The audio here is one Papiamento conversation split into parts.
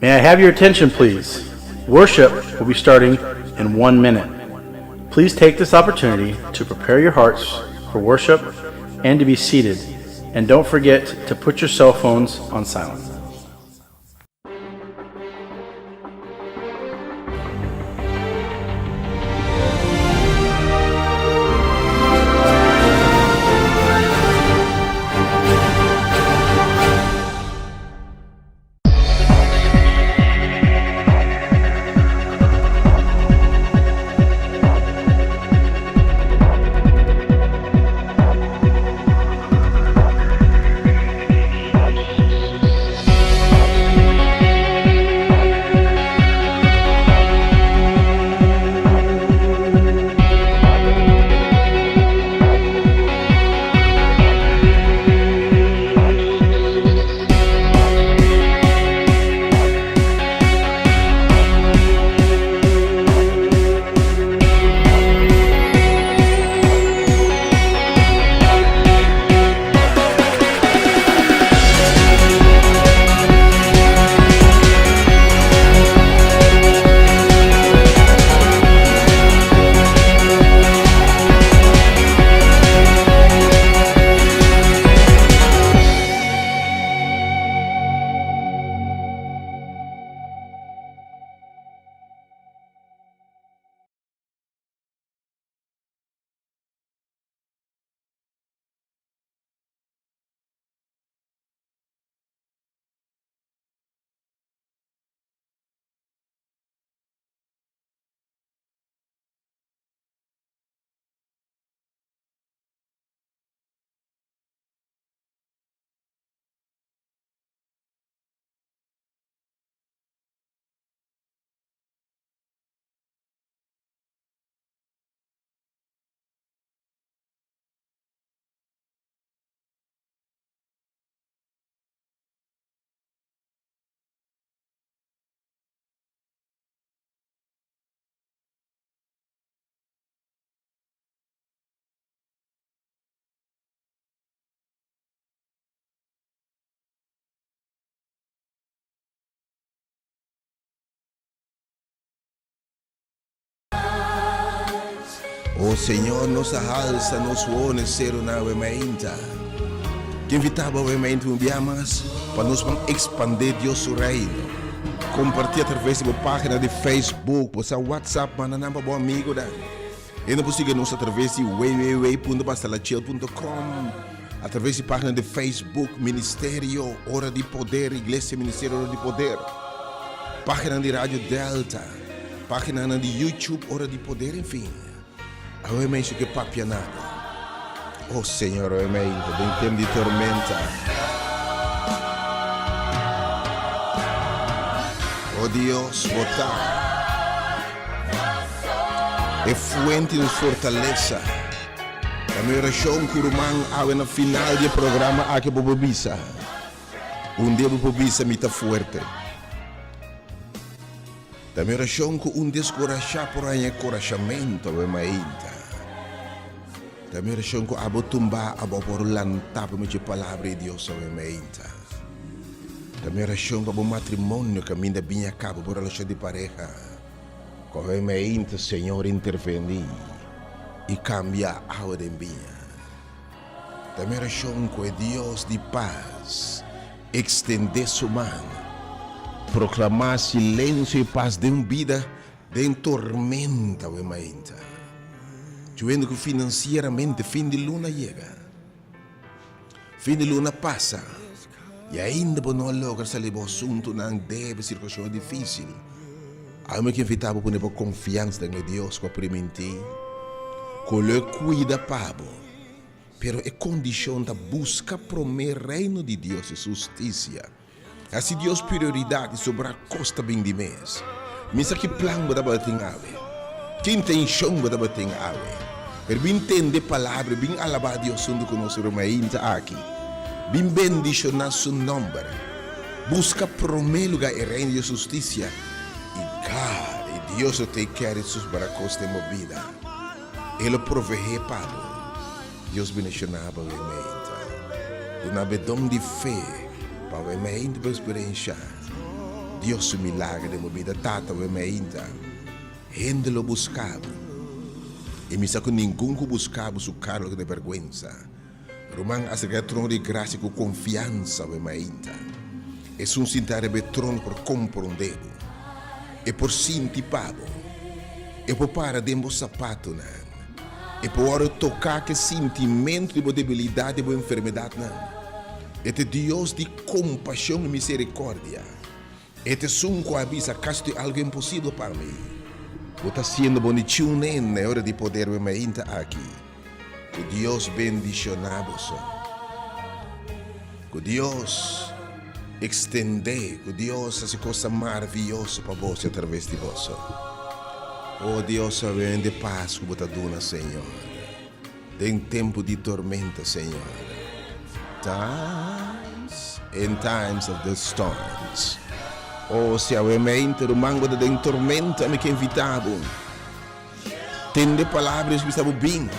May I have your attention, please? Worship will be starting in 1 minute. Please take this opportunity to prepare your hearts for worship and to be seated. And don't forget to put your cell phones on silent. O Señor, nos a halsa nos wowo na e serunan awe mainta. Ke invitá bo awe mainta un bia mas pa nos ban ekspandé Dios su Reino. Kompartí atraves di bo página di Facebook, bo sa WhatsApp, manda nan pa bo amigunan. E no por sigui nos atraves di www.pastorlachiel.com, atraves di página di Facebook Ministerio Ora di Poder, Iglesia Ministerio Ora di Poder, página di Radio Delta, páginanan di YouTube Ora di Poder, en fin. Awe mei su ke papia na bo. Oh Señor, awe mei den temp di tormenta. Oh Dios, bo ta e fuente di nos fortalesa. Ta mi orashon ku ruman awe na final di e programa aki bo por bisa, Un dia bo por bisa mi ta fuerte. Ta mi orashon ku un deskurashá por haña e kurashamentu awe mainta. Ta mi orashon ku abo tumbá abo por lantá pa medio palabra di Dios awe mainta. Ta mi orashon pa bo matrimonio kaminda bin a kaba bo relashon di pareha. Ku awe mainta Señor intervení i kambia awe den biña. Ta mi orashon ku e Dios di pas ekstendé su man, proklamá silensio i pas den un bida den tormenta awe mainta. Djuendo ku finansieramente fin di luna yega, fin di luna pasa i ainda bo no a logra sali bo asuntunan, debe, sirkuashonnan difísil. Awe mi ke invitá bo pone bo konfiansa den e Dios ku a primintí ku lo e kuida pa bo. Pero e kondishon ta buska promé Reino di Dios i su hustisia. Hasi Dios prioridat i sobrá kos ta bin di mes. Mi sa ki plan bo tabatin awe, ki intenshon bo tabatin awe. Pero bin tende palabra i bin alabá Dios huntu ku nos rumainta aki. Bin bendishoná su nòmber. Buska promé lugá e Reino di hustisia i God, i Dios lo take care di sus barakos den bo bida. E lo proveé pa bo. Dios bendishoná bo awe meinta. Duna bo e don di fe pa awe meinta bo eksperenshá Dios su milager den bo bida. Tata, awe meinta hende lo buska bo i mi sa ku ningun ku buska bo su kara lo keda bèrgwensa. Ruman aserká e trono di grasia ku konfiansa awe mainta. Esun sintá riba e trono por komprondé bo. E por sinti pa bo. E por para den bo sapatonan. E por wòrdu toká ku e sintimentu di bo debilidat i bo enfermedatnan. E ta e Dios di kompashon i miserikòrdia. E ta esun ku a bisa, Akaso tin algu imposibel pa mi? Bo ta hasiendo bon di tune in na e ora di poder awe mainta aki. Ku Dios bendishoná boso. Ku Dios ekstendé, ku Dios hasi kosnan maravioso pa boso i atraves di boso. O Dios, awe hende pas ku bo ta duna, Señor, den tempu di tormenta, Señor. Times, in times of the storms. O si awe mente ruman bo ta den tormenta, mi ke invitá bo. Tende palabra Dios bisa bo bin.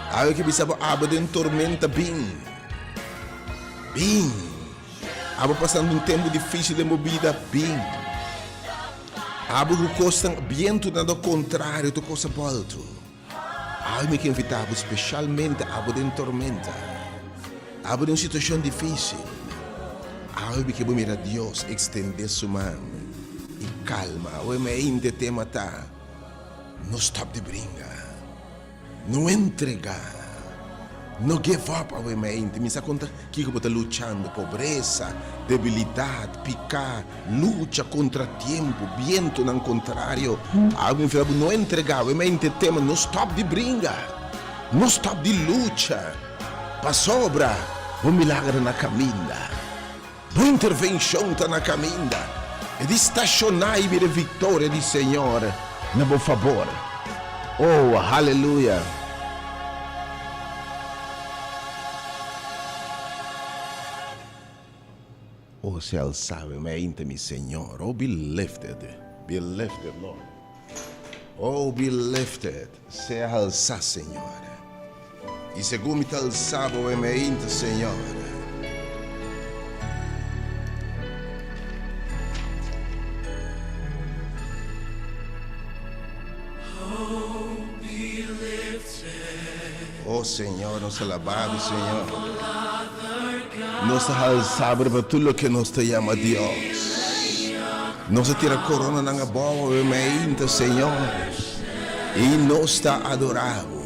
Awe ke bisa bo abo den tormenta bin. Bin. Abo pasando un tempo difícil den bo bida bin. Abo ku kosnan bientu na do kontrario tur kos a bolto. Awe mi ke invita bo spesialmente abo den tormenta. Abo den un situashon difícil. Awe mi ke bo mira Dios ekstende su man i kalma. Awe mi ainda e tema ta, No stop di bringa. No entrega. No give up awe mi ainda. Mi sa konta kiko bo ta luchando, pobresa, debilidat, piká, lucha kontra tiempo, bientonan kontrario. Awe mi fla bo no entrega. Awe mi ainda e tema, no stop di bringa. No stop di lucha. Pasobra bo milager ta na kaminda, bo intervenshon ta na kaminda, e di stashoná i mira e viktoria di Señor na bo fabor. Oh, haleluya! Oh, sea alsá mi mente, mi Señor. Oh, be lifted, be lifted, Lord. Oh, be lifted, sea alsá, Señor. I segun mi ta alsá bo mente, Señor. Oh, be. Oh Señor, nos ta alabá bo, Señor. Nos ta halsá bo riba tur loke nos ta yama Dios. Nos ta tira koronanan abou awe mainta, Señor, i nos ta adorá bo.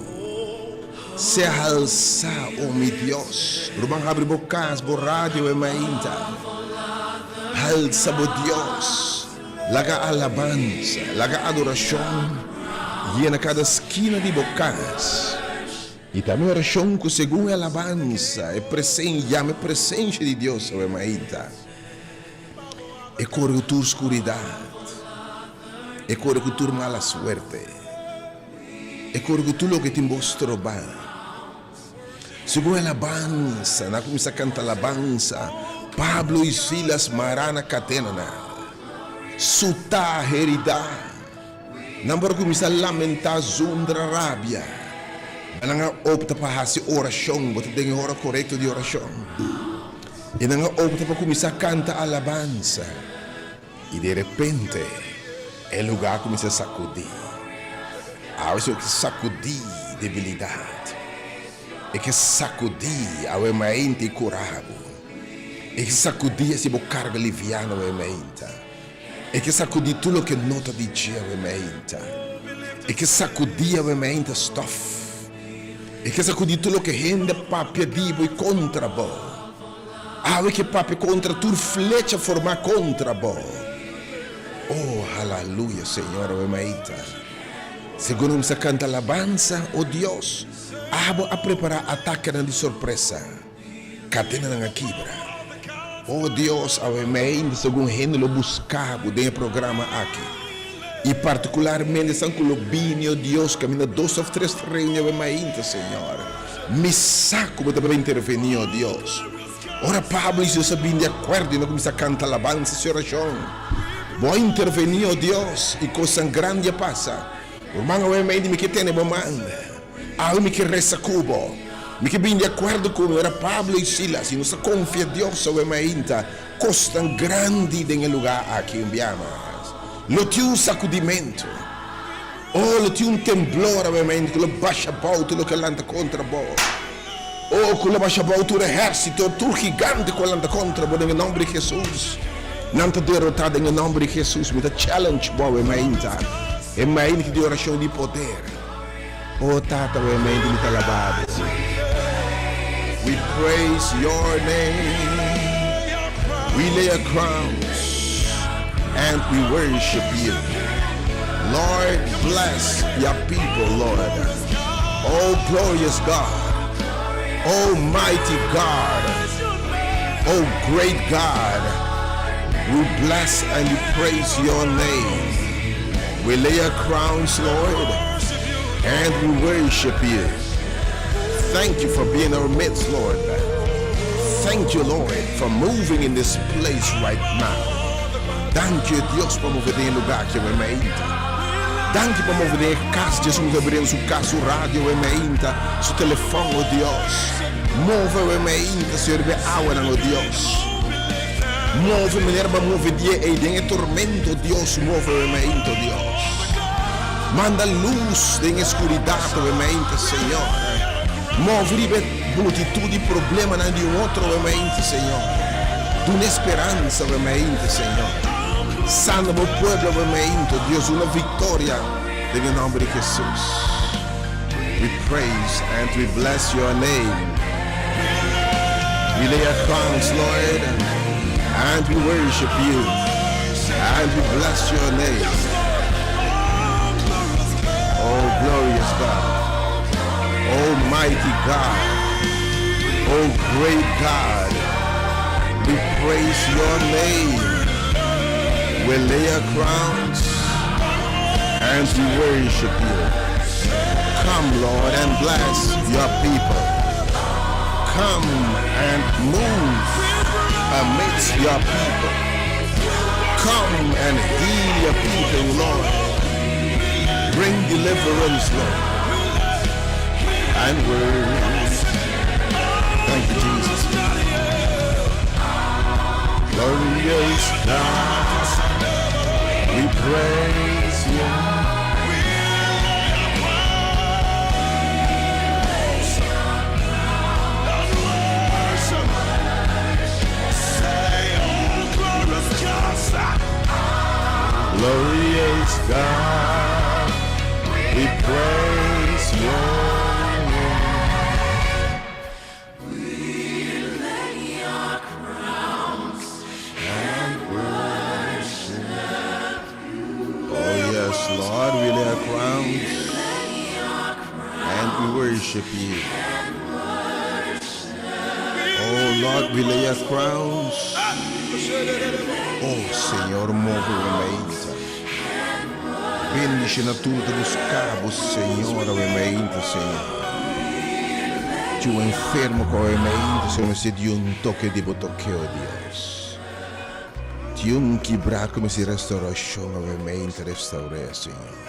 Sea halsá, oh mi Dios. Ruman, habri bo kas, bo radio awe mainta. Halsa bo Dios. Laga alabansa, laga adorashon yena kada skina di bo kas. I ta mi orashon ku segun e alabansa, e presen, yama e presensha di Dios awe mainta. E kore ku tur skuridat, e kore ku tur mala suerte, e kore ku tur loke tin bo strobá. Segun e alabansa, nan a kuminsá kanta alabansa, Pablo i Silas mará na kadenanan, sutá, heridá. Nan por a kuminsá lamentá zundra rabia, ma nan a opta pa hasi orashon. Bo ta den e ora korekto di orashon. I nan a opta pa kuminsá kanta alabansa. I di repente e lugá kuminsá sakudí. Awe si bo ke sakudí debilidat, e ke sakudí awe mainta i kura bo. E ke sakudí hasi bo karga liviano awe mainta. E ke sakudí tur loke no ta di dje awe mainta. E ke sakudí awe mainta stòf. E ke sakudí tur loke hende papia di bo i kontra bo. Awe ke papia kontra tur flecha formá kontra bo. Oh, halaluya, Señor, awe mainta. Segun nos a kanta alabansa, o Dios, abo a prepará atakenan di sorpresa. Kadenanan a kibra. O Dios, awe mainta segun hende lo buska bo den e programa aki. I partikularmente esnan ku lo bini, o Dios, kaminda dos òf tres ta reuni awe mainta, Señor. Mi sa ku bo ta por intervení, o Dios. Ora Pablo i Silas a bini di akuerdo i nan a kuminsá kanta alabansa i orashon, bo a intervení, o Dios, i kosnan grandi a pasa. Ruman, awe mainta mi ke tene bo man. Awe mi ke resa ku bo. Mi ke bini di akuerdo ku mi. Ora Pablo i Silas, i nos ta konfia Dios awe mainta, kosnan grandi den e lugá aki un bia mas. Lo tin un sakudimentu. Oh, lo tin un temblor awe mainta ku lo basha abou tur loke a lanta kontra bo. Oh, ku lo basha abou tur ehérsito, tur gigante ku a lanta kontra bo den e nòmber di Hesus. Nan ta derotá den e nòmber di Hesus. Mi ta challenge bo awe mainta, e mainta di orashon di poder. Oh, Tata, awe mainta mi ta alabá bo. We praise your name. We lay our crowns and we worship you. Lord, bless your people, Lord. Oh, glorious God. Oh, mighty God. Oh, great God. We bless and we praise your name. We lay our crowns, Lord, and we worship you. Thank you for being in our midst, Lord. Thank you, Lord, for moving in this place right now. Danki, Dios, pa move den e lugá aki awe mainta. Danki pa move den e kas di esun ku ta abriendo su kas, su radio awe mainta, su telefòn, o Dios. Move awe mainta, Señor, riba e awanan, o Dios. Move manera bo a move dia ei den e tormento, o Dios, move awe mainta, o Dios. Manda lus den e skuridat awe mainta, Señor. Move riba e multitut di problemanan di un otro awe mainta, Señor. Duna e speransa awe mainta, Señor. Sana bo pueblo awe mainta, Dios. Duna victoria den e nomber di Jesus. We praise and we bless your name. We lay our crowns, Lord, and we worship you, and we bless your name. Oh, glorious God. Oh, mighty God. Oh, great God. We praise your name. We lay our crowns and we worship you. Come, Lord, and bless your people. Come and move amidst your people. Come and heal your people, Lord. Bring deliverance, Lord. And word. Thank you, Jesus. Glorious God, we praise you. we worship you. Oh Lord, we lay our crowns. Oh Señor, move awe mainta. Bendiciona tur ta busca bo, Señor, awe mainta, Señor. Cu enfermo cu awe mainta, Señor, mester di un toke di bo toke, oh Dios. Ti un kibra cu mester restauracion awe mainta, restaur'e, Señor.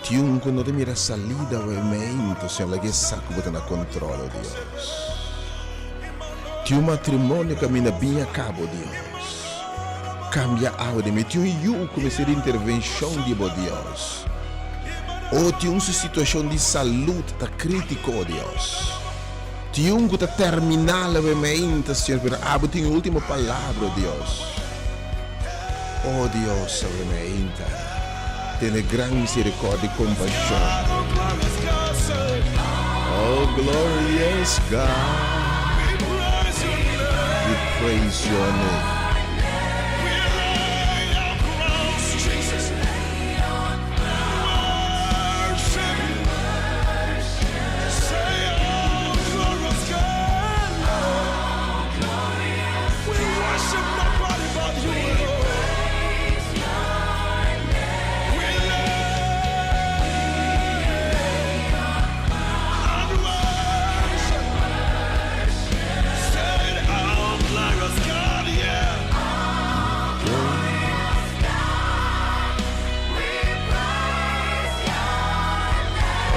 Ti un cu no ta mira salida awe mainta, Señor, laga e sa cu bo ta na control, oh Dios. Ti un matrimonio caminda bin a cabo, Dios. Cambia awe den mi. Ti un yu cu mester di intervencion di bo, Dios. Oh, ti un su situacion di salud ta critico, oh Dios. Ti un cu ta terminal awe mainta, Señor, pero abo tin e ultimo palabra, oh Dios. Oh Dios, awe mainta, tene gran misericordia y compasion. Oh glorious God, we praise your name.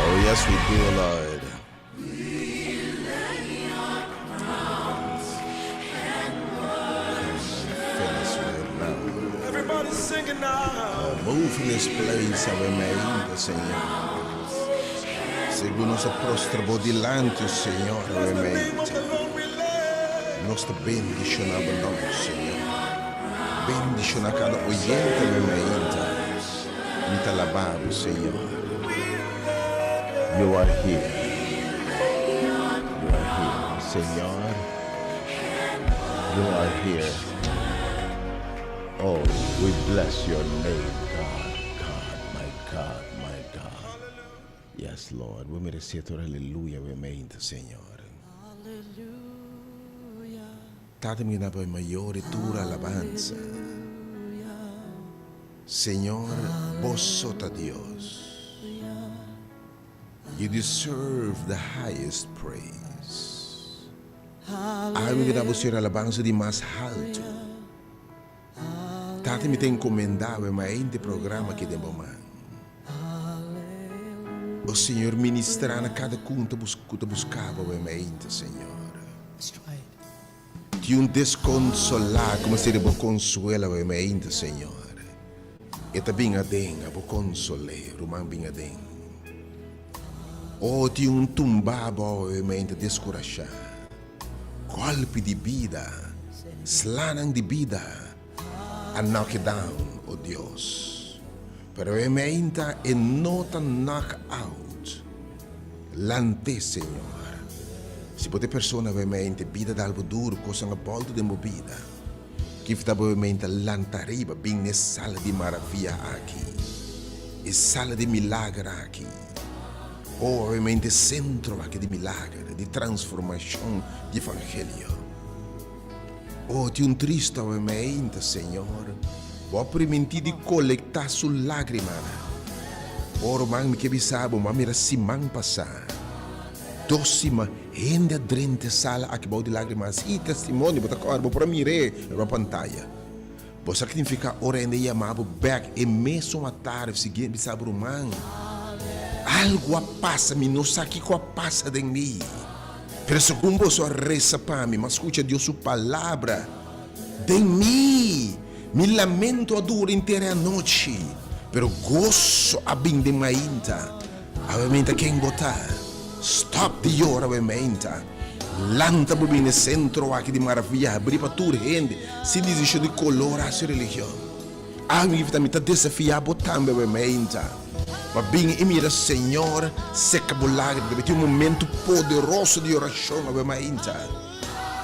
Oh yes we do Lord. Move in this place awe mainta Señor. Segun nos a prostra bo dilanti Señor awe mainta. Nos ta bendiciona bo nomber Señor. Bendiciona cada oyente awe mainta. Mi ta alaba bo Señor. You are here. You are here Señor. You are here. Oh, we bless your name, God, God, my God, my God. Yes, Lord. We merece tur aleluya we meinte, Señor. Tata mi na mayor e tur alabanza. Señor, bo so ta Dios. You deserve the highest praise. Awe mi ta da bo Señor alabansa di mas haltu. Tata mi ta encomenda awe maente programa aki den bo man. O Señor, ministra na cada kun ku ta busca bo awe maente, Señor. Tin un desconsolá ku mester di bo consuelo awe maente, Señor. E ta bin aden, abo consol'é, ruman bin aden. Oh, tin un tumbá abou awe maente descurashá. Golpi di bida, slanan di bida a knock e down, oh Dios. Pero awe maente e no ta knock out. Lant'é, Señor. Si bo ta e persona awe mente bida ta algo duro, kosnan a bòltu den bo bida, kif ta bo awe mente lanta ariba bin n'e sala di maravia aki, e sala di milager aki. Oh, awe mente e sentro aki di milager, di transformashon di evangelio. Oh, tin un tristu awe mente, Señor. Bo a primintí di kolektá su lágrimanan. Oh, ruman, mi ke bisa bo, mi a mira siman pasá, dos siman, hende a drenta e sala aki bou di lágrimas i testimonio, bo ta kòrda, bo por a mir'é riba pantaya. Bo sa ki signifiká ora hende yama bo bèk e mesun atardi siguiente, bisa bo, Ruman, algu a pasa, mi no sa kiko a pasa den mi, pero segun boso a resa pa mi, mi a skucha Dios su palabra den mi. Mi lamento a dura henter e anochi, pero goso a bin den mainta. Awe mainta ken bo ta? Stop di yora awe mainta. Lanta bo bin e sentro aki di maravia habri pa tur hende, sin distinshon di kolor, rasa o religion. Awe mi ta mi ta desafia bo tambe awe mainta pa bin i mira Señor seka bo lagrima. Ta tin un momento poderoso di orashon awe mainta.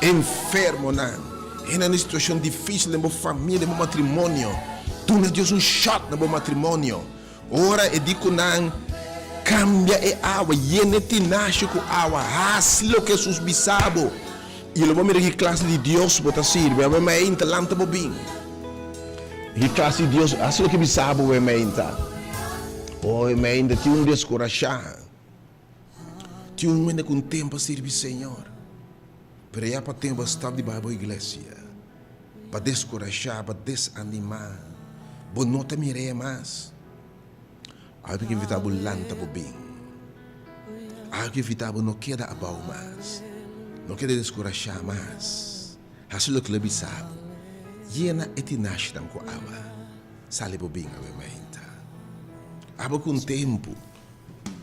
Enfermonan, Hende na situacion dificil den bo famia, den bo matrimonio. Duna Dios un shot na bo matrimonio. Ora e di cu nan. Kambia e awa, yena e tinashi ku awa, hasi loke Hesus bisa bo, i lo bo mira ki klase di Dios bo ta sirbi. Awe meinta, lanta bo bin. Ki klase di Dios, hasi loke bisa bo awe meinta. Oe meinta, tin un deskurashá, tin un hende ku un tempu a sirbi Señor, pero ya pa tempu a stòp di bai bo iglesia, pa deskurashá, pa desanimá, bo no ta mir'é mas. Awe mi ke invitá bo lanta bo bin. Awe ke invitá bo no keda abou mas. No keda deskurashá mas. Hasi loke lo bisa bo. Yena e tinashinan ku awa. Sali bo bin awe mainta. Abo ku un tempu.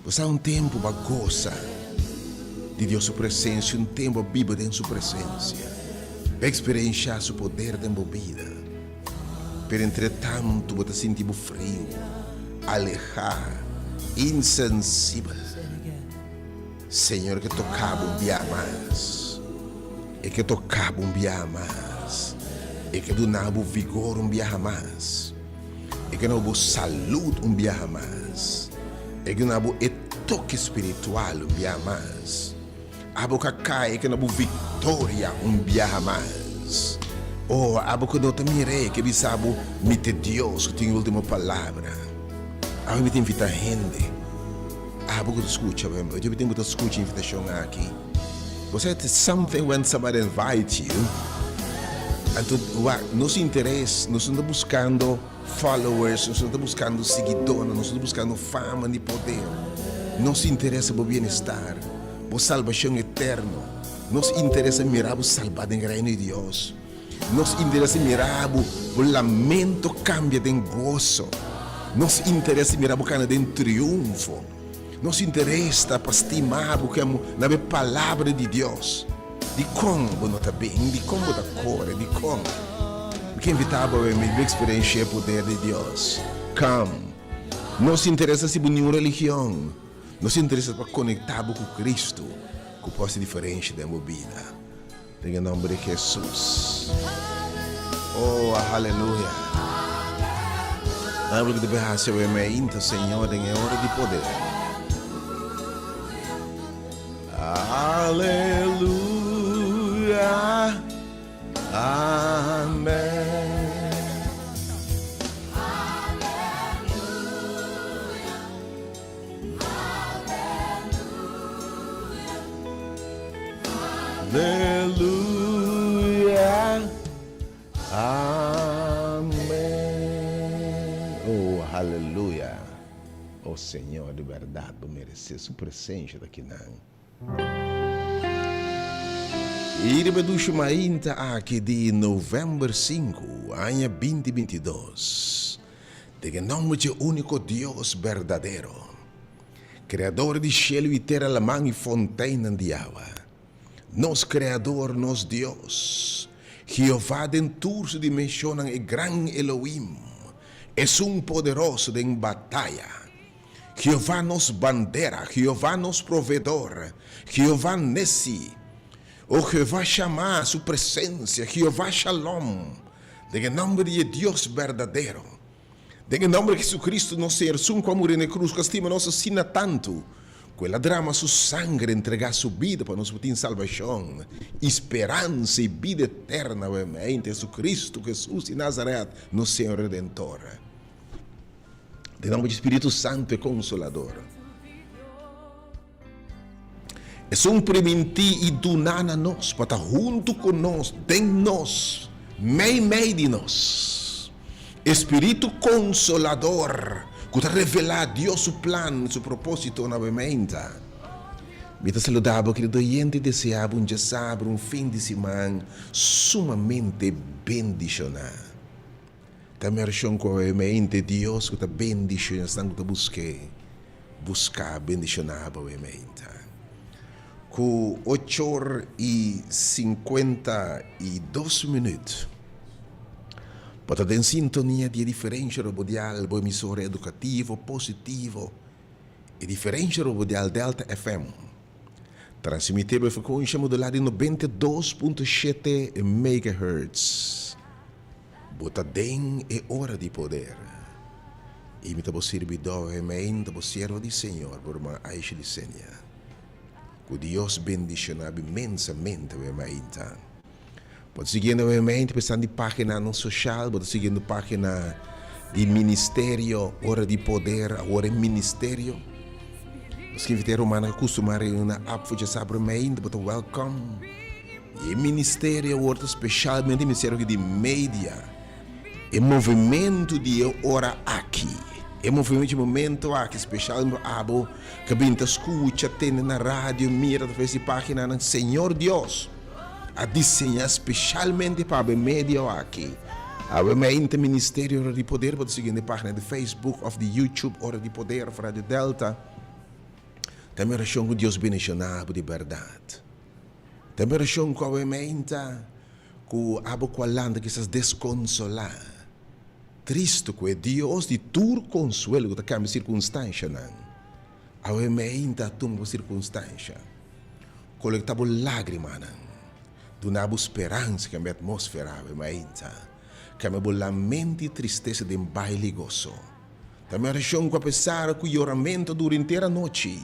Bo sa un tempu bo a gosa di Dios su presensia, un tempu bo a biba den su presensia, bo a eksperenshá su poder den bo bida. Pero entretantu bo ta sinti bo friu, alehá, insensibel. Señor ke toká bo un bia mas. E ke toká bo un bia mas. E ke duna bo vigor un biaha mas. E ke duna bo salud un biaha mas. E ke duna bo e toke spiritual un biaha mas. Abo ka kai, e ke duna bo viktoria un biaha mas. Oh, abo ku no ta mir'é, e ke bisa bo, Mi ta e Dios ku tin e ultimo palabra. Awe mi ta invitá hende, abo ku ta skucha, hopi tempu bo ta skucha e invitashon aki. Bo sa it's something when somebody invite you anto wak nos interes nos no ta buskando followers nos no ta buskando siguidornan nos no ta buskando fama ni poder nos interes ta bo bienestar bo salbashon eterno nos interes ta mira bo salba den reino di Dios nos interes ta mira bo bo lamento kambia den goso nos interes ta mira bo kana den triunfo. Nos interes ta pa stima bo ku na e Palabra di Dios. Dikon bo no ta bin? Dikon bo ta kore? Dikon? Mi ke invitá bo awe mi eksperenshia e poder di Dios. Come. Nos interes ta si bo niun religion. Nos interes ta pa konektá bo ku Kristu ku por hasi diferensha den bo bida. Den e nomber di Jesus. Oh, aleluya. Dame lo que te hace hoy me inta, Señor, den e hora di poder. Aleluya. Amen. Aleluya. Amen. Oh, haleluya. Oh, Señor, di berdad bo merece su presencia ta kinan. I riba e dushi mainta aki di november sinku, aña binti bintidos, Den e nòmber dje úniko Dios berdadero, Kreador di shelu i tera, laman i fonteinnan di awa, nos Kreador, nos Dios, Jehová den tur su dimenshonnan, e gran Elohim, Esun poderoso den bataya, Jehová nos bandera, Jehová nos proveedor, Jehová Nessi, o Jehová Shammah, su presensia, Jehová Shalom, Den e nòmber di e Dios berdadero, den e nòmber di Jesucristo nos Señor, esun ku a muri na e krus, ku a stima nos asina tantu, ku el a drama su sangre, entregá su bida pa nos por tin salbashon i speransa i bida eterna awe Jesucristo, Jesus di Nazaret, nos Señor Redentor. Den nòmber di Spiritu Santu e Konsolador. Esun primintí i duná na nos pa ta huntu ku nos, den nos, meimei di nos. E Spiritu Konsolador ku ta revelá Dios su plan, su propósito na bo meinta. Mi ta saludá bo, kerido oyente, i deseá bo un djasabra, un fin di siman sumamente bendishoná. Ta mi orashon ku awe meinte Dios ku ta bendishoná esnan ku ta busk'é, buska bendishoná bo awe meinte. Ku ochor i 52 minüt, bo ta den sintonia di e Diferensha Robodial, bo emisora edukativo, positivo, e Diferensha Robodial Delta FM. Transmití bo e frekuensha modulá di 92.7 megahertz. Bo ta den e ora di poder. I mi ta bo sirbidó, Hemein ta bo siervo di Señor, bo ruman Aisha Licenia. Ku Dios bendishoná bo inmensamente, bo hemeinta. Bo ta siguiendo bo hemeinta pa esnan di páginanan soshal, bo ta siguiendo página di Ministerio Ora di Poder, awor e Ministerio. Nos ke invitá e rumannan ku kustumá reuni na Apfo djasabra hemeinta, bo ta wèlkòm. I e ministerio awor ta speshalmente e ministerio di media. E movementu di e ora aki, e movementu di e momento aki, specialmente pa abo ku a bin ta skucha, tende na radio, mira atraves di paginanan, Señor Dios a diseñá specialmente pa abo e medio aki. Abo mainta Ministerio Ora di Poder, bo ta sigui den e pagina di Facebook of di YouTube Ora di Poder of Radio Delta. Ta mi orashon ku Dios bendishoná abo di bèrdat. Ta mi orashon ku abo mainta. Ku abo ku a lanta kisas deskonsolá, tristu ku e Dios di tur konsuelo ku ta kambia sirkunstanshanan, awe meinta a tuma bo sirkunstansha, kolektá bo lágrimanan, duna bo speransa, kambia atmósfera awe meinta, kambia bo lamento i tristesa den baile i goso. Ta mi orashon ku apesar ku yoramentu a dura henter anochi,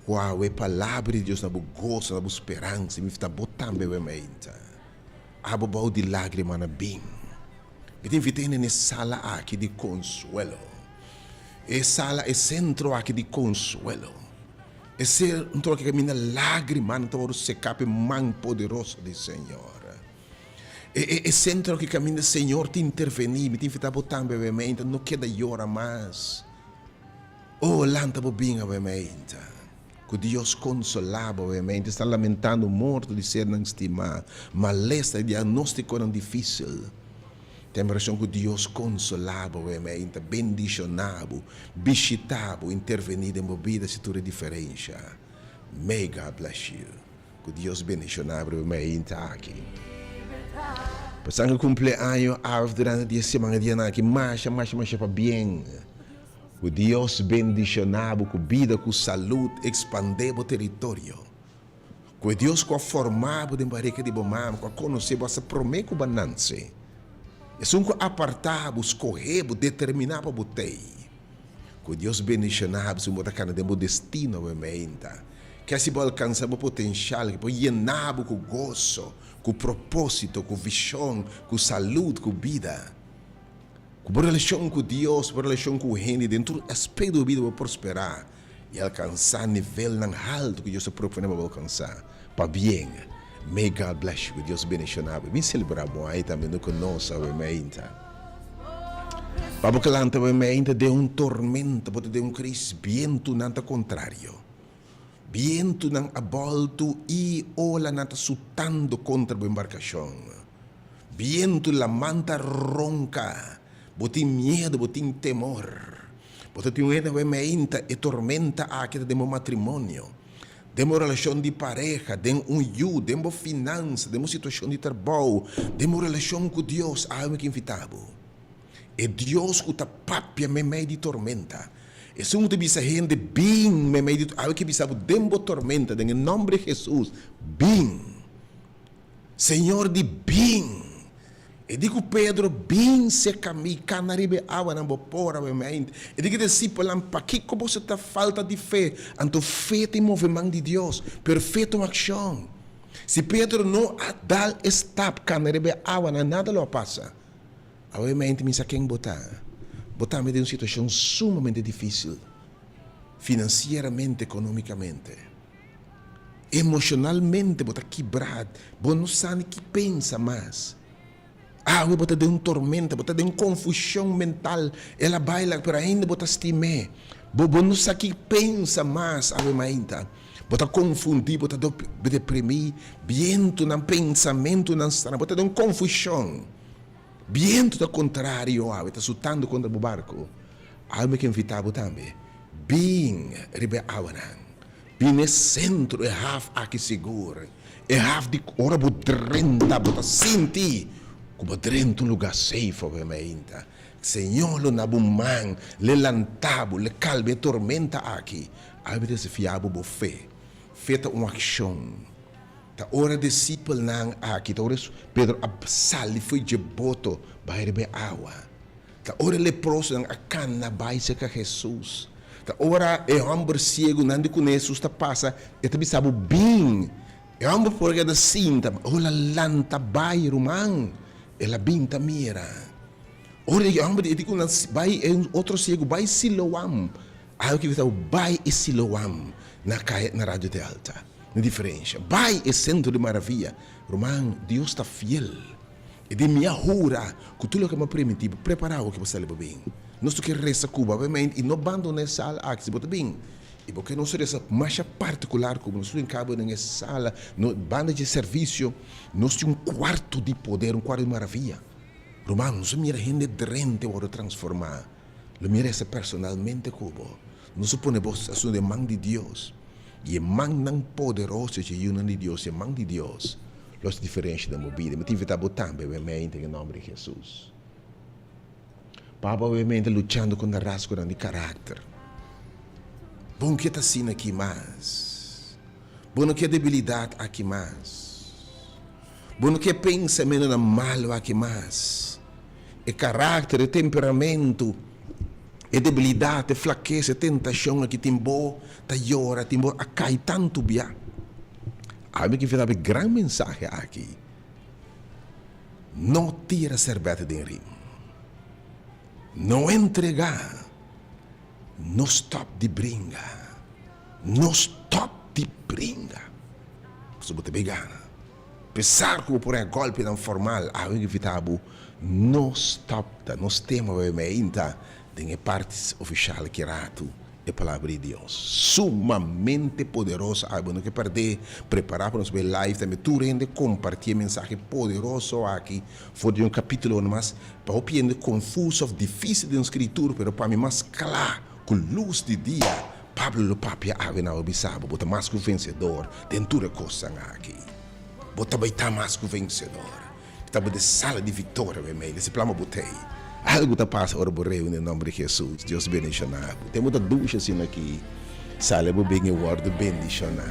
Ku awe palabra di Dios na bo goso, na bo speransa, i mi ta bo tambe awe mainta. Abo bou di lágrima na bin. Mi ta invit'é na e sala aki di konsuelo. E sala, e sentro aki di konsuelo. E sentro aki kaminda lágrimanan ta wòrdu seká pa e man poderoso di Señor. E, e, e sentro aki kaminda Señor ta intervení. Mi ta invitá bo tambe awe mainta, no keda yora mas. Oh, lanta bo bin awe meinta. Ku Dios konsolá bo awe meinta. Esta lamentando morto di sernan stimá, malesa i diagnóstikonan difísil. Ta mi orashon ku Dios konsolá bo awe meinta, bendishoná bo, bishitá bo, intervení den bo bida si tur e diferensha. May God bless you. Ku Dios bendishoná bo awe meinta aki. Pasan ku kumpleaño awe durante di e siman e dianan aki, masha, masha, masha pabien. Ku Dios bendishoná bo ku bida, ku salud, ekspandé bo teritorio. Ku e Dios ku a formá bo den barika di bo mama, ku a konosé bo hasta promé ku bo a nanse, esun ku a apartá bo, skohé bo, determiná pa bo t'ei. Ku Dios bendishoná bo si bo ta kana den bo destino awe meinta. Ke hasi bo alkansá bo potenshal, ke por yená bo ku goso, ku propósito, ku vishon, ku salud, ku bida. Ku bo relashon ku Dios, bo relashon ku hende den tur aspekto di bo bida bo prosperá i alkansá nivelnan haltu ku Dios a proponé pa bo alkansá. Pabien! May God bless you. Ku Dios bendishoná bo. Bin selebrá bo aña tambe no ku nos awe meinta. Pa bo kalanta awe meinta den un tormenta, bo ta den un kris, bientunan ta kontrario. Bientunan a bòltu i olanan ta sutando kontra bo embarkashon. Bientu laman ta ronka. Bo tin miedu, bo tin temor. Bo ta tin un hende awe meinta e tormenta aki ta den bo matrimonio, den bo relashon di pareha, den un yu, den bo finansa, den bo situashon di trabou, den bo relashon ku Dios. Awe mi ke invitá bo. E Dios ku ta papia meimei di tormenta. Esun ku ta bisa hende, Bin meimei di Awe ke bisa bo den bo tormenta, den e nòmber di Hesus, bin! Señor di, Bin! E di ku Pedro, Bin serka mi, kana riba e awanan, bo por awe meint. E di ku e disipelnan, Pakiko boso ta falta di fe? Anto fe ta e moveman di Dios, pero fe ta un akshon. Si Pedro no a dal e stap kana riba e awanan, nada lo a pasa. Awe mente mi sa ken bo ta. Bo tambe den un situashon sumamente difísil, finansieramente, ekonómikamente. Emoshonalmente bo ta kibrá, bo no sa ni ki pensa mas. Awe bo ta den un tormenta, bo ta den un konfushon mental. El a bai laga, pero ainda bo ta stim'é. Bo bo no sa ki pensa mas awe mainta. Bo ta konfundí, bo ta deprimí, bientunan, pensamentunan straño, bo ta den un konfushon. Bientu ta kontrario awe, ta sutando kontra bo barku. Awe mi ke invitá bo tambe, bin riba e awanan. Bin n'e sentro, e haf aki sigur. E haf di ora bo drenta, bo ta sinti ku bo drenta un lugá safe awe mainta. Señor lo na bo man, l'e lanta bo, l'e kalma e tormenta aki. Awe mi ta desafiá bo bo fe. Fe ta un akshon. Ta ora disipelnan aki, ta ora Pedro a sali fo'i dje boto bai riba e awa. Ta ora e leprosonan a kana bai serka Hesus. Ta ora e hòmber siegunan di kuné Hesus ta pasa, e ta bisa bo, Bin! E hòmber por a keda sinta, ma ora el a lanta bai, ruman, el a bin ta mira. Ora e hòmber di ku nan bai, e otro siegu bai Siloam, algu ki bisa bo, bai e Siloam na kaya na Radio Delta. Na diferensha, bai e Sentro di Maravia. Ruman, Dios ta fiel. E di mi a hura ku tur loke mi a primintí bo, prepará bo ke bo sali bo bin. Nos tur ke resa ku bo abemente i no bandoná e sala aki. Si bo ta bin i bo ke nos resa masha partikular ku bo, nos tur tin kaba den e sala, no banda dje servisio, nos tin un kuarto di poder, un kuarto di maravia. Ruman, nos a mira hende drente wòrdu transformá. Lo mi resa personalmente ku bo. Nos a pone bo asuntu den man di Dios. I e mannan poderoso dje yunan di Dios, e man di Dios, lo hasi diferensha den bo bida. Mi ta invitá bo tambe obviamente den e nòmber di Hesus. Papa obviamente luchando kontra rasgonan di karakter. Bo no ke ta asina aki mas. Bo no ke debilidat aki mas. Bo no ke pensamentonan malu aki mas. E karakter, e temperamentu, e debilidat, e flakesa, e tentashon aki tin bo ta yora, tin bo a kai tantu bia. Ami ke fita e gran mensahe aki, No tira serbete den rin. No entregá. No stòp di bringa. No stòp di bringa. Pasobra bo ta bay gana. Pesar ku bo por haña gòlpinan formal, awe ke fita bo no stòp. Ta nos tema bay meinta den e parti ofishal ki ratu. E Palabra di Dios sumamente poderoso. Ay, bo no ke perdé. Prepará pa nos bai live tambe. Tur hende kompartí e mensahe poderoso aki for di un kapítulo mas pa hopi hende konfuso òf difísil den Skritura, pero pa mi mas kla ku lus di dia. Pablo lo papia awe na bo bisa bo, bo ta mas ku vensedor den tur e kosnan aki. Bo ta bai ta mas ku vensedor. Ta bo den sala di viktoria bai mei. Lesi plama bo tei. Algu ta pasa ora bo reuni den nomber di Jesus. Dios bendishona bo. Tempu ta dushi asina aki. Sali bo bin i wordu bendishona.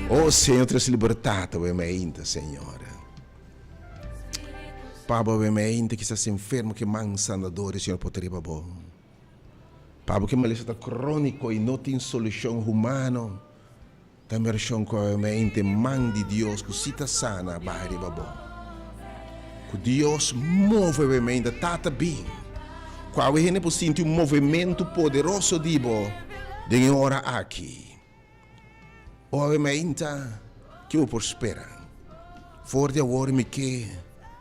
Oh Señor trese libertat awe meinta Señor. Pa bo awe meinta kisas enfermo ke man sanador di Señor por ta riba bo. Pa bo ke malesa ta kroniko i no tin solushon humano. Ta mershon ku awemente man di Dios ku si ta sana baha riba bo. Ku Dios move awemente Tata bin. Ku awe hende por sinti un movementu poderoso di bo den e ora aki. O awemente ke bo por spera? For di awor mi ke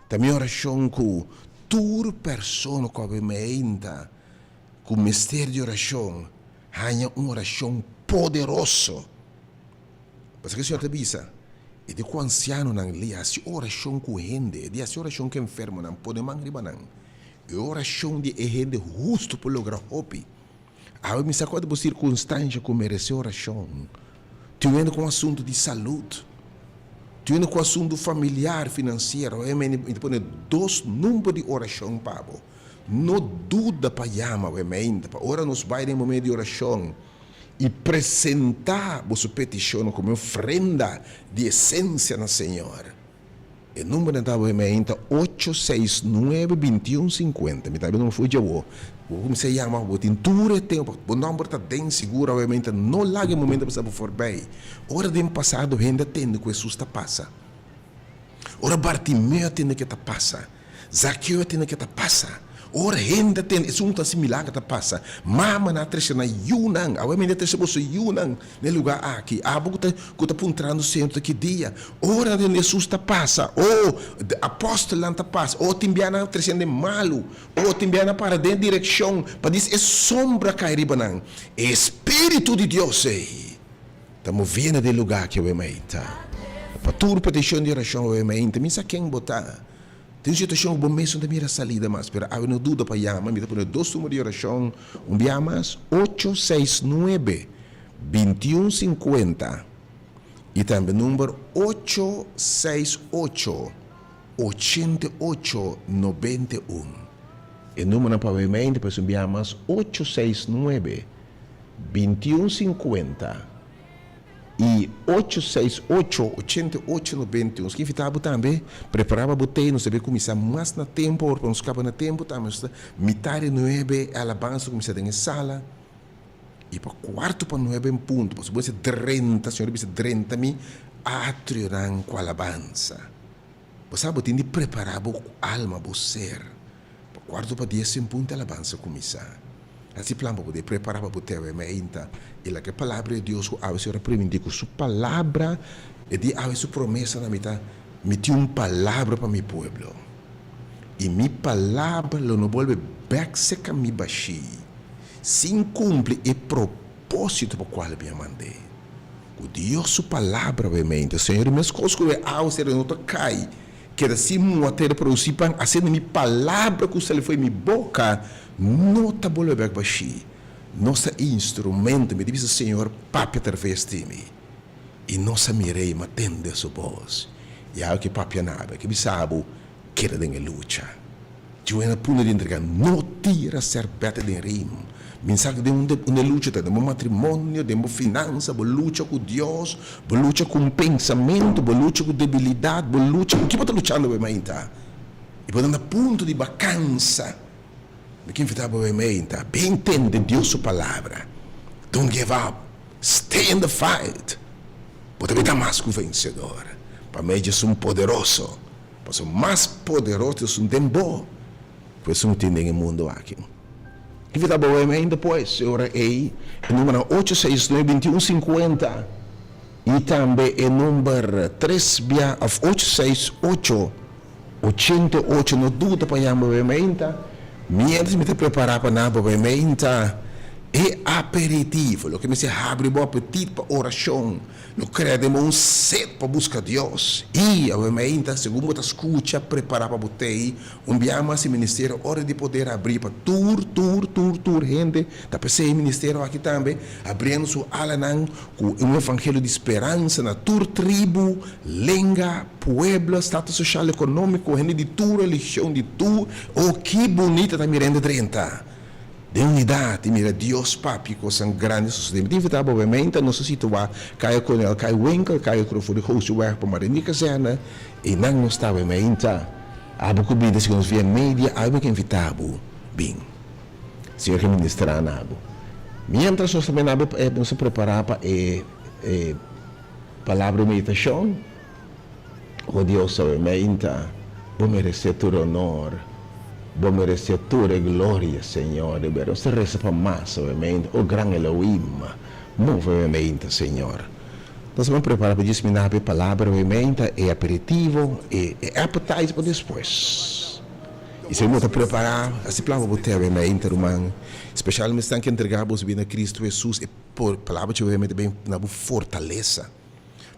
ta mi orashon ku tur persona ku awemente ku mester di orashon Haña un orashon poderoso. Pasobra ke Señor ta bisa, E di ku ansianonan li hasi orashon ku hende, e di hasi orashon ku enfermonan, pone man riba nan. E orashon di e hende hustu por logra hopi. Awe mi sa kua ta bo sirkunstansha ku meresé orashon. Tin hende ku un asuntu di salud, tin hende ku asuntu familiar, finansiero. Awe mi ta pone dos number di orashon pa bo. No duda pa yama awe meinta pa ora nos bai den momento di orashon i presentá boso petishonnan komo un ofrenda di esensia na Señor. E numbernan ta awe meinta ocho seis nuebe bintiun sinkuenta. Mi ta habi nomber for djawo. Bo kuminsá yama bo tin tur e tempu. Bo nomber ta den sigur awe meinta. No laga e momento pasa bo forbei. Ora den pasado hende a tende ku Hesus ta pasa. Ora Bartimeo a tende ke ta pasa. Zakeo a tende ke ta pasa. Ora hende a tende esun ta hasi milager ta pasa. Mamanan a trese nan yunan. Awe mi a trese boso yunan na e luga aki. Abo ku ta ku ta puntrando Señor ta ki dia. Ora nan tende Hesus ta pasa. O, apostelnan ta pasa. O, tin bia nan a trese hende malu. O, tin bia nan a para den direkshon pa dis e sombra kai riba nan. E Spiritu di Dios ei ta moviendo den e luga aki awe mainta. Pa tur petishon di orashon awe mainta, mi sa ken bo ta. Tin un situashon ku bo mes no ta mira salida mas, pero awe no duda pa yama. Mi ta pone dos numero di orashon un bia mas, ocho seis nuebe, bintiun sinkuenta i tambe number ocho seis ocho, ochenta i ocho, nobenta i un. E numbernan pa awe mainta pa esun bia mas, ocho seis nuebe, bintiun sinkuenta. I ocho seis ocho, ochenta i ocho, nobenta i un. Nos ke invitá bo tambe, prepará pa bo tei, nos debe kuminsá mas na tempu awor pa nos kaba na tempu tambe. Nos ta mitá di nuebe e alabansa ta kuminsá den e sala i pa kuarto pa nuebe en punto, pasobra bo mester drenta, Señor a bisa drenta mi atrionan ku alabansa. Bo sa bo tin di prepará bo alma, bo ser, pa kuarto pa dies en punto e alabansa kuminsá. Hasi plan pa bo de prepará pa bo tewe meinta i laga e palabra di Dios ku awe Señor a primintí ku su palabra e di awe su promesa na mi ta, Mi tin un palabra pa mi pueblo, i mi palabra lo no bolbe bèk seka mi bashí sin kumpli e propósito pa kual mi a mand'é. Ku Dios su palabra awe meinta, Señor, i meskos ku e awa sera no ta kai Keda sin mua ta reproduci pan asina mi palabra cu sali fo'i mi boca no ta bolbe bek bashi. Nos ta e instrumento, mi ta bisa Señor papia atraves di mi. Y nos a mira y mi a tende su bos. Y awe ke papia nada, ke bisa bo keda den e lucha. Djue na punto di entrega, no tira serbete den rim. Mi sa ku den un un e lucha ta den bo matrimonio, den bo finansa, bo lucha ku Dios, bo lucha ku un pensamentu, bo lucha ku debilidat, bo lucha ku ki bo ta luchando awe mainta? I bo ta na punto di bakansa. Mi ke invitá bo awe mainta, bin tende Dios su palabra. Don't give up, stay in the fight. Bo ta bira mas ku vensedor pa medio esun poderoso, pasobra mas poderoso esun den bo ku esun tin den e mundu aki. Kico ta bo ainda pues? E ora ei e numbernan ocho seis nuebe binti un sinkuenta i tambe e number tres bia of ocho seis ocho ochenta i ocho no duda pa yama bo ainda. Mientras mi ta prepara pa nan bo ainda e aperitivo, loke mester habri bo apetit pa oracion. Lo krea den bo un set pa buska Dios. I awe mainta, segun bo ta skucha, prepará pa bo tei un bia mas e ministerio Ora di Poder a abrí pa tur, tur, tur, tur hende. Ta p'esei e ministerio aki tambe, abriendo su alanan ku un evangelio di speransa na tur tribu, lenga, pueblo, status soshal, ekonómiko, hende di tur religion, di tur. O, ki bunita ta mira hende drenta! Den unidat i mira Dios papia kosnan grandi sosodé. Mi ta invitá bo obviamente nos ta situá Kaya Kolonel Kai Winkel, Kaya Crofo di Gooseweg pa Marin di Kazerne i nan nos ta obviamente abo ku bida si nos via media awe mi ke invitá bo bin. Señor ke ministrá na bo. Mientras nos ta bini abo nos ta prepará pa e e palabra di meditashon. O Dios obviamente bo meresé tur honor, bo meresé tur e gloria, Señor. De bera nos ta resa pa mas, obviamente, o gran Elohim, move obviamente, Señor. Nos ta prepara pa djis mina e palabra, obviamente, e aperitivo, e e appetizer pa despues. I si bo ta prepara, hasi plan pa bo te, obviamente, ruman, specialmente esnan ke entrega bos bida na Cristo Jesus, e palabra dje obviamente ta bin na bo fortalesa.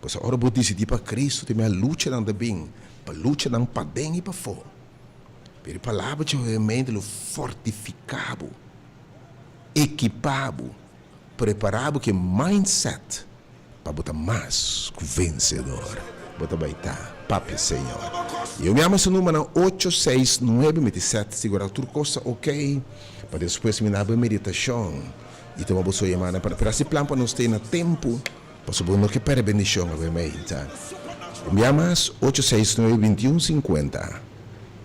Pasobra ora bo disidí pa Cristo, tin mei luchanan ta bin, pa luchanan paden i pafó. Pero e Palabra dje obviamente lo fortifiká bo, ekipá bo, prepará bo ku e mindset pa bo ta mas ku vensedor. Bo ta bai ta papia Señor. I mi ama su numbernan ocho, seis, nuebe, mi ta set sigurá tur kos ta ok, pa despues mi na bo e meditashon i tuma bo su yamada. Pero hasi plan pa nos stay na tempu. Pasobra bo no ke perde bendishon awe meinta. Un bia mas, ocho seis nuebe binti un sinkuenta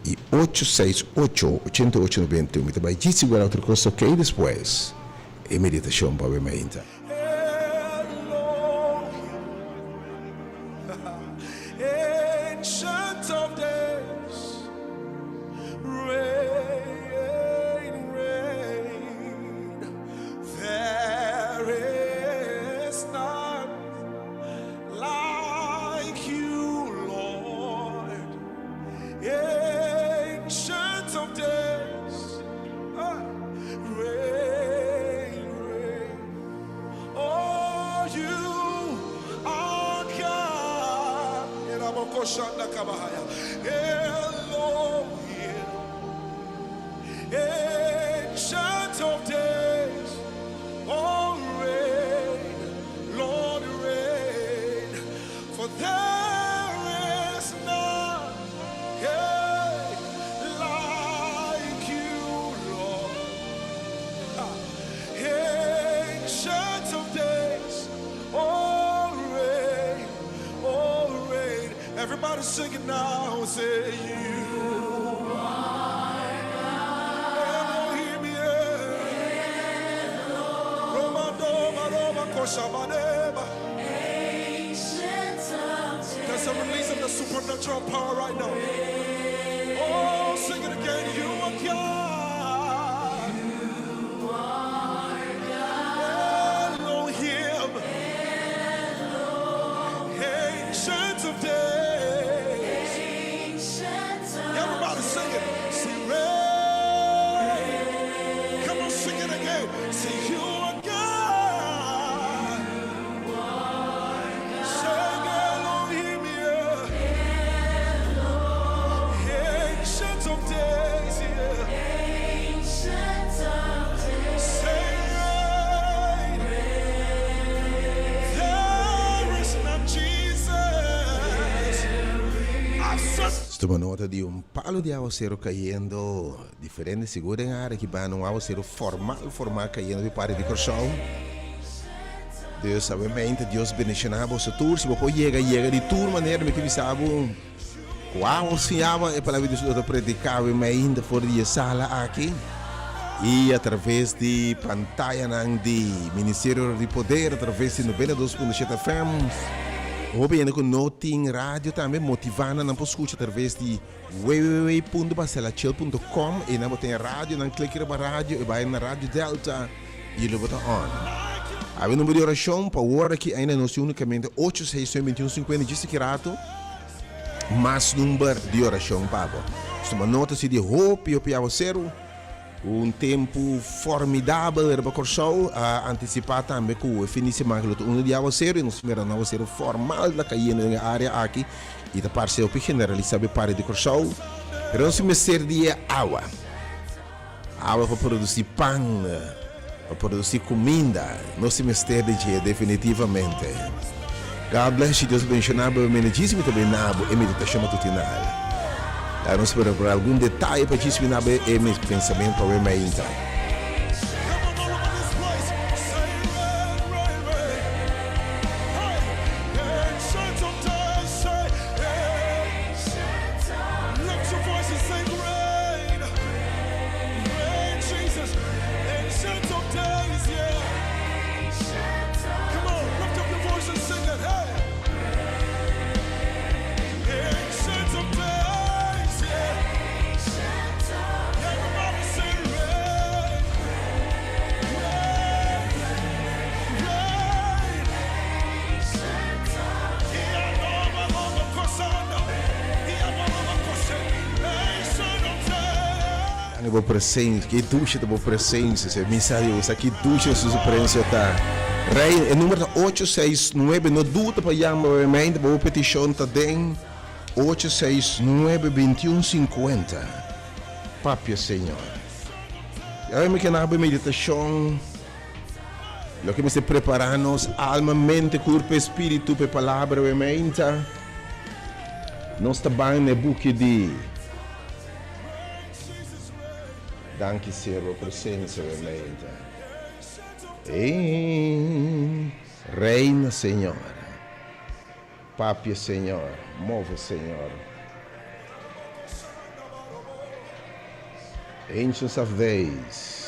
i ocho seis ocho ochenta i ocho noventa i un. Mi ta bai djis sigura otro kos ok despues e meditashon pa awe meinta. Ancient of days, reign, reign. There is none like you, Lord. Ancient of days, ah, reign, reign. Oh, you are God. Elohim. Ancient of days, oh reign, Lord reign, for there is none hey, like you, Lord. Ancient of days, oh Everybody sing it now. Say you are God. Elohim, yeah. Roma, Doma, Roma, Koshabaneba. There's a release of the supernatural power right now. Oh, sing it again. You are God. You are God. Elohim. Ancient of days. Everybody sing it. Say rain. Come on, sing it again. Say you are God. Sing Elohim, yeah. Ancient of days, yeah. Say rain. There is none, Jesus. I've searched. Tuma nota di un palo di awasero kayendo diferente sigur den área ki banda un awasero formal formal kayendo di parti di Kòrsou. Dus obviamente Dios bendishoná boso tur. Si bo por yega, yega di tur manera. Mi ke bisa bo ku awa o sin awa e palabra di Dios lo ta prediká awe mainta for di e sala aki i atraves di pantayanan di Ministerio di Poder atraves di 92.7 FM. Hopi hende ku no tin radio tambe motivá nan nan por skucha atraves di www.baselachel.com i nan bo tin radio nan klik riba radio i bai na Radio Delta i lo bo ta on. Awe number di orashon pa wor aki ainda nos tin unikamente ocho seis nuebe binti un sinkuenta djis aki rato mas number di orashon pa bo. Tuma nota si di hopi hopi awaseru. Un tempu formidabel riba Kòrsou a antisipá tambe ku e fin di siman lo ta unu di awaseru i nos mira un awaseru formal ta kayendo den e área aki i ta parse hopi generalisá be parti di Kòrsou. Pero nos mester di e awa. Awa pa produsí pan, pa produsí kuminda. Nos mester di dje definitivamente. God bless you, Dios benshoná bo mi djis mi ta bin na bo e meditashon matutinal. Laga nos spera por algun detaye pa djis mi na bo e mi pensamentu pa wei mainta. Dani bo presencia, ki dushi ta bo presencia, se mi sa Dios, ki dushi su presencia ta. Rey, e numero ta ocho seis nuebe, no duda pa yama obviamente, bo peticion ta den ocho seis nuebe bintiun sinkuenta. Papia Señor. Awe mi ke na bo meditacion, loke mester prepara nos alma, mente, kurpo, espiritu pa e palabra obviamente. Nos ta ban na e buki di. Danki Señor bo presencia den mente. Ey, reina Señor. Papia Señor, move Señor. Ancients of Days.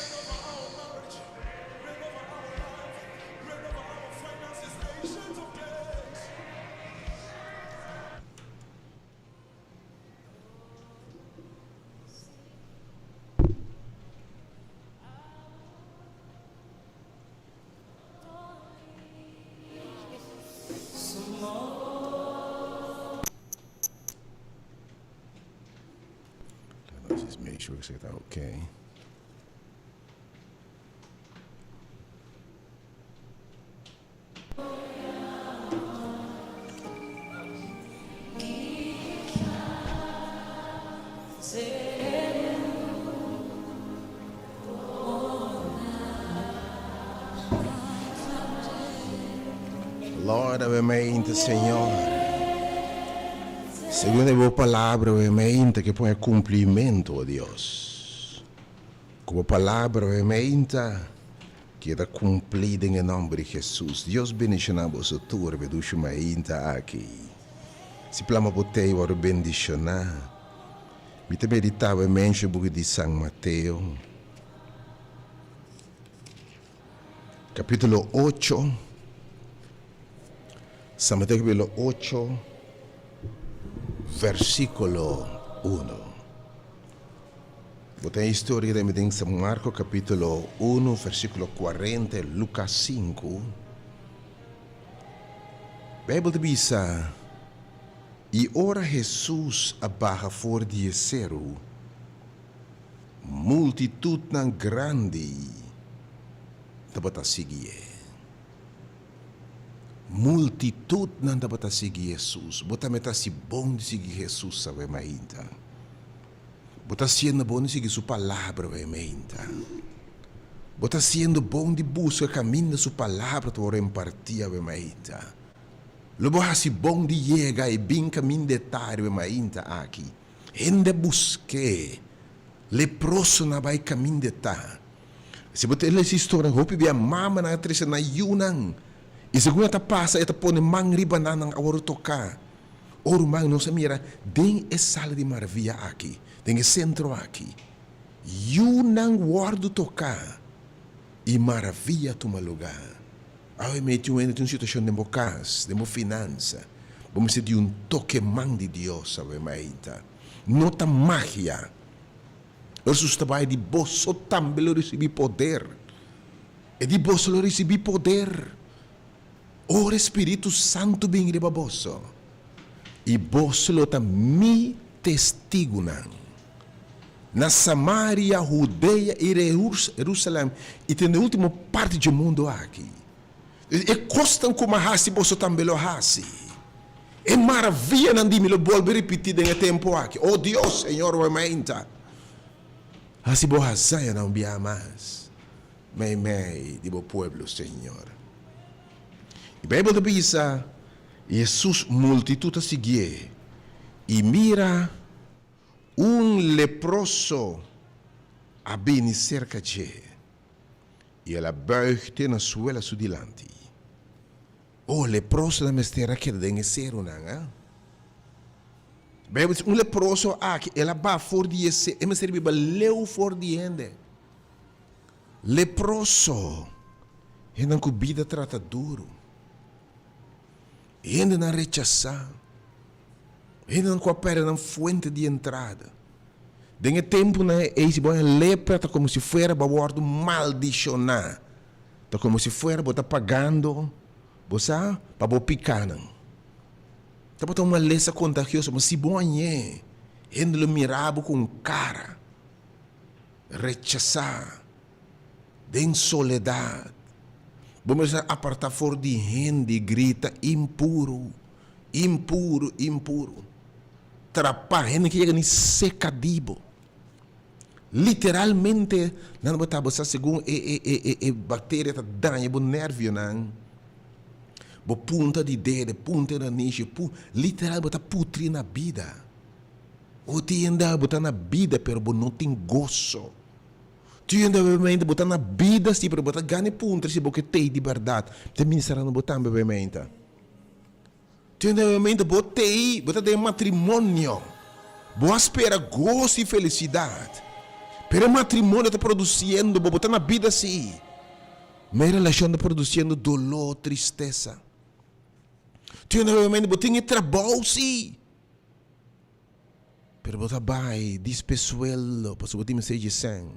Let's just make sure it's okay. Lord, awe mainta, Señor. Segun e bo palabra, awe mainta, ke pone cumplimento, oh Dios. Ku bo palabra, awe mainta, Keda cumplí den e nomber di Jesus. Dios bendiciona boso tur be dushi mainta aki. Si plama bo tei wòrdu bendishoná. Mi ta meditá e mensha buki di San Mateo, kapítulo ocho. San Mateo kapítulo ocho, versíkulo uno. Bo ta e historia tambe den San Marko kapítulo uno, versíkulo kuarenta, Lukas sinku. Beibel ta bisa, I ora Hesus a baha for di e seru, multitutnan grandi tabata siguié. Multitutnan tabata sigui Hesus. Bo tambe ta hasi bon di sigui Hesus awe mainta. Bo ta hasiendo bon di sigui su palabra awe mainta. Bo ta hasiendo bon di buska kaminda su palabra ta wòrdu impartí awe mainta. Lo bo hasi bon di yega i bin kaminda e ta riba e mainta aki. Hende a busk'é. Leprosonan a bai kaminda e ta. Si bo ta lesa historia, hopi bia mamanan a trese nan yunan, i segun e ta pasa e ta pone man riba nan, nan a wòrdu toká. O ruman, nos a mira den e sala di maravia aki, den e sentro aki, yunan wòrdu toká i maravia a tuma lugá. Awe meti un hende tin un situashon den bo kas, den bo finansa, bo mester di un toke man di Dios awe mainta. No ta magia. Hesus ta bai di boso tambe lo risibí poder. E di boso lo risibí poder ora e Spiritu Santu bin riba boso, i boso lo ta mi testigunan na Samaria, Hudea i Jerusalèm, i te na e último parti dje mundu aki. E kosnan ku mi a hasi, boso tambe lo hasi. E maravianan di mi lo bolbe ripití den e tempu aki. O Dios, Señor, wou meinta hasi bo hazañanan un biaha mas meimei di bo pueblo, Señor. E Beibel ta bisa, Hesus multitut a siguié, i mira, un leproso a bini serka dje, i el a buig te na suela su dilanti. Oh, leprosonan mester a keda den e serunan, a? Beibel dice, un leproso aki, el a baha for di e seru, e mester biba leu for di hende. Leproso, hendenan ku bida trata duru, hendenan rechasá, hendenan ku a pèrdè nan fuente di entrada. Den e tempunan ei, si bo haña lepra ta komo si fuera bo a wòrdu maldishoná, ta komo si fuera bo ta pagando, bo sa, pa bo pikánan. Tabata un malesa kontagioso, ma si bo hañ'é, hende lo mira bo ku un kara. Rechasá, den soledat. Bo mester apartá for di hende i grita, Impuru, impuru, impuru. Trapá, hende ke yega ni seka di bo. Literalmente, nan bo ta bo sa segun e e e e e bakteria ta daña bo nervionan, bo punta di dede, punta di nanishi, pu, literal bo ta putri na bida. Bo tin hende bo ta na bida pero bo no tin goso. Tin hende obviamente bo ta na bida si pero bo ta gana e puntra si bo ke tei di bèrdat. Mi ta ministrando bo tambe obviamente. Tin hende obviamente bo tei, bo ta den matrimonio. Bo a spera goso i felisidat. Pero e matrimonio ta produsiendo bo, bo ta na bida si. Ma e relashon ta produsiendo doló, tristesa. Tin hende obviamente bo tin e trabou si. Pero bo ta bai dispe sueldo pasobra bo tin mester dje sèn.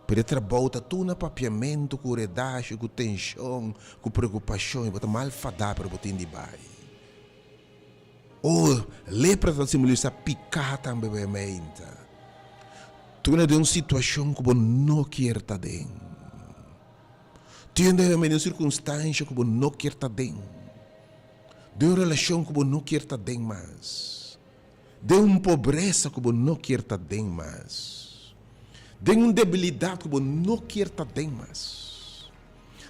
Pero e trabou ta tur na papiamentu ku redashi, ku tenshon, ku preokupashon i bo ta mal fadá pero bo tin di bai. Oh, lepra ta simbolisá piká tambe bo e meinta. Tur na den un situashon ku bo no kier ta den. Tur na den un sirkunstansha ku bo no kier ta den. Den un relashon ku bo no kier ta den mas. Den un pobresa ku bo no kier ta den mas. Den un debilidat ku bo no kier ta den mas.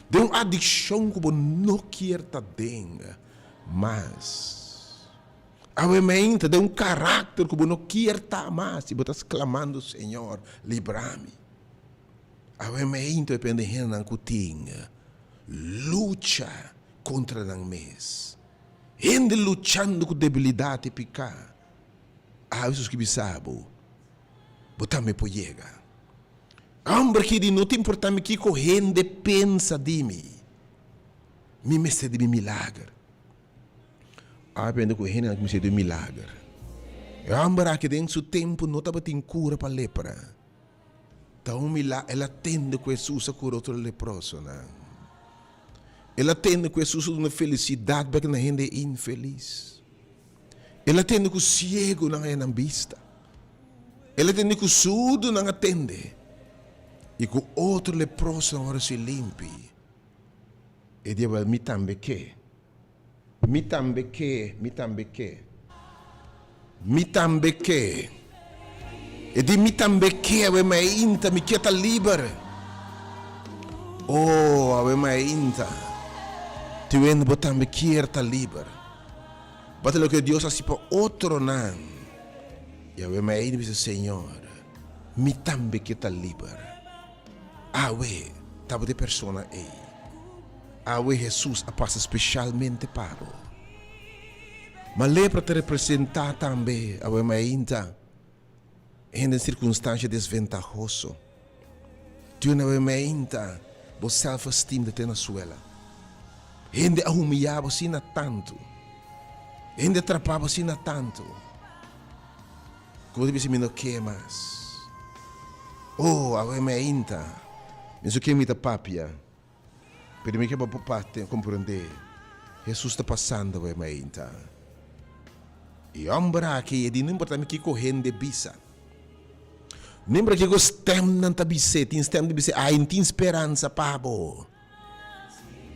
Den un adikshon ku bo no kier ta den mas. Awe mainta den un karakter ku bo no kier ta mas i bo ta sklamando, Señor, libra mi. Awe mainta depende hendenan ku tin lucha kontra nan mes. Hende luchando ku debilidat i piká. Awe Hesus ki bisa bo, bo tambe por yega. Hòmber ki di no ta importá mi kiko hende pensa di mi, mi mester di mi milager. Awe pende ku hendenan ku mester di un milager. E hòmber aki den su tempu no tabatin kura pa lepra. Ta un mila el a tende ku Hesus a kura otro leprosonan. El a tende ku Hesus a duna felisidat bek na hende infelis. El a tende ku siegunan a haña nan bista. El a tende ku surdunan a tende i ku otro leprosonan a wòrdu hasi limpi. E di, Awèl, mi tambe ke. Mi tambe ke, mi tambe ke. Mi tambe ke. E di mi tambe ke, awe mainta mi ke ta liber. Oh, awe mainta. Tiwende bo tambe kier ta liber. Bo ta loke Dios hasi pa otronan. I awe mainta bisa, Señor, mi tambe ke ta liber. Awe tabata e persona ei. Awe Hesus a pasa speshalmente pa bo. Ma lepra ta representá tambe awe mainta hende den sirkunstansha desventahoso. Tin awe mainta bo self-esteem ta te na suela. Hende a humiyá bo asina tantu. Hende a trapá bo asina tantu. Ku bo ta bisa mi no ke mas. Oh, awe mainta mi so ke mi ta papia. Pero mi ke pa bo parti komprondé, Hesus ta pasando awe mainta. E hòmber aki e di no importá mi kiko hende bisa. No importá kiko stèmnan ta bis'é, tin stèm ta bis'é, ai, no tin speransa pa bo.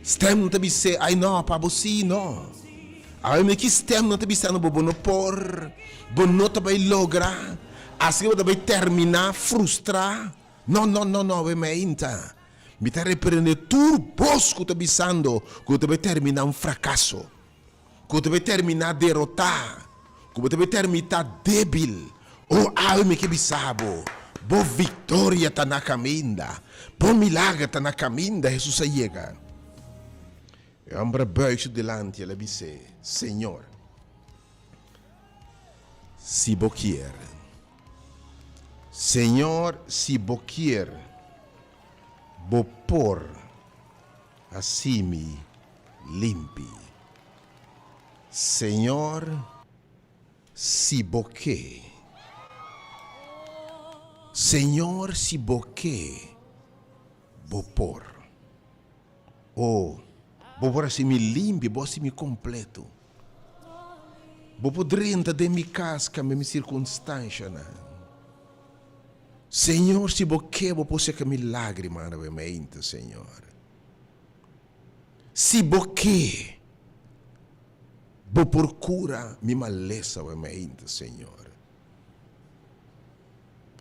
Stèmnan ta bis'é, ai no, pa bo sí, no. Awe mi ki stèmnan ta bisando bo, bo no por, bo no ta bai logra, asina bo ta bai terminá frustrá. No, no, no, no, awe mainta. Mi ta reprende tur bos ku ta bisando ku bo ta bai terminá un frakaso, ku bo ta bai terminá derotá, ku bo ta bai termitá débil. O awe mi ke bisa bo, bo viktoria ta na kaminda, bo milager ta na kaminda. Hesus a yega. E hòmber a bùig su dilanti, el a bis'é, Señor, si bo kier. Señor, si bo kier, bo por haci mi limpi. Señor, si bo ke. Señor, si bo ke, bo por. Oh, bo por haci mi limpi, bo haci mi completo. Bo por drenta den mi kas, kambia mi sirkunstanshanan. Señor, si Bo ke, Bo por seka mi lágrimanan awe mainta, Señor. Si Bo ke, Bo por kura mi malesa awe mainta, Señor.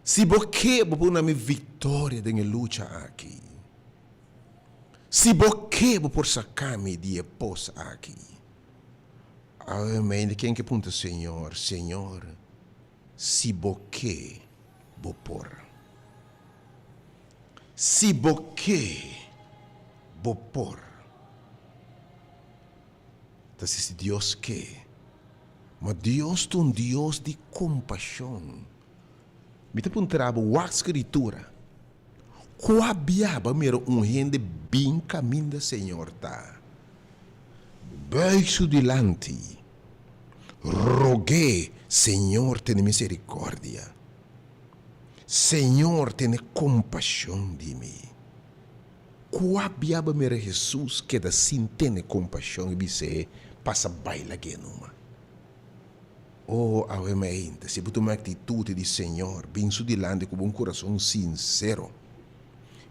Si Bo ke, Bo por duna mi viktoria den e lucha aki. Si Bo ke, Bo por saka mi di e pos aki. Awe mende ken ke puntra Señor, Señor, si Bo ke, Bo por. Si Bo ke, Bo por. Ta si si Dios ke. Ma Dios ta un Dios di kompashon. Mi ta puntra bo, wak Skritura. Kua bia bo a mira un hende bin kaminda Señor ta? Buig su dilanti, rog'é, Señor, tene misericordia. Señor, tene compasion di mi. Kua bia bo a mira Hesus keda sin tene compasion i bis'é, Pasa bai lag'é numa? Oh, awe mainta, si bo tuma e actitud di Señor, bin su dilanti cu bo un curason sincero.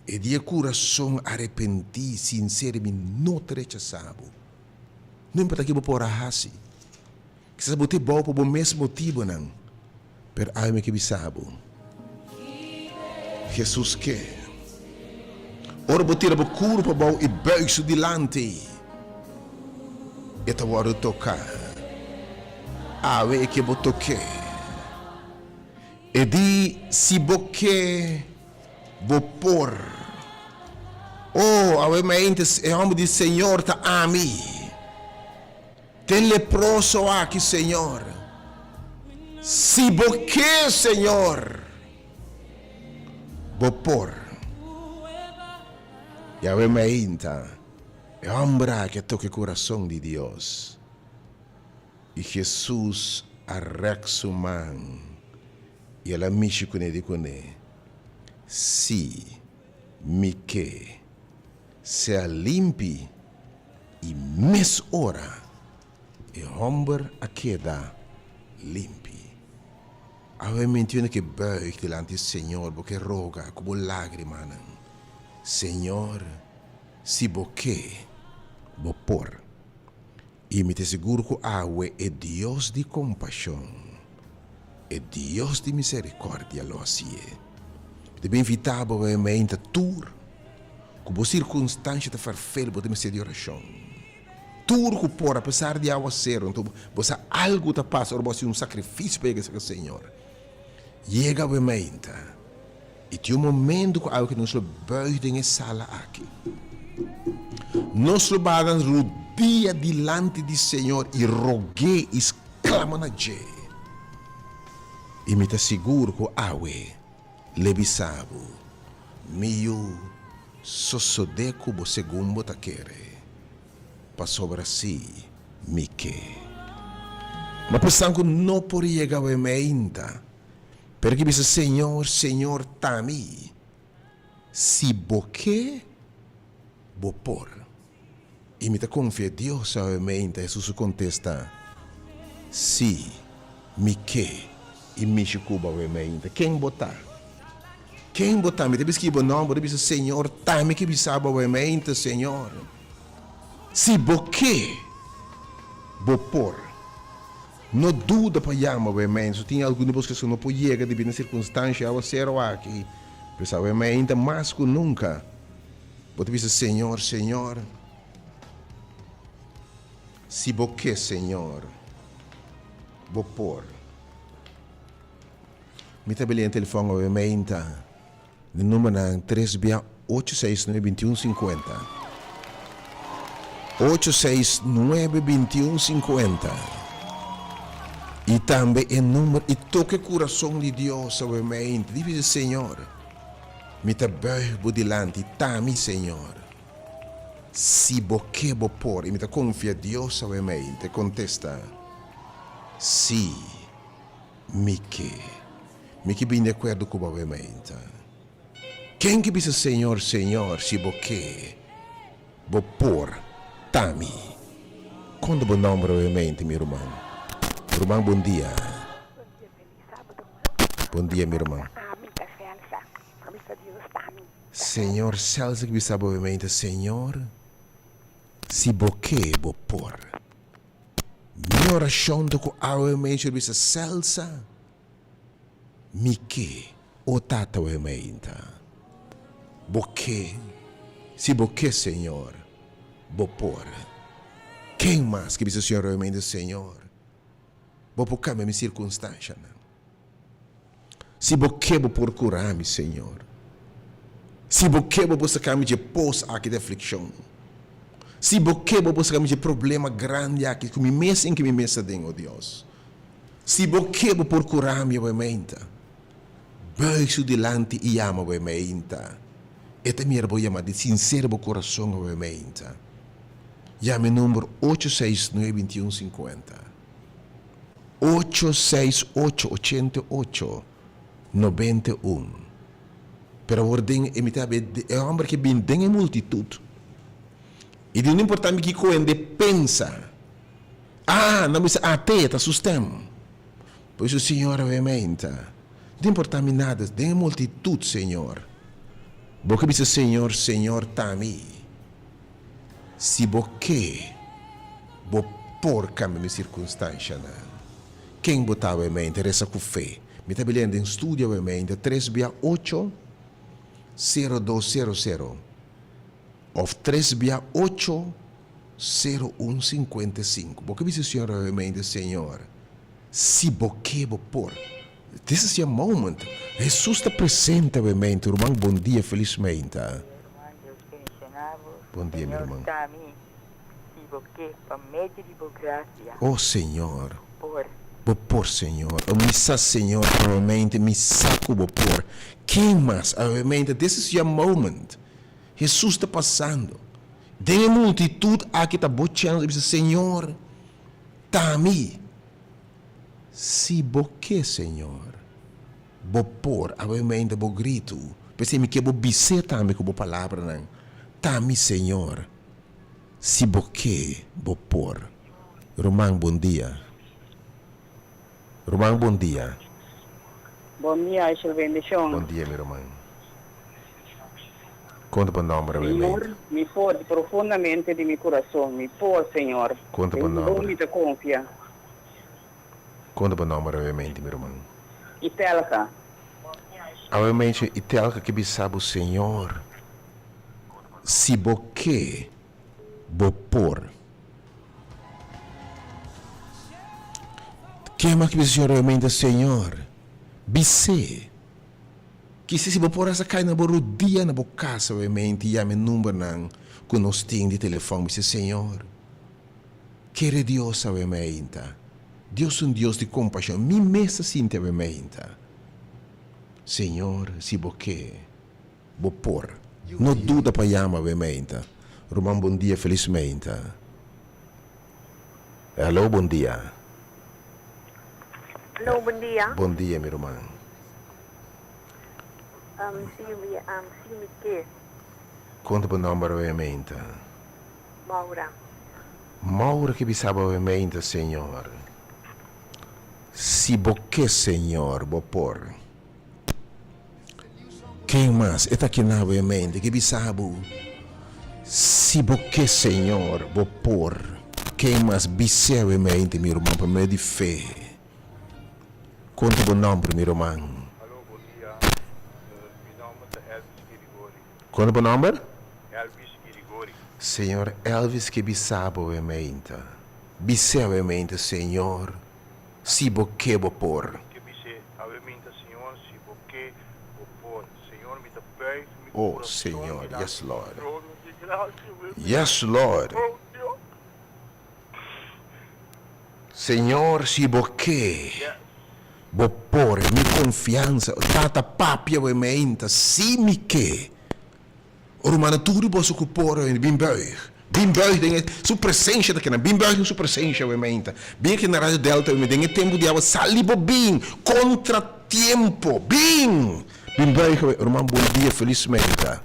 E di e curason arepentí, sincero, mi no ta rechasá bo. No importa ki bo por a haci. Kisas bo ta e bou pa bo mes motibonan, pero awe mi ke bisa bo, Jesus ke. Ora bo tira bo curpa abou i buig su dilanti, e ta wordo toca. Awe e ke bo toke. E di, Si bo ke, bo por. Oh, awe mainta e homber di, Señor, ta ami. T'e leproso aki, Señor. Si Bo ke, Señor, Bo por. Yahweh mainta, e hòmber aki a toka e kurason di Dios. I Hesus a rèk su man i el a mishi kuné di kuné, Sí, mi ke. Sea limpi. I mes ora e hòmber a keda limpi. Awe mi entiende ke buig dilanti Señor, bo ke roga ku bo lágrimanan, Señor, si bo ke, bo por. I mi ta sigur ku awe e Dios di kompashon, e Dios di miserikòrdia lo hasié. Mi ta bin invitá bo awe meinta tur ku bo sirkunstansha ta ferfel bo ta mester di orashon. Tur ku por apesar di awaseru anto bo sa algu ta pasa ora bo hasi un sakrifisio pa yega serka Señor. Yega awe meinta. I tin un momento ku awe ku nos lo buig den e sala aki. Nos lo baha nan rudia dilanti di Señor i rog'é i sklama na dje. I mi ta sigur ku awe l'e bisa bo, Mi yu, sosodé ku bo segun bo ta kere, pasobra sí mi ke. Ma pa esnan ku no por yega awe meinta, Pero ki bisa, Señor, Señor, ta mi. Si bo ke, bo por. I mi ta konfia Dios awe meinta. Hesus a kontesta, Si, mi ke. I mishi ku bo awe meinta. Ken bo ta? Ken bo ta? Mi ta biskí bo nòmber. Bo ta bisa, Señor, ta mi ke bisa bo awe meinta, Señor. Si bo ke, bo por. No duda pa yama bo e mens. Tin algun di bos ku no por yega debí na sirkunstansha awasero aki. Pero sa bo e meinta mas ku nunka. Bo ta bisa, Señor, Señor, si bo ke, Señor, bo por. Mi ta beli'e telefòn awe meinta. Di numbernan tres bia ocho seis nuebe bintiun sinkuenta. Ocho seis nuebe bintiun sinkuenta. I tambe e number i toka e kurason di Dios awe meinti. Di bisa, Señor, mi ta buig bo dilanti, ta mi, Señor. Si bo ke bo por. I mi ta konfia Dios awe meinti. Kontesta, Si. Mi ke. Mi ke bini di akuerdo ku bo awe mainta. Ken ke bisa Señor, Señor, si bo ke, bo por ta mi. Kon ta bo nomber awe mainta, mi ruman? Ruman, bon dia. Bon dia, feliz sábado. Bon dia, mi ruman. Ami ta Celsa. Pa bisa Dios ta mi. Señor, Celsa ke bisa bo awe mainta, Señor, si bo ke, bo por. Mi orashon ta ku awe mei bisa Celsa, mi ke, o Tata awe meinta. Bo ke, si bo ke Señor, bo por. Ken mas ke bisa Señor awe meinta, Señor, bo por kambia mi sirkunstanshanan. Si bo ke bo por kura mi, Señor. Si bo ke bo por saka mi dje pos aki di aflikshon. Si bo ke bo por saka mi dje problema grandi aki ku mi mes en ke mi mes ta den, o Dios. Si bo ke bo por kura mi, obviamente. Buig su dilanti i yama, obviamente. E ta mira bo yama di sinsero bo kurason, obviamente. Yama e number ocho seis nuebe bintiun sinkuenta. Ocho seis ocho ochenta i ocho nobenta i un. Pero awor den e mitad e homber ke bin den e multitud i di no importa mi kiko hende pensa, ah nan bisa ah te ta su stem. Por eso Señor awe meinta, no ta importa mi nada den e multitud Señor, bo ke bisa Señor, Señor ta mi. Si bo ke, bo por kambia mi sirkunstanshanan. Ken bo ta awe mente? Resa ku fe. Mi ta belian den studio awe mente, tres bia ocho, sero dos sero sero, òf tres bia ocho, sero un sinkuenta i sinku. Bo ke bisa Señor awe mente, Señor, si bo ke, bo por. This is your moment. Hesus ta presente awe mente. Ruman, bon dia, felis meinta. Herman, Dios bendiciona bo. Bon dia, mi Señor ruman. ta mi. Si bo. bo ke, pa medio di bo grasia. Oh Señor. Bo por. Bo por, Señor. Oh, mi sa, Señor, awemente mi sa ku bo por. Ken mas, awemente, this is your moment. Hesus ta pasando. Den e multitut aki ta bo chèns di bisa, Señor, ta mi. Si bo ke, Señor, bo por, awemente bo gritu. P'esei mi ke bo bis'é tambe ku bo palabranan, Ta mi, Señor. Si bo ke, bo por. Ruman, bon dia. Ruman, bon dia. Bon dia, Aishel bendishon. Bon dia, mi ruman. Konta bo nòmber awe Señor, mi por profundamente di mi kurason, mi por, Señor. Konta bo Den bo nòmber. mi ta konfia. Konta bo nòmber awe mente, mi ruman. Itelka. Awe mente, Itelka ke bisa bo, Señor, si bo ke, bo por. Kema ki bisa Señor awe mente, Señor, bis'é. Kise si bo por hasta kai na bo rudia na bo kas awemente i yama e numbernan ku nos tin di telefòn bisa Señor kere Dios awemeinta Dios un Dios di kompashon mi mes ta sinti awemeinta Señor si bo ke bo por no duda pa yama awemeinta Ruman bon dia felis meinta Hello bon dia. Hello bon dia. Bon dia mi ruman. Si mi si mi ke. Kon ta bo nomber awemente? Maura. Maura ke bisa bo awemente señor. Si bo ke señor bo por. Ken mas e ta kina awemente ke bisa bo si bo ke señor bo por. Ken mas bis'e awemente mi ruman pa medio di fe. Kon ta bo nomber mi ruman? Alo bon dia mi nomber ta Elvis Girigori. Kon ta bo nomber? Elvis Girigori. Señor Elvis ke bisa bo awemente bis'e awemente señor si bo ke bo por. Ke bis'e Awe mi ta Señor, si bo ke, bo por. Señor, mi ta buig mi Oh, kurason Señor, dilanti yes di Lord. trono di gracia, mi Yes Lord. Oh, Dios. Señor, si bo ke, Yes. bo por. Mi konfiansa, Tata, papia awe meinta, si mi ke. Rumannan, tur di boso ku por awe, bin buig. Bin buig den e Su presencia ta keda. Bin buig den Su presencia awe meinta. Bin aki na Radio Delta awe den e tempu di awe sali bo bin kontra tiempo. Bin! Bin buig awe. Ruman, bon dia, felis meinta.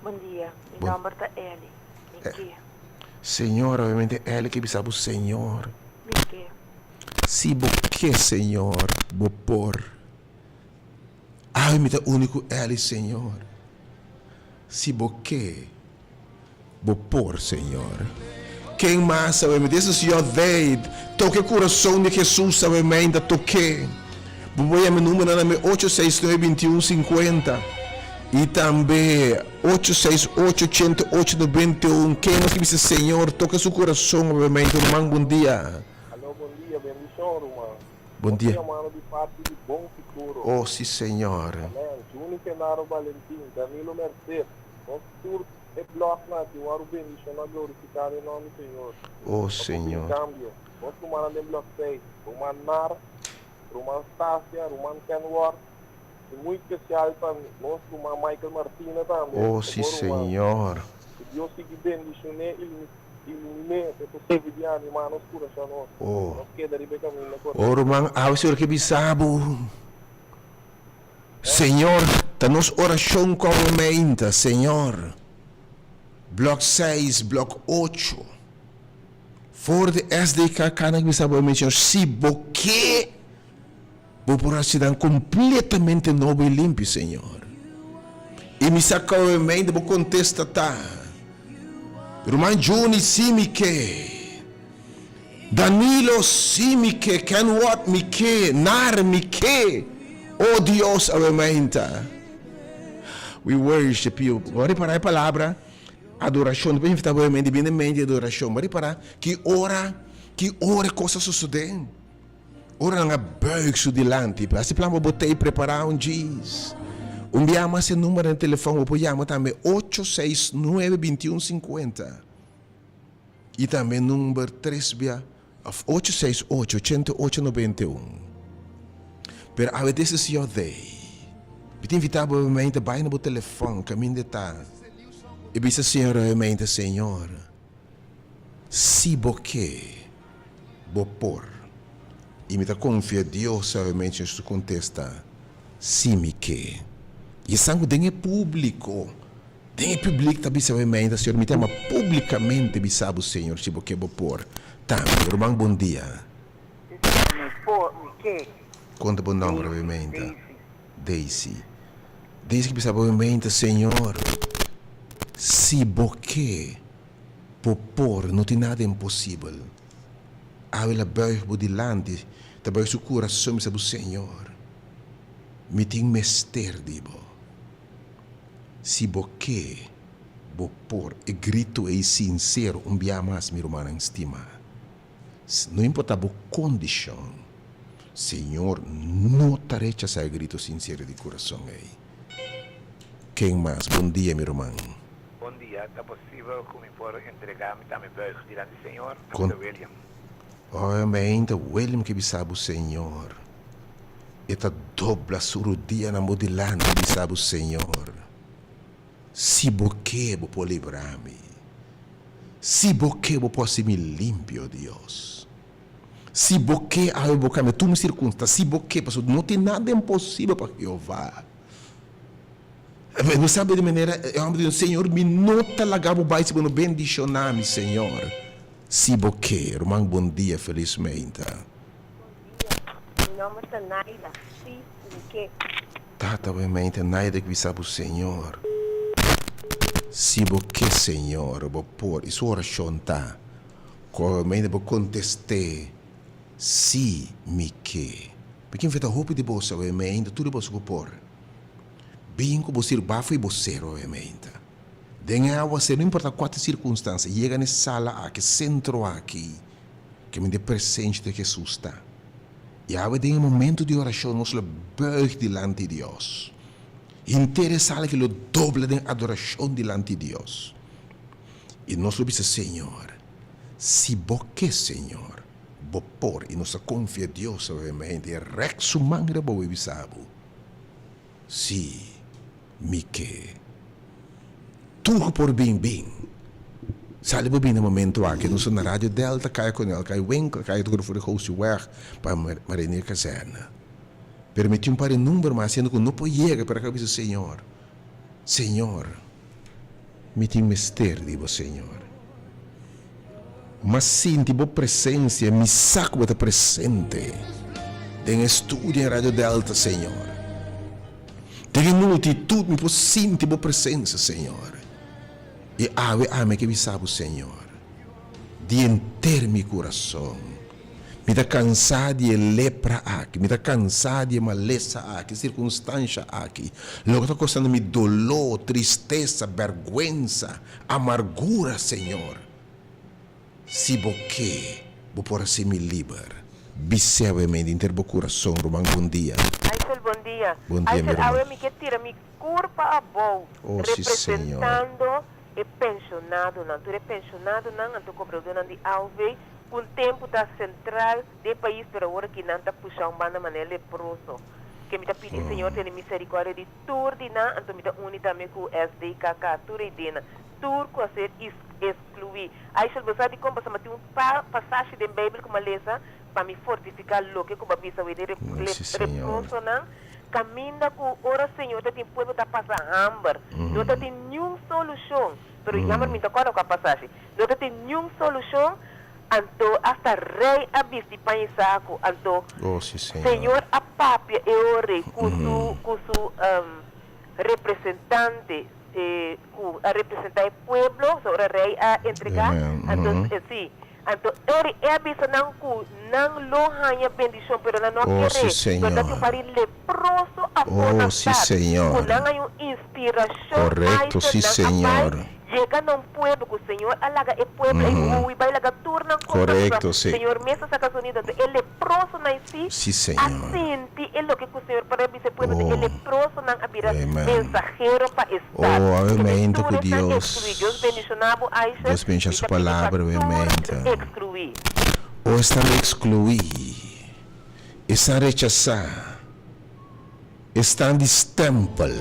Bon dia, mi Bon. nomber ta Elly. Mi ke. Señor, awe Elly ke bisa bo Señor. Mi ke. Si bo ke, Señor, bo por. Awe mi ta uni ku Elly, Señor. Si bo ke, bo por, Señor. Ken mas awe mi? This is your day. Toke kurason di Jesus awe meinta, toke. Bo por yama e numbernan na mi ocho seis nuebe bintiun sinkuenta i tambe ocho seis ocho ochenta i ocho nobenta i un. Ken mas ke bisa Señor toke su kurason awe meinta? Ruman, bon dia. Alo, bon dia. Bendishon, ruman. Bon dia. Nos ta yamando di parti di Bon Futuro. Oh, si Señor. Amen. Juni Genaro Valentin, Danilo Merced, nos tur e blognan aki wòrdu bendishoná glorifiká den nòm di Señor. Oh, Pa por bin Señor. kambio. Nos rumannan den blog seis, ruman Nar, ruman Stasia, ruman Kenworth, i muy spesial pa nos ruman Michael Martina tambe, Oh, e si bo ruman. Señor. Ku Dios sigui bendishoné i Ilumine e por sirbi di animá nos kurason nos. Oh. Nos keda riba e kaminda korekto. Oh ruman, awe Señor ke bisa bo. Señor, ta nos orashon ku awe meinta, Señor. Blok seis, blok ocho. For di SDKK nan ke bisa bo awe, Señor, si bo ke, bo por hasi nan kompletamente nobo i limpi, Señor. I mi sa ku awe meinta bo kontesta ta, Ruman Juni, si mi ke. Danilo, si mi ke. Ken Watt, mi ke. Nar, mi ke. O Dios, awe meinta. We worship you. Bo a ripará e palabra adorashon. Despues mi invitá bo awe meinta, bini mente di adorashon. Bo a ripará ki ora, ki ora e kos a sosodé. Ora nan a buig su dilanti, hasi plan pa bo tei prepará un djis. Un bia mas e number den telefòn bo por yama tambe ocho seis nuebe bintiun sinkuenta. I tambe number tres bia of ocho seis ocho ochenta i ocho nobenta i un. Pero awe this is your day. Mi ta invita bo mente bai na bo telefon kaminda e ta i bisa Señor mente Señor si bo ke bo por. I mi ta konfia Dios awe mente su kontesta si mi ke. I esan ku den e publiko. Den e publiek ta bisa bo meinta, Señor, mi ta yama publicamente bisa bo, Señor, si bo ke bo por. Tambe, ruman, bon dia. Si, Señor, mi por, mi ke. Konta bo nomber, bo meinta. Daisy. Daisy. Daisy ke bisa bo meinta, Señor, si bo ke, bo por, no tin nada imposibel. Awe la buig bo dilanti, ta buig su kurason bisa bo, Señor, mi tin mester di bo. Si bo ke, bo por. E gritu ei sinsero un bia mas, mi rumannan stimá. No importá bo kondishon, Señor no ta rechasá e gritu sinsero di kurason ei. Ken mas? Bon dia, mi ruman. Bon dia, ta posibel ku mi por entregá mi tambe buig dilanti Señor? Ami Kon ta William. Obviamente William ke bisa bo Señor. E ta dobla su rudianan bo dilanti i bisa bo, Señor, si bo ke, bo por libra mi. Si bo ke, bo por hasi mi limpio, Dios. Si bo ke, awe bo kambia tur mi sirkunstansia. Si bo ke, pasobra no tin nada imposibel pa Jehová. Bo sabi di manera e hòmber di dios, Señor, mi no ta laga bo bai si bo no bendishoná mi, Señor. Si bo ke. Ruman, bon dia, felismente. Bon dia, mi nomber ta Naida, si mi ke. Tata bo mente Naida ki bisa bo Señor si bo ke Señor bo por y su oracion ta cu mente bo conteste si mi ke. Mi ke invita hopi di boso awe mente tur di boso cu por bin cu bo sirba fo'i bo ser awe mente den e awa ser no importa cua ta e circunstancia yega na e sala aki centro aki. Ke mi den presensia di Hesus ta. I awe den e momento di orashon nos lo buig dilanti Dios. Henter e sala aki lo dobla den adorashon dilanti Dios. I nos lo bisa, Señor, si Bo ke, Señor, Bo por. I nos ta konfia Dios awe mente i rèk su man riba bo i bisa bo, Si, mi ke. Tur ku por bin, bin. Sali bo bin na momento aki. Nos ta na Radio Delta, Kaya Coronel Kai Winkel, Kaya Togoro for di Goosieweg pa Marinier Kazerne. Pero mi tin un par di number mas siendo ku no por yega, pero a bisa Señor, Señor, mi tin mester di bo, Señor. M'a sinti bo presencia, mi sa ku bo ta presente den e studio en Radio Delta, Señor. Den e multitud mi por sinti bo presencia, Señor. I awe ami ke bisa bo, Señor, di henter mi kurason, mi ta kansá di e lepra aki, mi ta kansá di e malesa aki, sirkunstansha aki, loke ta kosando mi doló, tristesa, bèrgwensa, Amargura, Señor, si Bo ke, Bo por hasi mi liber. Bis'é mi dinter Bo kurason, ruman, bon dia. Aysel, bon dia. Bon dia, mi Aysel, ruman. awe mi ke tira mi kurpa abou Oh, si, Señor. representando e penshonadonan, tur e penshonadonan, anto kobradónan di AOV, ku un tempu ta sentral den pais, pero awor aki nan ta pusha un banda manera leproso. Ke mi ta pidi Señor tene miserikòrdia di Tur di nan, anto mi ta uni tambe ku SDKK, tur eidenan, tur ku a ser eskluí. Aishel, bo sa dikon? Pasobra tin un pasashi den Beibel ku mi a lesa pa mi fortifiká loke ku bo a bisa wei den leprosonan, kaminda ku ora Señor ta tin pueblo ta pasa hamber, no ta tin niun solushon. Pero jammer mi no ta kòrda kua pasashi. No ta tin niun solushon, Anto hasta rey a bisti paña i saku. Anto Oh, sí, Señor. Señor a papia e ora ei ku su, ku su representante, ku a representá e pueblo, so ora rey a entregá, Amen. anto, sí. Anto e ora ei a bisa nan ku nan lo haña bendishon, pero nan no a Oh, sí, keré. Pero ta tin un Señor. par di leproso afó Oh, na sí, stat, ku Señor. nan haña un inspirashon Correcto, aiser, sí, nan a bai Señor. Yega na un pueblo ku Señor a laga e pueblo ei hui bai laga tur nan kos Korekto, pasobra si. Señor mes a saka sonido. Anto e leprosonan si Si, a Señor. sinti e loke ku Señor por a bisa e pueblo. E Oh, leprosonan a bira amen. mensahero pa e stat. Oh, Ke mi amen ta tur ku esnan Dios. ekskluí. Dios bendishoná bo, Aisha. Dios bendishoná Mi su ta pidi pa palabra, tur amen ta. ekskluí. Oh, esnan ekskluí, esnan rechasá. Esnan di stempel.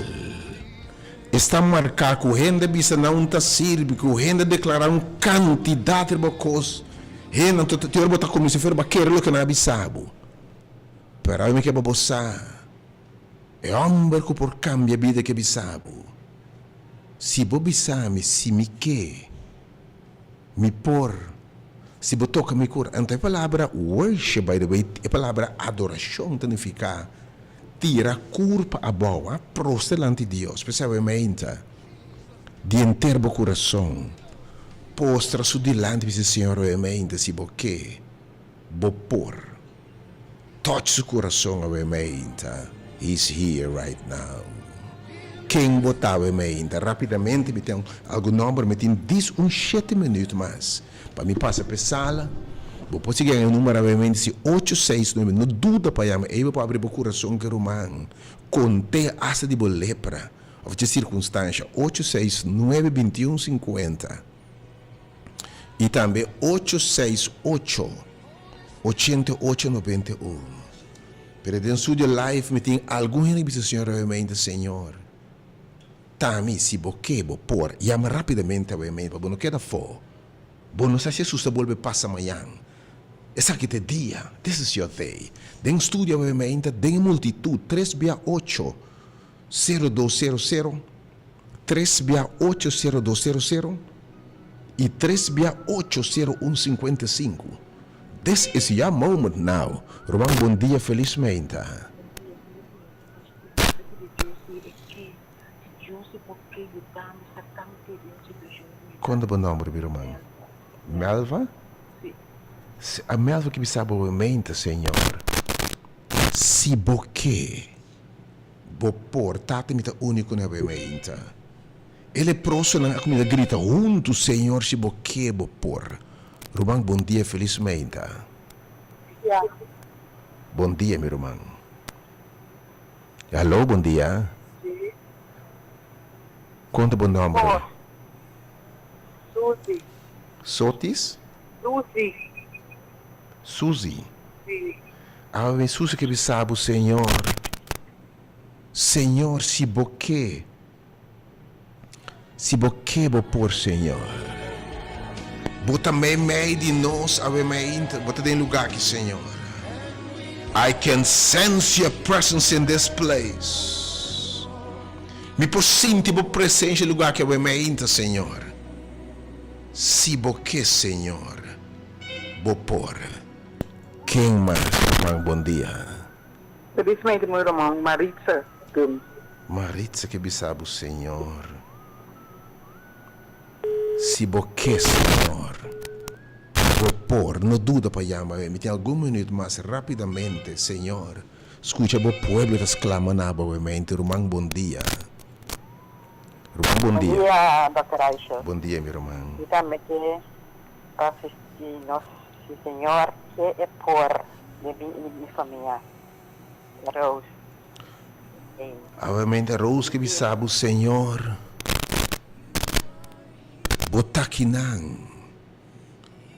Esnan marká ku hende bisa nan un ta sirbi, ku hende deklará un kantidat riba kos. Hende anto ta tin ora bo ta kuminsá fer bo a kere loke nan a bisa bo. Pero awe mi ke pa bo sa, e hòmber ku por kambia bida ke bisa bo, Si bo bisa mi si mi ke, Mi por, si bo toka mi kura. Anto e palabra worship, by the way, e palabra adorashon ta nifiká tira kurpa abou, a prostra dilanti Dios. P'esei awe meinta, di henter bo kurason, postra su dilanti, bisa, Señor, awe meinta, si bo ke, bo por. Touch su kurason awe meinta, He's here right now. Ken bo ta awe meinta? Rapidamente mi tin algun nomber, mi tin dis un shete minuut mas pa mi pasa p'e sala. Bo por sigui e number awe meinta si ocho seis nuebe. No duda pa yama ei, bo por abri bo kurason ku e ruman. Kont'é asta di bo lepra of dje sirkunstansha. Ocho seis nuebe bintiun sinkuenta. I tambe ocho seis ocho, ochenta i ocho nobenta i un. Pero den studio live mi tin algun hende bisa Señor awemente, Señor, ta mi si bo ke bo por yama rapidamente awemente pa bo no keda afo. Bo no sa si Jesus ta bolbe pasa mañan. Esaki ta e dia, this is your day. Den studio awemente den e multitud tres bia ocho sero dos sero sero. Tres bia ocho sero dos sero sero i tres bia ocho sero un sinkuenta i sinku. This is your moment now. Ruman bon dia felis meinta. Kon ta bo nomber mi ruman? Melva? A Melva ki bisa bo meinta Señor si bo ke. Bo por, Tata mi ta úniko na bemeinta. E leprosonan a kuminsá grita huntu, Señor, si bo ke, bo por. Ruman, bon dia, felis meinta. Ya. Bon dia, mi ruman. Haló, bon dia. Si. Kon ta bo nòmber? Por. Susi. Sotis? Susi. Susi. Si. Awe mi susi ke bisa bo, Señor, Señor, si bo ke, si bo ke bo por, Señor. Bo ta meimei di nos awe mainta, bo ta den lugar aki, Señor. I can sense your presence in this place. Mi por sinti bo presencia lugar aki awe mainta, Señor. Si bo ke, Señor, bo por. Ken mas ruman bon dia. Felizmente mi ruman Maritza Gumbs. Maritza ke bisa bo Señor si bo ke Señor bo por no duda pa yama mi tin algun minuut mas rapidamente Señor skucha bo pueblo ta sklama na bo mente ruman bon dia ruman bon Bon dia. dia Dòkter Aisha. Bon dia mi ruman. Mi tambe ke pa asisti nos Si Señor ke e por de mi i mi famia. Rose. Amen. Awamente Rose ke bisa bo Señor bo ta kinan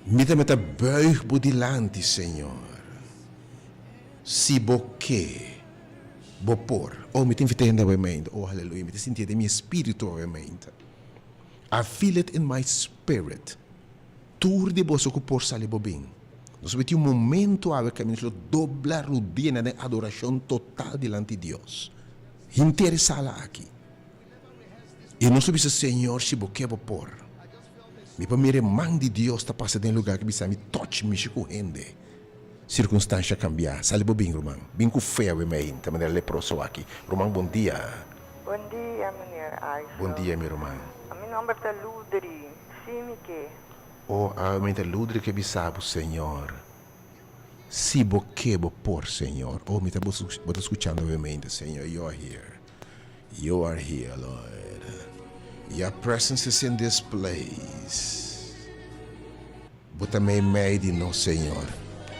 mi ta meta buig bo dilanti Señor si bo ke bo por oh mi ta invita hende awamente oh haleluya mi ta sinti den mi espiritu awamente I feel it in my spirit. Tur di boso ku por sali bo bin. Nos a tin un momento awe kaminda nos lo dobla rudianan den adorashon total dilanti Dios. Henter e sala aki. I nos lo bisa, Señor, si bo ke bo por. Mi por mira e man di Dios ta pasa den e lugar aki bisa mi touch mishi ku hende. Sirkunstansha kambia. Sali bo bin, ruman. Bin ku fe awe meinta, manera leproso aki. Ruman, bon dia. Bon dia, meneer Aisel. Bon dia, mi ruman. Mi nomber ta Ludry. Sí, mi ke. O, awe mi ta ludri ke bisa bo, Señor. Si bo ke, bo por, Señor. O, mi ta bo, bo ta skuchando awe mente, Señor. You are here. You are here, Lord. Your presence is in this place. Bo ta meimei di nos, Señor.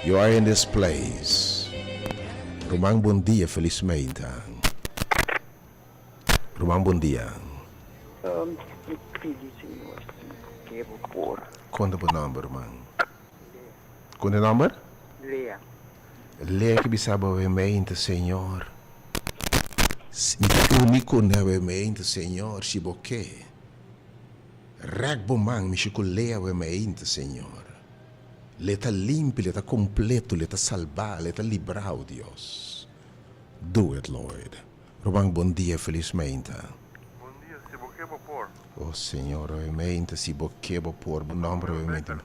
You are in this place. Ruman bon dia, felis meinta. Ruman bon dia. Mi pidi Señor si ke bo por. Konta bo nomber ruman. Konta e nomber? Lea. Lea ke bisa bo awe meinta Señor. Mi ta uni ku awe meinta Señor si bo ke. Rèk bo man mishi ku Lea awe meinta Señor. Le ta limpi, le ta kompleto, le ta salbá, le ta librá, o Dios. Do it Lord. Ruman bon dia felis meinta. Bon dia si bo ke bo por. Oh Señor awe meinta si bo ke bo por bo nomber awe meinta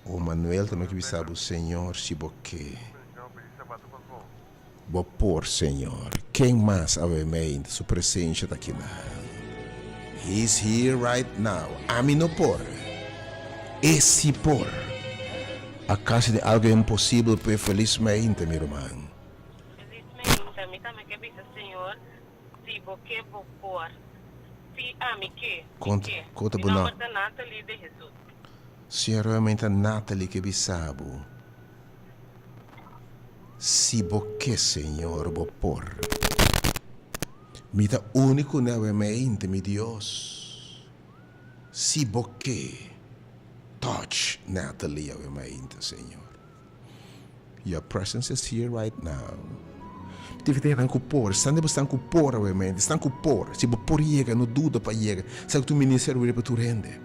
oh Manuel ta mi ke bisa bo Señor si bo ke bo por Señor ken mas awe meinta su presencia ta aki nan He is here right now ami no por e si por acaso tin algo imposibel p'e felis meinta mi ruman. Feliz meinta, mi tambe ke bisa Señor, si bo ke bo por. Si ami ke, mi ke. Konta Mi bo nomber ta Nathalie de Jesus. Señor mi ta Nathalie ke bisa bo, si bo ke Señor bo por. Mi ta unico na awe meinta mi Dios, si bo ke touch Nathalie awe meinta Señor. Your presence is here right now. Tin fe esnan ku por, esnan di bo esnan ku por awemente, esnan ku por. Si bo por yega, no duda pa yega. Sa ku tur ministerio wiri pa tur hende.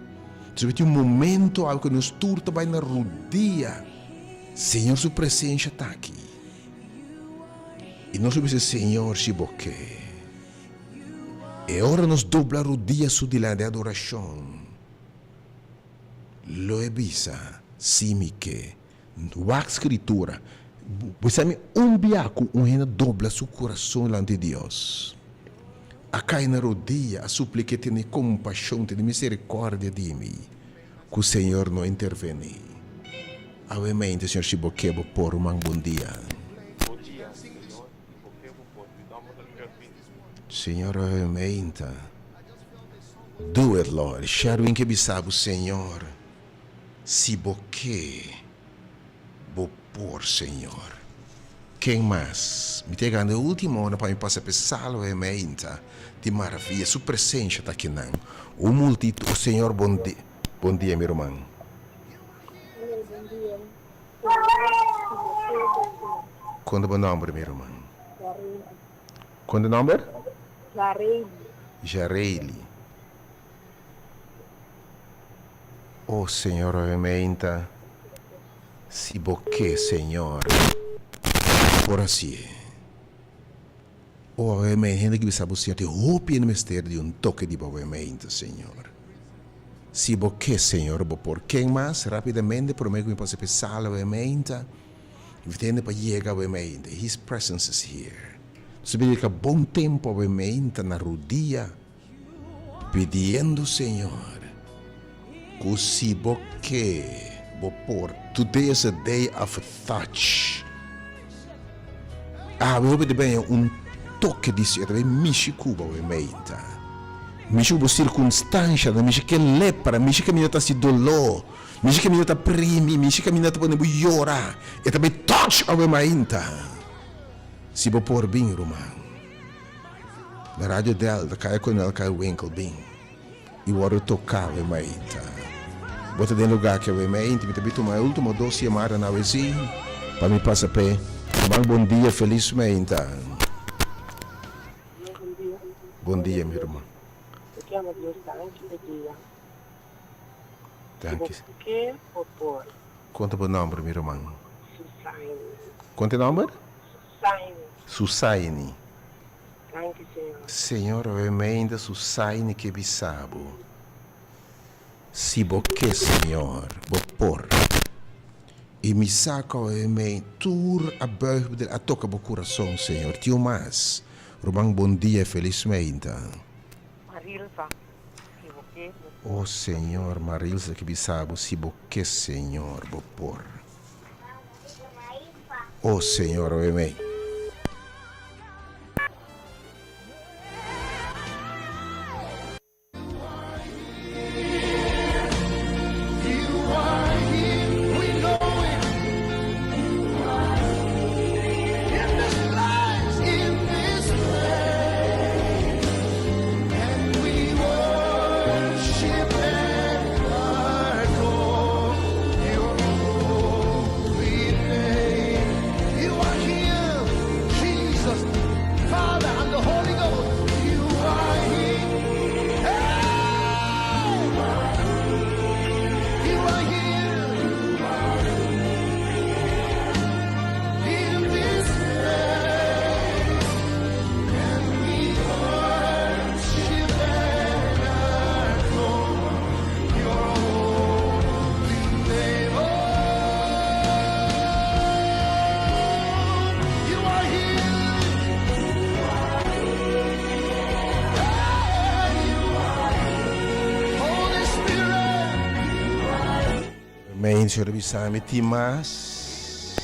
Entonces tin un momento awe ku nos tur ta bai na rudia. Señor su presencia ta aki. I nos lo bisa, Señor, si bo ke. E ora nos dobla rudia su dilanti den adorashon, lo e bisa, Si mi ke. Wak Skritura. Bo sa mi un bia ku un hende dobla su kurason dilanti di Dios, a kai na rodia, a suplik'é tene kompashon, tene miserikòrdia di mi, ku Señor no intervení. Awe mente, Señor, si bo ke, bo por, ruman, bon dia. Bon dia, Señor, si bo ke, bo por. Mi nòmber ta Sherwin. Señor, awe mente. Do it, Lord. Sherwin ke bisa bo, Señor. Si bo ke, bo por, Señor. Ken mas? Mi ta yegando e ultimo ora pa mi pasa p'e sala ora e meinta di maravia. Su presencia ta akinan. Un multitud, O Señor, bon dia. Bon dia, mi ruman. Kon ta bo nomber, mi ruman? Kon ta nomber? Jareili. Jareili. Oh Señor obviamente si bo ke Señor por hacié. Oh obviamente hende ki bisa bo Señor tin hopi hende mester di un toke di bo obviamente Señor. Si bo ke Señor bo por. Ken mas rapidamente prome ku mi pasa p'e sala obviamente invita hende pa yega obviamente His presence is here. Nos a bini ka bon tempo obviamente na rudia. Pidiendo Señor cu si bo ke bo por. Today is a day of a touch. Awe hopi ta bini un toke di Señor ta bin mishi cu bo awe meinta. Mishi cu bo circunstancianan, mishi cu e lepra, mishi caminda ta haci dolor, mishi caminda ta primi, mishi caminda ta pone bo yora. E ta bin touch awe mainta. Si bo por bin ruman. Na Radio Delta, Kaya Coronel Kaya Winkel bin i wòrdu toká awe mainta. Bo ta den lugá aki awe mainta, mi ta bin tuma e último dos yamadanan awe sí pa mi pasa p'e. Ruman bon dia, felis mainta. Bon dia. Bon dia mi ruman. Mi ke ama Dios danki p'e dia. Danki. Si bo ke bo por. Konta bo nòmber mi ruman. Susaini. Konta e nòmber? Susaini. Susaini. Danki Señor. Señor awe meinda Susaini ke bisa bo. Si bo ke Señor, bo por. I mi sa ku awe mei tur a buig bo a toka bo kurason Señor. Tin un mas. Ruman bon dia felis meinda. Marilza, si bo ke bo por. Oh Señor Marilza ke bisa bo si bo ke Señor bo por. Oh Señor oe mei. Awe Señor a bisa mi, tin mas,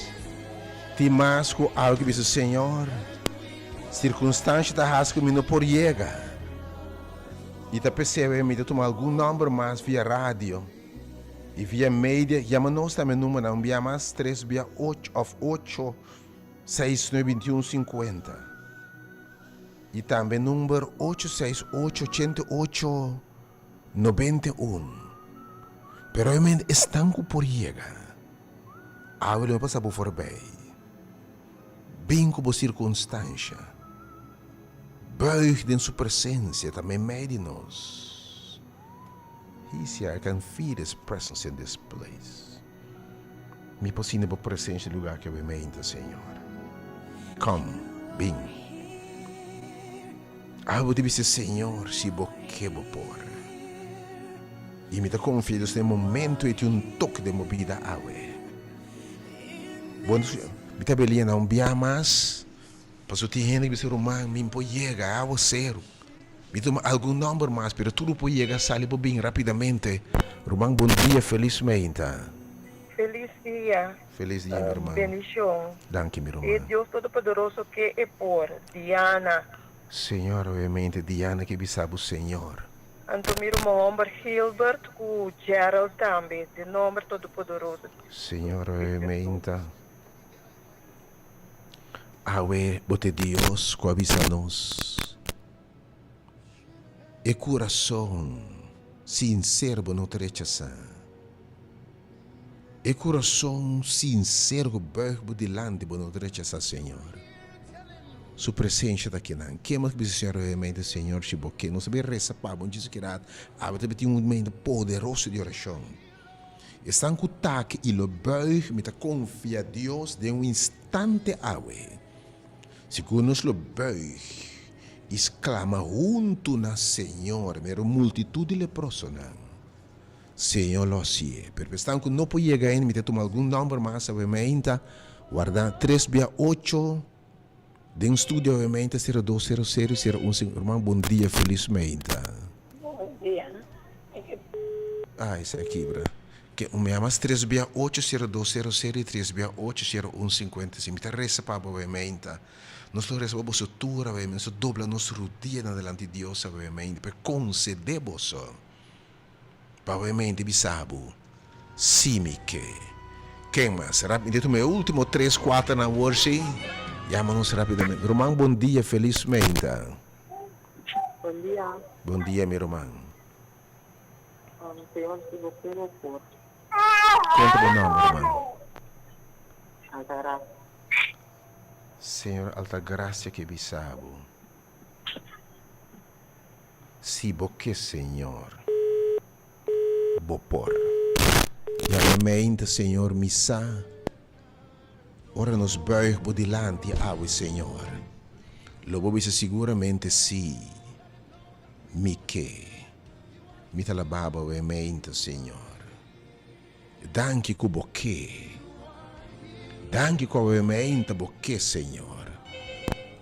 tin mas ku algu ki bisa, Señor, sirkunstansha ta hasi ku mi no por yega. I ta p'esei mi ta tuma algun nòmber mas via radio i via media. Yama nos tambe numbernan un bia mas, tres bia ocho òf ocho seis nuebe bintiun sinkuenta. I tambe number ocho seis ocho ochenta i ocho 91. Pero obviamente esnan ku por yega, awe lo no pasa bo forbij. Bin ku bo sirkunstansha. Buig den su presensia ta meimei di nos. He's here, I can feel his presence in this place. Mi por sinti bo presensia den lugar aki awe meinta, Señor. Kom, bin. Awe bo ta bisa, Señor, si bo ke bo por. I mi ta konfia Dios den e momento ei tin un toke den bo bida awe. Bo mi ta beliña na un bia mas, pasobra tin hende ki bisa, Ruman, mi por yega awe seru. Mi tuma algun nomber mas, pero tur por yega sali por bin rapidamente. Ruman bon dia, felis meinta. Felis dia. Felis dia mi ruman. Bendicion. Danki mi ruman. E Dios Todopoderoso ke e por, Diana. Señor obviamente Diana ke bisa bo Señor. Anto mi ruman homber Gilbert ku Gerald tambe, den nomber todopoderoso di Señor obviamente. Awe bo ta e Dios ku a bisa nos e kurason sinsero bo no ta rechasá. E kurason sinsero ku buig bo dilanti bo no ta rechasá, Señor. Su presensia ta akinan. Ken mas ku bisa Señor realmente, Señor, si bo ke, nos ta bin resa pa bo. Djis kirat awe ta bin tin un momento poderoso di orashon. Esnan ku taki i lo buig, mi ta konfia Dios den un instante awe. Sigur nos lo buig i sklama huntu na Señor, mira un multitut di leprosonan. Señor lo hasié. Pero pa esnan ku no por yega ainda, mi ta tuma algun nòmber mas awe meinta, warda tres bia ocho den studio awe meinta, sero dos sero sero i sero un sinku. Ruman, bon dia, felis meinta. Bon dia. Ah, esei a kibra. Ke un mea mas tres bia ocho sero dos sero sero i tres bia ocho sero un sinkuenta i sinku. Mi ta resa pa bo awe meinta. Nos lo resa pa boso tur awe meinta. Nos ta dobla nos rudianan delanti Dios awe meinta pa e konsede boso. Pa awe meinta bisa bo si mi ke. Ken mas? Rap mi ta tuma e ultimo tres kuaternan awor si. Yama nos rapidamente. Ruman bon dia felis meinta. Bon dia. Bon dia mi ruman. Señor si bo ke bo por. Kon ta bo nomber ruman? Altagracia. Señor Altagracia ke bisa bo. Si bo ke Señor bo por. Yama meinta Señor mi sa ora nos buig bo dilanti awe Señor lo bo bisa siguramente si mi ke mi ta laba bo awe meinta Señor danki ku bo ke danki ku awe meinta bo ke Señor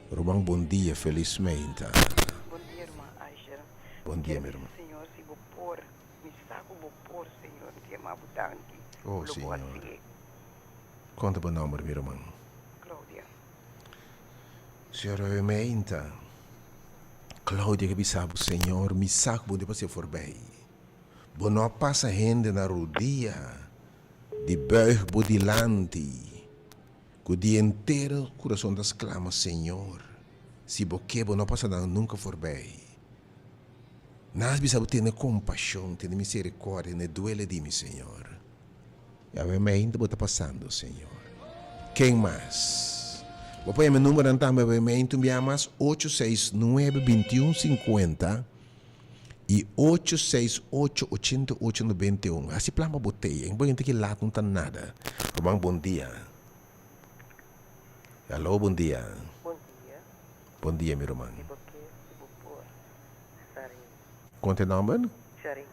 ruman bon dia felis meinta. Bon dia ruman Asher. Bon dia mi ruman. Señor si bo por Mi sa ku bo por, Señor. Mi ta yama bo danki Oh, ku lo bo Señor. hasié. Kon ta bo nòmber, mi ruman? Claudia. Señor, awe meinta. Claudia ke bisa bo, Señor, mi sa ku bo no ta pas'é forbei. Bo no a pasa hende na rudia di buig bo dilanti, ku di entero kurason ta sklama, Señor, si bo ke, bo no a pasa nan nunka forbei. Nas bisa bo tene kompashon, tene miserikordia, ne duele di mi, Señor. Awe mainta bo ta pasando, Señor. Ken mas? Bo por yama e numbernan tambe awe mainta un bia mas, ocho seis nuebe bintiun sinkuenta i ocho seis ocho ochenta i ocho nobenta i un. Hasi plan pa bo tei. Bo hende ki lat no ta nada. Ruman, bon dia. Alo, bon dia. Bon dia. Bon dia, mi ruman. Si bo ke, si bo por. Sharin. Kon ta e nomber? Sharin.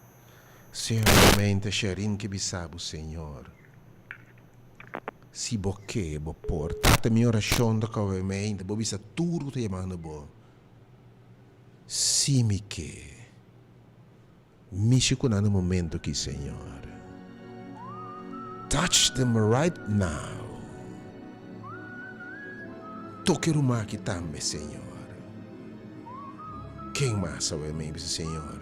Sinceramente Sharin ke bisa bo Señor si bo ke bo por tata mi oracion ta kobe mente bo bisa tur ku ta yamando bo si mi ke mishi ku nan na momento aki Señor. Touch them right now. Toke ruman aki tambe, Señor. Ken mas awe mi bisa, Señor?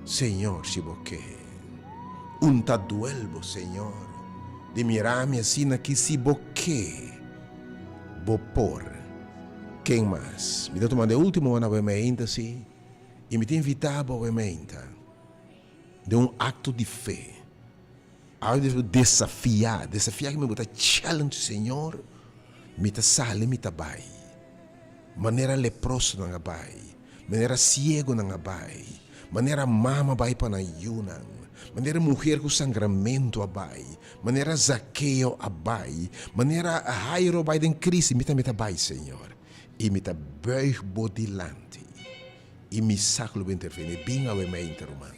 Señor, si bo ke. Un ta duel bo, Señor, di mira mi asina aki, si bo ke, bo por. Ken mas? Mi ta tuma de ultimo one awe meinta, si, i mi ta invita bo awe meinta den un acto di fe. Awe mi ta desafia, desafia ki mi bo ta challenge Señor, mi ta sali mi ta bai. Manera leprosonan a bai, manera siegonan a bai, manera mama a bai pa nan yunan, manera muher ku sangramentu a bai, manera Zakeo a bai, manera Jairo a bai den krisi, mi tambe ta bai, Señor, i mi ta buig bo dilanti, i mi sa ku lo bo interveni. Bin awe meinta, ruman.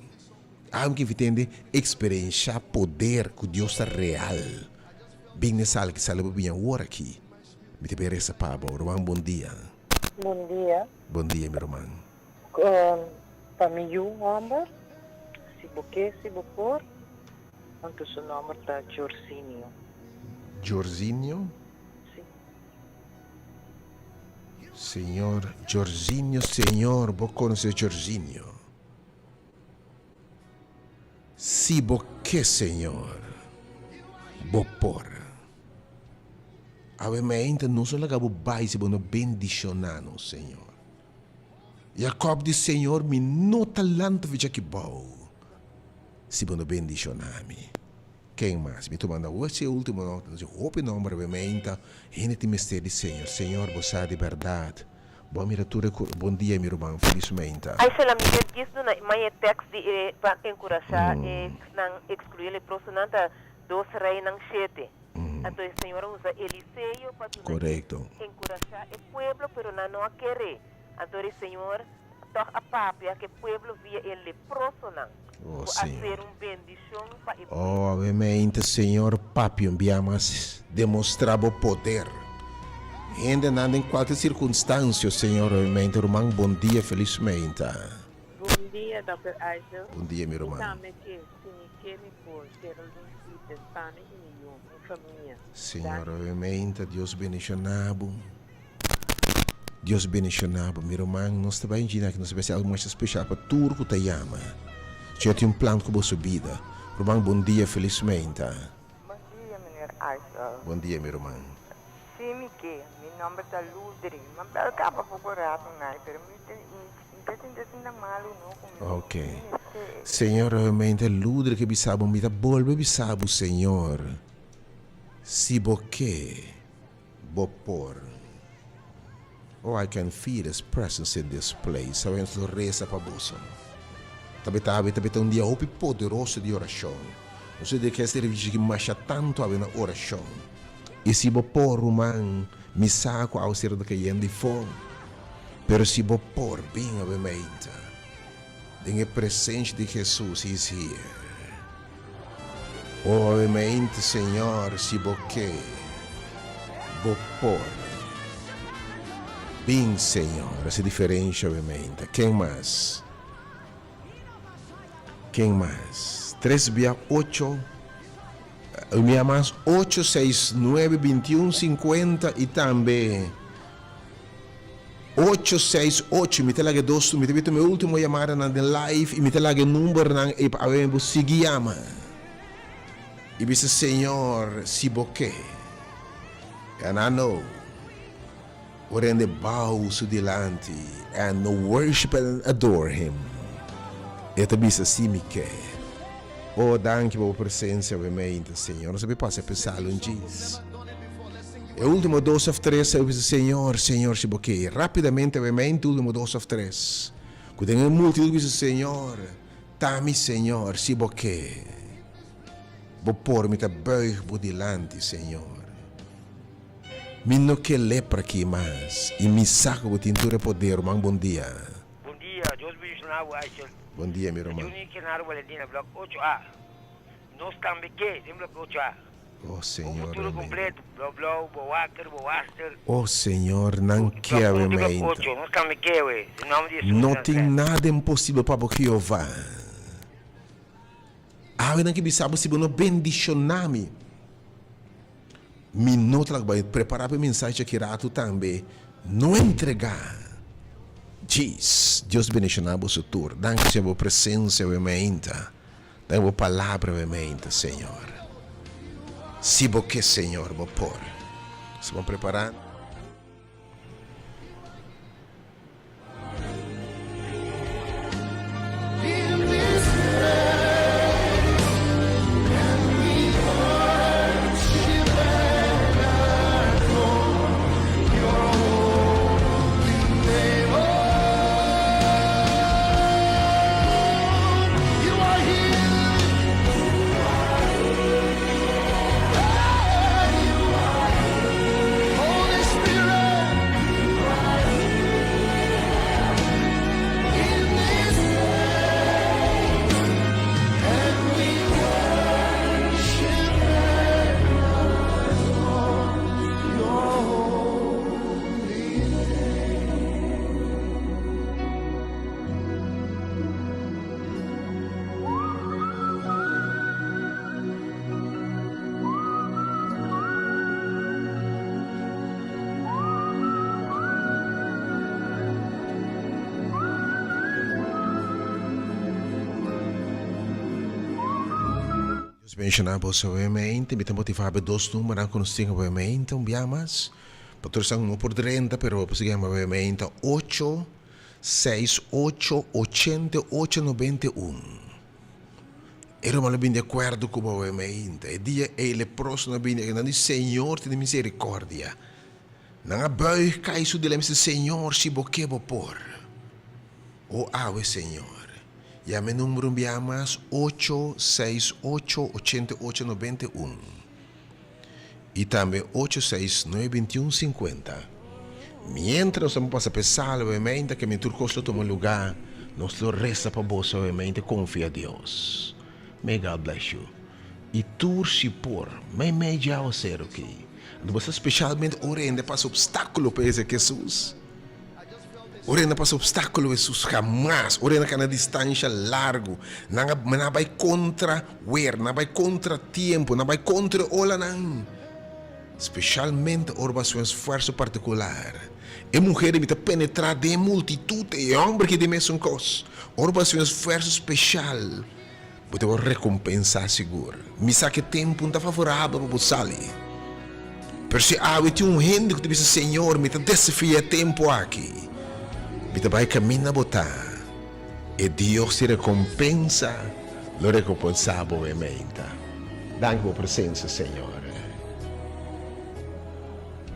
Aunke fi tende eksperenshá poder ku Dios ta real, bin na e sala ki sali bo biña awor aki. Mi ta bin resa pa bo. Ruman, bon dia. Bon dia. Bon dia, mi ruman. Pa mi yu hòmber, si bo ke, si bo por, anto su nòmber ta Jorzinho. Jorzinho? Si. Señor Jorzinho, Señor, bo konosé Jorzinho. Si bo ke, Señor, bo por. Awe mainta nos no laga bo bai si bo no bendishoná nos, Señor. Jakob di, Señor, mi no ta lanta for djaki bou si bo no bendishoná mi. Ken mas? Mi ta manda awor si e ultimo nota. Nos tin hopi nomber awe mainta. Hende tin mester di Señor. Señor, bo sa di bèrdat. Bo a mira tur e ku. Bon dia, mi ruman. Felis mainta. Ai solamente djis duna mai e tekst di e pa enkurashá e nan ekskluí leprosonan ta Dos Reinan shete. Anto e Señor a usa Eliseo pa duna e enkurashá e pueblo, pero nan no a keré. Anto e Señor tòg a papia ku e pueblo via e leprosonan, ku a ser un bendishon pa e pueblo. Oh, awe mainta, Señor, papia un bia mas, demostrá bo poder. Hendenan den kualke sirkunstansio, Señor, awe mainta, ruman, bon dia, felis mainta. Bon dia, Dòkter Eisel. Bon dia, mi ruman. Mi tambe ke si mi ke mi por Geraldine Pieter pa mi i mi yu, mi famia. Señor, awe mainta, Dios bendishoná bo. Dios bendiciona bo mi ruman nos ta bai djina aki nos ta bai haci algo masha special pa tur cu ta yama Señor tin un plan cu boso bida ruman bon dia feliz meinta. Bon dia meneer Aisel. Bon dia mi ruman. Si mi ke, mi nomber ta Ludri. Mi a bel caba poco rato nai pero mi ta mi ta sinti asinta malu no cu mi Ok. mi mester. Señor realmente Ludri ke bisa bo mi ta bolbe bisa bo Señor si bo ke. Bo por. Oh, I can feel His presence in this place. Sabe, nos lo reza pa boso. Tabe ta awe, tabe ta un dia hopi poderoso di orashon. Nos lo dedica e servicio aki masha tanto awe na orashon. I si bo por, ruman, mi sa cu awe sera ta cayendo di fo, pero si bo por, bin awe mainta, den e presencia di Jesus, He is here. Oh awe mainta Señor si bo ke bo por bin Señor haci diferencia awe mainta ken mas ken mas tres bia ocho un bia mas ocho seis nuebe bintiun sinkuenta y tambe Ocho seis ocho mi ta laga e dos mi ta bin tuma e ultimo yamadanan den live y mi ta laga e numbernan ey pa awe bo sigui yama y bisa Señor si bo ke and I know bo rende bao su dilanti and no worship and adore him e ta bisa si mi ke oh danki pa bo presencia awe meinta Señor nos a bin pasa e psalm djis. E ultimo dos of tres a bisa, Señor, Señor, si bo ke. Rapidamente a mente ultimo dos of tres. Ku den e multitud bisa, Señor, ta mi Señor, si bo ke. Bo por mi ta buig bo dilanti, Señor. Mi no ke lepra aki mas, i mi sa ku bo tin tur e poder. Ruman, bon dia. Bon dia, Dios bendiciona bo Aishel. Bon dia, mi ruman. Juni Genaro Valentina, blok ocho A. Nos tambe ke den blok ocho A. Oh Un Señor, futuro amén. completo, blou blou, bo water, bo waster. Oh Señor, nan ke awe Blok mainta. ocho, nos tambe ke awe, den nomber di Jesus No di tin Nazaret. nada imposibel pa bo Jehová. Awe nan ke bisa bo si bo no bendishoná mi, mi no ta laga bai. Prepará pa e mensahe aki ratu tambe. No entregá. Djis. Dios bendishoná boso tur. Danki Señor pa bo presensia awe mainta. Danki pa bo palabra awe mainta, Señor. Si bo ke, Señor, bo por. Nos ta prepará. Dios bendiciona boso obviamente. Mi ta motiva be dos numbernan cu nos tin obviamente un bia mas. Pa tur esnan cu no por drenta pero bo por sigui yama obviamente ocho seis ocho ochenta i ocho noventa i un. E ruman lo bin di akuerdo ku bo mainta. E dia ei leprosonan a bini aki, nan di, Señor, tene miserikordia. Nan a buig kai su dilanti i bisa, Señor, si bo ke, bo por. O awe, Señor. Yama e numero un bia mas, ocho, seis, ocho, ochenta i ocho, noventa i un. I tambe ocho, seis, nuebe, binti un, sinkuenta. Miéntras nos ta pasa pa e sala, obviamente, ke mi tur kos lo tuma lugá, nos lo resa pa boso, obviamente, konfia Dios. May God bless you. I tur si por, meimei dje awaseru aki. Anto bo sa speshalmente ora hende pasa opstákulo pa ese Hesus. Ora hende pasa opstákulo Hesus hamas, ora hende kana distansha largu, nan a nan a bai kontra wer, nan a bai kontra tiempo, nan a bai kontra e olanan. Speshalmente ora bo hasi un esfuerso partikular. E muher mi ta penetrá den e multitut, e hòmber ki den mesun kos. Ora bo hasi un esfuerso speshal, bo ta wòrdu rekompensá sigur. Mi sa ku e tempu no ta favorabel pa bo sali. Pero si awe tin un hende ku ta bisa, Señor, mi ta desafiá e tempu aki, mi ta bai kaminda bo ta, e Dios di rekompensa lo rekompensá bo e meinta. Danki pa bo presensia, Señor.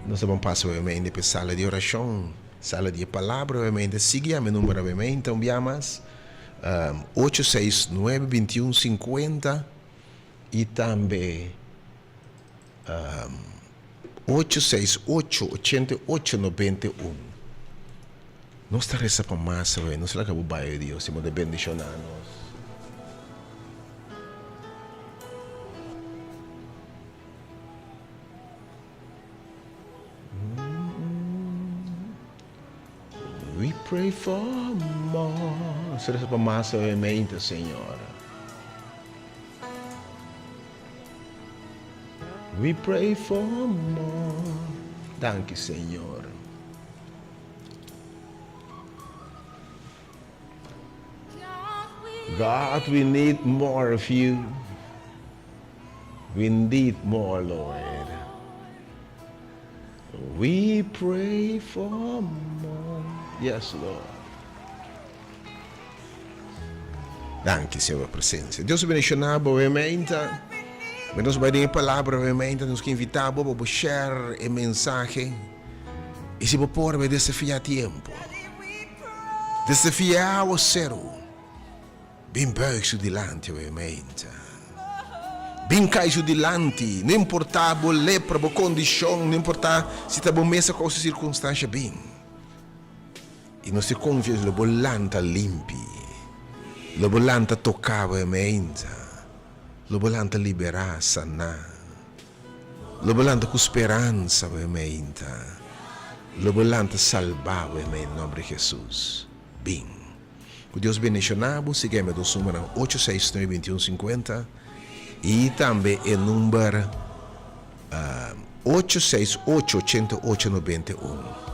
Nos ta bon pasa obviamente pa e sala di orashon, sala di e palabra obviamente. Sigui yama e number obviamente un bia mas, ocho seis nuebe bintiun sinkuenta i tambe ocho seis ocho ochenta i ocho nobenta i un. Nos ta resa pa mas awe, nos laga bo bai, Dios, i bo ta bendishoná nos. We pray for more. Nos ta resa pa mas awe mente, Señor. We pray for more. Danki, Señor. God, we need more of you. We need more, Lord. We pray for more. Yes, Lord. Danki, Señor, pa presencia. Dios bendiciona bo obviamente. Nos bai den e palabra obviamente. Nos ke invita bo pa bo share e mensahe. I si bo por bai desafia tiempo. Desafia awaceru. Bin buig su dilanti obviamente. Bin kai su dilanti. No importa bo lepra, bo condicion, no importa si ta bo mes a causa circunstancia, bin. I nos ta konfia lo bo lanta limpi, lo bo lanta toká bo e meinta, lo bo lanta liberá, saná, lo bo lanta ku speransa bo e meinta, lo bo lanta salbá bo e mei nòmber di Hesus. Bin. Ku Dios bendishoná bo, sigui mi dos numbernan 869 21 50 i tambe e number 868 88 91.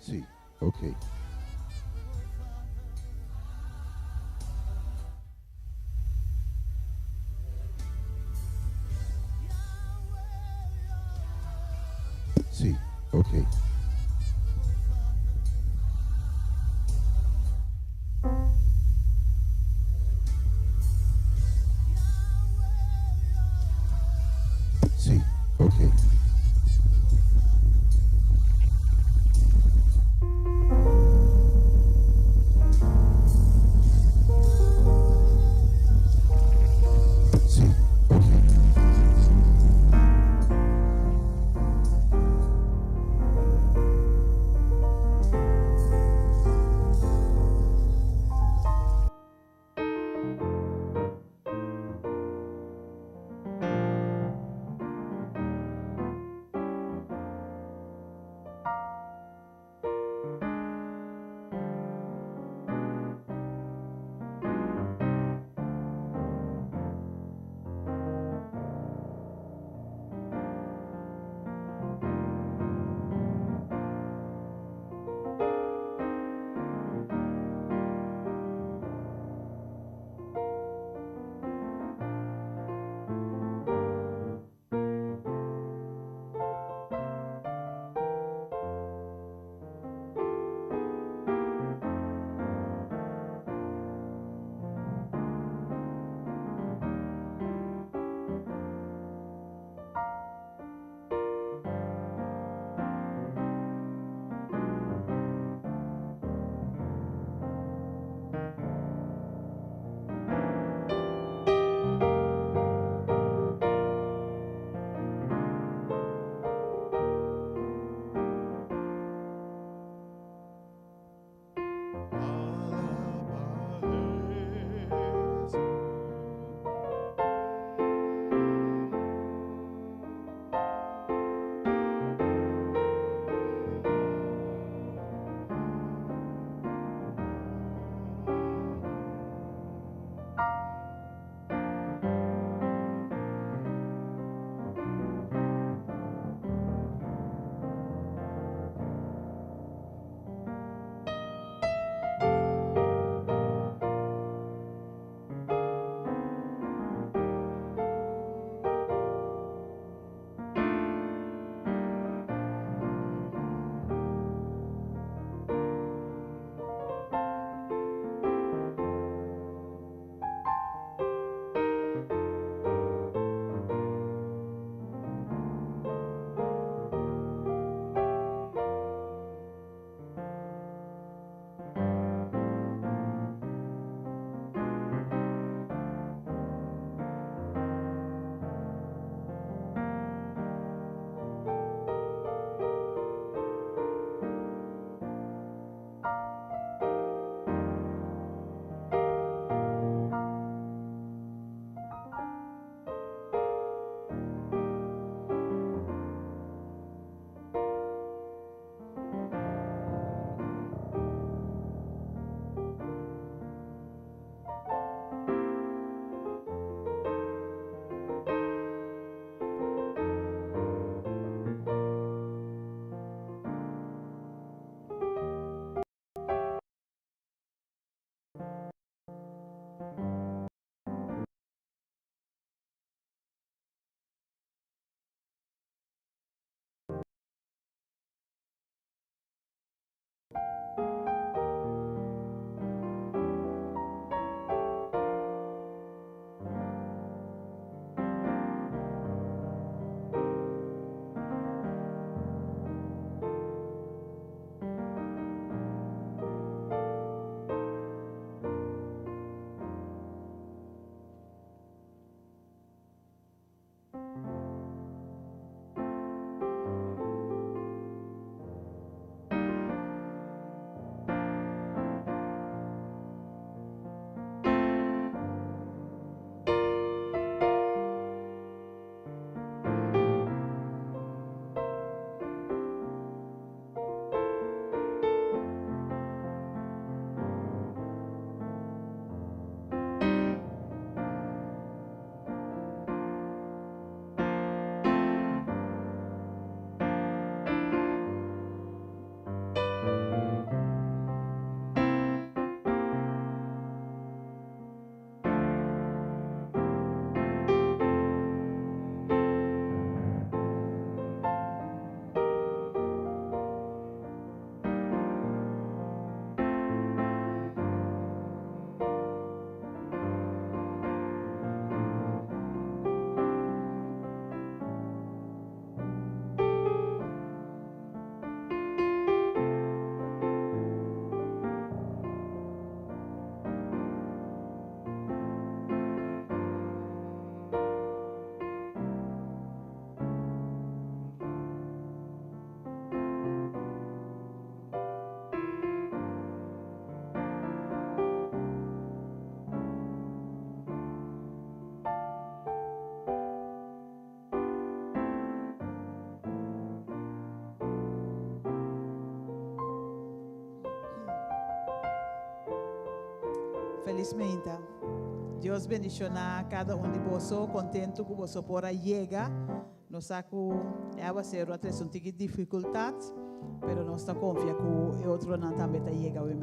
Sí, ok. Sí, ok. Sí, ok. Sí, ok. Felizmente. Dios bendiciona cada un di boso, contento cu boso por a yega. Nos sa cu e awacero a trece un tiki dificultad, pero nos ta confia cu e otronan tambe ta yega awe.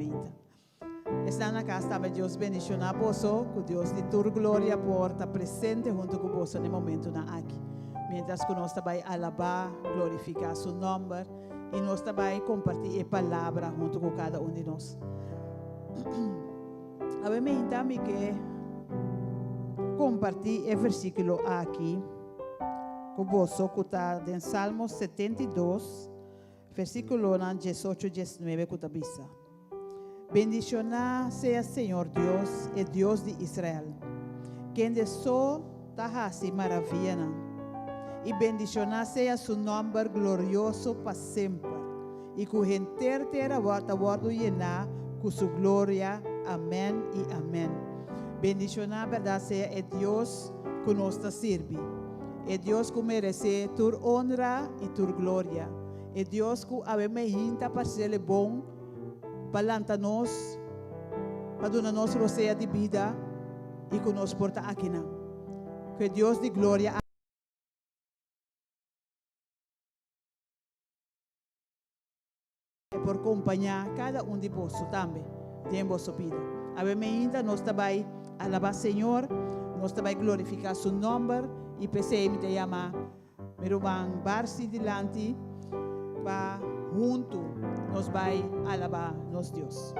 Esnan na cas tambe Dios bendiciona boso, cu Dios di tur gloria por ta presente hunto cu boso na e momentonan aki. Mientras cu nos ta bay alaba, glorifica su nomber y nos ta bay comparti e palabra hunto cu cada un di nos. Awe meinta mi ke comparti e versiculo aki cu boso cu ta den Salmo 72, versiculonan 18 19 cu ta bisa, Bendicioná sea Señor Dios, e Dios di Israel, kende so ta hasi maravianan. I bendicioná sea su nòmber glorioso pa semper, i ku henter tera ta wòrdu yená ku su gloria. Amèn i amèn. Bendicioná bèrdat sea e Dios ku nos ta sirbi, e Dios ku meresé tur onra i tur gloria, e Dios ku awe meinta parsele bon pa lanta nos, pa duna nos rosea di bida i ku nos por ta akinan. Ku e Dios di gloria e por kompañá kada un di boso tambe den boso bida. Awe meinta nos ta bai alabá Señor, nos ta bai glorifiká Su nòmber i p'esei mi ta yama mi ruman Barsi dilanti pa huntu nos bai alabá nos Dios.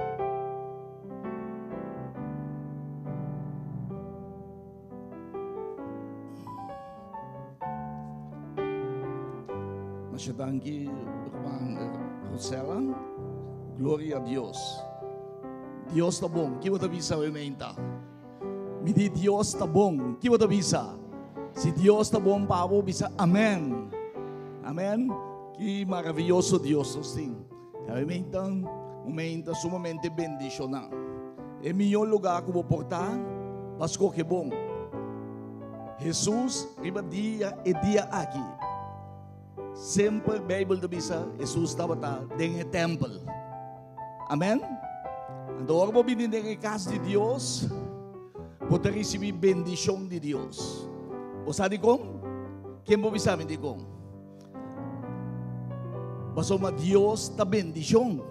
Masha danki ruman Rosella. Gloria a Dios. Dios ta bon. Ki bo ta bisa awe meinta? Mi di Dios ta bon. Ki bo ta bisa? Si Dios ta bon pa bo, bisa amen. Amen. Ki maravilloso Dios nos tin. Awe meinta, un meinta sumamente bendishoná. E mihó lugá ku bo por ta, pa skohe bon. Hesus riba dia e dia aki. Semper Beibel ta bisa Hesus tabata den e tèmpel. Amèn? Anto ora bo bini den e kas di Dios, bo ta risibí bendishon di Dios. Bo sa dikon? Ken por bisa mi dikon? Pasobra Dios ta bendishon.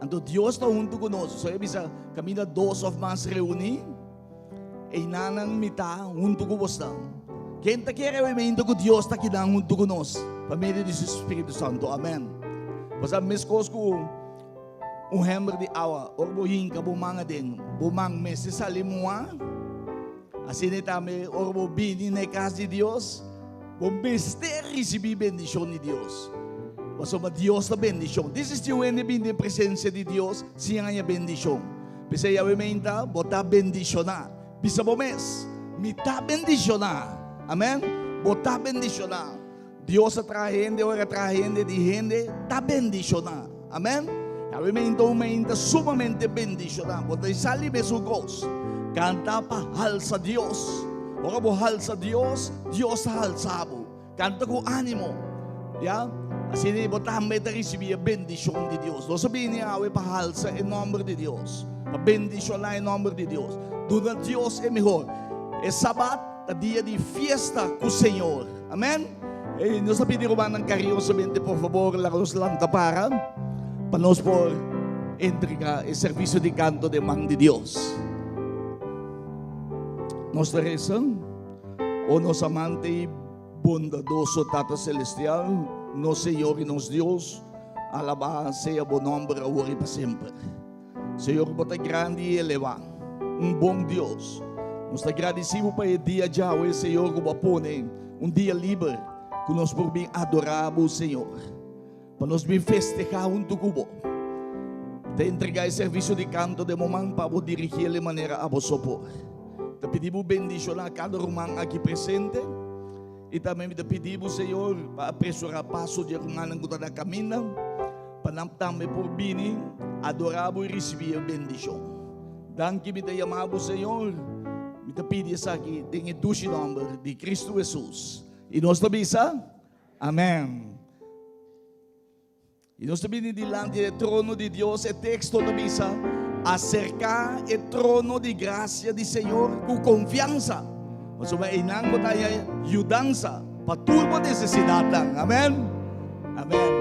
Anto Dios ta huntu ku nos. So e bisa, kaminda dos òf mas reuní, einanan mi ta huntu ku bosnan. Ken ta kere obviamente ku Dios ta kinan huntu ku nos pa medio di su Spiritu Santu? Amèn. Pasobra meskos ku un hember di awa, ora bo hinka bo man aden, bo man mester sali muhá. Asina tambe ora bo bini na e kas di Dios, bo mester risibí bendishon di Dios. Pasobra Dios ta bendishon. Dis is tin hende bini den presensia di Dios sin haña bendishon. P'esei awe meinta bo ta bendishoná. Bisa bo mes, Mi ta bendishoná. Amèn. Bo ta bendishoná. Dios a traha hende, ora a traha hende di hende ta bendishoná. Amèn. Awe meinta un meinta sumamente bendishoná. Bo ta sali mesun kos. Kanta pa halsa Dios. Ora bo halsa Dios, Dios ta halsa bo. Kanta ku ánimo. Ya? Asina bo tambe ta risibí e bendishon di Dios. Nos a bini awe pa halsa e nòmber di Dios, pa bendishoná e nòmber di Dios. Duna Dios e mehor. E Sabat Ta dia di fiesta ku Señor. Amen. E nos ta pidi rumannan kariñosamente por fabor laga nos lanta para pa nos por entrega e servisio di kanto den man di Dios. Nos ta resa, O nos amante i bondadoso Tata Celestial, nos Señor i nos Dios, alabá sea bo nòmber awor i pa semper. Señor, bo ta grandi i elevá, un bon Dios. Nos ta gradisí bo pa e dia djawe, Señor, ku bo a pone un dia liber ku nos por bin adorá bo, Señor, pa nos bin festehá huntu ku bo. Ta entregá e servisio di kanto den bo man pa bo dirigí el e manera abo so por. Ta pidi bo bendishoná kada ruman aki presente i tambe mi ta pidi bo, Señor, pa apresurá paso di e rumannan ku ta na kaminda. Pa nan tambe por bini adorá bo i risibí e bendishon. Danki mi ta yama bo, Señor. Mi ta pidi esaki den e dushi nòmber di Kristu Hesus. I nos ta bisa, Amèn. I nos ta bini dilanti e trono di Dios. E teksto ta bisa. Aserká e trono di grasia di Señor ku konfiansa, pasobra einan bo ta haña yudansa pa tur bo nesesidatnan. Amèn. Amèn.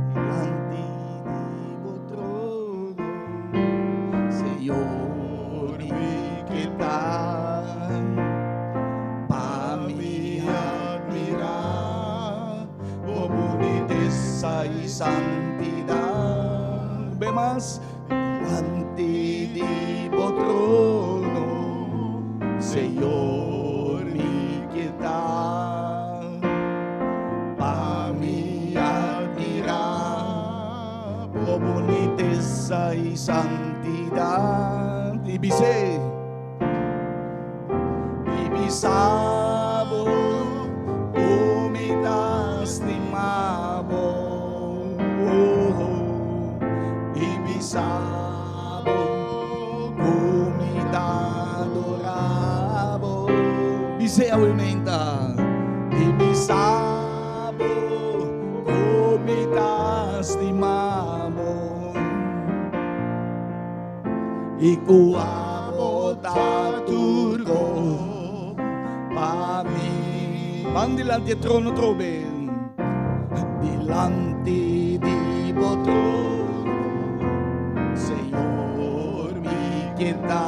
Dilanti di bo trono, Señor, mi ke ta pa mi admirá bo bunitesa i santidat. Be mas. Dilanti di bo trono, Señor, mi ke ta pa mi admirá bo bunitesa i santidat. I bis'é, i bisa bo ku mi ta stima bo. I bisa bo ku mi ta adorá bo. Bis'é awe menta. I bisa bo ku mi ta stima bo. I ku abo ta tur kos pa mi. Ban dilanti e trono trobe. Dilanti di bo trono, Señor, mi ke ta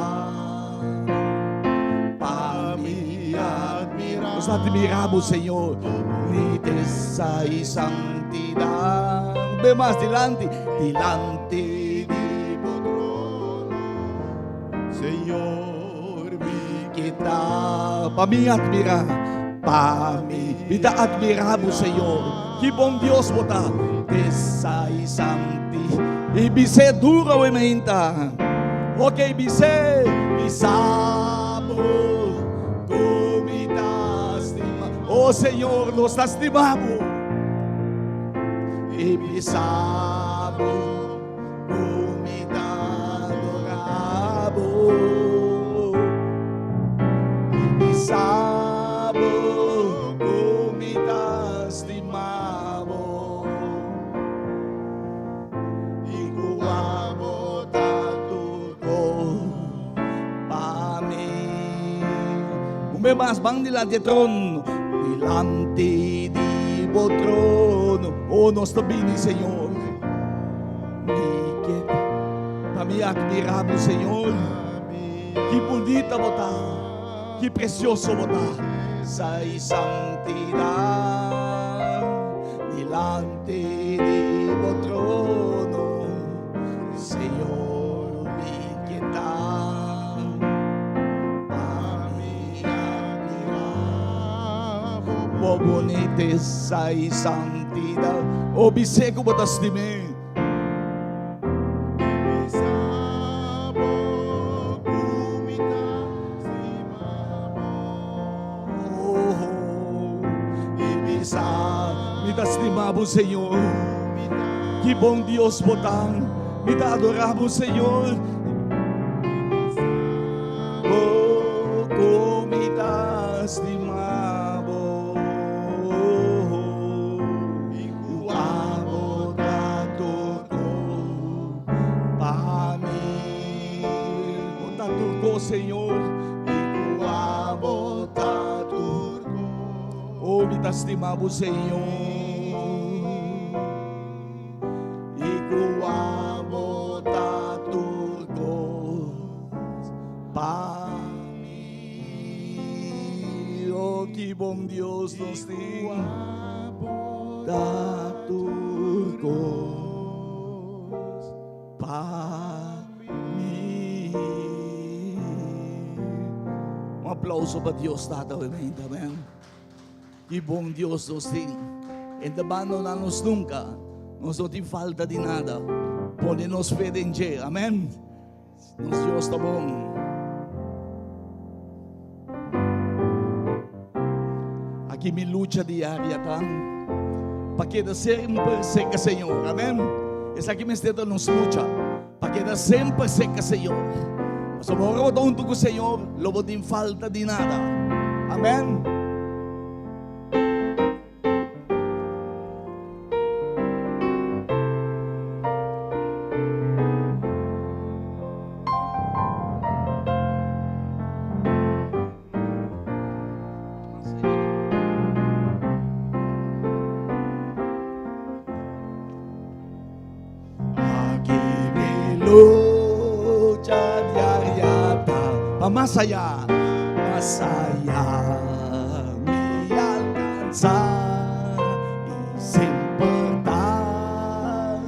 pa mi admirá. Nos ta admirá bo, Señor, bunitesa i santidat. Be mas dilanti, dilanti di bo trono, Señor, mi ke ta pa mi admirá. Pa mi, mi ta admirá bo, Señor. Ki bon Dios bo ta. Tesa i santi. I bis'é duro awe mainta. Ok, bis'é. Bisa bo ku mi ta stima. Oh Señor, nos ta stima bo. I bisa bo ku mi ta adorá bo. I bisa bo ku mi ta stima bo. I ku abo ta tur kos pa mi. Un bes mas, ban dilanti e trono. Dilanti di bo trono. Oh, nos ta bini, Señor. Mi ke pa mi admirá bo, Señor. Ki bunita bo ta, ki precioso bo ta. Sa i santidad dilanti di bo trono, Señor, mi ke ta pa mi admirá bo bunitesa i santidad. Oh, bis'é ku bo ta stim'é. Mi ta stima bo, Señor. Ki bon Dios bo ta. Mi ta adora bo, Señor. Bo ku mi ta stima bo. Ku abo ta turko pa mi. Bo ta turko, Señor. I ku abo ta turko. Oh, mi ta stima bo, Señor. I ku abo ta turko pa mi. Oh, ki bon Dios nos tin. Ta tur kos pa mi. Un aplauso pa Dios Tata hoy mainta, amen. Ki bon Dios nos tin. E ta bandona nos nunca. Nos no tin falta di nada. Pone nos fe den dje, amen. Nos Dios ta bon. Aki mi lucha diaria ta pa keda semper serka Señor. Amèn. Esaki mester ta nos lucha, pa keda semper serka Señor. Pasobra ora bo ta huntu ku Señor, lo bo tin falta di nada. Amèn. Aki mi lucha diaria ta pa mas allá, mas allá mi alcanza y semper ta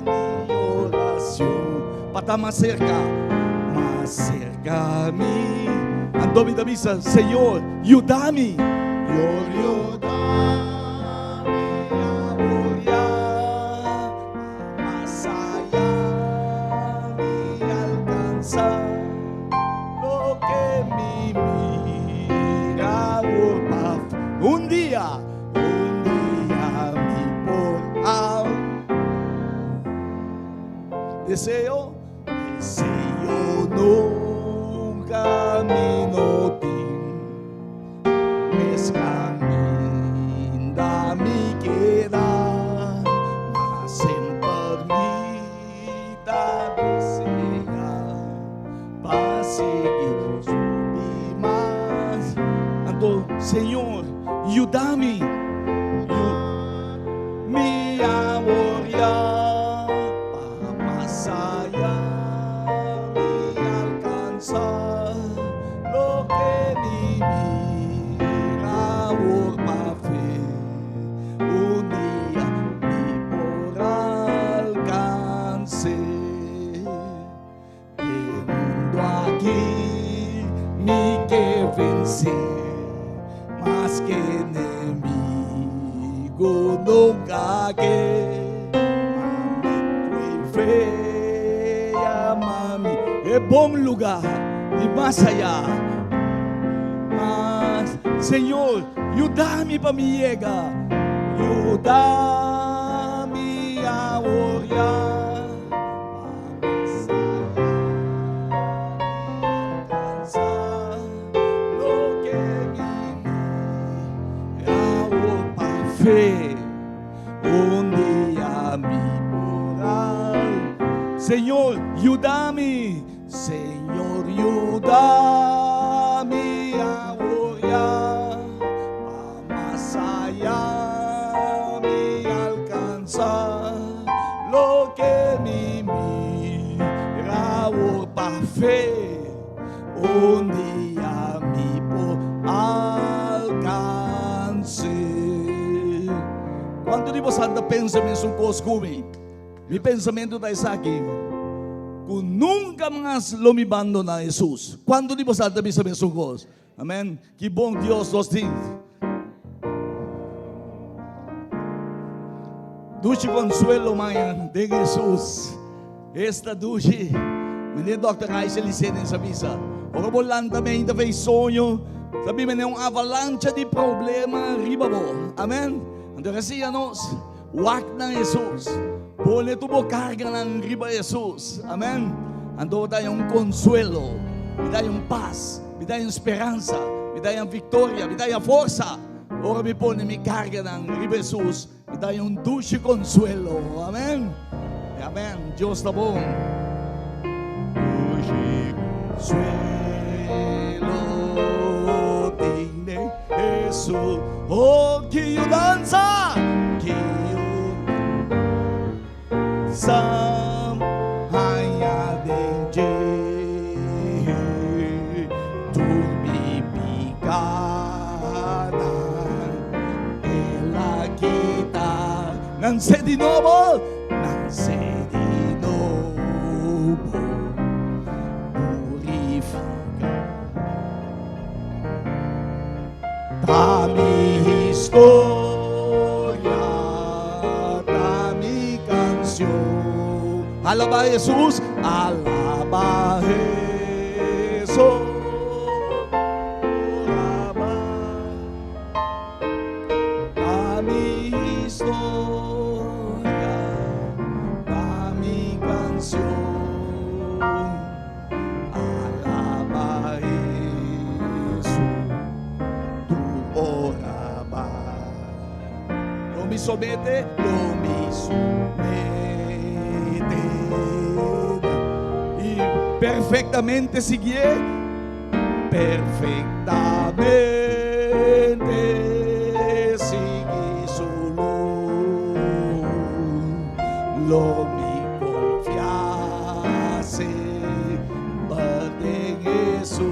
mi oración pa ta mas cerca, mas cerca. Mi. Anto mi ta bisa, Señor, yuda mi. Señor, yuda mi a boria mas aya mi alcansa loke mi mira awor pa Un dia, un dia mi por al Deseo. Deseo nunca mi no tin Mes caminda mi keda Ma semper mi ta desea Pa sigui subi mas Anto Señor yuda mi Mi awor ya Pa mas aya mi alcansa loke mi mira awor pa fe un dia mi por alcanse. E mundo aki mi ke vense mas ke enemigo nunca ke ma mi fe yama mi e bon lugar di mas aya mas Señor yuda mi pa mi yega yuda mi awor ya. Señor, yuda mi. Señor, yuda mi awor ya. Pa mas aya mi alcansa. Loke mi mira awor pa fe, un dia mi por alcanse. Cuanto di bosan ta pensa mesun cos cu mi? Mi pensamentu ta esaki, cu nunca mas lo mi bandona Jesus. Cuanto di bosan ta bisa mesun cos? Amen. Ki bon Dios nos tin. Dushi consuelo maña den Jesus. Esta dushi. Meneer Dr. Aisha Licene sa bisa. Ora bo lanta meinta fei soño, ta bin meneer un avalancha di problema riba bo. Amen. Anto resiña nos, wak na Jesus. Pone tur bo carganan riba Jesus. Amen. Anto bo ta haña un consuelo, mi ta haña un paz, mi ta haña un speransa, mi ta haña victoria, mi ta haña forsa. Ora mi pone mi carganan riba Jesus, mi ta haña un dushi consuelo. Amen. Amen. Dios ta bon. Dushi consuelo tin den Jesus. Oh, ki yudansa! Ki yudansa haña den dje. Tur mi pikanan el a kita. Nanse di nobo, nanse di nobo, purifica. Ta mi historia, ta mi canción. Alaba Jesus, alaba Jesus. Alaba. mi somete, lo mi somete i perfectamente siguié, perfectamente sigui su luz. Lo mi confia semper den Hesus.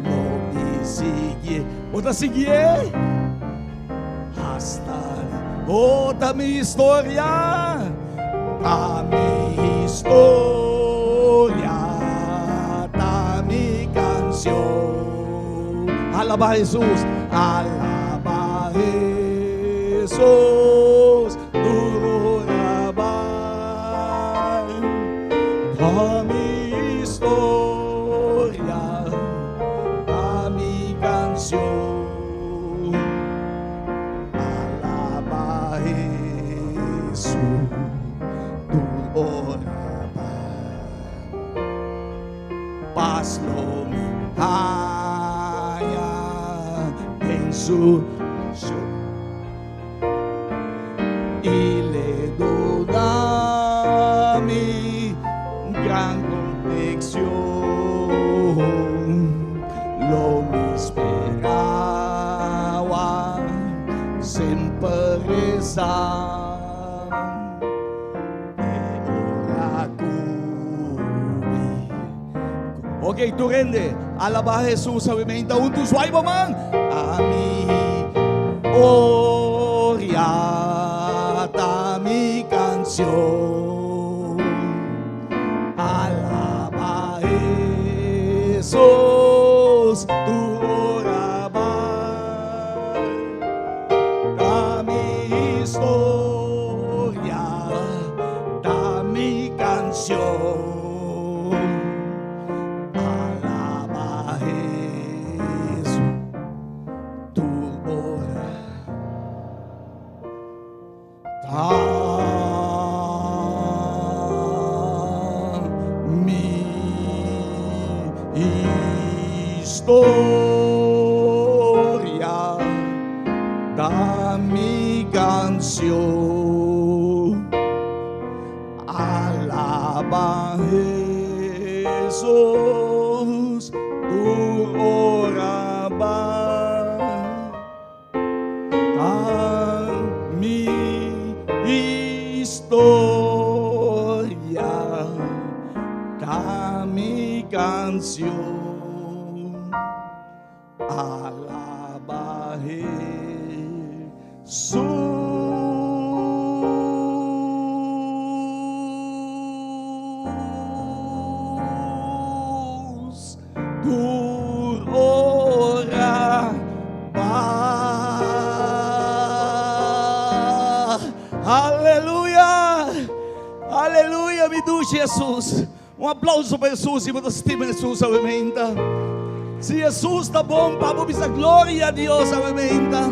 Lo mi siguié. Bo ta siguié? Hasta Oh, ta mi historia, ta mi historia, ta mi canción. Alaba Jesús, alaba Jesús, duro rabai. Ta mi historia, ta mi canción. Alaba Jesús, tur ora bai. Pas lo mi haya den su I le duna mi gran proteccion. Lo mi spera semper resa te ora cu mi. Ok, tur hende, alaba Jesus awe meinta huntu swai bo man. Ami oria ta mi cancion. Alaba Jesus, tur ora bai. Ta mi historia, ta mi cancion. Alaba Jesus, tur ora. Ta mi historia, ta mi cancion. Alaba Jesus, tur ora bai. Ta mi historia, ta mi cancion. Alaba Jesus. Tur ora bai. Aleluya! Aleluya, mi dushi Jesus. Un aplauso pa Jesus si bo ta stima Jesus awe meinta. Si Jesus ta bon pa bo bisa gloria a Dios awe meinta.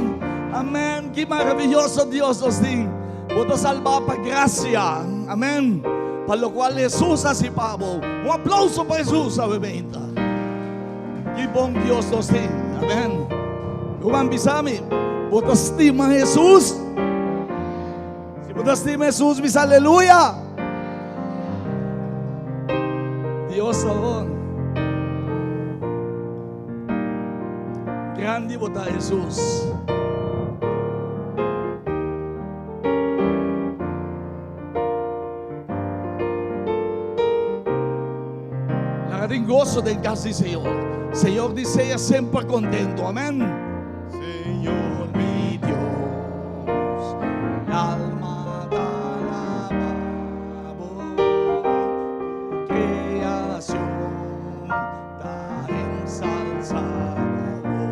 Amen. Ki maraviyoso Dios nos tin. Bo ta salba pa gracia. Amen. Pa locual Jesus a haci pa bo. Un aplauso pa Jesus awe meinta. Ki bon Dios nos tin. Amen. Ruman bisa mi, bo ta stima Jesus? Si bo ta stima Jesus, bisa aleluya. Dios ta bon. Grandi bo ta Jesus. Laga tin goso den cas di Señor. Señor di sea semper contento. Amen. Señor mi Dios, mi alma ta alaba bo, tu creacion ta ensalza bo.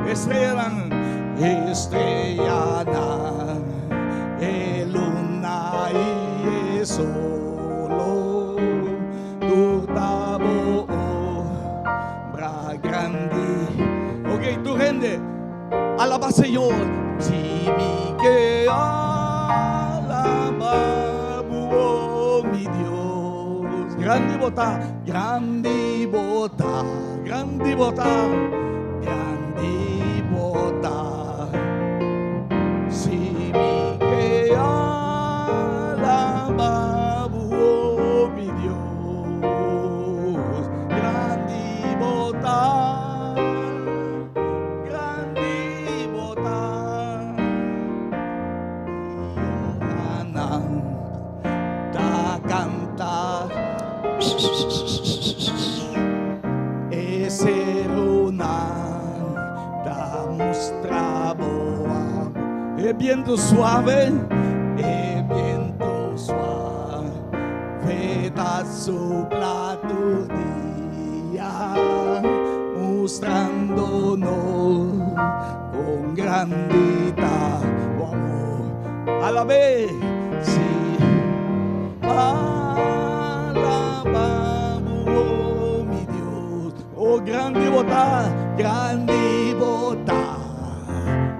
Estrellanan, estrellanan, e luna i e solo, tur ta bo obra grandi. Ok, tur hende, alaba Señor. Si mi ke alaba bo, mi Dios. Grandi bo ta, grandi bo ta, grandi bo ta, grandi bo ta. E biento suave, e biento suave ta supla tur dia, mustrando nos con grandi ta bo amor. Alab'é, sí, alabá bo, oh mi Dios. Oh grandi bo ta, grandi bo ta,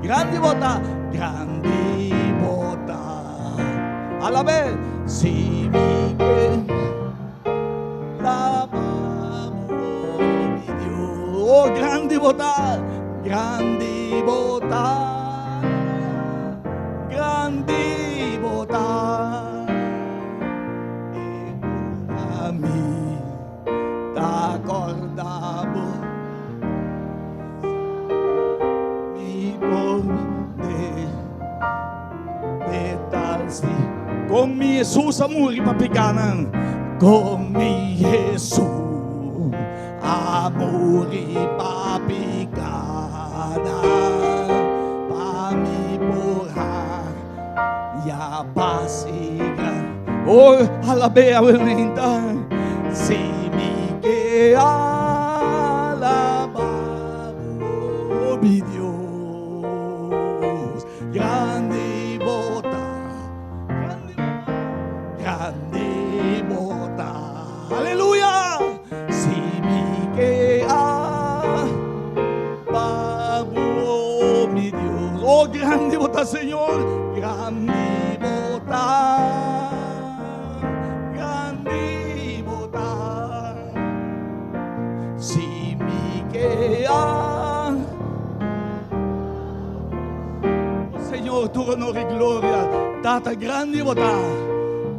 grandi bo ta, grandi bo ta. Alab'é, si mi ke alabá bo, oh mi Dios. Oh grandi bo ta, grandi bo ta, grandi bo ta. E ora mi. Ta corda bo mi por de de tal si Con mi Jesus a muri pa picanan Con mi Jesus a muri pa picanan Pa mi por haya paz y gran Oh, alab'é awe meinta. Si mi ke alabá bo, mi Dios. Grandi bo ta, grandi bo ta, grandi bo ta. Aleluya! Si mi ke alabá bo, mi Dios. Oh, grandi bo ta, Señor. Grandi bo ta, grandi bo ta. Si mi ke a. Oh Señor, tur honor i gloria. Tata, grandi bo ta.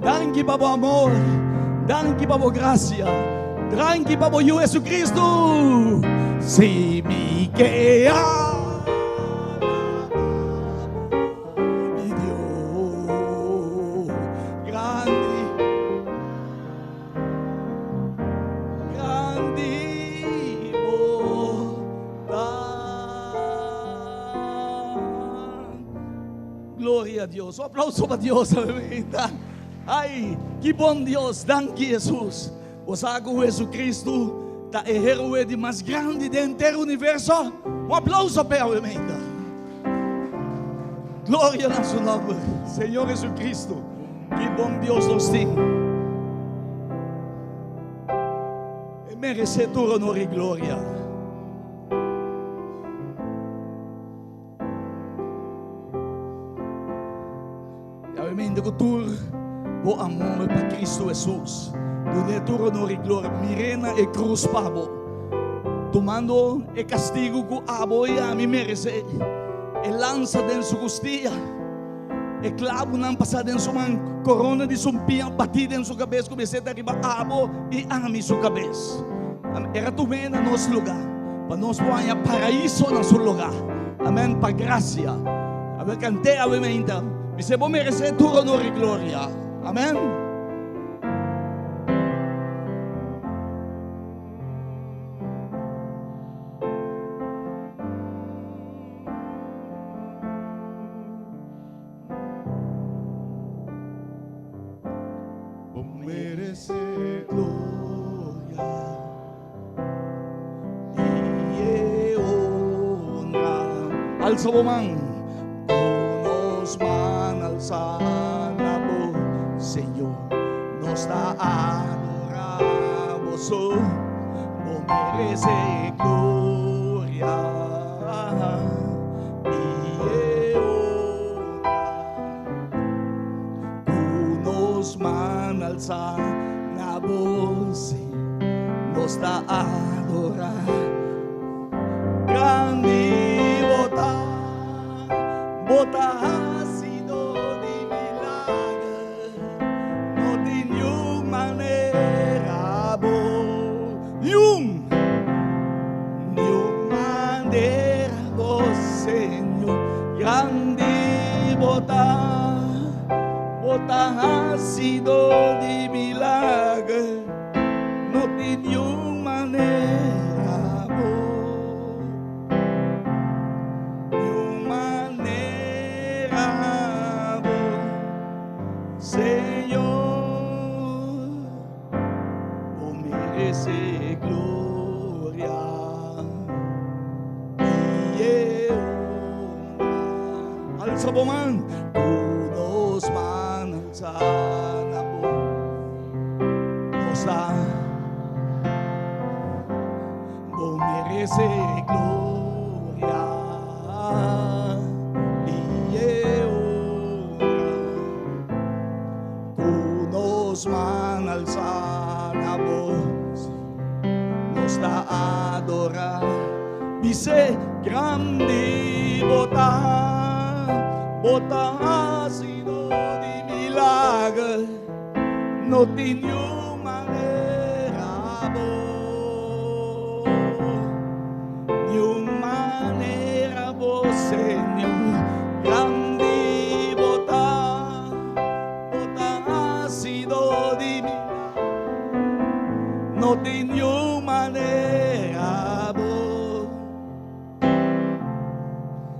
Danki pa bo amor. Danki pa bo gracia. Danki pa bo Yu Jesucristo. Si mi ke a. Mi Dios, grandi, grandi bo ta. Gloria a Dios. Un aplauso pa Dios, amita. Ay, ki bon Dios. Danki Jesus. Bo sa ku Jesucristo ta e héroe di mas grandi den henter universo? Un aplauso p'e, amita. Gloria na su nomber. Señor Jesucristo, ki bon Dios nos tin. E merece tur honor y gloria. Yawemende ku tur bo amor pa Cristo Jesus, dun'é tur honor y gloria. Mir'é na e cruz pa bo, tumando e castigo cu abo y ami merecé. E lansa den su custia, e clabunan pasá den su man, corona di sumpia batí den su cabes cu mester ta riba abo y ami su cabes. Era tum'é na nos lugar, pa nos por haña paraiso na su lugar. Amen, pa gracia. Awe cant'é awe meinta. Bis'é bo merecé tur honor y gloria. Amen. Bo merecé gloria y e honra. Alza bo man, cu nos man alza na bo, Señor, nos ta adora bo so. Bo merecé gloria y e honra. Ku nos man alsa na bo, Señor, nos ta adorá. Grandi bo ta, bo ta hasido di milager, no tin niun manera bo, niun, niun manera bo, Señor. Grandi bo ta, bo ta hasido di milager, no tin niun manera bo, niun manera. Alsa bo man. Ku nos man alsa na bo. Nos ta. Bo merece gloria i e honra. Ku nos man alsa na bo. Nos ta adora. Bis'é, Grandi bo ta, bo ta hasido di milager, no tin niun manera bo, niun manera bo, Señor. Grandi bo ta, bo ta hasido di milager, no tin niun manera bo.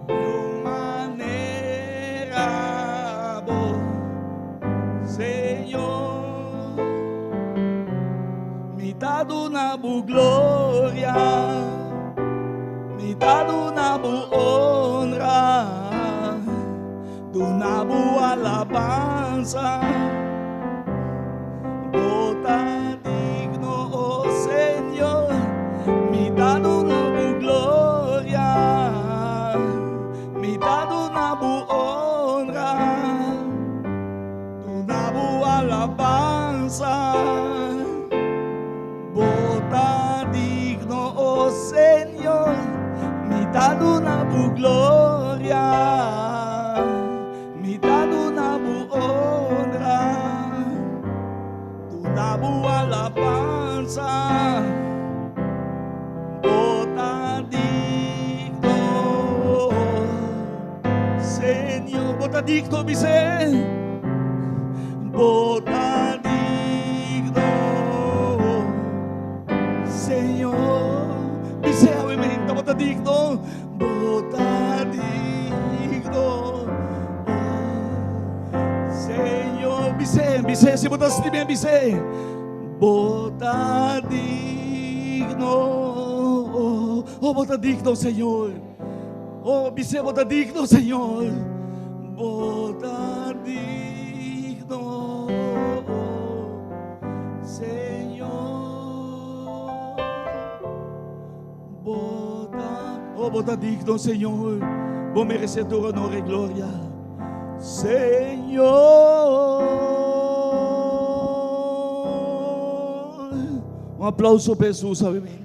Niun manera bo, Señor. Mi ta duna bo gloria, mi ta duna bo honra, duna bo alabansa. Bo ta digno, oh Señor, mi ta duna bo gloria, mi ta duna bo honra, duna bo alabansa. Bo ta digno, oh Señor, mi ta duna bo gloria. Mi ta duna bo honra, duna bo alabansa. Bo ta digno, Señor. Bo ta digno, bis'é. Bo ta digno, Señor. Bis'é awe menta, bo ta digno. Bo ta digno, oh Señor. Bis'é, bis'é, si bo ta sinti bien, bis'é. Bo ta digno, oh, bo ta digno, Señor. Oh, bis'é, bo ta digno, Señor. Bo ta digno, oh, Señor. Bo ta, oh, bo ta digno, Señor. Bo merece tur honor y gloria. Señor. Un aplauso pa Jesús, obviamente.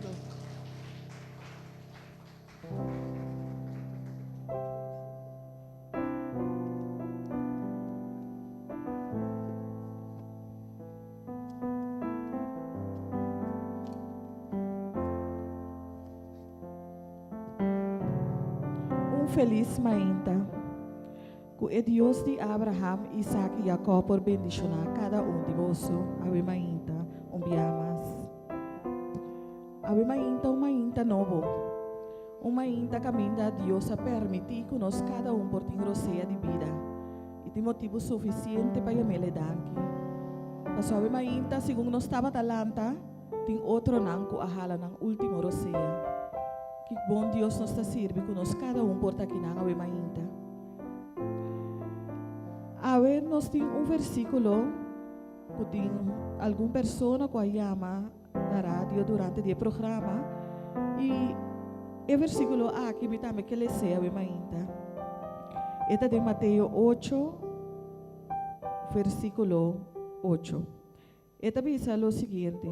Un felis mainta. Ku e Dios di Abraham, Isaac i Jacob por bendishoná kada un di boso awe mainta un bia mas. Awe mainta un mainta nobo. Un mainta kaminda Dios a permití ku nos kada un por tin rosea di bida. I tin motibu sufisiente pa yam'el e danki. Pasobra mainta, segun nos tabata lanta, tin otronan ku a hala nan último rosea. Ki bon Dios nos ta sirbi ku nos kada un por ta akinan awe mainta. Awe nos tin un versíkulo ku tin algun persona ku a yama na radio durante di e programa i e versíkulo aki mi tambe ke les'é awe mainta. E ta den Mateo ocho, versíkulo ocho. E ta bisa lo siguiente,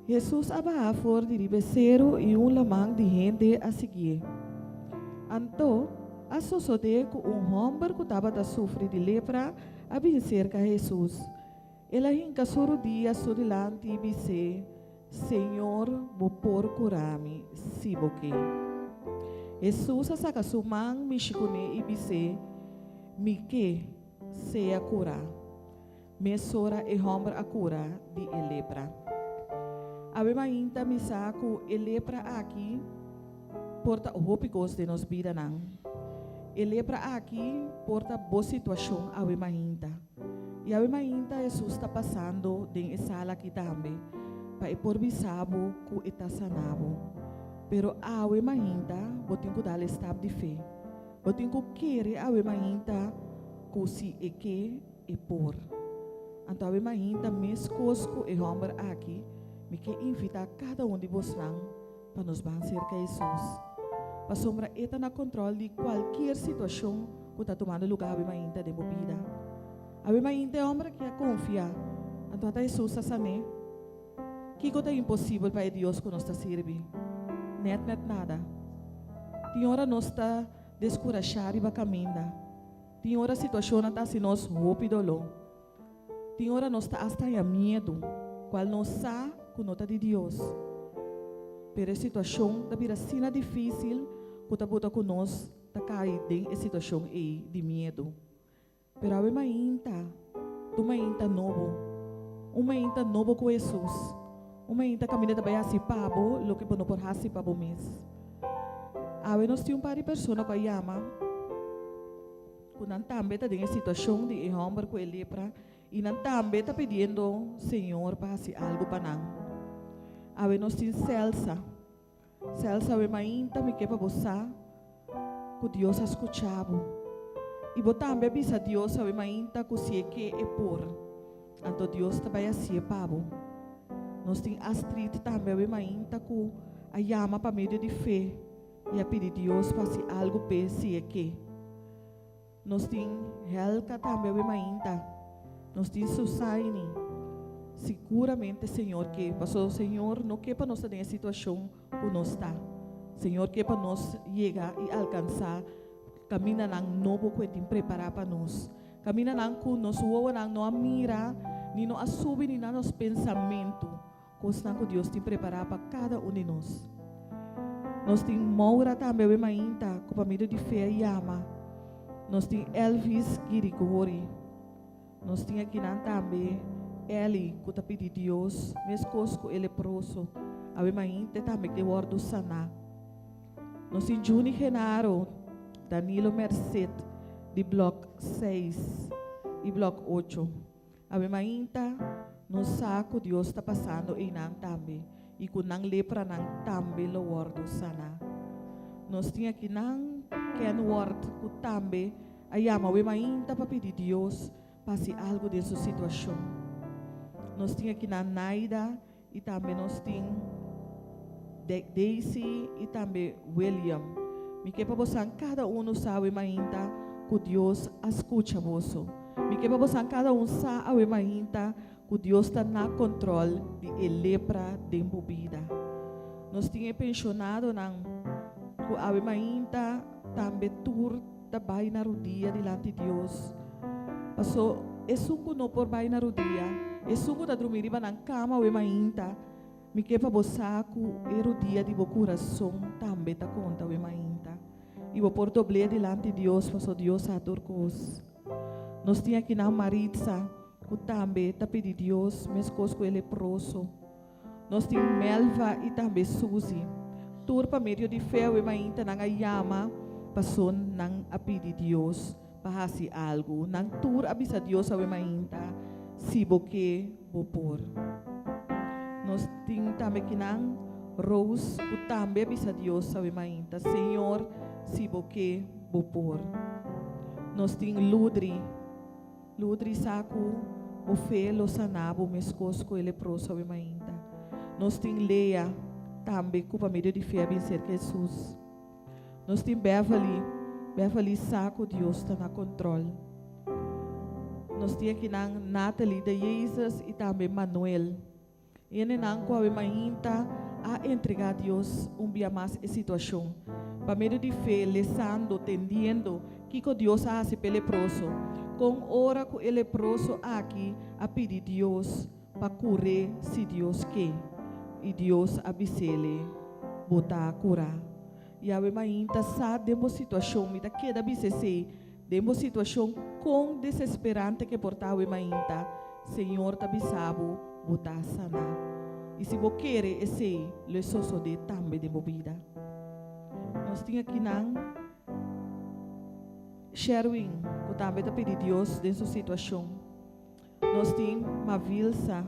Hesus a baha for di riba e seru i un laman di hende a siguié. Anto, a sosodé ku un hòmber ku tabata sufri di lepra a bin serka Hesus. El a hinka su rudia su dilanti i bis'é, Señor, bo por kura mi, si bo ke. Hesus a saka su man mishi kuné i bis'é, Mi ke, sea kurá. Mesora e hòmber a kura di e lepra. Awe mainta mi sa ku e lepra aki por ta hopi kos den nos bidanan. E lepra aki por ta bo situashon awe mainta. I awe mainta Hesus ta pasando den e sala aki tambe pa e por bisa bo ku e ta sana bo. Pero awe mainta bo tin ku dal e stap di fe. Bo tin ku kere awe mainta ku si e ke, e por. Anto awe mainta meskos ku e hòmber aki, mi ke invitá kada un di bosnan pa nos ban serka Hesus. Pasobra e ta na kòntròl di kualkier situashon ku ta tumando lugá awe mainta den bo bida. Awe mainta e hòmber aki a konfia, anto ata Hesus a san'é. Kiko ta imposibel pa e Dios ku nos ta sirbi? Nèt nèt nada. Tin ora nos ta deskurashá riba kaminda. Tin ora situashonnan ta hasi nos hopi doló. Tin ora nos ta asta haña miedu, kual nos sa ku no ta di Dios. Pero e situashon ta bira asina difísil ku ta buta ku nos ta kai den e situashon ei di miedu. Pero awe mainta, ta un mainta nobo, un mainta nobo ku Hesus, un mainta kaminda ta bai hasi pa bo loke bo no por hasi pa bo mes. Awe nos tin un par di persona ku a yama ku nan tambe ta den e situashon di e hòmber ku e lepra i nan tambe ta pidiendo Señor pa hasi algu pa nan. Awe nos tin Celsa. Celsa awe mainta mi ke pa bo sa ku Dios a skucha bo. I bo tambe a bisa Dios awe mainta ku si e ke e por. Anto Dios ta bai hasié pa bo. Nos tin Astrid tambe awe mainta ku a yama pa medio di fe i a pidi Dios pa hasi algu p'e si e ke. Nos tin Helka tambe awe mainta. Nos tin Susaini. Siguramente Señor ke, paso Señor no ke pa nos ta den e situacion cu nos ta. Señor ke pa nos yega y alcansa camindanan nobo cu e tin prepara pa nos. Camindanan cu nos wowonan no a mira, ni no a subi ni na nos pensamento. Cosnan cu Dios tin prepara pa cada un di nos. Nos tin Moura tambe awe mainta cu pa medio di fe a yama. Nos tin Elvis Girigori. Nos tin akinan tambe Elly cu ta pidi Dios mescos cu e leproso awe mainta e tambe ke wordo sana. Nos tin Juni Genaro, Danilo Merced di blok seis y blok ocho. Awe mainta nos sa ku Dios ta pasando einan tambe i ku nan lepranan tambe lo wòrdu saná. Nos tin akinan Kenward ku tambe a yama awe mainta pa pidi Dios pa hasi algu den su situashon. Nos tin akinan Naida i tambe nos tin Daisy i tambe William. Mi ke pa bosan kada unu sa awe mainta ku Dios a skucha boso. Mi ke pa bosan kada un sa awe mainta ku Dios ta na kontrol di e lepra den bo bida. Nos tin e penshonadonan ku awe mainta tambe tur ta bai na rudia dilanti Dios. Paso esun ku no por bai na rudia, esun ku ta drumi riba nan kama awe mainta, mi ke pa bo sa ku e rudia di bo kurason tambe ta konta awe mainta. I bo por dobl'é dilanti Dios paso Dios sa tur kos. Nos tin akinan Maritza ku tambe ta pidi Dios meskos ku e leproso. Nos tin Melva i tambe Suzy. Tur pa medio di fe awe mainta nan a yama pason nan a pidi Dios pa hasi algu. Nan tur a bisa Dios awe mainta, Si bo ke, bo por. Nos tin tambe kinan Rose ku tambe a bisa Dios awe mainta, Señor, si bo ke, bo por. Nos tin Ludri. Ludri sa ku bo fe lo sana bo meskos ku e leproso awe mainta. Nos tin Lea tambe ku pa medio di fe a bin serka Hesus. Nos tin Beverly. Beverly sa ku Dios ta na kontrol. Nos tin akinan Natalie de Jesus i tambe Manuel. Hendenan ku awe mainta a entregá Dios un bia mas e situashon, pa medio di fe, lesando, tendiendo kiko Dios a hasi p'e leproso, kon ora ku e leproso aki a pidi Dios pa kur'é si Dios ke, i Dios a bis'ele, Bo ta kurá. I awe mainta sa den bo situashon, mi ta keda bisa esei, den bo situashon kon desesperante ke por ta awe mainta, Señor ta bisa bo, bo ta saná. I si bo kere esei, lo e sosodé tambe den bo bida. Nos tin akinan Sherwin, ku tambe ta pidi Dios den su situashon. Nos tin Mavilsa,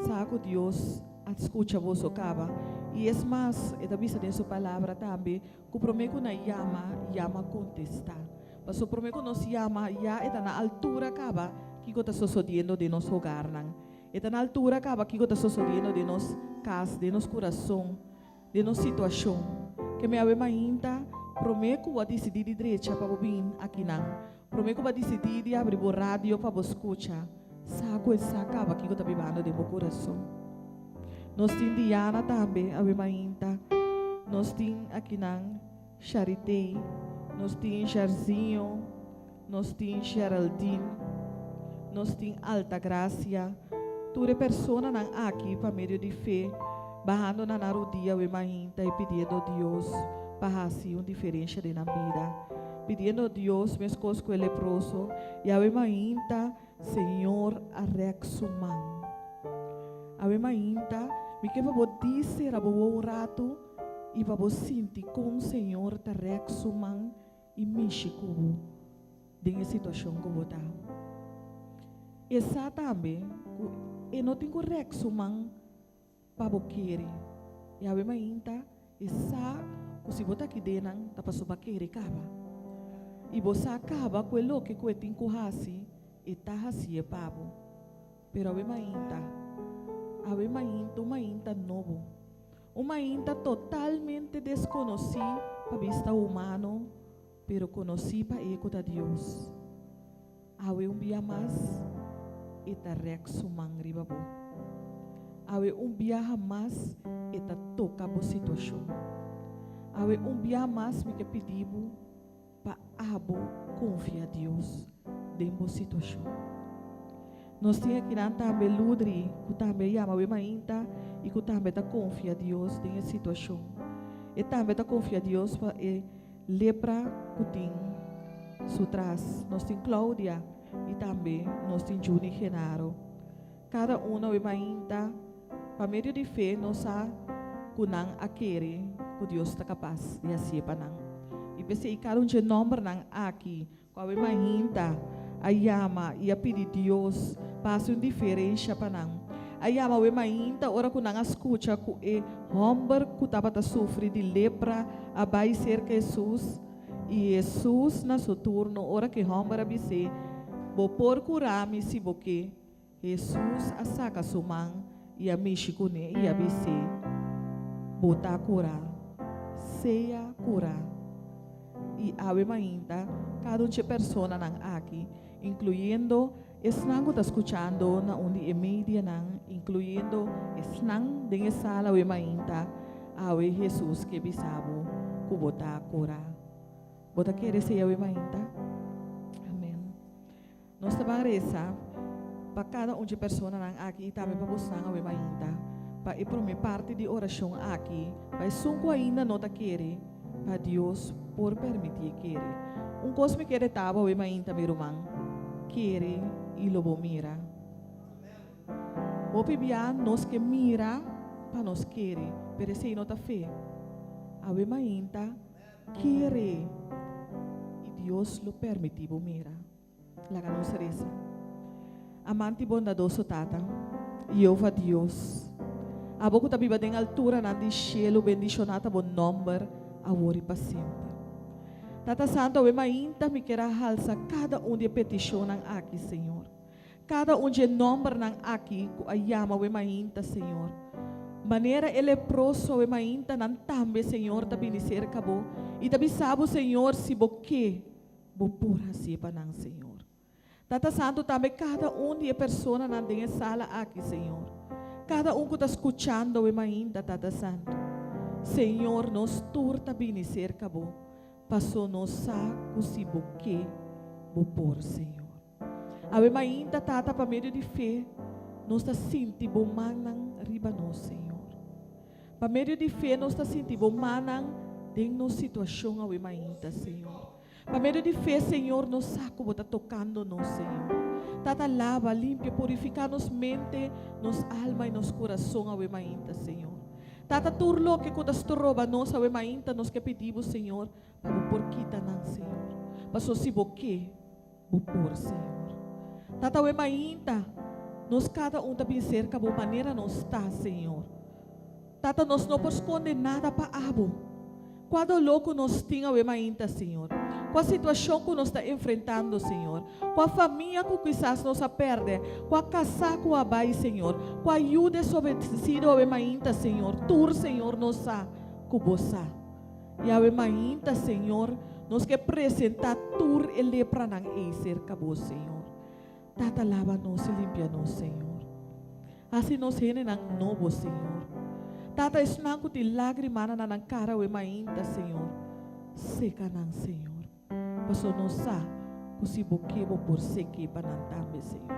sa ku Dios. a skucha boso kaba. I es mas, e ta bisa den su palabra tambe ku promé ku nan yama, yama kontestá. Paso promé ku nos yama, ya e ta na altura kaba kiko ta sosodiendo den nos hogarnan. E ta na altura kaba kiko ta sosodiendo den nos kas, den nos kurason, den nos situashon. Ke mi awe mainta, promé ku bo a disidí di drecha pa bo bin akinan, promé ku bo a disidí di abri bo radio pa bo skucha, sa ku e sa kaba kiko ta bibando den bo kurason. Nos tin Diana tambe awe mainta. Nos tin akinan Charitey, nos tin Jarzinho, nos tin Geraldine, nos tin Altagracia, tur e personanan aki pa medio di fe bahando na nan rodia awe mainta y pidiendo Dios pa haci un diferencia den nan bida, pidiendo Dios mescos cu e leproso y awe mainta Señor a rek su man. Awe mainta mi ke pa bo di cera bo wowo un rato y pa bo sinti con Señor ta rek su man y mishi cu bo den e situacion cu bo ta. E sa tambe cu e no tin cu rek su man pa bo kere. Y awe mainta e sa cu si bo ta aki den nan ta pasobra bo a kere caba. Y bo sa caba cu e loke cu e tin cu haci e ta haci'e pa bo. Pero awe mainta, awe mainta un mainta nobo. Un mainta totalmente desconoci pa bista humano, pero conoci pa e cu ta Dios. Awe un bia mas e ta rek su man riba bo. Awe un biaha mas e ta toca bo situacion. Awe un biaha mas mi ke pidi bo pa abo confia Dios den bo situacion. Nos tin akinan tambe Ludri cu tambe a yama awe mainta y cu tambe ta confia Dios den e situacion. E tambe ta confia Dios pa e Lepra ku tin su tras. Nos tin Claudia i tambe nos tin Juni Genaro. Kada uno e mainta pa medio di fe nos sa ku nan a kere ku Dios ta kapas di hasié pa nan. I p'esei kada un dje nòmbernan aki ku awe mainta a yama i a pidi Dios pa hasi un diferensha pa nan. A yama awe mainta ora ku nan a skucha ku e hòmber ku tabata sufri di lepra a bai serka Hesus, i Hesus na su turno ora ku e hòmber a bis'é, Bo por kura mi si bo ke. Hesus a saka su man i a mishi kuné i a bis'é, Bo ta kurá. Sea kurá. I awe mainta, kada un dje personanan aki, inkluyendo esnan ku ta skuchando na un di e medianan, inkluyendo esnan den e sala awe mainta, awe Hesus ke bisa bo ku bo ta kurá. Bo ta kere esei awe mainta? Amen. Nos ta ban resa pa kada un dje personanan aki i tambe pa bosnan awe mainta, pa e prome parti di orashon aki, pa esun ku ainda no ta kere, pa Dios por permitié kere. Un kos mi kere tabo awe mainta, mi ruman, kere i lo bo mira. Hopi bia nos ke mira pa nos kere, pero esei no ta fe. Awe mainta, kere i Dios lo permití bo mira. Laga nos resa. Amante i bondadoso Tata, Jehová Dios, abo ku ta biba den alturanan di shelu, bendishoná ta bo nòmber awor i pa semper. Tata Santu, awe mainta mi kier a halsa kada un di e petishonnan aki, Señor. Kada un dje nòmbernan aki ku a yama awe mainta, Señor. Manera e leproso awe mainta, nan tambe, Señor, ta bini serka bo i ta bisa bo, Señor, si bo ke, Bo por hasié pa nan, Señor. Tata Santu, tambe kada un di e personanan den e sala aki, Señor. Kada un ku ta skuchando awe mainta, Tata Santu. Señor, nos tur ta bini serka Bo, paso nos sa ku si Bo ke, Bo por, Señor. Awe mainta, Tata, pa medio di fe, nos ta sinti Bo mannan riba nos, Señor. Pa medio di fe nos ta sinti Bo mannan den nos situacion awe mainta, Señor. Pa medio di fe, Señor, nos sa cu Bo ta tocando nos, Señor. Tata, laba, limpia, purifica nos mente, nos alma y nos curason awe mainta, Señor. Tata, tur loke cu ta stroba nos awe mainta, nos ke pidi Bo, Señor, pa Bo por kita nan, Señor. Paso si Bo ke, Bo por, Señor. Tata, awe mainta, nos cada un ta bin cerca Bo manera nos ta, Señor. Tata, nos no por skonde nada pa abo. Kua doló ku nos tin awe mainta, Señor. Kua situashon ku nos ta enfrentando, Señor. Kua famia ku kisas nos a pèrdè. Kua kasá ku a bai, Señor. Kua yu desobedesido awe mainta, Señor. Tur, Señor, nos sa ku Bo sa. I awe mainta, Señor, nos ke presentá tur e lepranan ei serka Bo, Señor. Tata, laba nos i limpia nos, Señor. Hasi nos hendenan nobo, Señor. Tata, esnan ku tin lágrimanan na nan kara awe mainta, Señor, seka nan, Señor. Pasobra nos sa ku si Bo ke, Bo por sek'é pa nan tambe, Señor.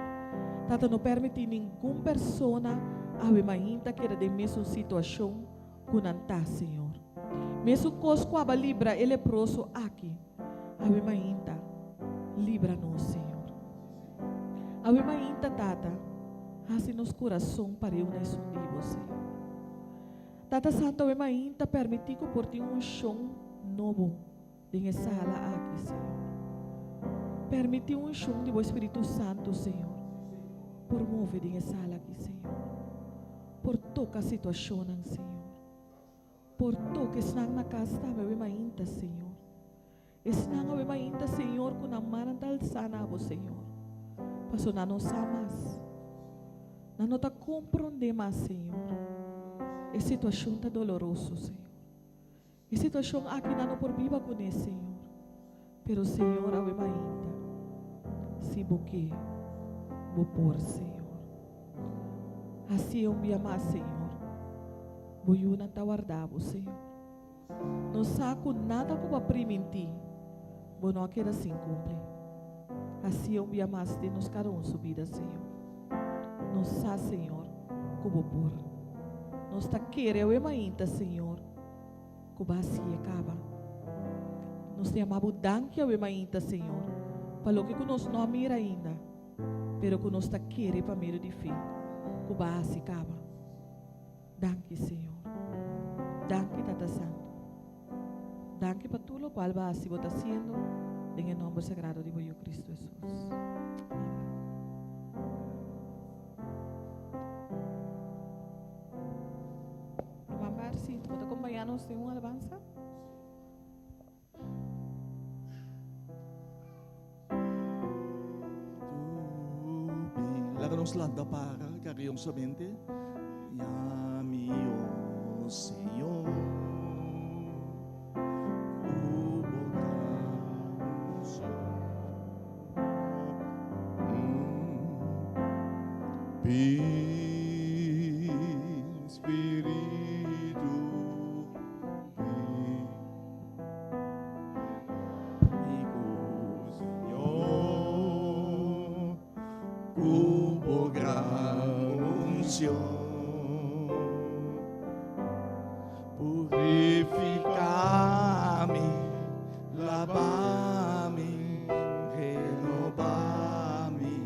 Tata, no permití ningun persona awe mainta keda den mesun situashon ku nan ta, Señor. Mesun kos ku aba libra e leproso aki, awe mainta, libra nos, Señor. Awe mainta, Tata, hasi nos kurason pareu na esun di Bo, Señor. Tata Santu, awe mainta permití ku por tin un unshon nobo den e sala aki, Señor. Permití un unshon di Bo Spiritu Santu, Señor, por move den e sala aki, Señor. Por toka situashonnan, Señor. Por toka esnan na kas tambe awe mainta, Señor. Esnan awe mainta, Señor, ku nan mannan ta alsá na Bo, Señor, paso nan no sa mas. Nan no ta komprondé mas, Señor. E situashon ta doloroso, Señor. E situashon aki nan no por biba kuné, Señor. Pero, Señor, awe mainta, si Bo ke, Bo por, Señor. Hasié un bia mas, Señor. Bo yunan ta warda Bo, Señor. No sa ku nada ku bo a primintí, bo no a keda sin kumpli. Hasié un bia mas den nos kada un su bida, Señor. Nos sa, Señor, ku bo por. Nos ta kere awe mainta, Señor, ku bo a hasié kaba. Nos ta yama bo danki awe mainta, Señor, pa loke ku nos no a mira ainda, pero ku nos ta kere pa medio di fe ku bo a hasi kaba. Danki Señor. Danki Tata Santo. Danki pa tur locual bo a haci bo ta haciendo den e nomber sagrado di bo Yu Cristo Jesus. Amen. Ruman Barcy, bo ta acompaña nos den un alabanza? Laga nos lanta para cariñosamente. Ya mi oh Señor, cu bo gran unción. Bin, Spiritu, bin. Purificami, lavami, renovami,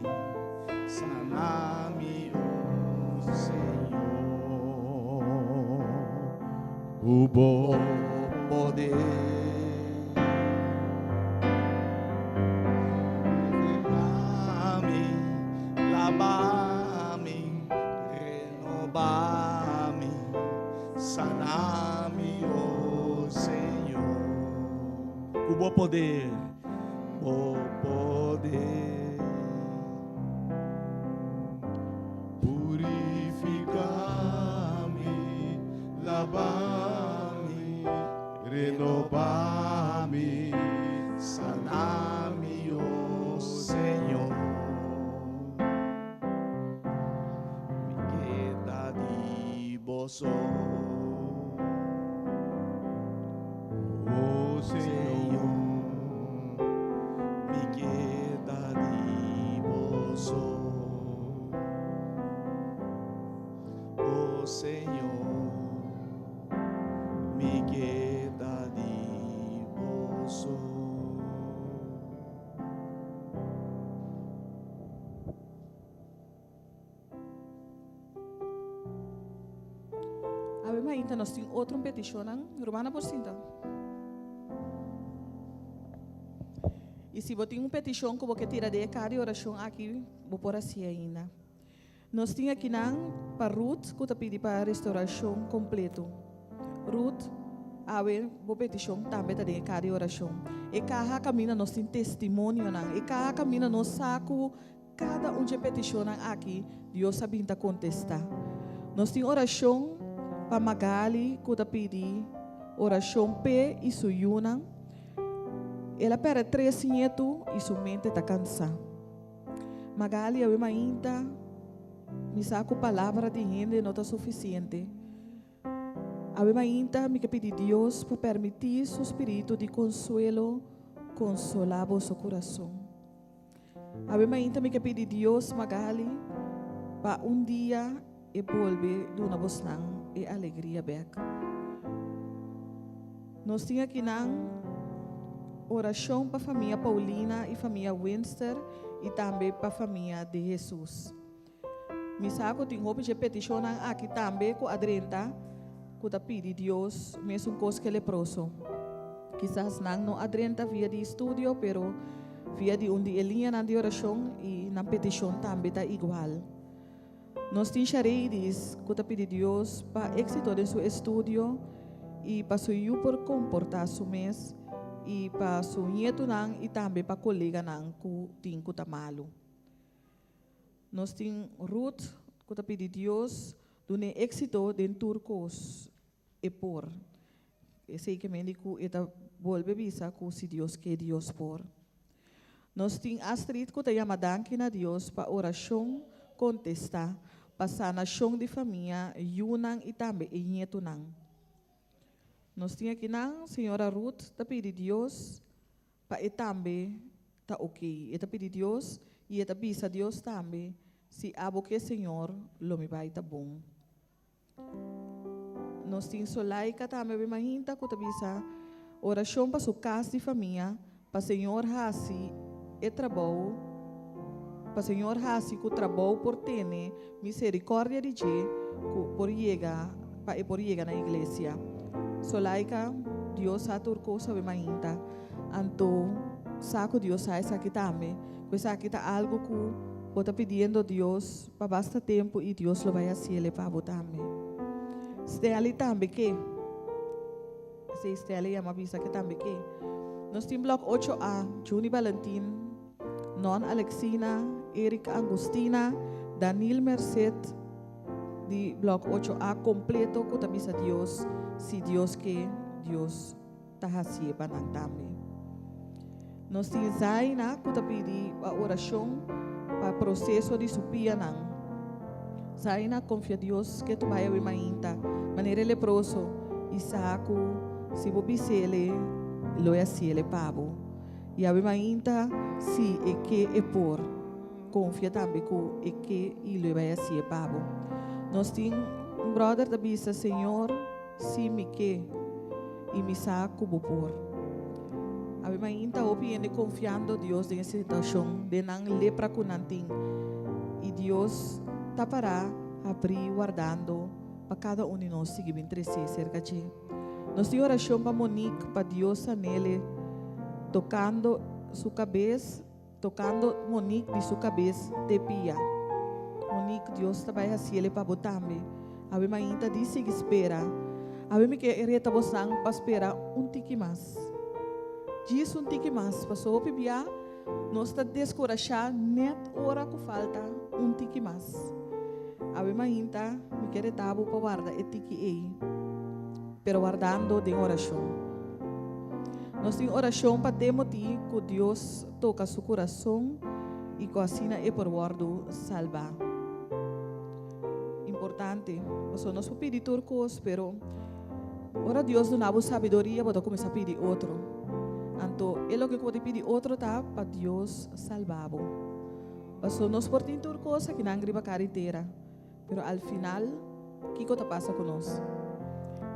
sanami, oh Señor. Ku bo poder. Purificami, lavami, renovami, sanami, oh Señor. Ku bo poder, bo poder. Purificami, lavami, renovami, sanami, oh Señor. Mi ke ta di bo so. Oh Señor. Mi ke ta di bo so. Oh Señor, mi ke ta di bo so. Awe mainta nos tin otro peticionnan. Rumannan por sinta. Y si bo tin un peticion cu bo ke tira den e kar di oracion aki, bo por haci ainda. Nos tin akinan pa Ruth ku ta pidi pa restaurashon kompleto. Ruth, awe bo petishon tambe ta den e kaha di orashon. E kaha kaminda nos tin testimonionan. E kaha kaminda nos sa ku kada un dje petishonnan aki Dios a bin ta kontestá. Nos tin orashon pa Magali ku ta pidi orashon p'e i su yunan. El a pèrdè tres ñetu i su mente ta kansá. Magali awe mainta mi sa ku palabra di hende no ta sufisiente. Awe mainta mi ke pidi Dios pa permití su spiritu di konsuelo konsolá boso kurason. Awe mainta mi ke pidi Dios Magali pa un dia e bolbe duna bosnan e alegria bek. Nos tin akinan orashon pa famia Paulina i famia Winster i tambe pa famia De Jesus. Mi sa ku tin hopi dje petishonnan aki tambe ku a drenta ku ta pidi Dios mesun kos ku e leproso. Kisas nan no a drenta via di studio pero via di un di e liñanan di orashon i nan petishon tambe ta igual. Nos tin Shareidis ku ta pidi Dios pa éksito den su estudio i pa su yu por komportá su mes i pa su ñetunan i tambe pa koleganan ku tin ku ta malu. Nos tin Ruth ku ta pidi Dios dun'é éksito den tur kos e por. Esei ke mende ku e ta bolbe bisa ku si Dios ke, Dios por. Nos tin Astrid ku ta yama danki na Dios pa orashon kontestá, pa sanashon di famia, yunan i tambe e ñetunan. Nos tin akinan señora Ruth ta pidi Dios pa e tambe ta ok. E ta pidi Dios i e ta bisa Dios tambe, si abo ke Señor, lo mi bai ta bon. Nos tin Solaika tambe be mahinta ku ta bisa orashon pa su kas di famia pa Señor hasi e trabou pa Señor hasi ku trabou por tene miserikòrdia di dje ku por yega pa e por yega na iglesia. Solaika, Dios sa tur kos awe mahinta anto sa ku Dios sa esaki tambe ku esaki ta algu ku bo ta pidiendo Dios Pa basta tempu i Dios lo bai hasiele pa bo tambe. Stelly tambe ke. Esei Stelly yama bisa ke tambe ke. Nos tin blok ocho A, Juni Balentin, Non Alexina, Erika Angustina, Danil Merced di blok ocho A kompleto ku ta bisa Dios si Dios ke Dios ta hasié pa nan tambe. Nos tin Zaina ku ta pidi pa orashon pa proseso di su pianan. Zaina konfia Dios ke tu bai awe mainta manera e leproso i sa ku si bo bis'ele lo e hasiele pa bo. I awe mainta si e ke e por. Konfia tambe ku e ke i lo e bai hasié pa bo. Nos tin un bròder ta bisa, Señor, si mi ke i mi sa ku bo por. Awe mainta hopi hende konfiando Dios den e situashon, den nan lepra ku nan tin. I Dios ta pará habrí wardando pa kada un di nos sigui bin tresé serka dje. Nos tin orashon pa Monique pa Dios san'ele tokando su kabes. Tokando Monique di su kabes te pia. Monique, Dios ta bai hasiele pa bo tambe. Awe mainta di sigui spera. Awe mi ke reta bosan pa spera un tiki mas. Djis un tiki mas, paso hopi bia nos ta deskurashá nèt ora ku falta un tiki mas. Awe mainta mi ke reta bo pa warda e tiki ei, pero wardando den orashon. Nos tin orashon pa Timothy ku Dios toka su kurason i ku asina e por wòrdu salbá. Importante, pasobra nos por pidi tur kos, pero ora Dios duna bo sabiduria bo ta kuminsá pidi otro. Anto e loke ku bo ta pidi otro ta pa Dios salba bo. Pasobra nos por tin tur kos akinan riba kara i tera. Pero al final, kiko ta pasa ku nos?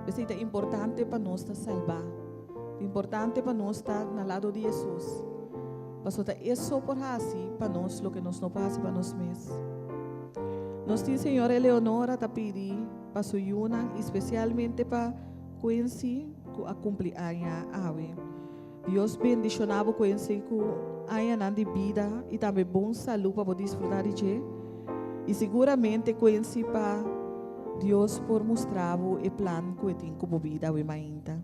P'esei ta importante pa nos ta salbá. Ta importante pa nos ta na lado di Hesus. Pasobra ta e so por hasi pa nos loke nos no por hasi pa nos mes. Nos tin Señora Eleonora ta pidi pa su yunan i spesialmente pa Quincy ku a kumpli aña awe. Dios bendishoná bo Quincy ku añanan di bida i tambe bon salú pa bo disfrutá di dje. I siguramente Quincy pa Dios por mustra bo e plan ku e tin ku bo bida awe mainta.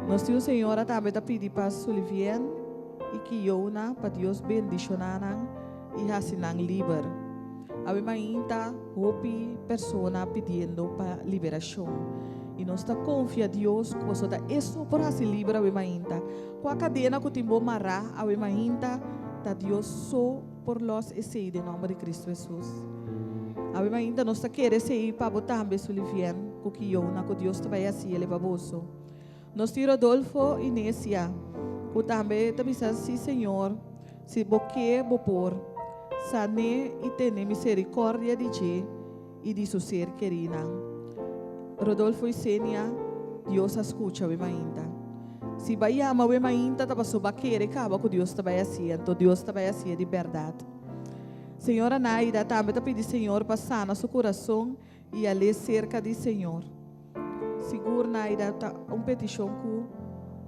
Nos tin un señora tambe ta pidi pa Sulivien i Kiona pa Dios bendishoná nan i hasi nan liber. Awe mainta hopi persona pidiendo pa liberashon i nos ta konfia Dios ku boso ta esun por hasi liber awe mainta. Kua kadena ku tin bo mará awe mainta ta Dios so por lòs esei den nòmber di Kristu Hesus. Awe mainta nos ta kere esei pa bo tambe Sulivien ku Kiona ku Dios ta bai hasi el'e pa boso. Nos tin Rodolfo i Necia ku tambe ta bisa si Señor si bo ke bo por san'é i tene misericordia di dje i di su ser kerinan. Rodolfo i Senia Dios a skucha we mainta. Si ba yama we mainta ta paso ba kere kaba ku Dios ta bai hasié anto Dios ta bai hasié di bèrdat. Señora Naida tambe ta pidi Señor pa sana su kurason i al'é serka di Señor. Sigur Naida ta un petishon ku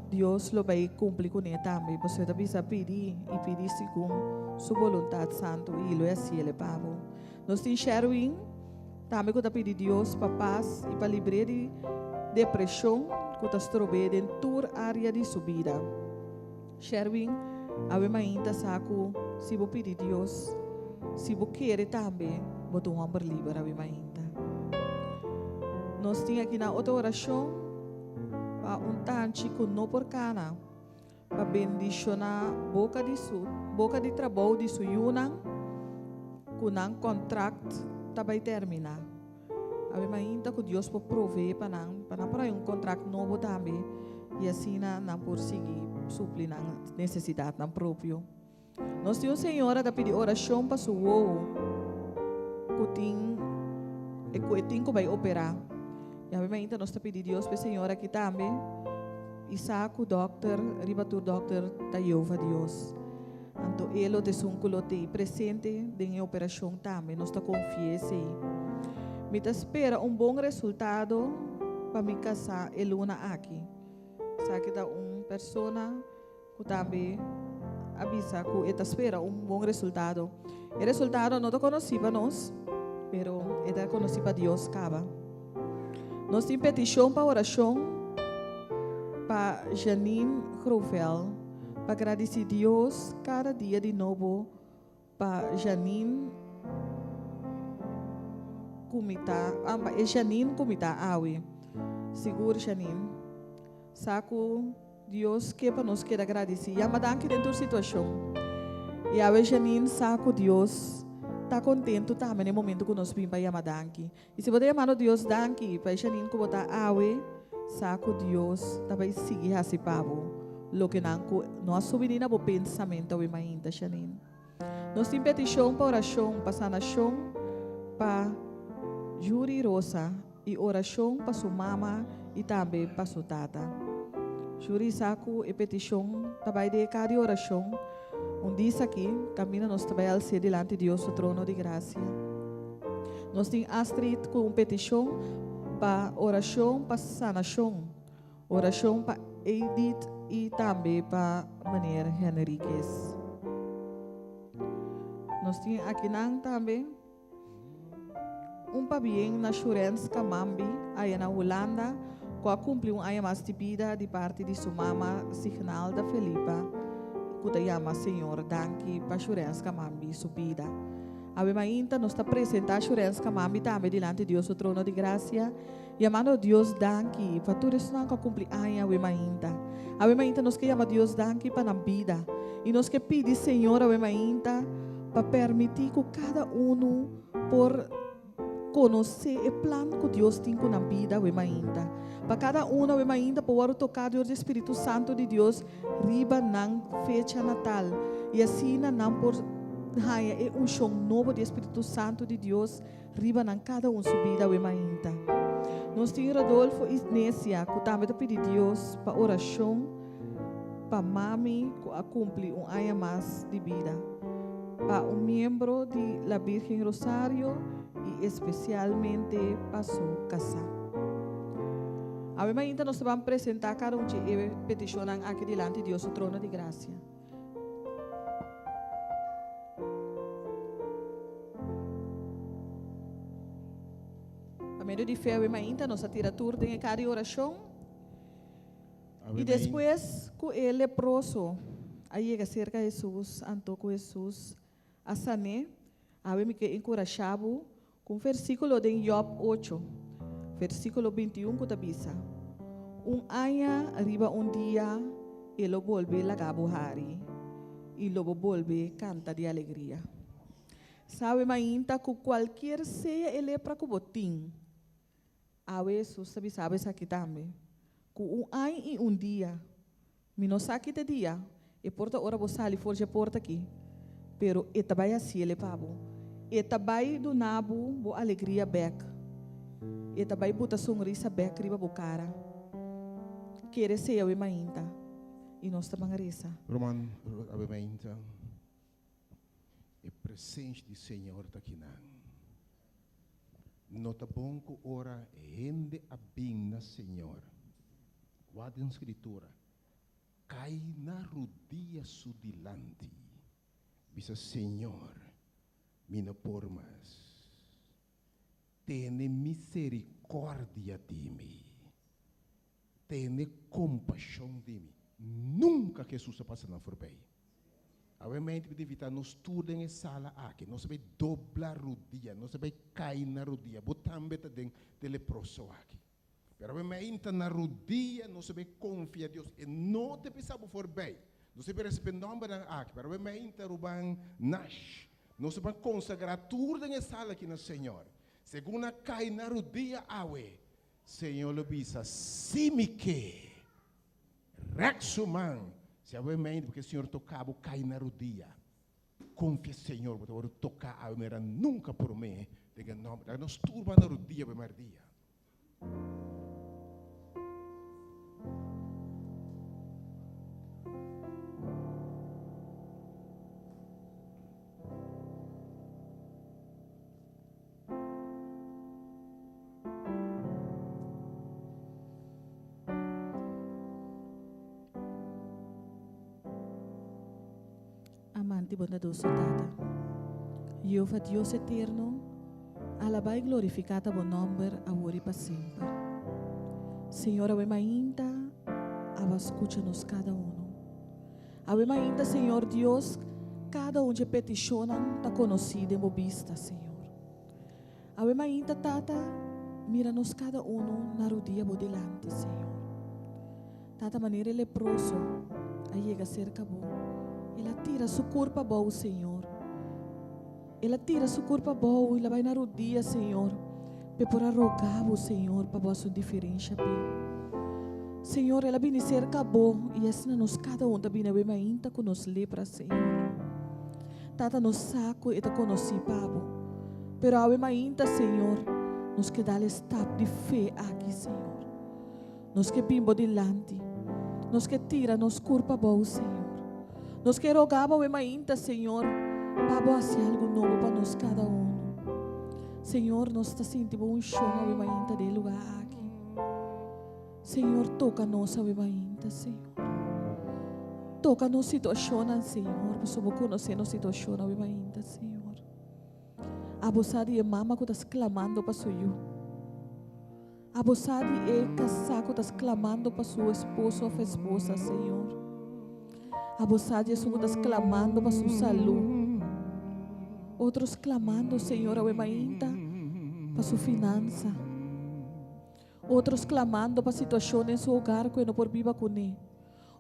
Dios lo bai kumpli kuné tambe, pasobra e ta bisa pidi i pidi segun su boluntat santu i lo e hasiel e pa bo. Nos tin Sherwin tambe ku ta pidi Dios pa pas i pa libr'é di depreshon ku ta strob'é den tur área di su bida. Sherwin, awe mainta sa ku si bo pidi Dios, si bo kere tambe, bo ta un hòmber liber awe mainta. Nos tin aki na otro orashon pa un tanchi ku no por kana, pa bendishoná boka di su boka di trabou di su yunan ku nan kontrakt ta bai terminá. Awe mainta ku Dios por proveé pa nan, pa nan por haña un kontrakt nobo tambe i asina nan por sigui supli nan nesesidatnan propio. Nos tin un señora ta pidi orashon pa su wowo ku tin ku e tin ku bai operá. I awe mainta nos ta pidi Dios pa e señora aki tambe i sa ku dòkter riba tur dòkter ta Jehová Dios. Anto e lo ta esun ku lo t'ei presente den e operashon tambe. Nos ta konfia esei. Mi ta spera un bon resultado pa mi kasá e luna aki. Esaki ta un persona ku tambe a bisa ku e ta spera un bon resultado. E resultado no ta konosí pa nos, pero e ta konosí pa Dios kaba. Nos tin petishon pa orashon pa Janine Grovel pa gradisí Dios kada dia di nobo pa Janine ku mi ta ah pa e Janine ku mi ta awe. Sigur Janine sa ku Dios ke pa nos keda gradisí. Yama danki den tur situashon. I awe Janine sa ku Dios ta kontentu tambe na e momentu ku nos bin pa yama danki. I si bo ta yamando Dios danki pa e Janine ku bo ta awe, sa ku Dios ta bai sigui hasi pa bo loke nan ku no a subi ni na bo pensamentu awe mainta, Janine. Nos tin petishon pa orashon pa sanashon pa Yuri Rosa i orashon pa su mama i tambe pa su tata. Yuri sa ku e petishon ta bai den e kar di orashon un dis aki kaminda nos ta bai als'é dilanti Dios su trono di grasia. Nos tin Astrid ku un petishon pa orashon pa sanashon, orashon pa Edith i tambe pa meneer Henriquez. Nos tin akinan tambe un pabien na Shurens Kamambi aya na Hulanda ku a kumpli un aña mas di bida di parti di su mama Signalda Felipa ku ta yama Señor danki pa Shurens Kamambi su bida. Awe mainta nos ta presentá Shurenska mami tambe dilanti Dios su trono di grasia, yamando Dios danki pa tur esnan ku a kumpli aña awe mainta. Awe mainta nos ke yama Dios danki pa nan bida i nos ke pidi Señor awe mainta pa permití ku kada unu por konosé e plan ku Dios tin ku nan bida awe mainta. Pa kada unu awe mainta por wòrdu toká dor di e Spiritu Santu di Dios riba nan fecha natal i asina nan por haña e unshon nobo di e Spiritu Santu di Dios riba nan kada un su bida awe mainta. Nos tin Rodolfo i Necia ku tambe ta pidi Dios pa orashon pa mami ku a kumpli un aña mas di bida. Pa un miembro di La Virgen Rosario i espesialmente pa su kasá. Awe mainta nos ta ban presentá kada un dje e petishonnan aki dilanti Dios su trono di grasia. medio di fe awe mainta nos a tira tur den e kar di orashon. I despues ku e leproso a yega serka Hesus, anto ku Hesus a san'é, awe mi ke enkurashá bo ku un versíkulo den Yòb ocho, versíkulo bintiun ku ta bisa, Un aña riba un dia e lo bolbe laga bo hari, i lo bo bolbe kanta di alegria. Sabe mainta ku kualkier sea e lepra ku bo tin, Awe Hesus ta bisa bo esaki tambe, Ku un añ i un dia, mi no sa ki ta dia, e por ta ora bo sali for dje porta aki, pero e ta bai hasiel pa bo. E ta bai duna bo bo alegria bek. E ta bai buta sonrisa bek riba bo kara. Kere esei awe mainta, i nos ta ban resa. Ruman, awe mainta, e presensh di Señor ta kinan. No ta bon ku ora hende a bin na Señor, wak den Skritura, kai na rudia su dilanti, bisa, Señor, mi no por mas. Tene miserikordia di mi. Tene kompashon di mi. Nunka Hesus a pasa nan forbei. Awe-mente mi ta invitá nos tur den e sala aki, nos ta bai dobla rudia, nos ta bai kai na rudia. Bo tambe ta den e leproso aki. Pero awe-mente na rudia nos ta bai konfia Dios. E no ta bisa bo forbei. Nos ta bai resibi e nòmbernan aki, pero awe-mente ruman Nash, nos ta bai konsagrá tur den e sala aki na Señor. Segun nan kai na rudia awe, Señor lo bisa, Si mi ke. Rèk su man. Si awe mente bo ke Señor toka bo, kai na rudia. Konfia Señor, bo ta wòrdu toká awe manera nunka promé den e nòmber. Laga nos tur ban na rudia bo e mèrdia. Amante bondadoso Tata, Jehova Dios eterno, alabá i glorifiká ta bo nòmber awor i pa semper. Señor, awe mainta abo a skucha nos kada uno. Awe mainta, Señor Dios, kada un dje petishonnan ta konosí den bo bista, Señor. Awe mainta, Tata, mira nos kada uno na rudia bo dilanti, Señor. Tata, manera e leproso a yega serka bo, el a tira su kurpa abou, Señor. El a tira su kurpa abou i el a bai na rudia, Señor, p'e por a roga bo, Señor, pa bo hasi un diferensha p'e. Señor, el a bini serka bo i asina nos kada un ta bini awe mainta ku nos lepra, Señor. Tata, nos sa ku e ta konosí pa bo, pero awe mainta, Señor, nos ke dal e stap di fe aki, Señor. Nos ke bin bo dilanti. Nos ke tira nos kurpa abou, Señor. Nos ke roga bo awe mainta, Señor, pa bo hasi algu nobo pa nos kada uno. Señor, nos ta sinti bo unshon awe mainta den e lugá aki. Señor, toka nos awe mainta, Señor. Toka nos situashonnan, Señor, pasobra bo konosé nos situashon awe mainta, Señor. Abo sa di e mama ku ta sklamando pa su yu. Abo sa di e kasá ku ta sklamando pa su esposo òf esposa, Señor. Abo sa di esun ku ta sklamando pa su salú. Otro sklamando, Señor, awe mainta pa su finansa. Otro sklamando pa situashon den su hogar ku e no por biba kuné.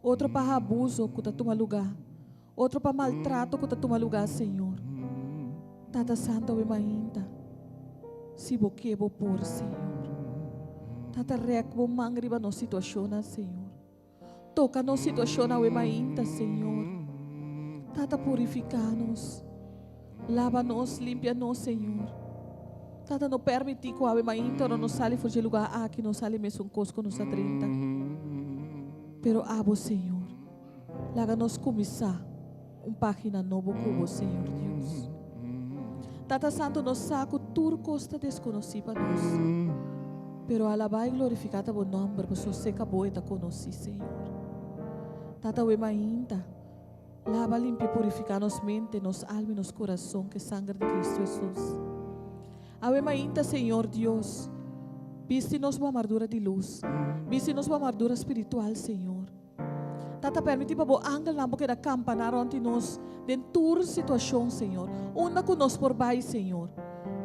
Otro pa abuso ku ta tuma lugá. Otro pa maltrato ku ta tuma lugá, Señor. Tata Santu awe mainta, si Bo ke, Bo por, Señor. Tata rèk Bo man riba nos situashonnan, Señor. Toka nos situashon awe mainta, Señor. Tata purifiká nos. Laba nos, limpia nos, Señor. Tata no permití ku awe mainta ora nos sali for dje lugá aki nos sali mesun kos ku nos a drenta. Pero abo, Señor. Laga nos kuminsá un página nobo ku bo, Señor Dios. Tata Santu, nos sa ku tur kos ta deskonosí pa nos, pero alabá i glorifiká ta bo nòmber, pasobra seka bo e ta konosí, Señor. Tata, awe mainta, laba, limpia i purifiká nos mente, nos alma i nos kurason ku e sanger di Kristu Hesus. Awe mainta, Señor Dios. Bisti nos bo armadura di lus. Bisti nos bo armadura spiritual, Señor. Tata, permití pa bo angelnan por keda kampaná rònt di nos den tur situashon, Señor. Unda ku nos por bai, Señor,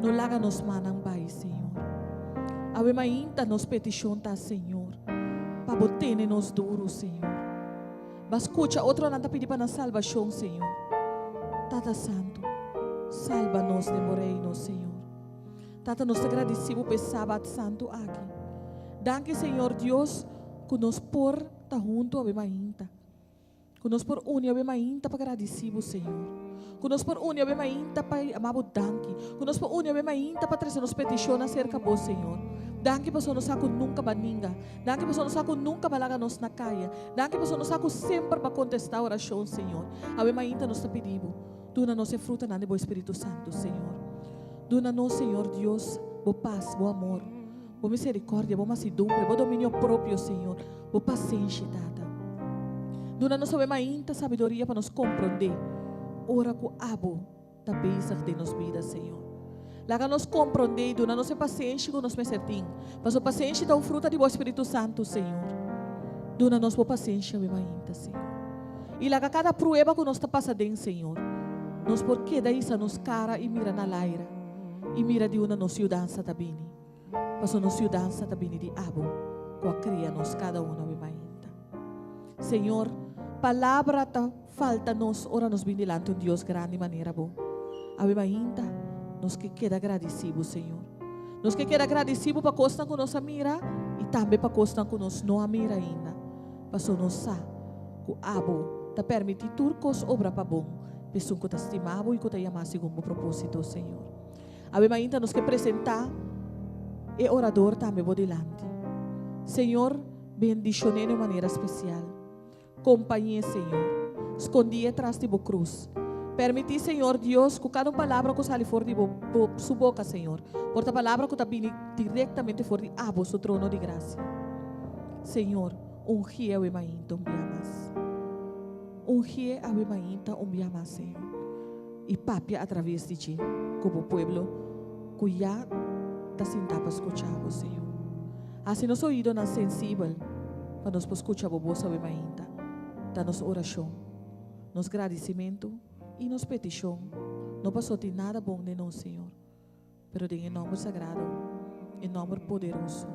no laga nos mannan bai, Señor. Awe mainta nos petishon ta, Señor, pa bo tene nos duru, Señor. Ba skucha otronan ta pidi pa nan salbashon, Señor. Tata Santu, salba nos den bo Reino, Señor. Tata, nos ta gradisí bo pa e Sabat Santu aki. Danki, Señor Dios, ku nos por ta huntu awe mainta. Ku nos por uni awe mainta pa gradisí bo, Señor. Ku nos por uni awe mainta pa yama bo danki. Ku nos por uni awe mainta pa trese nos petishonnan serka bo, Señor. Danki pasobra nos sa ku nunka bo a ninga. Danki pasobra nos sa ku nunka bo a laga nos na kaya. Danki pasobra nos sa ku semper bo a kontestá orashon, Señor. Awe mainta nos ta pidi bo, duna nos e frutanan di bo Espíritu Santu, Señor. Duna nos, Señor Dios, bo pas, bo amor, bo misericordia, bo masidumbre, bo dominio propio, Señor, bo pasenshi, Tata. Duna nos awe mainta sabiduria pa nos comprende ora cu abo ta bezig den nos bida, Señor. Laga nos comprende y duna nos e pasenshi cu nos mester tin, pasobra pasenshi ta un fruta di bo Espíritu Santo, Señor. Duna nos bo pasenshi awe mainta, Señor. I laga kada prueba ku nos ta pasa den, Señor, nos por keda hisa nos kara i mira na laira i mira di unda nos yudansa ta bini, pasobra nos yudansa ta bini di Abo ku a kria nos kada uno awe mainta. Señor, palabra ta falta nos ora nos bin dilanti un Dios grandi manera Bo. Awe mainta nos ke keda gradisí Bo, Señor. Nos ke keda gradisí Bo pa kosnan ku nos a mira i tambe pa kosnan ku nos no a mira ainda. Pasobra nos sa ku abo ta permití tur kos obra pa bon pa esun ku ta stima bo i ku ta yamá segun bo propósito, Señor. Awe mainta nos ke presentá e orador tambe bo dilanti. Señor, bendishon'é na un manera spesial. Kompañ'é, Señor. Skondi'é tras di bo krus. Permití, Señor Dios, ku kada un palabra ku sali for di bo, bo, su boka, Señor, por ta palabra ku ta bini direktamente for di abo, su trono di grasia. Señor, ungié awe mainta un bia mas. Ungié awe mainta un bia mas, Señor. I papia atraves di dje ku bo pueblo ku ya ta sintá pa skucha bo, Señor. Hasi nos oidonan sensibel pa nos por skucha bo bos awe mainta. Ta nos orashon, nos gradisimentu i nos petishon. No pasó tin nada bon den nos, Señor. Pero den e nomber sagrado, e nomber poderoso,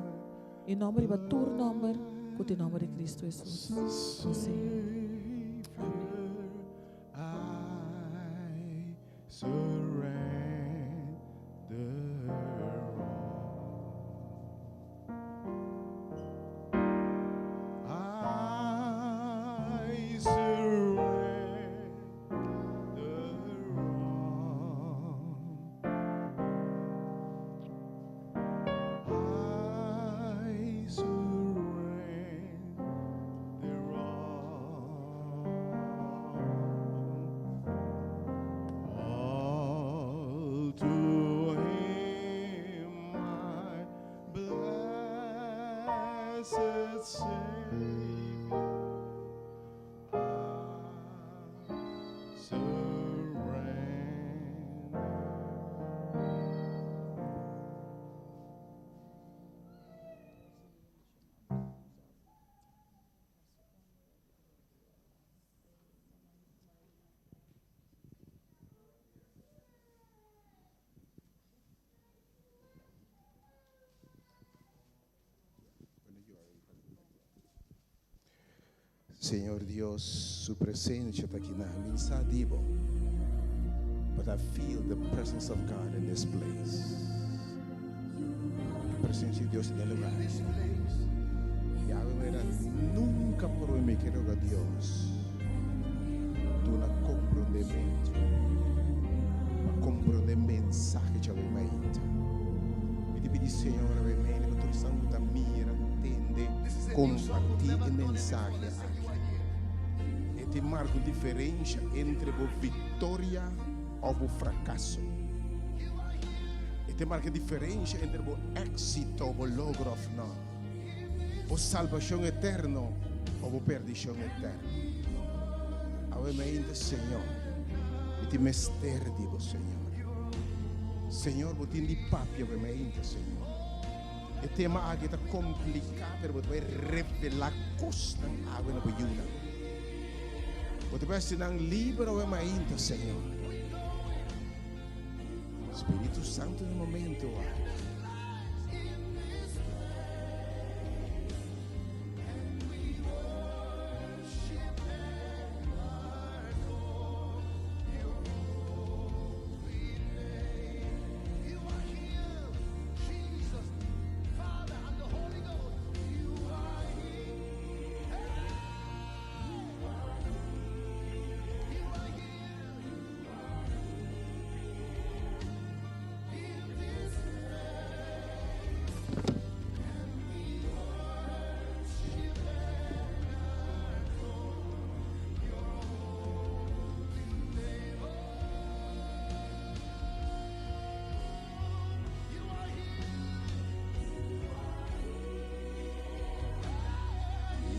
e nomber riba tur nomber cu ta e nomber di Cristo Jesus, nos Señor. Amen. Señor Dios, su presencia ta aki na mi sa di bo. But I feel the presence of God in this place. E presencia di Dios den e lugar. Y awe manera nunca por mi quiero roga Dios duna comprendemento pa comprende mensahe djawe mainta. Mi ta pidi Señor awe mainta pa tur esnan ku ta mira, tende, kompartí e mensahe aki. E tin marka un diferensha entre bo viktoria òf bo frakaso. E tin marka diferensha entre bo éksito, bo logro òf nò. Bo salbashon eterno òf bo perdishon eterno. Awe mainta, Señor, mi tin mester di bo, Señor. Señor, bo tin di papia awe mainta, Señor. E tema aki ta kompliká, pero bo ta bai revelá kosnan awe na bo yunan. Bo ta bai hasi nan liber awe mainta, Señor. Spiritu Santu na e momento aki.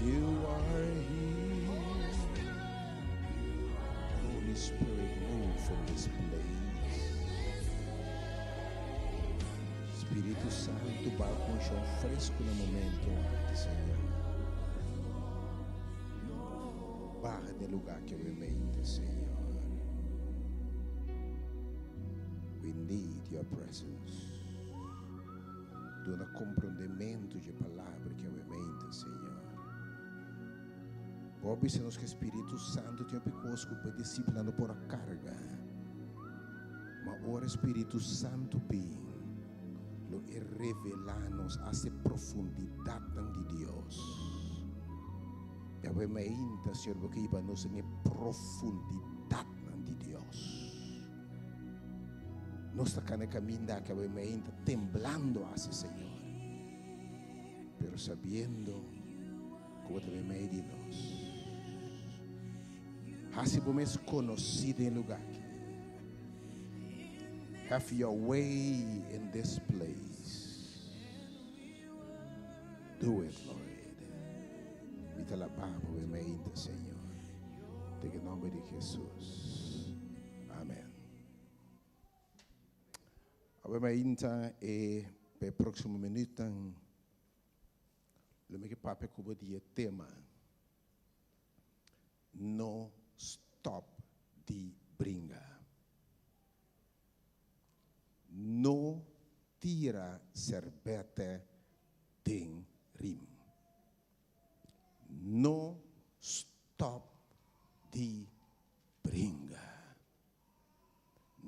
You are here. Holy Spirit, move in this place. Spiritu Santu, baha ku unshon fresku na momento aki, Señor. Baha den lugar ki awe mente, Señor. We need your presence. Duna komprondementu dje palabra ki awe mente, Señor. Bo a bisa nos ku Spiritu Santu tin hopi kos ku bo disipelnan no por a karga. Ma ora Spiritu Santu bin, lo e revelá nos asta e profundidatnan di Dios. Yahweh mainta, Señor, bo ke hiba nos den e profundidatnan di Dios. Nos ta kana e kaminda aki Yahweh mainta temblando hasi, Señor, pero sabiendo ku bo ta meimei di nos. Hasi bo mes konosí den e lugá aki. Have your way in this place. Do it, Lord. Mi ta alabá bo e mainta, Señor. Den e nomber di Jesus. Amen. Awe mainta e pa e próximo minuutnan lo mi ke papia ku bo di e tema No stop di bringa. No tira serbete den rim. No stop di bringa.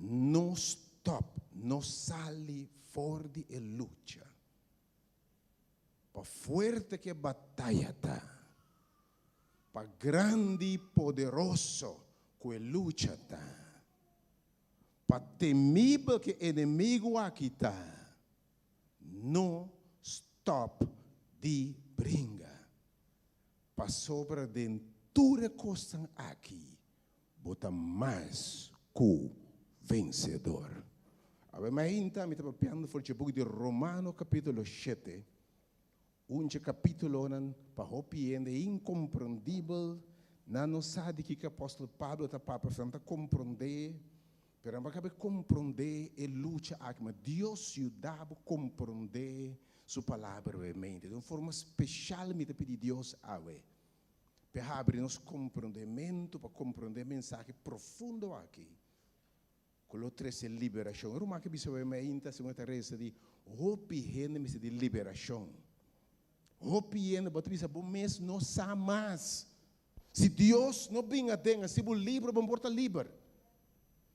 No stop, no sali for di e lucha. Pa fuerte ku e bataya ta, pa grandi i poderoso ku e lucha ta, pa temibel ku e enemigu aki ta, no stòp di bringa, pasobra den tur e kosnan aki bo ta mas ku vensedor. Awe mainta mi ta papiando for dje buki di Romano kapítulo shete, Un dje kapítulonan pa hopi hende inkomprendibel, nan no sa di kiko apòstel Pablo ta papia, nan ta komprendé, pero nan por kabe komprendé e lucha aki. Ma Dios yuda bo komprendé Su Palabra realmente. Den un forma speshal mi ta pidi Dios awe p'e habri nos komprendementu pa komprendé e mensahe profundo aki. Ku lo trese liberashon. E ruman ke bisa wei mainta segun e ta resa di hopi hende mester di liberashon. Hopi hende bo ta bisa bo mes no sa mas. Si Dios no bin aden hasi bo liber bo por ta liber.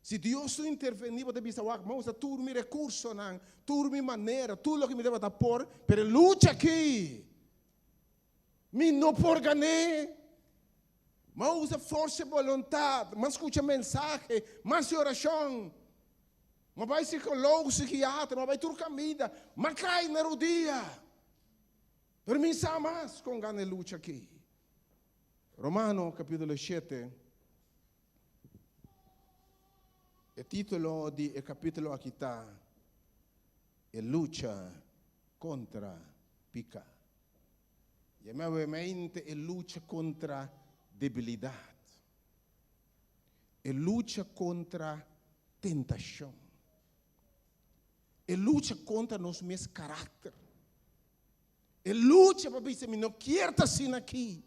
Si Dios no interveni bo ta bisa wak mi a usa tur mi rekursonan, tur mi manera, tur loke mi tabata por, pero e lucha aki mi no por gan'é. M'a usa forsa e boluntat, m'a skucha mensahe, m'a hasi orashon, m'a bai psikologo, psikiatra, m'a bai tur kaminda, m'a kai na rudia. Pero mi sa mas kon gana e lucha aki. Romano kapítulo shete, e título di e kapítulo aki ta E lucha kontra piká. Yamablemente e lucha kontra debilidat, e lucha kontra tentashon, e lucha kontra nos mes karakter. E lucha pa bisa mi no kier ta asina aki.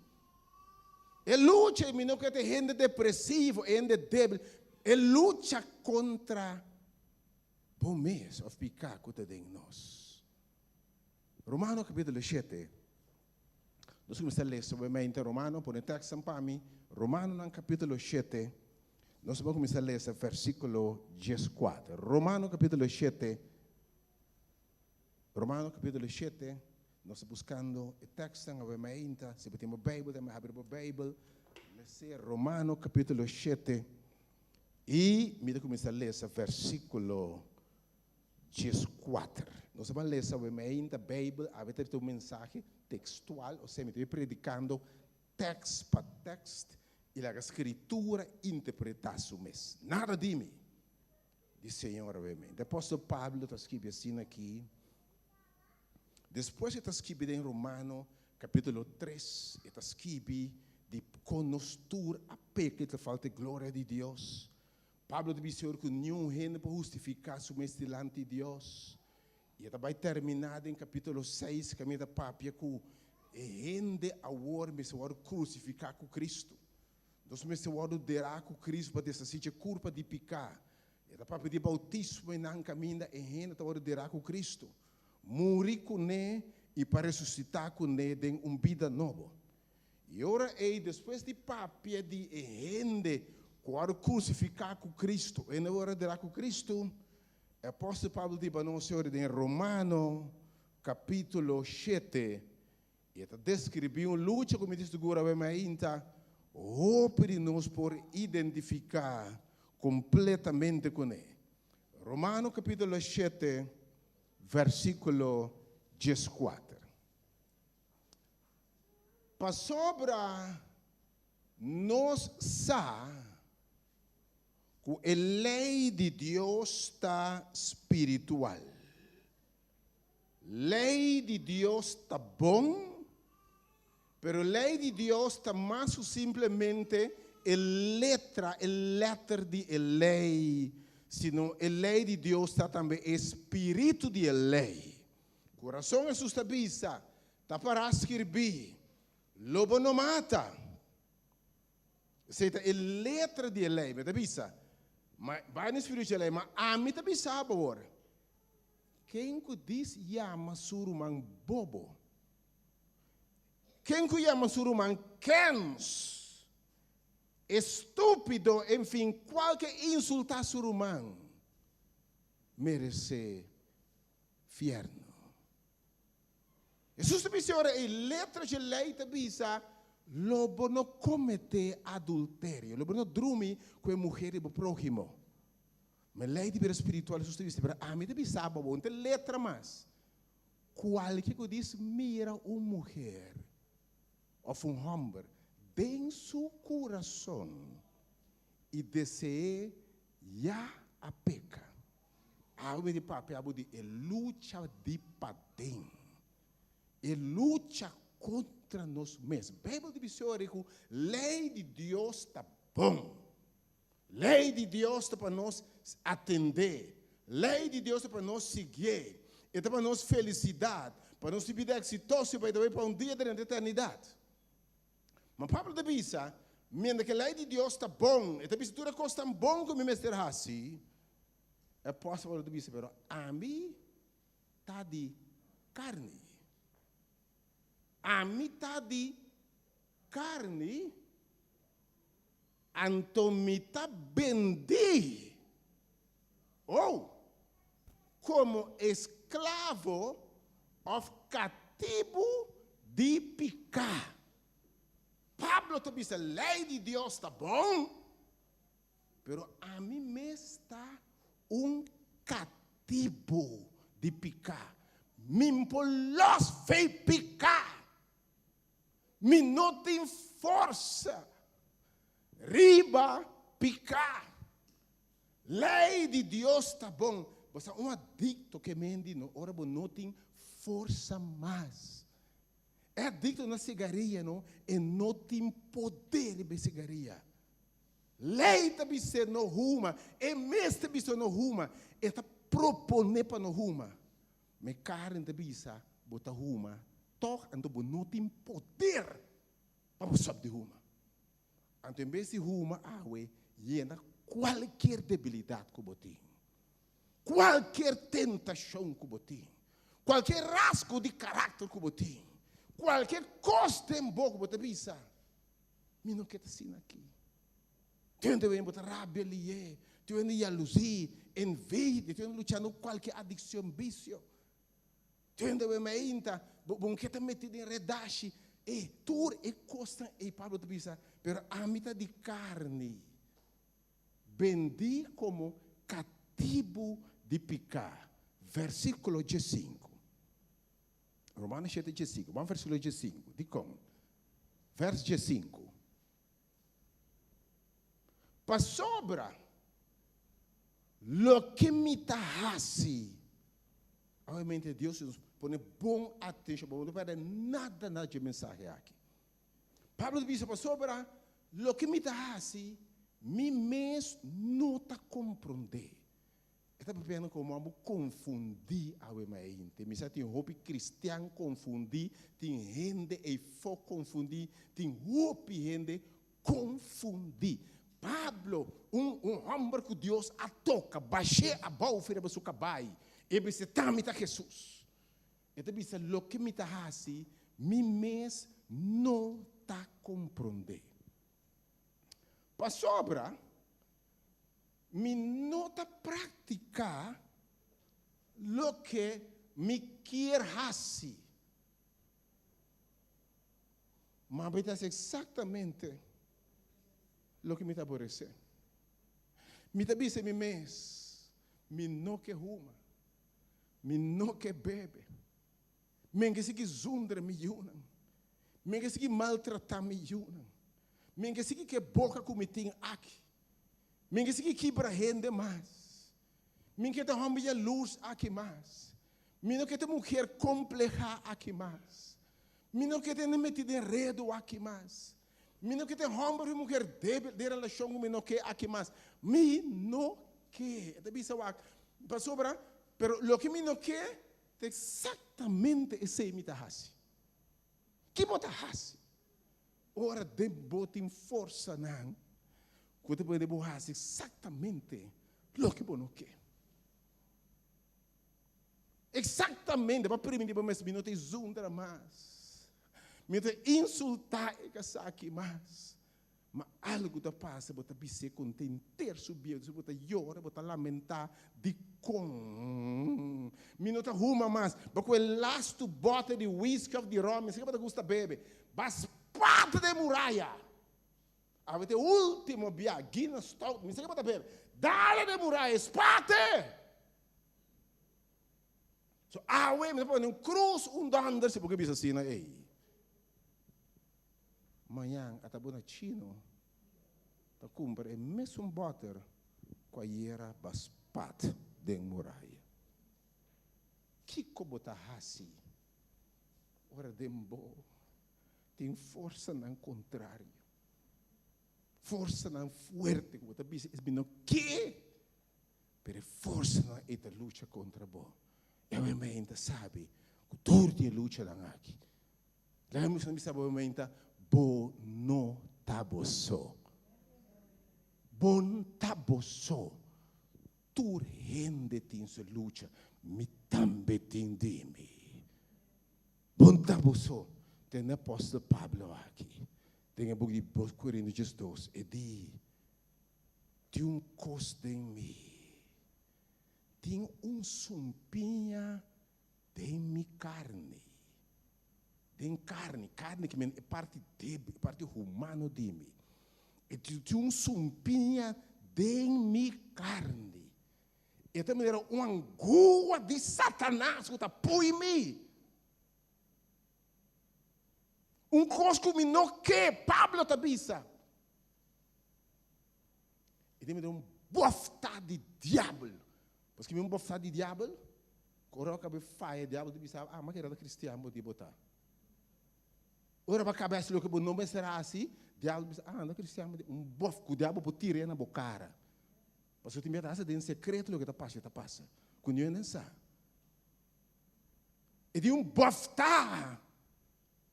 E lucha mi no kier ta hende depresivo, hende debil. E lucha kontra bo mes of piká ku ta den nos. Romano kapítulo shete. Nos kuminsá lesa obviamente Romano, pone tekstnan pa mi. Romanonan kapítulo shete. Nos ta kuminsá lesa versíkulo dieskuater. Romano kapítulo shete. Romano kapítulo shete, nos ta buskando e tekstnan awe mainta. Si bo tin bo Beibel, tambe habri bo Beibel. Les'é Romano kapítulo shete i mi ta kuminsá lesa versíkulo 14. Nos ta ban lesa awe mainta Beibel, awe ta un mensahe tekstual, osea mi ta bai predikando tekst pa tekst i laga Skritura interpretá su mes. Nada di mi. Di Señor obviamente. Apòstel Pablo ta skibi asina aki, despues e ta skibi den Romano kapítulo tres, e ta skibi di kon nos tur a peka i ta falta e gloria di Dios. Pablo ta bisa ku niun hende por hustifiká su mes dilanti Dios. I e ta bai terminá den kapítulo seis kaminda ta papia ku e hende awor mester wòrdu krusifiká ku Kristu. Nos mester wòrdu derá ku Kristu pa deshasí dje kurpa di piká. E ta papia di boutismo i nan kaminda e hende ta wòrdu derá ku Kristu, muri kuné i pa resusitá kuné den un bida nobo. I ora ei, despues di papia di e hende ku wòrdu krusifiká ku Kristu, e hende wòrdu derá ku Kristu, e apòstel Pablo di nos e ora den Romano kapítulo shete, I e ta deskribí un lucha ku mi ta sigur awe mainta hopi di nos por identifiká kompletamente kuné. Romano kapítulo shete, versíkulo dieskuater. Pasobra nos sa ku e lei di Dios ta spiritual. Lei di Dios ta bon, pero lei di Dios ta mas ku simplemente e letra, e lèter di e lei, sino e lei di Dios ta tambe e spiritu di e lei. Ku rason Hesus ta bisa, Ta pará skirbí, Lo bo no mata. Esei ta e letra di e lei, mi ta bisa. Ma bai na e spiritu di e lei, ma ami ta bisa bo awor. Ken ku dis yama su ruman bobo? Ken ku yama su ruman kens, estúpido, enfin, kualke insultá su ruman, meresé fièrnu. Hesus ta bisa ora e letra dje lei ta bisa, Lo bo no kometé adulterio, lo bo no drumi ku e muher di bo próhimo. Ma e lei di bida spiritual Hesus ta bisa, pero ami ta bisa bo, bo no ta letra mas. Kualke ku dis mira un muher òf un hòmber den su kurason i dese'é ya a peka. Awe mi di papia bo di e lucha di paden. E lucha kontra nos mes. Beibel ta bisa ora ku lei di Dios ta bon. Lei di Dios ta pa nos atendé. Lei di Dios ta pa nos siguié. E ta pa nos felisidat, pa nos tin bida eksitoso i pa e ta bai pa un dia durante eternidat. Ma Pablo ta bisa, Mientras ku e lei di Dios ta bon, e ta bisa tur e kosnan bon ku mi mester hasi, e apòstel Pablo ta bisa, pero ami ta di karni. Ami ta di karni. Anto mi ta bendí, oh, komo esklavo òf katibu di piká. Pablo ta bisa lei di Dios ta bon, pero ami mes ta un katibu di piká. Mi por lòs fei piká. Mi no tin forsa riba piká. Lei di Dios ta bon. Bo sa un adikto ke mendi no ora bo no tin forsa mas. E adikto na sigaria no, e no tin poder riba e sigaria. Lei ta bis'é no huma, e mes ta bisa no huma, e ta proponé pa no huma. Ma e karni ta bisa bo ta huma. Tòg anto bo no tin poder pa bo stòp di huma. Anto en bes di huma awe, yena kualkier debilidat ku bo tin, kualkier tentashon ku bo tin, kualkier rasgo di karakter ku bo tin, kualkier kos den bo ku bo ta bisa, Mi no ke ta asina aki. Tin hende wen bo ta rabia lié, tin hende yalusí, envidia, tin hende luchando ku kualkier adikshon, bisio. Tin hende wen mainta, bo bo ke ta meti den redashi. E tur e kosnan ei Pablo ta bisa, pero ami ta di karni, bendí komo katibu di piká. Versíkulo diesinku. Romano shete diesinku. Ban versíkulo diesinku. Dikon? Vers diesinku. Pasobra loke mi ta hasi, obviamente Dios nos pone bon atencion, bo no perde nada na dje mensahe aki. Pablo ta bisa, pasobra loke mi ta hasi, mi mes no ta comprende. E ta papiando komo abo konfundí awe maente. Mi sa tin hopi kristian konfundí, tin hende eifó konfundí, tin hopi hende konfundí. Pablo, un un hòmber ku Dios a toka, bash'é abou for riba su kabai, e bisa, Ta mi ta Hesus. E ta bisa, Loke mi ta hasi, mi mes no ta komprondé. Pasobra Mi no ta praktiká loke mi kier hasi, ma mi ta hasi eksaktamente loke mi ta aboresé. Mi ta bisa mi mes, Mi no ke huma, mi no ke bebe, mi ke sigui zundra mi yunan, mi ke sigui maltratá mi yunan, mi ke sigui ke boka ku mi tin aki. Mi ke sigui kibra hende mas. Mi ke ta homber yalurs aki mas. Mi no ke ta muher kompleha aki mas. Mi no ke ta hende meti den redo aki mas. Mi no ke ta homber i muher debil den relashon ku mi no ke aki mas. Mi no ke. E ta bisa wak, pasobra, pero loke mi no ke, ta eksaktamente esei mi ta hasi. Ki bo ta hasi? Ora den bo tin forsanan ku ta pone bo hasi eksaktamente loke bo no ke. Eksaktamente, bo a primintí bo mes, mi no ta zundra mas, mi no ta insultá e kasá aki mas. Ma algu ta pasa, bo ta bis'é kon ta henter su bieu, bo ta yora, bo ta lamentá, Dikon mi no ta huma mas? Bo ku e lastu bòter di whisky òf di ròm, mi sa ke bo ta gusta bebe, ba spata den muraya! Awe ta e último bia, Guinness stout, mi sa ke bo ta bebe, dale den muraya, spat'e! So awe mi ta pone un krus, un dònder, si bo ke bisa asina ei. Mañan a ta bo na chino ta kumpra e mesun bòter ku ayera ba spat den muraya. Kiko bo ta hasi ora den bo tin forsanan kontrario, forsanan fuerte ku bo ta bisa es mi no ke, pero e forsanan ei ta lucha kontra bo. E awe ta sabi ku tur di e luchanan aki Laga mi bisa bo menta, bo no ta bo so. Bo no ta bo so. Tur hende tin su lucha, mi tambe tin di mi. Bo no ta bo so. Tende apostel Pablo aki, den e buki di dos Korintios diesdos, e di, Tin un kos den mi, tin un sumpiña Den mi karni, den karni, karni ke men e parti debil, e parti humano di mi. E tin un sumpiña den mi karni. E ta manera un angua di Satanas ku ta pui mi. Un kos ku mi no ke, Pablo ta bisa. E ta manera un bofta di diabel. Paske mi un bofta di diabel? Ora bo kabe faya diabel ta bisa bo, ah, ma keda ta cristian bo di bo ta. Ora bo kabe hasi loke bo no mester hasi, diabel ta bisa, ah, no cristian bo di, un bof ku diabel por tir'é na bo kara. Pasobra tin bia ta hasta den sekreto loke ta pasa, ta pasa, ku niun hende sa. E tin un bofta.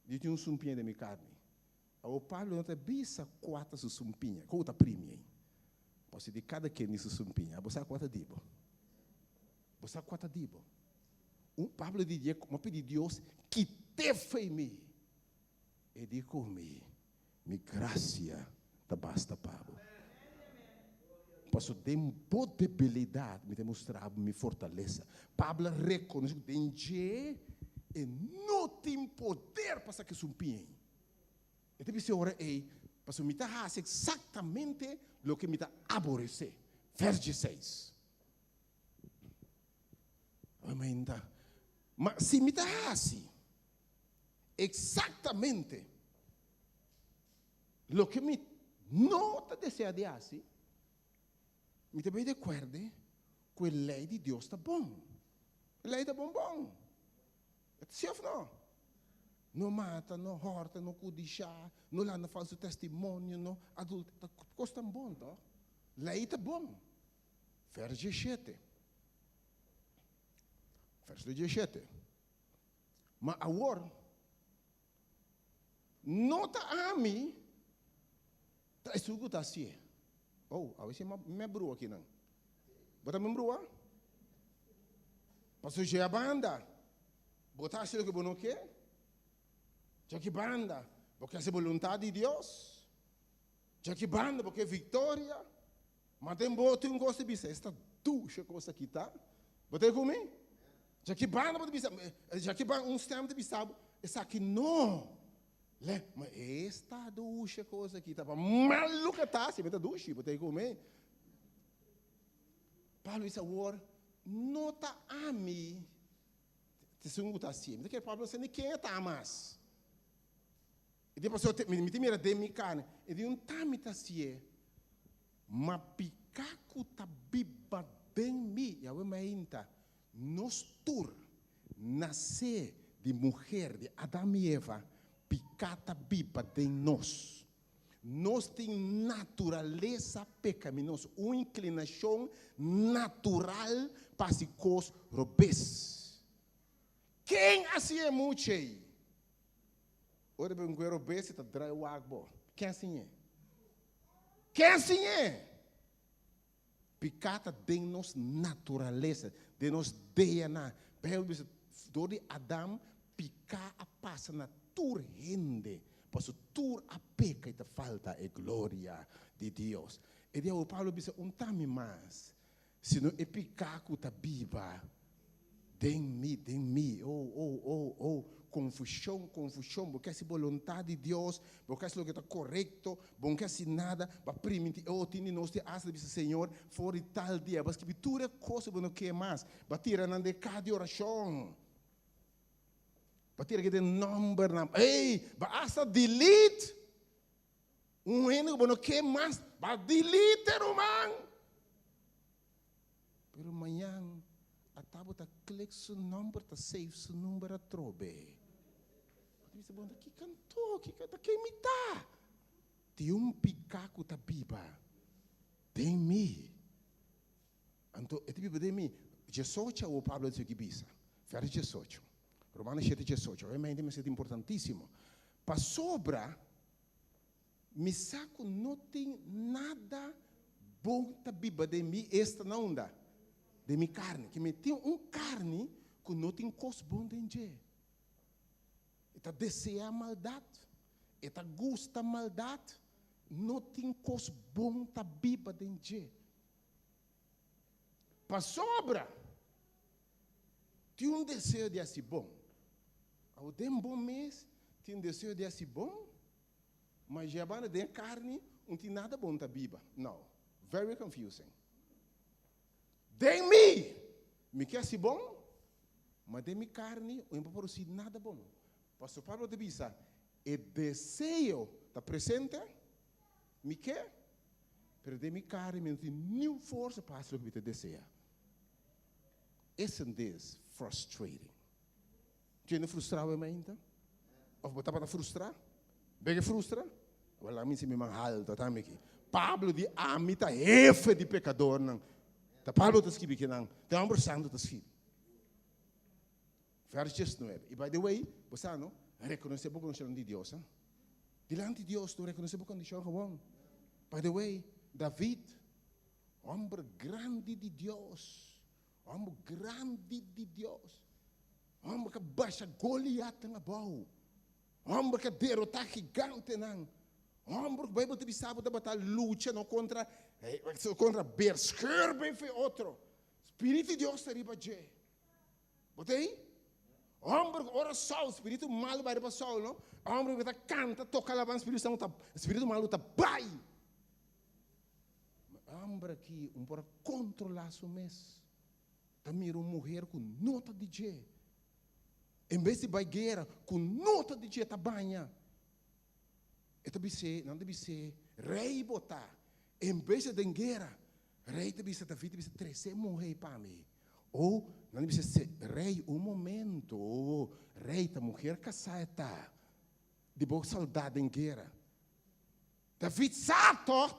Di tin un sumpiña den mi karni. Awor Pablo no ta bisa kua ta su sumpiña, ku ta primi ei. Pasobra di kada ken di su sumpiña, bo sa kua ta di bo. Bo sa kua ta di bo. Un Pablo di dje, Mi a pidi Dios kit'é fo'i mi. E di ku mi, Mi grasia ta basta pa bo. Pasobra den bo debilidat mi ta mustra bo mi fortalesa. Pablo a rekonosé ku den dje e no tin poder pa saka e sumpiña ei. E ta bisa e ora ei, Pasobra mi ta hasi eksaktamente loke mi ta aboresé. Vèrs dieseis. Ma si mi ta hasi Exactamente loke mi no ta desea di haci, mi ta bay di acuerde cu e ley di Dios ta bon. E ley ta bon bon. E ta si of no? No mata, no horta, no cudisha, no lanta falso testimonio, no adultera. Ta cos tan bon toch? Ley ta bon. Vers diesshete. Vers diesshete. Ma awor, no ta ami ta esun ku ta hasié. Oh, awe si mi a brua akinan. Bo ta mi brua? Pasobra dje a banda, bo ta hasi loke bo no ke. Dje aki banda, bo ke hasi boluntat di Dios. Dje aki banda, bo ke viktoria. Ma den bo tin un kos ta bisa, esta dushe kos aki ta. Bo ta ku mi? Djaki banda bo ta bisa, djaki banda un stem ta bisa bo, esaki no. Le, ma esta dushe kos aki ta, pa malu ke ta, si ta dushi, bo ta ku mi? Pablo bisa awor, no ta ami ta esun ku ta hasié. Mi ta kere Pablo no sa ni ken e ta mas. E di pasobra mi ta mira den mi karni, e di un ta mi ta hasié, ma piká ku ta biba den mi. Yahweh mainta, nos tur nasé di muher di Adam i Eva, piká ta biba den nos. Nos tin naturalesa pekaminoso, un inklinashon natural pa hasi kos robes. Ken a siña e mucha ei? Ora bo un robes e ta drai wak bo. Ken siñ'é? Ken siñ'é? Piká ta den nos naturalesa, den nos DNA. Bijbel bisa, dor di Adam, piká a pasa na tur hende, pasobra tur a peka i ta falta e gloria di Dios. E dia awo Pablo bisa, Un ta mi mas, sino e piká ku ta biba Den mi, den mi, oh, oh, oh, oh, confusion, confusion, bo ke hasi boluntad di Dios, bo ke hasi loke ta corecto, bo no ke hasi nada, bo a priminti, oh, tin di nos tin hasta bisa, Señor, for di tal dia, bo a skibi tur e cos ku bo no ke mas, bo a tira nan den caha di oracion, bo a tira aki den nombernan, ey, bo a hasta delete un hende ku bo no ke mas, bo a delete, ruman. Pero mañan ata bo ta click su nomber ta save su number atrobe. Bo ta bisa, bon ta ki kanto, ki ta ken mi ta? Tin un piká ku ta biba den mi. Anto e ta biba den mi. Diesocho awor Pablo a sigui bisa, vers diesocho, Romanos shete diesocho, obviamente mester ta importantísimo. Pasobra Mi sa ku no tin nada bon ta biba den mi, esta na unda? Den mi karni. Ke mi tin un karni ku no tin kos bon den dje. E ta deseá maldat, e ta gusta maldat, no tin kos bon ta biba den dje. Pasobra tin un deseo di hasi bon. Awor den bo mes tin deseo di hasi bon, ma dje den karni un tin nada bon ta biba. No, very confusing. Den mi, mi ke hasi bon, ma den mi karni un no por produsi nada bon. Pasobra Pablo ta bisa, e deseo ta presente, mi ke, pero den mi karni mi no tin niun forsa pa hasi loke mi ta desea. Isn't this frustrating? Tjene frustrá bo mainta? Of bo tabata frustrá? Beke frustra? Awor laga mi si mi man halto tambe aki. Pablo di ami ta hefe di pekadornan. Ta Pablo ta skibi kinan. Ta e homber santo ta skibi. Vers 19. I by the way, bo sa no? Rekonosé bo kondishon di Dios. Dilanti Dios, tu rekonosé bo kondishon gewoon. By the way, David, hòmber grandi di Dios, hòmber grandi di Dios, hòmber ku a basha Goliatnan abou, hòmber ku a derotá gigantenan, hòmber ku Beibel ta bisa bo tabata lucha no kontra kontra ber, skùr ben for e otro. Spiritu di Dios ta riba dje. Bo ta ei? Hòmber ku ora Saul, spiritu malu bai riba Saul, no? Hòmber ku ta kanta, toka alabansa, spiritu santu ta, spiritu malu ta bai. Ma e hòmber aki un por a kontrolá su mes. Ta mira un muher ku no ta di dje. En bes di bai guera, ku no ta di dje ta baña. E ta bis'é, nan ta bis'é, Rei bo ta. En bes di den guera, rei ta bisa David, ta bisa, Trese e muhé ei pa mi. O, nan ta bisa, Se, rei, un momento, rei ta muher kasá e ta, di bo soldá den guera. David sa tòg,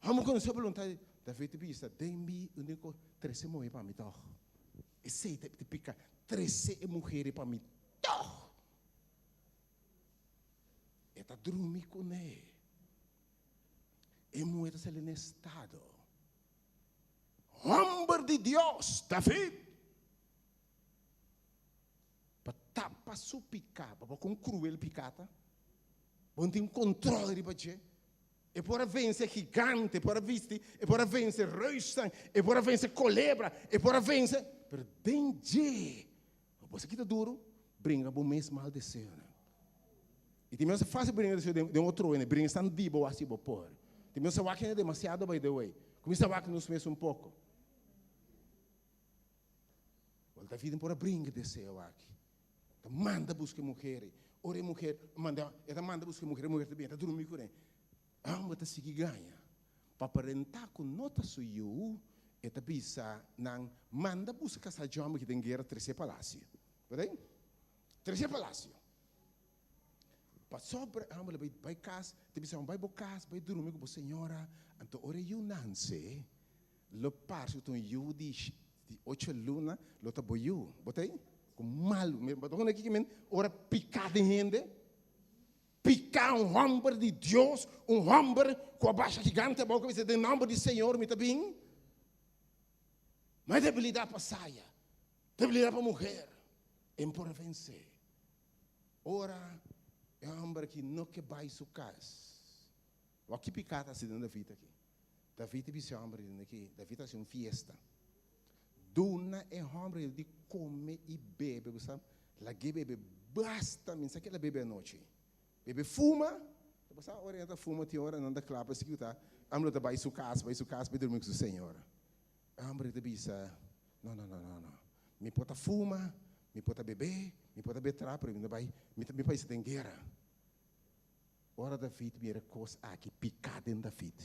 amo konosé boluntat di David ta bisa, Den mi úniko, trese e muhé pa mi tòg. Esei ta piká, trese e muher ei pa mi tòg. E ta drumi kuné. E muhé ta sali na estado. Hòmber di Dios, David, pa tapa su piká, bo kon kruel piká ta? Bo no tin kontròl riba dje. E por a vense gigante, e por a bisti, e por a vense reusnan, e por a vense kolebra, e por a vense, pero den dje Bo sa kita duru, bringa bo mes mal deseonan. I tin mes fácil bringa deseo den den otro hende, bringa esnan di bo wak si bo por. Tin mes sa wak hende demasiado by the way. Kuminsa wak nos mes un poko. Wel David no por a bringa deseo aki. Ta manda buska e muher ei. Ora e muher manda, e ta manda buska e muher, e muher ta bini, e ta drumi ku ne. Amo ta sigui gaña. Pa aparentá ku no ta su yu, e ta bisa nan, Manda buska kasá djòmber ki den guera tresé palasio. Bo ta Tresé palasio. Pasobra e hòmber lo bai bai kas, ta bisa nan, Bai bo kas, bai drumi ku bo señora. Anto ora e yu nanse, lo parse ku ta un yu di di ocho luna, lo ta bo yu. Bo ta Ku malu. Bo ta kunda kiko men ora piká den hende? Piká un hòmber di Dios, un hòmber ku a basha gigante abou ku a bisa, Den nòmber di Señor mi ta bin. Ma e debilidat pa saya, debilidat pa muher, e por a vensé. Ora e hòmber aki no ke bai su kas, wak ki piká ta hasi den David aki? David a bisa e hòmber aki, David a hasi un fiesta. Duna e hòmber di kome i bebe, bo sa, lag'é bebe basta, mi sa ke el a bebe anochi. Bebe fuma, bo sa ora nan ta fuma tin ora nan ta kla pa esekuta, AMLO ta bai su kas, bai su kas bai durmi ku su señora. E hòmber ta bisa, no, no, no, no, no, mi por ta fuma, mi por ta bebe, mi por ta betra, pero mi ta bai, mi ta mi pais ta den guera. Ora David mira kos aki, piká den David.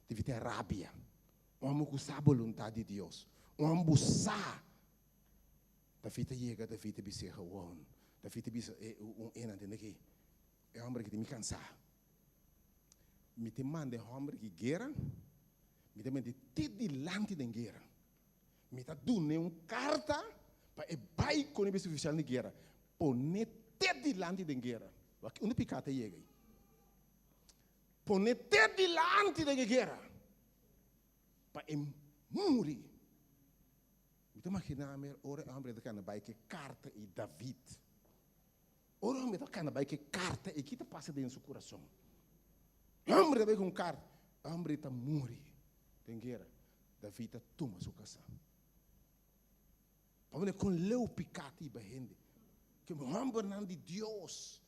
David tin rabia. Un hòmber ku sa boluntat di Dios. Un hòmber ku sa. David a yega, David a bis'é gewoon. David a bisa e un enan tende aki, e hòmber aki tin mi kansá. Mi ta manda e hòmber aki guera, mi ta mete te dilanti den guera. Mi ta dun'é un karta pa e bai ku e ofisial di guera. Pone te dilanti den guera. Wak unda piká ta yega ei. Pone te dilanti den e guera pa e muri. Mi ta imaginá mi ora e hòmber ta kana bai ku e karta ei David. Ora e hòmber ta kana bai ku e karta ei, ki ta pasa den su kurason? E hòmber ta bai ku un karta, e hòmber ta muri den guera. David ta tuma su kasá. Pa mira kon leu piká ta hiba hende. Ke hòmbernan di Dios.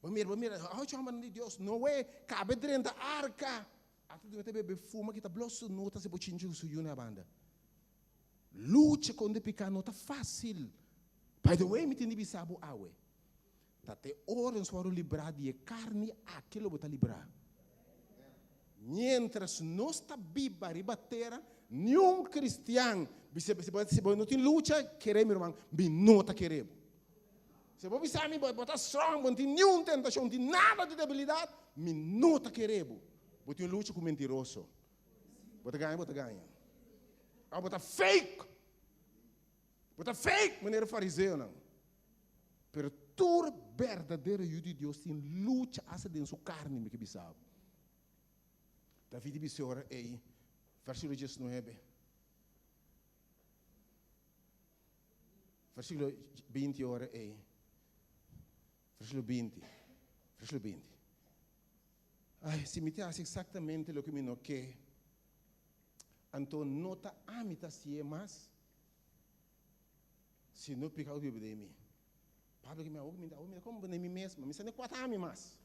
Bo mira, bo mira, ocho hòmbernan di Dios, Noe kabe drenta arka. Ata di ta bebe fuma ki ta blo su nota si bo chinchi ku su yu na banda. Lucha kontra piká no ta fásil. By the way, mi tin di bisa bo awe, ta te ora nos wòrdu librá di e karni aki lo bo ta librá. Miéntras nos ta biba riba tera, niun kristian bisa, si bo, si bo no tin lucha, kere mi ruman, mi no ta kere bo. Si bo bisa mi bo ta strong, bo no tin niun tentashon, no tin nada di debilidat, mi no ta kere bo. Bo tin lucha ku mentiroso. Bo ta gaña, bo ta gaña. Òf bo ta fake. Bo ta fake manera fariseonan. Pero. Tur berdadero yu di Dios tin lucha asta den su karni, mi ke bisa bo. David di bisa e ora ei, versíkulo diesnuebe, versíkulo binti e ora ei, versíkulo binti, versíkulo binti. Ai, si mi ta hasi eksaktamente loke mi no ke, anto no ta ami ta hasié mas, sino pekado biba den mi. Pablo ke mi awor mi ta komprende mi mes, ma mi sa ne kua ta ami mas.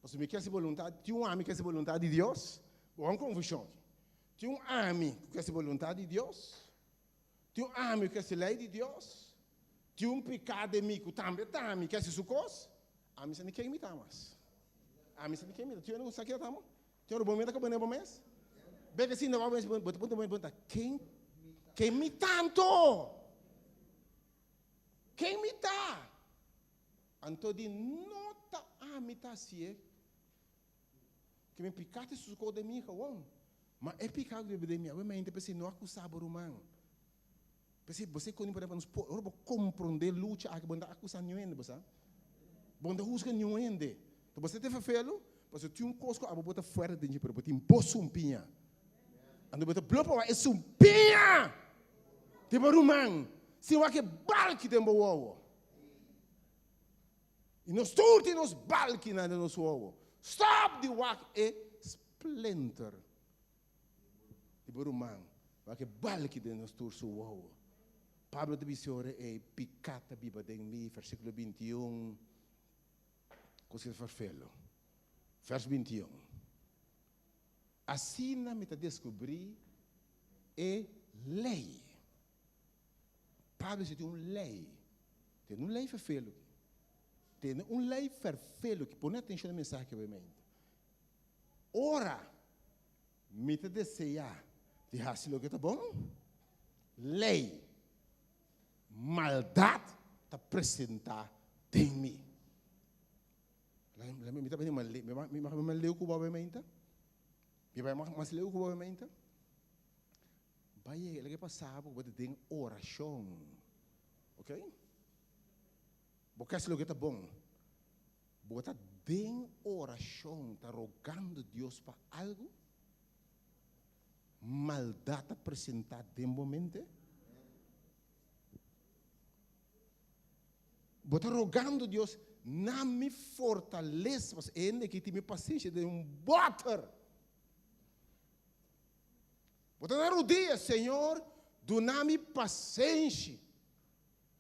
Pasobra mi ke hasi boluntat, tin un ami ke hasi boluntat di Dios? Bo un konfushon aki. Tin un ami ku ke hasi boluntat di Dios? Tin un ami ku ke hasi lei di Dios? Tin un piká den mi ku tambe ta ami ke hasi su kos? Ami sa ni ken mi ta mas. Ami sa ni ken mi ta. Tin un ku sa ken ta mo? Tin ora bo meta ku bo bo mes? Beke si bo mes bo ta puntra bo mes, ken ken mi ta anto? Ken mi ta? Anto di no ta ami ta hasié, ke mi piká ta susuko den mi gewoon. Ma e piká ku biba den mi awe mainta p'esei no akusá bo ruman. P'esei bo se koni por nos por ora bo komprondé lucha aki bo no ta akusá niun hende bo sa. Bo no ta husga niun hende. Ta bo sa te ferfelu pasobra tin un kos ku abo bo ta fuerte den dje pero bo tin bo sumpiña. Anto bo ta blo pa wak e sumpiña di bo ruman sin wak e balki den bo wowo. I nos tur tin nos balkinan den nos wowo. Stop di wak e splinter di bo ruman, wak e balki den nos tur su wowo. Pablo ta bisa ora ei, Piká ta biba den mi, versíkulo 21, ku si ferfelo. Vers 21. Asina mi ta deskubrí e lei. Pablo si tin un lei. Tene un lei ferfelu aki. Tene un lei ferfelu aki. Pone atenshon na e mensahe aki obviamente. Ora mi ta deseá di hasi loke ta bon, lei maldat ta presentá den mi. Mi ta bini mas leu, mi bai mas leu ku bo obviamente. Mi bai mas leu ku bo obviamente. Bai yega, loke pasa bo, bo ta den orashon. Ok? Bo ke hasi loke ta bon. Bo ta den orashon, ta rogando Dios pa algu. Maldat ta presentá den bo mente. Bo ta rogando Dios, na mi fortalesa, pasobra e hende aki tin mi pasenshi den un bòter. Bo ta na rudia, Señor, duna mi pasenshi.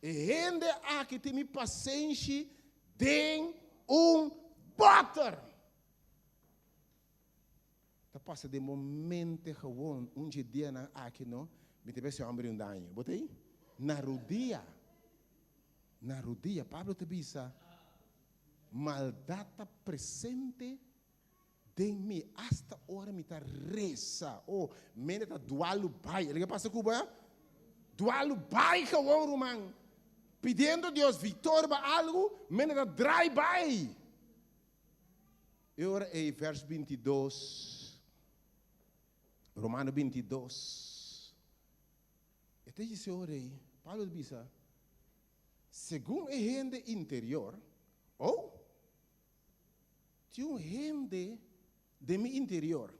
E hende aki tin mi pasenshi den un bòter. Ta pasa den bo mente gewoon un dje dianan aki no, mi ta besi homber di un daño. Bo ta ei? Na rudia. Na rudia. Pablo ta bisa, Maldad ta presente den mi hasta ora mi ta resa. Oh, mende ta dualu bai. Elke pasa ku bo, eh? Dualu bai gewoon, ruman. Pidiendo Dios victoria pa algu, mende ta drai bai. E ora ei, vers 22, Romano 22, e ta disi e ora ei, Pablo ta bisa, Segun e hende interior, oh, tin un hende den mi interior.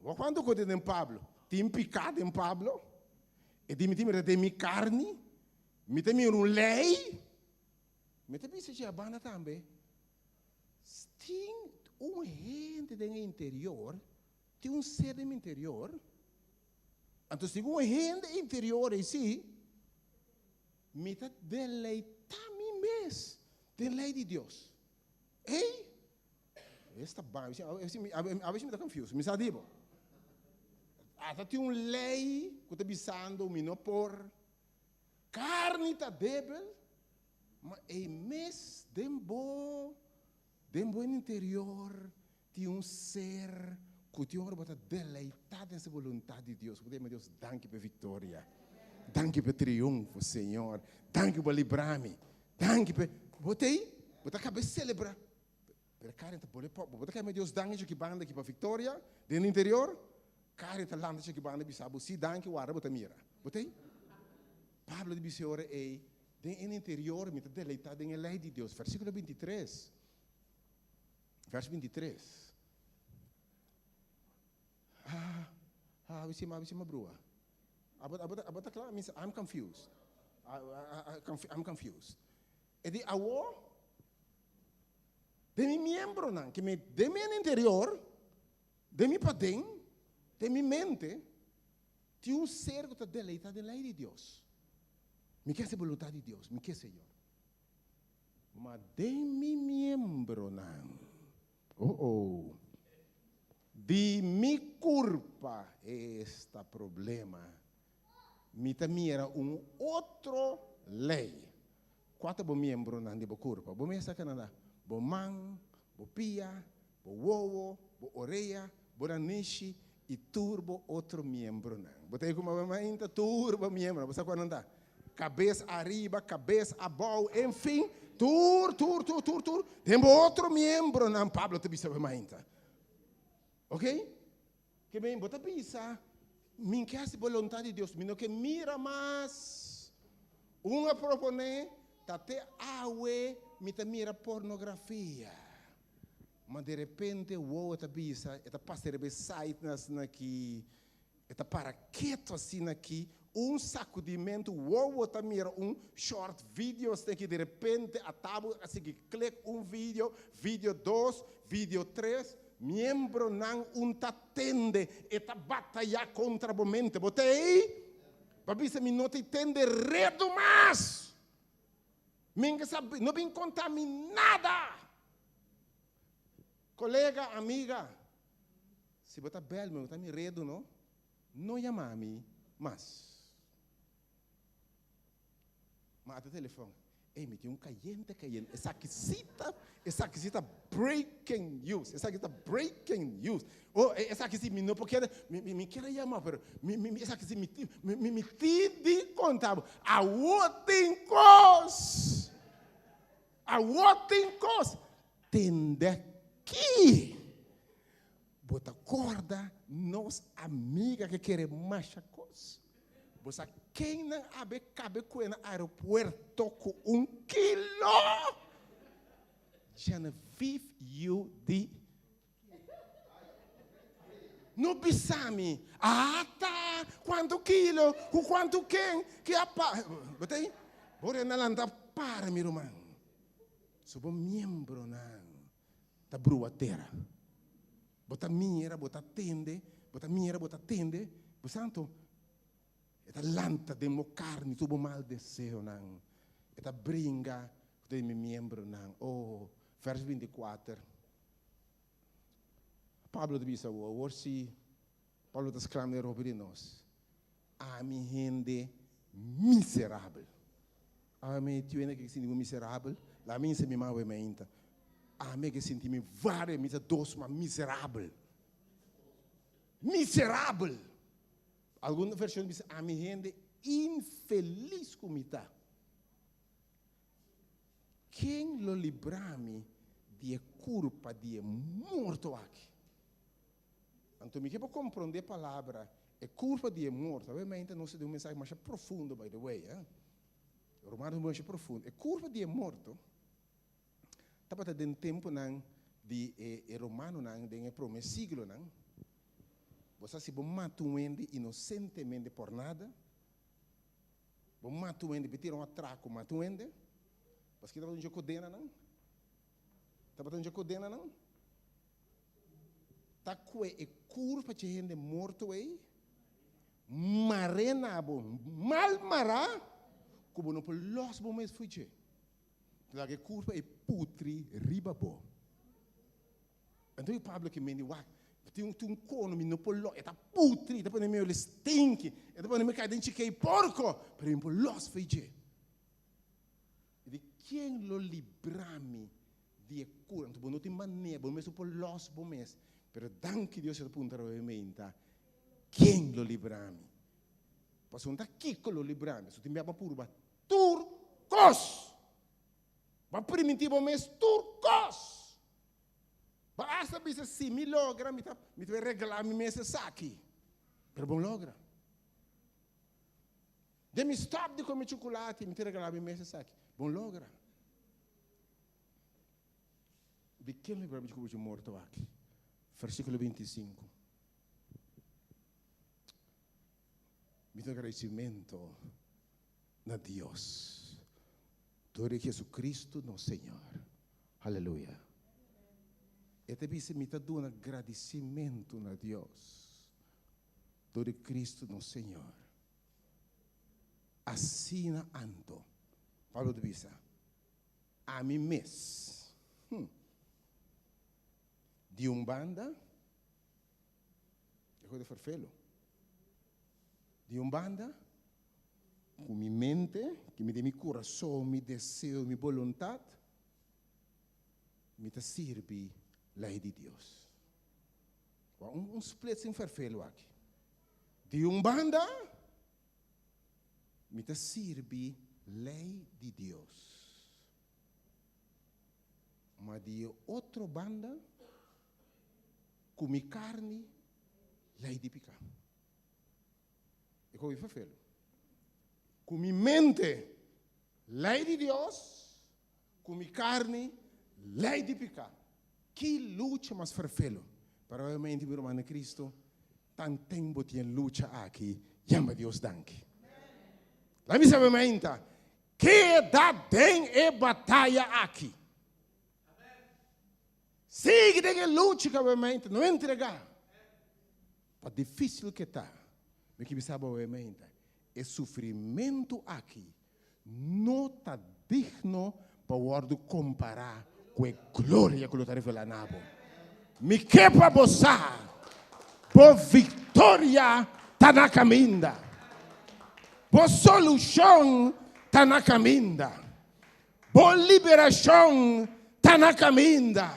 Wak cuanto cu tin den Pablo? Tin pica den Pablo? E di mi tin mira den mi carni? Mi ta mira un ley? Mi ta bisa dje abanda tambe, Tin un hende den e interior, tin un ser den mi interior, anto si un hende interior ei si, mi ta deleitá mi mes den lei di Dios. Ei, esta ban, a veces mi ta confused, mi sa di bo. Ata tin un lei ku ta bisando mi no por, karni ta debel, Ma ei mes den bo, den bo interior, tin un ser ku tin ora bo ta deleitá den se boluntat di Dios. Bo ta yama Dios, danki pa e viktoria. Danki pa e triunfo, Señor. Danki bo a libra mi. Danki pa e. Bo ta ei, bo ta kaba e selebrá. Pero Karen ta bole pòp. Bo ta yama Dios danki djaki banda aki pa viktoria den interior. Karen ta lanta djaki banda bisa bo, si danki, warda bo ta mira. Bo ta ei? Pablo di bisa e ora ei. Den e interior mi ta deleitá den e lei di Dios. Versíkulo 23. Vers 23. Ah, ah, abisí, abisí, brua. Abo, abo, abo ta kla? I'm confused. I'm confused. E di awor, den mi miembronan, ke men den mi interior, den mi paden, den mi mente, tin un ser ku ta deleitá den lei di Dios. Mi ke hasi boluntat di Dios, mi ke, Señor. Ma den mi miembronan, oh oh, di mi kurpa, esta problema, mi ta mira un otro lei. Kua ta bo miembronan di bo kurpa? Bo mester Canada bo man, bo pia, bo wowo, bo orea, bo nanishi i tur bo otro miembronan. Bo ta ku mama mainta tur bo miembronan. Bo sa kua nan ta? Kabes ariba, kabes abou, enfin, tur, tur, tur, tur, tur, den bo otro miembronan, Pablo ta bisa bo mainta. Ok? Ke men bo ta bisa, Mi ke hasi boluntat di Dios, mi no ke mira mas. Un a proponé, Ta te awe mi ta mira pornografia. Ma derepente wowo ta bisa, e ta pasa riba e sitenan asina aki, e ta para ketu asina aki, un sakudimentu, wowo ta mira un short video asina aki, derepente a tabo a sigui klik un video, video dos, video tres, miembronan un ta tende, e ta batayá kontra bo mente. Bo ta ei? Bo a bisa mi no ta tende redu mas! Mi ke sa, no bin konta mi nada! Kolega, amiga, si bo ta bèl mi, bo ta mi redu no, no yama mi mas. Ma ata telefòn, ey mi tin un kayente kayente, esaki si ta, esaki si ta breaking news, esaki ta breaking news. Oh, esaki si mi no por keda, mi, mi, mi kier a yama pero mi, mi, esaki si mi, mi, mi, mi tin di konta bo. Awor tin kos! Awor tin kos! Tende aki! Bo ta korda nos amiga ke kere masha kos? Bo sa ken nan abe kabe kue na aeropuerto ku un kilo? Genevieve yu di No bisa mi, ata kuantu kilo ku kuantu ken ke a pa. Bo ta ei? Bo rena lanta para mi ruman. So bo miembronan ta brua tera. Bo ta mira, bo ta tende, bo ta mira, bo ta tende. Bo santo, e ta lanta den bo karni tur bo mal deseonan. E ta bringa den mi miembronan. Oh, vers 24. Pablo ta bisa bo, awor si Pablo ta sklama den ropa di nos, Ami hende miserabel. Ami tiu hende ke sinti bo miserabel? La mi insa mi mawe mainta. Ami ke sinti mi vare mi ta dos ma miserabel. Miserabel! Algun version bisa ami hende infelis ku mi ta. Ken lo libra mi di e kurpa di e morto aki? Anto mi ke por komprondé palabra e kurpa di e morto. Awe mainta nos ta den un mensahe masha profundo by the way eh. Romano masha profundo. E kurpa di e morto tabata den tempunan di e e romanonan den e promé siglonan. Bo sa si bo mata un hende inosentemente por nada, Bo mata un hende, bo tira un atraco, mata un hende. Paske tabata un dje kodena nan? Tabata un dje kodena nan? Ta kue e kurpa dje hende morto ei, mar'é na bo, mal mará, ku bo no por lòs bo mes fo'i dje. Laga e kurpa ei putri riba bo. Anto e Pablo ke mende wak, tin un tin un kono mi no por los, e ta putri, e ta pone mi ole stinky, e ta pone mi kai den chikei porko, pero mi por los fo'i dje. E di, ken lo libra mi di e kura? Anto bo no tin manera, bo mes no por los bo mes, pero danki Dios e ta puntra bo meinta, ken lo libra mi? Pasobra no ta kiko lo libra mi, so tin bia bo a purba tur kos. Bo a primintí bo mes tur kos. Bo a hasta bisa, Si mi logra, mi ta mi ta bai regalá mi mes esaki. Pero bo no logra. Den mi stop di come chocolate, mi ta regala mi mes esaki. Bon logra. Di ken libra mi di morto aki? Versículo 25. Mi ta agradecimento na Dios. Door di Jesucristo nos Señor. Aleluya. E ta bisa mi ta duna gradicimento na Dios. Door di Cristo nos Señor. Asina anto, Pablo ta bisa, ami mes, hm, di un banda, e koe ta ferfelo, di un banda, ku mi mente, ku mi den mi kurason, mi deseo, mi boluntat, mi ta sirbi lei di Dios. Wak un splitsing ferfelo aki. Di un banda, mi ta sirbi lei di Dios. Ma di e otro banda, ku mi karni, lei di piká. E koe ferfelo. Ku mi mente, lei di Dios, Ku mi karni, lei di piká. Ki lucha mas ferfelo! Pero obviamente, mi ruman na Cristo, tanten bo tin e lucha aki, yama Dios danki. Laat mi sabi mainta, keda den e bataya aki. Sigui den e lucha ku obviamente, no entregá. Pa difícil ke ta, mi ke bisa bo obviamente, e sufrimentu aki no ta digno pa wòrdu kompará ku e gloria ku lo ta revelá na bo. Mi ke pa bo sa, bo viktoria ta na kaminda. Bo solushon ta na kaminda. Bo liberashon ta na kaminda.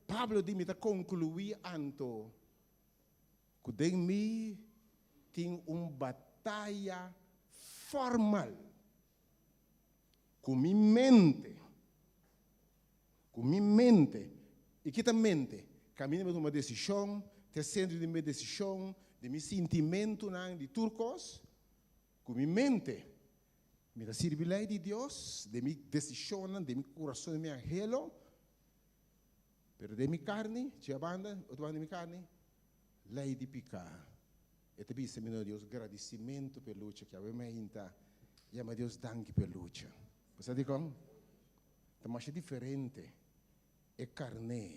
Pablo di, Mi ta konkluí anto Ku den mi tin un bataya formal ku mi mente, ku mi mente, i ki ta mente? Kaminda mi tuma desishon, ta e sentro di mi desishon, di mi sintimentunan, di tur kos, ku mi mente mi ta sirbi lei di Dios, den mi desishonnan, den mi kurason, den mi anhelo. Pero den mi carni, dje banda, otro banda di mi carni, ley di pica. E ta bisa mi no Dios gradicimento p'e lucha ki awe mainta yama Dios danki p'e lucha. Bo sa dikon? Ta masha diferente e carne,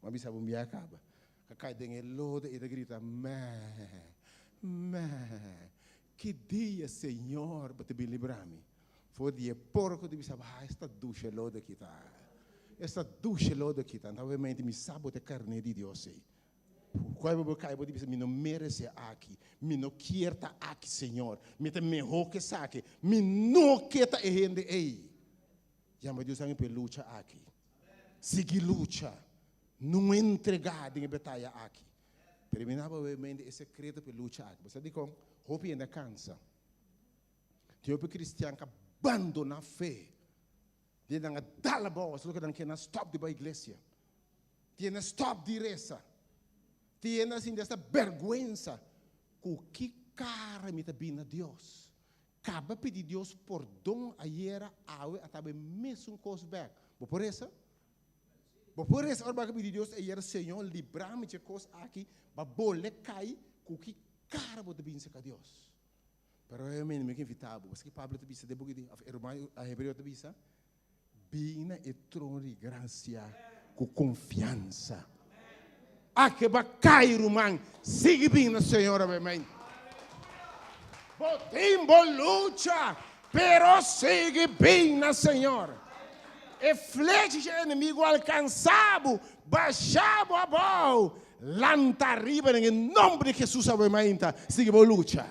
mi a bisa bo un bia caba, ka cay den e lodo y ta grita meh, meh, ki dia Señor bo ta bin libra mi? For di e porco di bisa, ah, esta dushi lodo aki ta. Esta dushi lodo aki ta. Anto obviamente mi sa bo ta e carné di Dios ei. Cual bo cai bo di bisa, mi no merece aki. Mi no kier ta aki, Señor. Mi ta mehor cu esaki. Mi no ke ta e hende ei. Yama Dios ange pa e lucha aki. Sigui lucha. No entrega den e bataya aki. Pero mi naba obviamente e secreto pa e lucha aki. Bo sa dicon? Hopi hende a cansa. Tin hopi cristian ka bandona fe. Di nan a dal abou, asina ku nan ke nan stop di bai iglesia. Tin nan stop di resa. Tin nan sinti esta berguensa ku ki kara mi ta bini na Dios. Kaba pidi Dios pordon ayera, awe a taba e mesun kos bek. Bo por resa? Bo por resa ora bo a pidi Dios ayera, Señor libra mi dje kos aki, ba bole kai ku ki kara bo ta bini serka Dios. Pero e mi ke invitá bo. Paske Pablo ta bisa den buki di, òf e Romano, a Hebreo ta bisa, Bin na e trono di grasia ku konfiansa. A ke ba kai, ruman, sigui bin na Señor awe. Bo tin bo lucha, pero sigui bin na Señor. E flecha dje enemigu alkansá bo, basha bo abou, lanta ariba den e nomber di Jesus awe mainta, sigui bo lucha.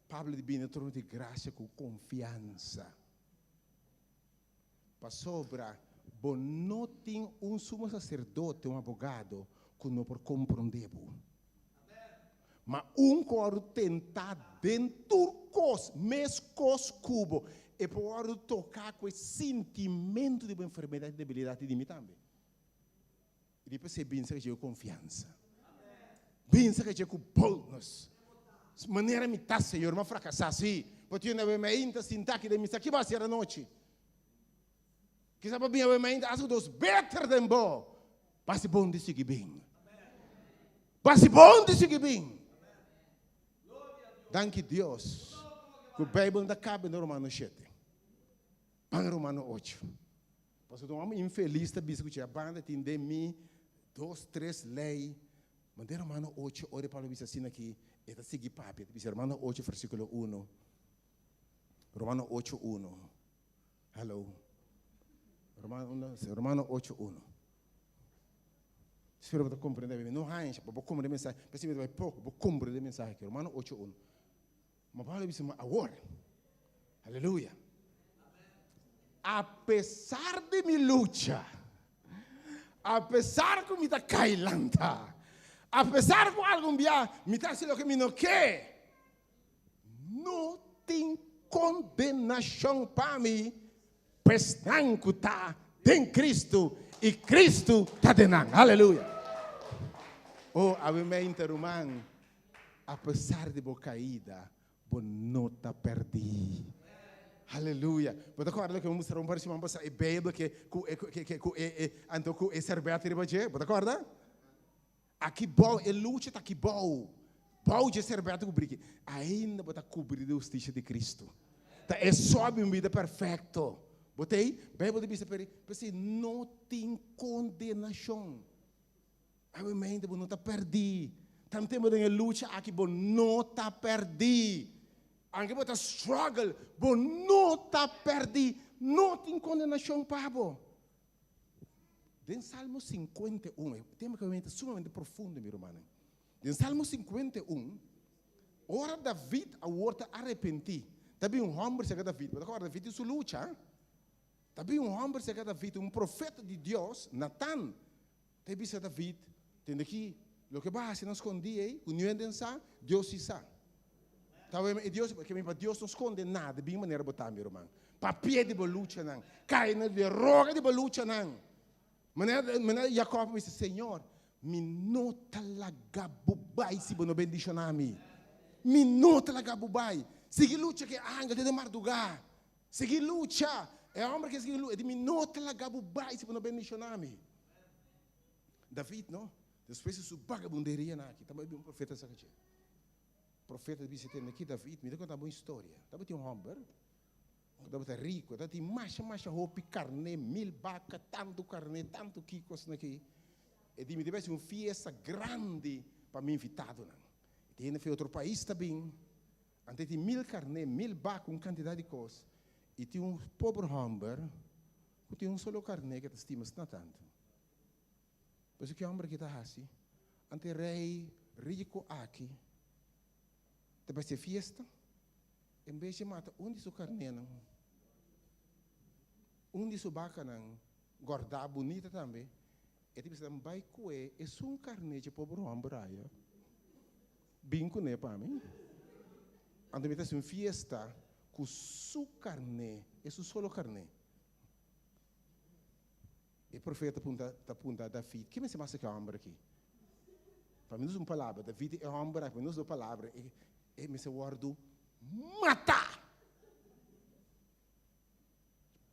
Pablo di bini trono di gracia ku konfiansa, pasobra bo no tin un sumo saserdote, un abogado, ku no por komprondé bo. Ma un ku wòrdu tentá den tur kos, meskos ku bo, e por wòrdu toká ku e sintimentu di bo enfermedat i debilidat i di mi tambe. I di p'esei binse ka dje ku konfiansa. Binse ka dje ku boldness. Manera mi ta, Señor, m'a fracasá, sí. Bo tin awe mainta sintá aki den misa, ki bo a hasi anochi? Kisa bo bin awe mainta hasi ku dos beter den bo. Bo hasi bon di sigui bin. Bo hasi bon di sigui bin. Danki Dios ku Bijbel no ta kabe na Romano shete. Ban Romano ocho. Pasobra un hòmber infelis ta bisa ku dje banda tin den mi dos, tres lei. Ma den Romano ocho, ora Pablo bisa asina aki, e ta sigui papia. E ta bisa Romano ocho versíkulo uno. Romano ocho uno. Hallo. Romano, Romano ocho uno. Spero bo ta komprendé. Mi no haña, bo komprendé mensahe. P'esei mi ta bai poko, bo komprendé mensahe aki. Romano ocho uno. Ma Pablo a bisa, ma awor, aleluya, apesar di mi lucha, apesar ku mi ta kai lanta, apesar ku algun bia mi ta hasi loke mi no ke, no tin kondenashon pa mi, pa esnan ku ta den Kristu i Kristu ta den nan. Aleluya! Oh, awe mente, ruman, Apesar di bo kaida, bo no ta pèrdí. Aleluya! Bo ta kòrda loke mi mustra un par di siman pasá, e Beibel ke ku e ke ku e e anto ku e sèrbèt riba dje? Bo ta kòrda? Aki bou, e lucha ta aki bou, bou dje sèrbèt ku briki. Ainda bo ta kubrí di hustisia di Kristu. Ta e so a bin un bida perfekto. Bo ta ei? Beibel ta bisa p'e, p'esei no tin kondenashon. Awe mente bo no ta pèrdí. Tantu tempu den e lucha aki bo no ta pèrdí. Aunke bo ta struggle, bo no ta pèrdí. No tin kondenashon pa bo. Den Salmo 51, e tema ku ta sumamente profundo, mi rumannan. Den Salmo 51, ora David awor ta arepentí, ta bin un hòmber serka David. Bo ta kòrda David tin su lucha. Ta bin un hòmber serka David, un profeta di Dios, Natan. Ta bisa David, Tende aki, loke bo a hasi na skondí ei, ku niun hende sa, Dios sí sa. Ta wema e Dios, ke mi pa Dios no skonde nada, bin manera bo ta, mi ruman. Papia di bo luchanan, kai na di roga di bo luchanan. Manera, manera Jacob a bisa, Señor, mi no ta laga bo bai si bo no bendishoná mi. Mi no ta laga bo bai. Sigui lucha ku e angel te den mardugá. Sigui lucha. E homber ke sigui lucha, e di, Mi no ta laga bo bai si bo no bendiciona mi. David, no? Despues di su bagabunderia nan aki, tabata bin un profeta saka dje. Profeta bisa tende aki, David, mi ta konta bo un historia. Tabatin un homber ku tabata riku, e tabatin masha masha hopi karné, mil baka, tantu karné, tantu kiko asina aki. E di, Mi ta bai hasi un fiesta grandi pa mi invitadonan. E tin hende for otro pais ta bin. Ante tin mil karné, mil bak, un kantidat di kos, i tin un pober hòmber ku tin un solo karné ku e ta stima asina tantu. Pues ki hòmber aki ta hasi? Ante rei riku aki ta bai hasi fiesta, en bes di mata un di su karnénan, un di su bakanan gòrdá bunita tambe, e ta bisa nan bai kue esun karné dje pober hòmber aya. Bin kuné pa mi. Anto mi ta hasi un fiesta ku su karné, e su solo karné. E profeta punta, ta punta David, Ke mester masa ku e hòmber aki? Pa mi no usa un palabra, David e hòmber aki, pa mi no usa un palabra, e, e mester wòrdu matá!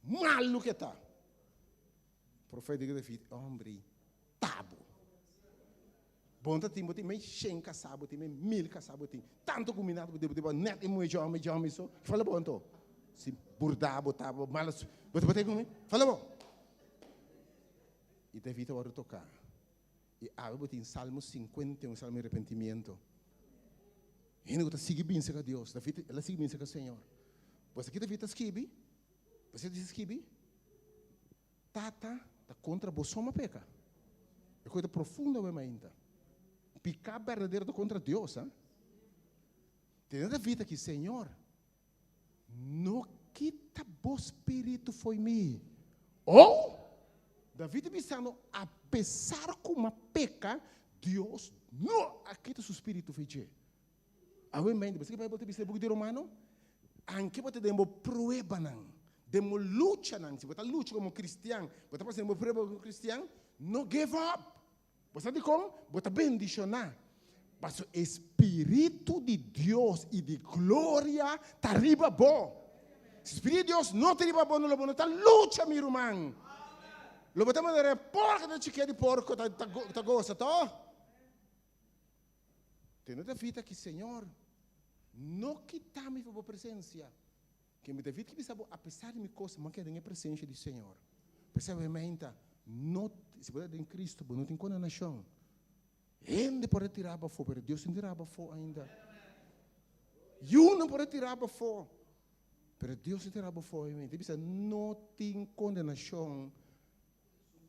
Malu ke ta! Profeta di ku David, E hòmber ei ta bo. Bon ta tin, bo tin mei shen kasá, bo tin mei mil kasá, bo tin tantu kuminado, bo tin bo nèt e muhé djòmi djòmi so. Fala bo anto, si burdá bo ta, bo mala su, bo ta bate ku mi? Fala bo. I David a wòrdu toká. I awe bo tin Salmo 51, salmo di repentimiento. Hende ku ta sigui bin serka Dios. David, el a sigui bin serka Señor. Bo sa ki David ta skibi? Bo sa ki ta skibi? Tata ta kontra bo soma peka. E koe ta profundo awe mainta. Piká berdadero ta kontra Dios, ha? Tene David aki, Señor, no kita bo spiritu fo'i mi. Oh! David ta bisando, apesar ku m'a peka, Dios no a kita su spiritu fo'i dje. Awe mente, bo sa ki Bijbel ta bisa den buki di Romano? Anke bo ta den bo pruebanan, den bo luchanan, si bo ta lucha komo kristian, bo ta pasa den bo prueba komo kristian, no give up. Bo sa dikon? Bo ta bendishoná. Paso e Spiritu di Dios i di gloria ta riba bo. Si Spiritu di Dios no ta riba bo, no lo bo no ta lucha, mi ruman. Lo bo ta manera e porko ta chikia di porko ta, ta, ta gosa, to? Te no David aki, Señor, no kita mi for bo presencia. Ke mi David ki bisa bo, apesar di mi kos, mi a keda den e presencia di Señor. P'esei awe meinta, no, si bo ta den Cristo, bo no tin kondenashon. Hende por a tira bo afó, pero Dios no tira bo afó ainda. Yunan por a tira bo afó, pero Dios no tira bo afó ainda. Bisa, no tin kondenashon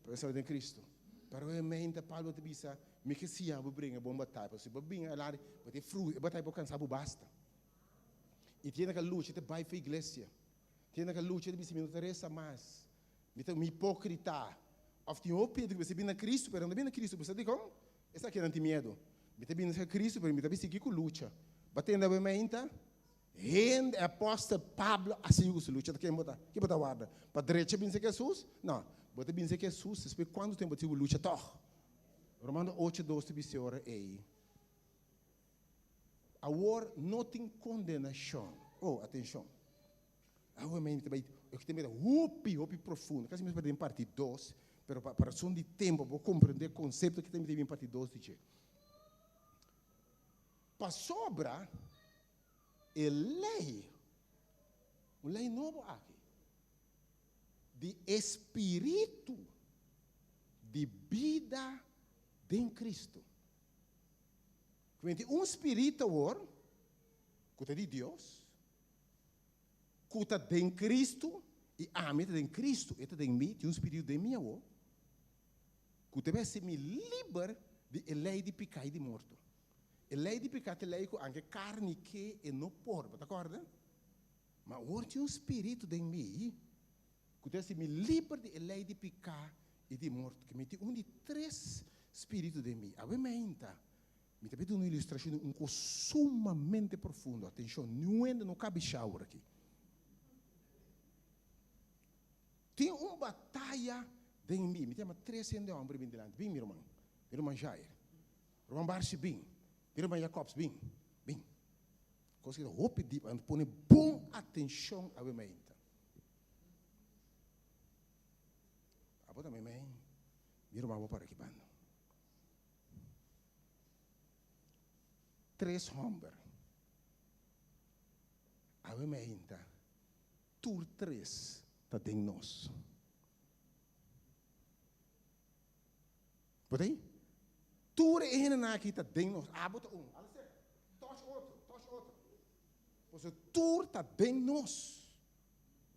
pa esnan den Cristo. Pero obviamente Pablo ta bisa, mi ke siña bo bringa bon bataya, pasobra si bo bin alari, bo ta fru, e bataya por kansa bo basta. I tiene ka lucha ta bai for iglesia. Tiene ka lucha ta bisa mi no ta resa mas. Mi ta un hipókrita. Òf tin hopi hende ku bisa bin na Kristu, pero nan ta bin na Kristu. Bo sa dikon? Esaki nan tin miedu. Mi ta bin na Kristu, pero mi ta bin sigui ku lucha. Bo a tende awe mainta? Hende, e apòstel Pablo a sigui ku su lucha. Ta ken bo ta? Ke bo ta warda? Pa drecha bin serka Hesus? No. Bo ta bin serka Hesus despues kuantu tempu bo ta sigui ku lucha tòg? Romano ocho dos ta bisa e ora ei. Awor no tin kondenashon. Oh, atenshon. Awe mi ta bai, e ta mira hopi, hopi profundo. Kasi mi ta den parti dos, pero pa rason di tempo, bo comprende e concepto ki ta mi ta bin parti dos di dje. Pasobra e lei, un lei nobo aki, di e spiritu di bida den Cristo. Kumenti un spiritu awor, ku ta di Dios, ku ta den Kristu, i ami ta den Kristu, e ta den mi, tin un spiritu den mi awor, ku ta hasi mi liber di e lei di piká i di morto. E lei di piká ta e lei ku anke karni ke e no por, bo ta kòrda? Ma awor tin un spiritu den mi ku ta hasi mi liber di e lei di piká i di morto. Ke mi tin un di tres spiritu den mi. Awe meinta Mi ta pidi un ilustrashon di un kos sumamente profundo. Atenshon, niun hende no kabi shower aki. Tin un bataya den mi. Mi ta yama tres hende hòmber bin dilanti. Bin, mi ruman. Mi ruman Jair. Ruman Barsi, bin. Mi ruman Jacobs, bin. Bin. Kos ki ta hopi dip. Anto pone bon atenshon awe mainta. Abo ta meimei. Mi ruman bo para aki banda. Tres hòmber. Awe meinta, tur tres ta den nos. Bo ta ei? Tur e hendenan aki ta den nos. Abo ta un. Hala serka. Tòch otro, tòch otro. Pasobra tur ta den nos.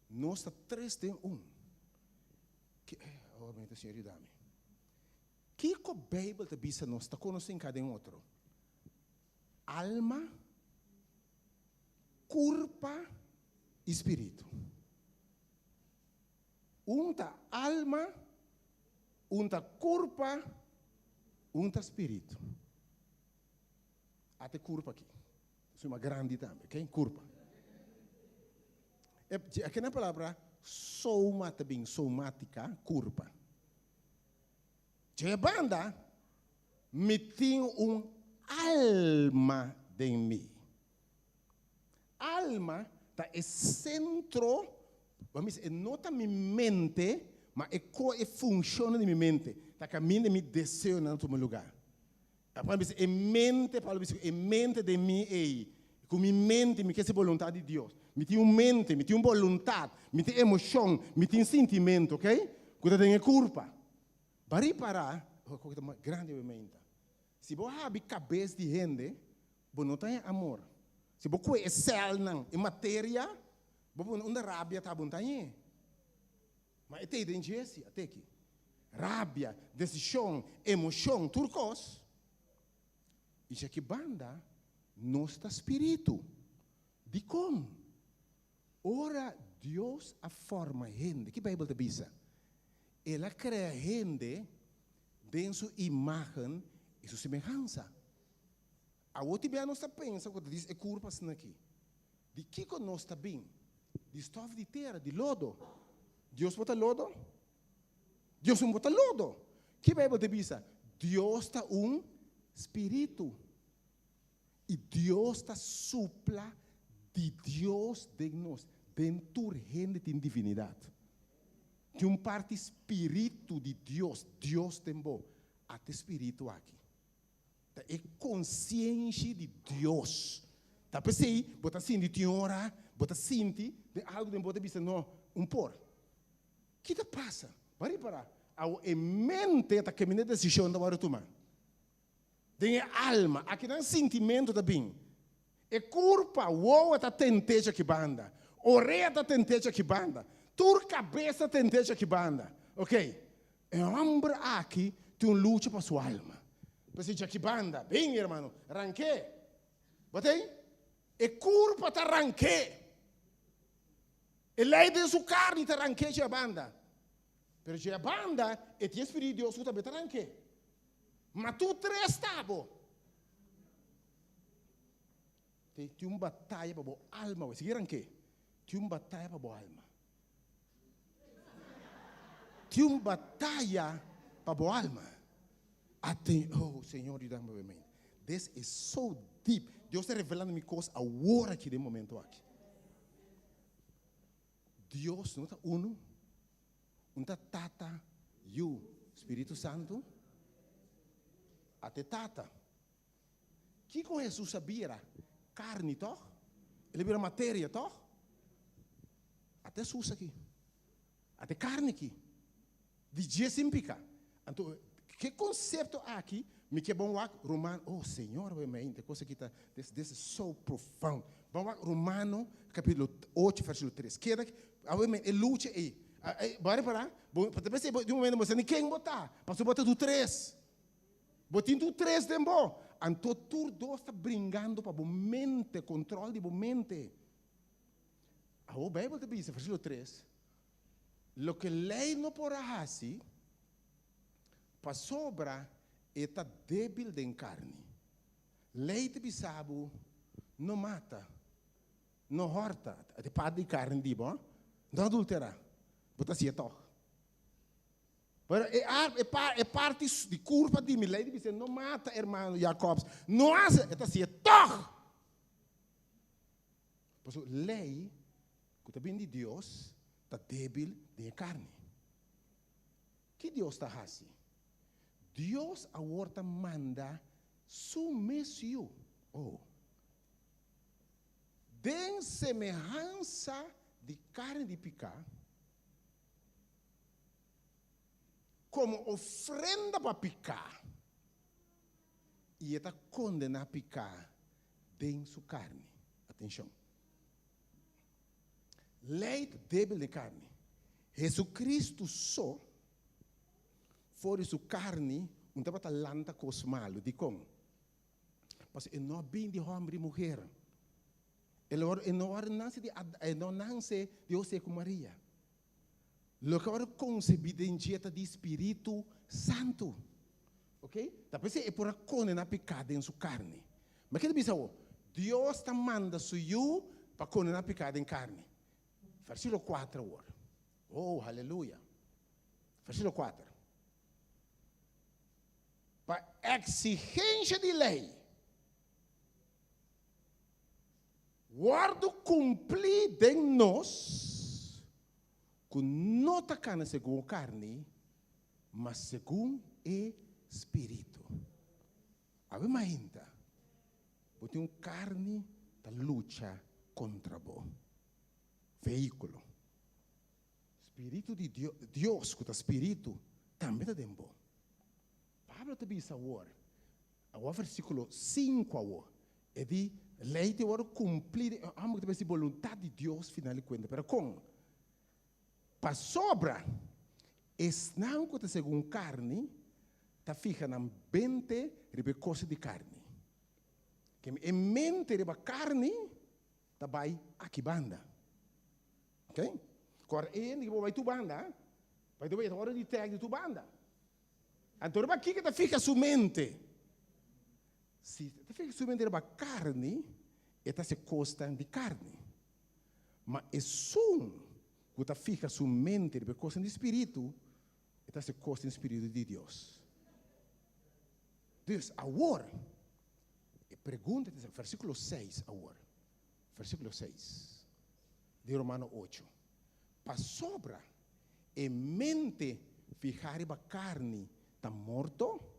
Nos ta tres den un. Ke, awor meinta Señor yuda mi. Kiko Beibel ta bisa nos ta konosé kada den otro? Alma, kurpa i spiritu. Un ta alma, un ta kurpa, un ta spiritu. Ata e kurpa aki. Suma grandi tambe, ok? Kurpa. E, akina palabra soma ta bin, somatika, kurpa. Dje banda, mi tin un alma den mi. Alma ta e sentro, bo a misa, e no ta mi mente, ma e ko e funshonnan di mi mente, ta kaminda mi deseonan tuma lugá. Bo a bisa, e mente, Pablo a bisa, e mente den mi ei, ku mi mente mi ke hasi boluntat di Dios. Mi tin un mente, mi tin un boluntat, mi tin emoshon, mi tin sintimentu, ok, ku ta den e kurpa. Bo a ripará, oh, ku ta grandi e meinta. Si bo habi kabes di hende, bo no ta haña amor. Si bo kue e sèlnan, e materia, bo pone unda rabia ta, bo no ta hañ'é. Ma e tei den dje si, a teki. Rabia, desishon, emoshon, tur kos. I dje ki banda nos ta spiritu. Dikon? Ora Dios a forma hende, ki Beibel ta bisa? El a krea hende den su imágen i su semehansa. Awor tin bia nos ta pensa ku ta dis e kurpa asina aki. Di kiko nos ta bin? Di stof di tera, di lodo. Dios por ta lodo? Dios no por ta lodo. Ki Beibel ta bisa? Dios ta un spiritu. I Dios ta supla di Dios den nos. Den tur hende tin divinidat. Tin un parti spiritu di Dios, Dios den bo. Ata e spiritu aki. Ta e konsienshi di Dios. Ta p'esei bo ta sinti tin ora bo ta sinti den algu den bo ta bisa no, un por. Ki ta pasa? Bo a ripará? Awo e mente ta kemina e desishon ta wòrdu tumá. Den e alma, akinan sintimentu ta bin. E kurpa, wowo ta tent'é djaki banda, orea ta tent'é djaki banda, tur kabes ta tent'é djaki banda. Ok, e hòmber aki tin un lucha pa su alma. P'esei djaki banda, bin hermano, rank'é. Bo ta ei? E kurpa ta rank'é. E lei den su karni ta rank'é dje banda. Pero dje banda e tin e Spiritu di Dios ku tambe ta rank'é. Ma tur tres ta bo. Tin un bataya pa bo alma. Bo sigui ranke. Tin un bataya pa bo alma. Tin un bataya pa bo alma. Aten, oh Señor, yudami bo mente. This is so deep. Dios ta revelando mi cos awor aki den momento aki. Dios no ta uno. Un ta Tata, Yu, Spiritu Santu? Ate Tata. Kiko Hesus a bira? Karni, tòg? El a bira materia, tòg? Ate Hesus aki. Ate karni aki. Di dje sin pika. Anto, ke konsepto aki mi ke bon wak Romano, oh Señor, wei mente, kos aki ta, this, this is so profound. Ban wak Romano kapitulo ocho versikulo tres. Keda, awe men, e lucha ei. Bo a repará? Bo ta pensa di un momento bo sa ni ken bo ta, pasobra bo ta tur tres. Bo tin tur tres den bo. Anto tur dos ta bringando pa bo mente, control di bo mente. Awor Bijbel ta bisa, versikulo tres, Loke lei no por a hasi, pasobra e ta debil den karni. Lei ta bisa bo, No mata, no hòrta, e parti di karni di bo, no adulterá. Bo ta hasié tòg. Pero e e e parti di kurpa di mi, lei ta bisa, no mata, hermano Jacobs, no hasi, e ta hasié tòg. Pasobra lei ku ta bini di Dios ta débil den e karni. Ki Dios ta hasi? Dios awor ta manda su mes Yu, oh, den semehansa di karni di piká, komo ofrenda pa piká, i e ta kondená piká den su karni. Atenshon! Lei ta débil den karni. Hesukristu so for di su karni un tabata lanta kos malu. Dikon? Pasobra e no a bin di hòmber i muher. E no wòrdu nase di Ad, e no nase di Hosé ku Maria. Loke a wòrdu konsebí den dje ta di Spiritu Santu. Ok? Ta p'esei e por a kondená piká den su karni. Ma ke ta bisa awor? Dios ta manda su Yu pa kondená piká den karni. Versíkulo kuater awor. Oh, haleluya! Versíkulo kuater. Pa eksigensha di lei wòrdu kumplí den nos ku no ta kana segun e karni, ma segun e Spiritu. Awe mainta, bo tin un karni ta lucha kontra bo. Vehíkulo. Spiritu di Dios, ku ta Spiritu, tambe ta den bo. Pablo ta bisa awor, awor versíkulo sinku awor, e di, Lei tin wòrdu kumplí den e hòmber ku ta besi boluntat di Dios final di kuenta. Pero kon? Pasobra esnan ku ta segun karni ta fiha nan mente riba e kosnan di karni. Ke e mente riba karni ta bai aki banda. Ok? Kor e hende ku bo bai tur banda, bai tur banda, e ta wòrdu di trèk di tur banda. Anto riba kiko ta fija su mente? Si ta fija su mente riba karni, e ta hasi kosnan di karni. Ma esun ku ta fija su mente riba e kosnan di spiritu, e ta hasi kosnan di spiritu di Dios. Dus awor, e. Pregunta ta versíkulo seis awor. Versíkulo seis di Romano ocho. Pasobra e mente fihá riba karni ta morto,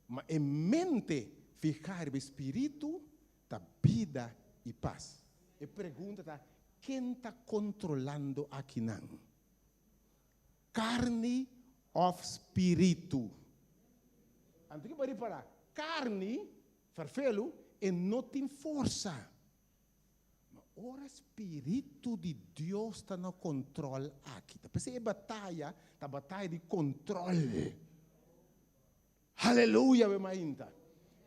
ma e mente fihá riba e spiritu ta bida i pas. E pregunta ta, ken ta kontrolando akinan? Karni òf spiritu? Anto ki bo a ripará? Karni, ferfelu, e no tin forsa. Ma ora spiritu di Dios ta na kontròl aki, ta p'esei e bataya ta bataya di kontròl. Haleluya, we mainta.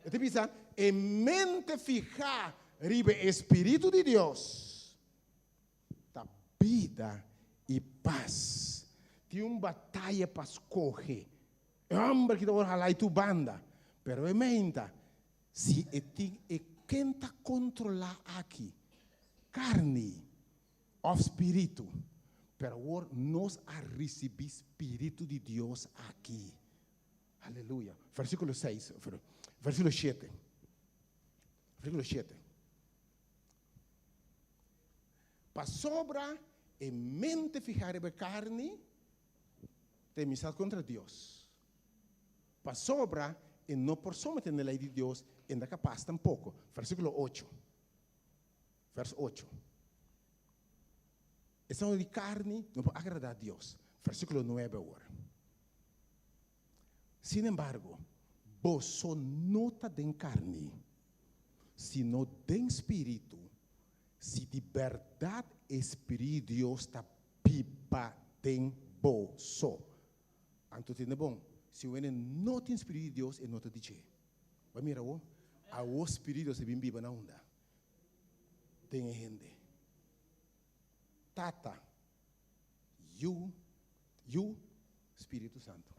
E ta bisa, e mente fihá riba e spiritu di Dios ta bida i pas. Tin un bataya pa skohe. E hòmber ki ta wòrdu halá i tur banda. Pero e meinta, si e tin e ken ta kontrolá aki, karni òf spiritu. Pero awor nos a risibí spiritu di Dios aki. Aleluya. Versíkulo seis, versíkulo shete. Versíkulo shete. Pasobra e mente fihá riba e karni ta emistat kontra Dios. Pasobra e no por someté na e lei di Dios, e no ta kapas tampoko. Versíkulo ocho. Vers ocho. Esnan di karni no por agradá Dios. Versíkulo nuebe awor. Sin embargo, boso no ta den karni, sino den spiritu, si di bèrdat e Spiritu di Dios ta biba den boso. Anto tende bon, si un hende no tin Spiritu di Dios, e no ta di dje. Bo a mira awor? Awor Spiritu di Dios ta bin biba na unda? Den e hende. Tata, Yu, Yu, Spiritu Santu.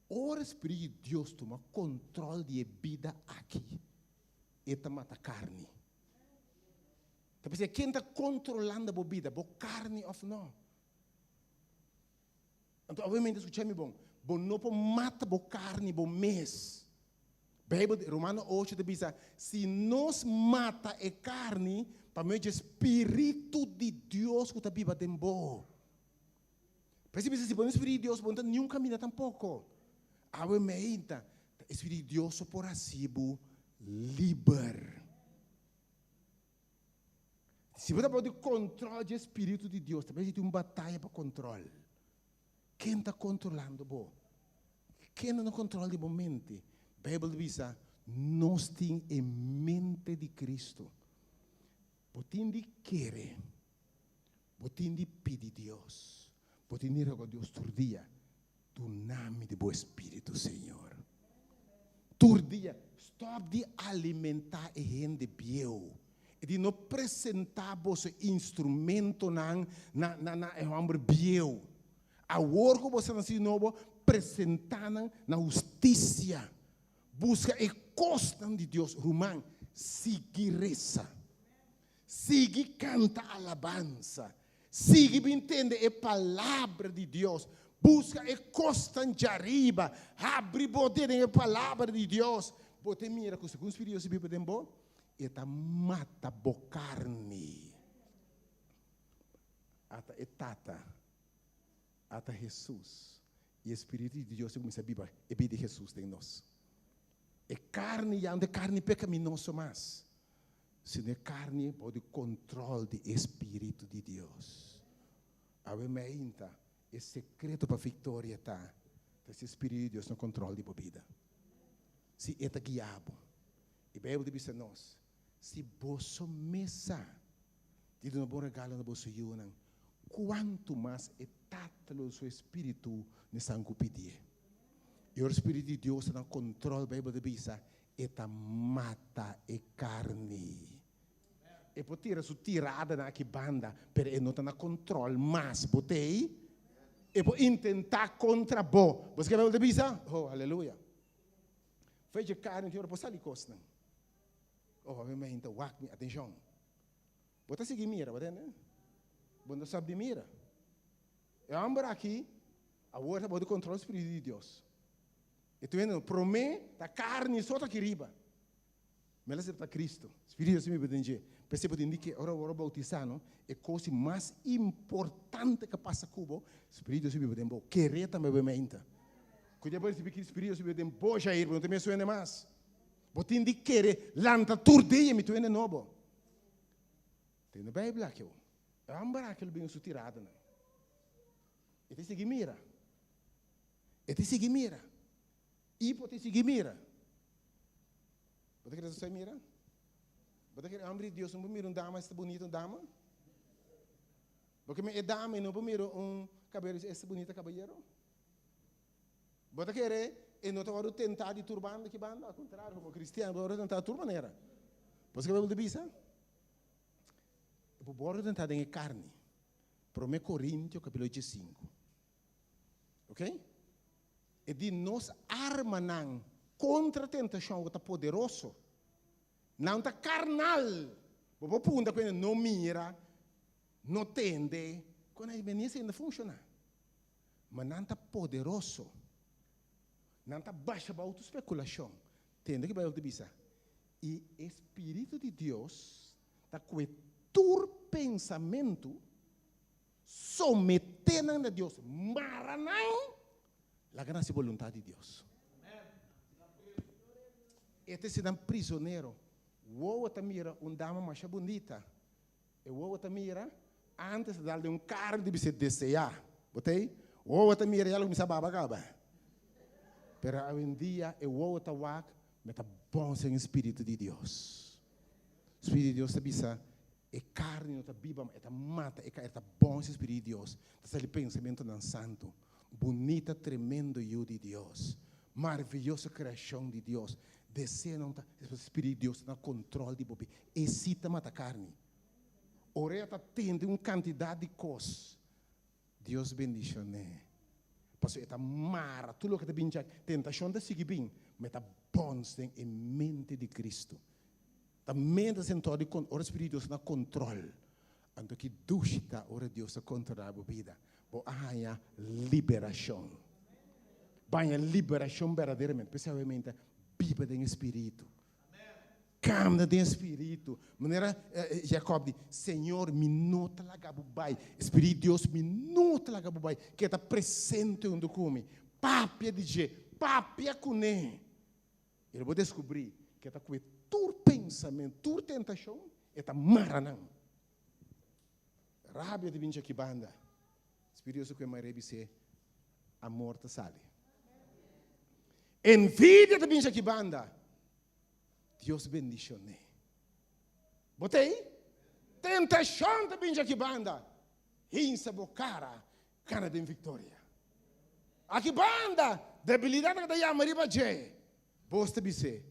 Ora Spiritu di Dios tuma control di e bida aki, e ta mata carni. Ta p'esei, ken ta controlando bo bida, bo carni of no? Anto, obviamente, scucha mi bon, bo no por mata bo carni bo mes. Bijbel, Romano ocho ta bisa, si nos mata e carni pa medio dje Spiritu di Dios cu ta biba den bo. P'esei bisa, si bo no Spiritu di Dios, bo no ta niun caminda tampoco. Awe meinta, ta e Spiritu di Dios so por haci bo liber. Si bo ta bou di control dje Spiritu di Dios, ta mester tin un bataya pa control. Ken ta controlando bo? Ken ta na control di bo mente? Bijbel ta bisa, nos tin e mente di Cristo. Bo tin di kere, bo tin di pidi Dios, bo tin di roga Dios tur dia, Duna mi di bo Espíritu, Señor. Tur dia, stop di alimentá e hende bieu i di no presentá boso instrumentonan na, na, na e hòmber bieu. Awor ku boso a nasi di nobo, presentá nan na hustisia. Buska e kosnan di Dios. Ruman, sigui resa. Sigui kanta alabansa. Sigui bin tende e Palabra di Dios. Buska e kosnan djariba. Habri bo den e Palabra di Dios. Bo ta mira ku segun Spiritu di Dios ta biba den bo, e ta mata bo karni. Ata e Tata, ata Hesus, i e Spiritu di Dios ta kuminsá biba e bida di Hesus den nos. E karni ya no ta e karni pekaminoso mas. Sino e carni bou di control di e Spiritu di Dios. Awe meinta, e secreto pa victoria ta, ta si e Spiritu di Dios na control di bo bida. Si E ta guia bo. E Bijbel ta bisa nos, si boso mes sa di duna bon regalo na boso yunan, cuantu mas e Tata lo duna su Espiritu na esnan cu pidié. E ora Spiritu di Dios ta na control, Bijbel ta bisa, E ta mata e carni. E por tira su tiradanan aki banda, pero e no ta na control mas. Bo t'ey? E por intenta contra bo. Bo sa ke Bijbel ta bisa? Oh, aleluya. Fe dje carni tin ora por sali cosnan. Oh, ami meinta wak mi, atencion. Bo ta sigui mira, bo ta hende? Bo no sab di mira. E homber aki, awor ta bou di control spiritu di Dios. E tu hende no, prome ta carni so ta aki riba. Mi a acepta Cristo. Spiritu Dios mi den dje. P'esei bo tin di ke ora bo wòrdu boutisá no, e kos di mas importante ku pasa ku bo, Spiritu Dios biba den bo. Kere tambe bo e meinta. Ku dia bo risibí Cristo, Spiritu Dios biba den bo, Jair, bo no ta mes hende mas. Bo tin di kere lanta tur dia mi tur hende nobo. Tende Bijbel aki awo. E hòmber aki lo bin su tiradanan. E ta sigui mira. E ta sigui mira. I bo ta sigui mira. Bo ta kere esei mira? Bo ta kere hòmber di Dios no por mira un dama esta bunita un dama? Bo ke e dama no por mira un kabero esta bunita kabayero? Bo ta kere e no ta wòrdu tentá di tur banda ki banda? Al kontrario, komo kristian bo ta wòrdu tentá di tur manera. Bo sa ke Beibel ta bisa? Bo wòrdu tentá den e karni. Promé Korintio kapítulo diesinku. Ok? E di nos armanan kontra tentashon ku ta poderoso. Nan ta karnal. Bo por punta ku hende no mira, no tende, kon a bini esei no ta funshoná. Ma nan ta poderoso. Nan ta basha bou tur spekulashon. Tende ke Beibel ta bisa. I e spiritu di Dios ta kue tur pensamentu, someté nan na Dios, mara nan, laga nan hasi boluntat di Dios. E ta hasi nan prisonero. Wowo ta mira un dama masha bunita. E wowo ta mira antes ta dal den un carro di bisa desea. Bo ta ei? Wowo ta mira ya lo cuminsa baba caba. Pero awendia e wowo ta wak me ta bon sen e spiritu di Dios. Spiritu di Dios ta bisa e carni no ta biba ma e ta mata e carni e ta bon sen spiritu di Dios. Ta sali pensamentonan santo. Bunita tremendo yu di Dios. Maravilloso creacion di Dios. Deseonan ta, Spiritu di Dios ta na control di bo bida. E si ta mata carni. Ora e ta tende un cantidad di cos, Dios bendicion'é. Pasobra e ta mara tur loke ta bin djaki. Tentacion ta sigui bin, ma e ta bons den e mente di Cristo. Ta mente sentado di con, ora Spiritu di Dios ta na control. Anto ki dushi ta ora Dios ta controla bo bida. Bo a haña liberacion. Bo a haña liberacion berdaderamente. P'esei awe mente biba den e Spiritu. Camna den e Spiritu. Manera Jacob di, Señor, mi no ta laga bo bai. Spiritu di Dios, mi no ta laga bo bai. Keda presente hunto cu mi. Papia di dje. Papia cune. I lo bo deskubrí ku e ta kue tur pensamentu, tur tentashon, e ta mara nan. Rabia ta bin djaki banda. Spiritu Dios ta kue mara e bis'é, Amor ta sali. Envidia ta bin djaki banda. Dios bendishon'é. Bo ta ei? Tentashon ta bin djaki banda. Hinsa bo kara, kana den viktoria. Aki banda, debilidatnan ta yama riba dje. Bos ta bis'é,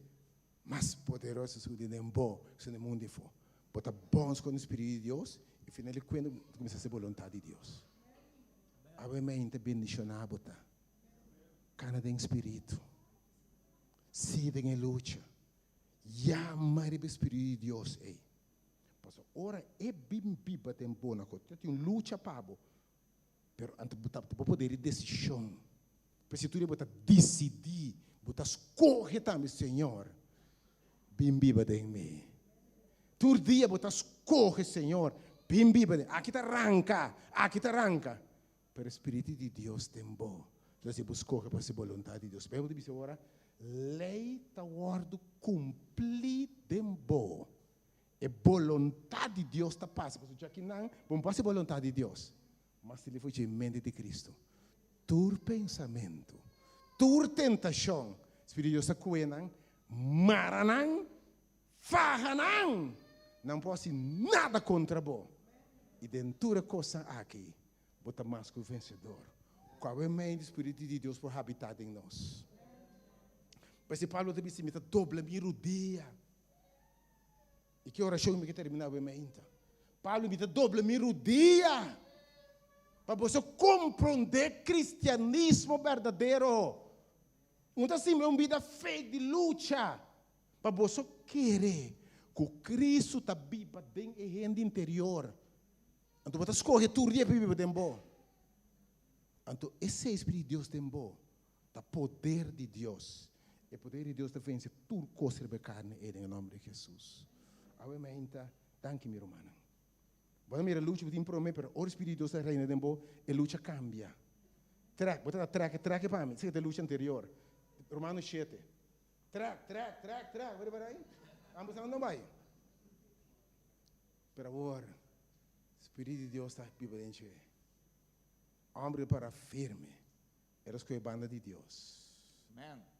Mas poderoso esun di den bo ku esun den mundu afó. Bo ta bons kon e Spiritu di Dios i final di kuenta bo ta kuminsá hasi boluntat di Dios. Awe mente bendishoná bo ta. Kana den Spiritu. Sigui den e lucha. Yama riba e Spiritu di Dios ei. Pasobra ora e bin biba den bo na kote, ta tin un lucha pa bo. Pero anto bo ta bo poder di desishon. P'esei tur dia bo ta disidí, bo ta skohe tambe, Señor, bin biba den mi. Tur dia bo ta skohe, Señor, bin biba den mi. Aki ta ranka, aki ta ranka. Pero e Spiritu di Dios den bo, ta hasi bo skohe pa hasi boluntat di Dios. Bijbel ta bisa ora, Lei ta wòrdu kumplí den bo. E boluntat di Dios ta pasa, pasobra dja kinan bo no por hasi boluntat di Dios, mas si li for dje mente di Cristo. Tur pensamentu, tur tentashon, Spiritu di Dios ta kue nan, mara nan, faha nan, nan por hasi nada kontra bo. I den tur e kosnan aki, bo ta mas ku vensedor. Ku awe mei di Spiritu di Dios por habitá den nos. P'esei Pablo ta bisa, Mi ta dobla mi rudia. I ki orashon mi ke terminá awe mainta? Pablo mi ta dobla mi rudia pa boso komprondé kristianismo berdadero. Un ta simbra un bida fake di lucha pa boso kere ku Kristu ta biba den e hende interior. Anto bo ta skohe tur dia pa biba den bo. Anto esei Spiritu di Dios den bo ta poder di Dios. E poder di Dios ta vense tur kos riba e karni ei den e nòmber di Hesus. Awe mainta, danki mi rumannan. Bo ta mira lucha bo tin promé, pero ora e Spiritu di Dios ta reina den bo, e lucha kambia. Trèk, bo ta trèk e trèk e pa mi, esei ta e lucha anterior. Romanos shete. Trèk, trèk, trèk, trèk, bo riba ei? Ambos nan no bai. Pero awor, Spiritu di Dios ta biba den dje. Hombre para firme. Era skohe banda di Dios. Amen.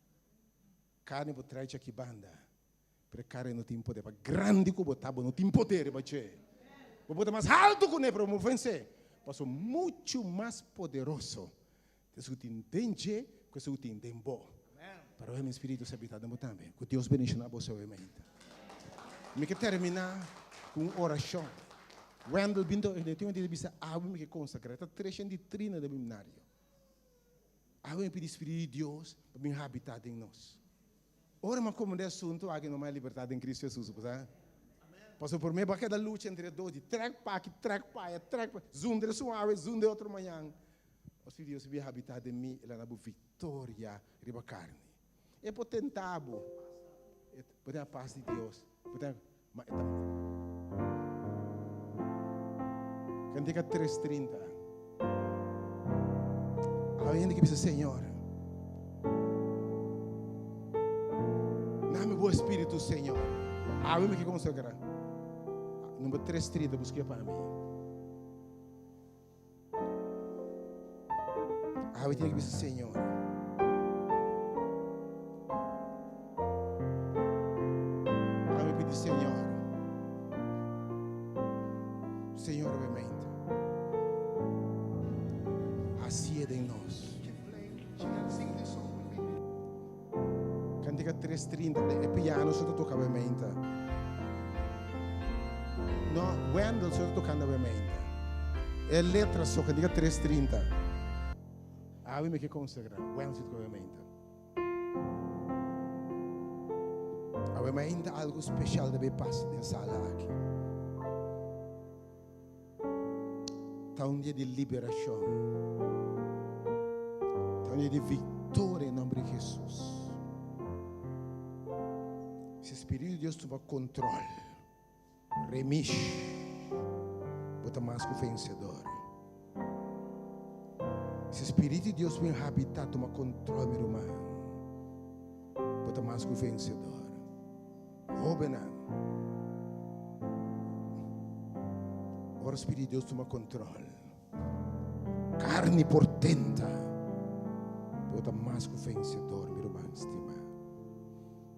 Carne bo trae chaki banda, pero e carne no tin poder. Pa grandi cu bo ta, bo no tin poder riba dje. Bo por ta mas halto cu ne, pero bo no vence. Pasobra mucho mas poderoso ta esun cu tin den dje cu esun cu tin den bo. Pero mi spiritu sa habita den bo tambe. Cu Dios bendiciona bo suavemente. Mi ke termina cu un oracion. Wendell bin ta tin un dia ta bisa awe mi ke consagra. Ta treshen di trina den biminario. Awe mi pidi Spiritu di Dios pa bin habita den nos. Ora mi a komprende e asuntu aki no mai libertat den Cristo Jesus, bo sa? Pasobra por mi bo a keda lucha entre e dos di trek pa aki, trek pa aya, trek pa, zundre esun awe, zundre otro mañan. O Spiritu di Dios bin habita den mi, el a na bo viktoria riba karni. E por tenta bo, e por tin a pas di Dios, por tin ma e ta Cantica tres trinta. Awe hende ki bisa Señor, Nami bo espiritu Señor. Awe mi ke konsagra. Number 330 buske pa mi. Awe tiene que bisa Señor. Awe pidi Señor. Señor obviamente. Así es den nos. Cantica 330, e piano so ta toca obviamente. No, Wendell so ta tocando obviamente. E letra so, cantica 330. Awe mi ke consagra, Wendell so toca obviamente. Awe mainta algo special debe pasa den sala aki. Ta un dia di liberacion. Ta un dia di victoria en nombre di Jesus. Si Spiritu di Dios tuma control, remish, bo ta mas cu vencedor. Si Spiritu di Dios bin habita, tuma control, mi ruman, bo ta mas cu vencedor. Hóbennan, ora Spiritu di Dios tuma control, carni por tenta, bo ta mas cu vencedor, mi ruman stima.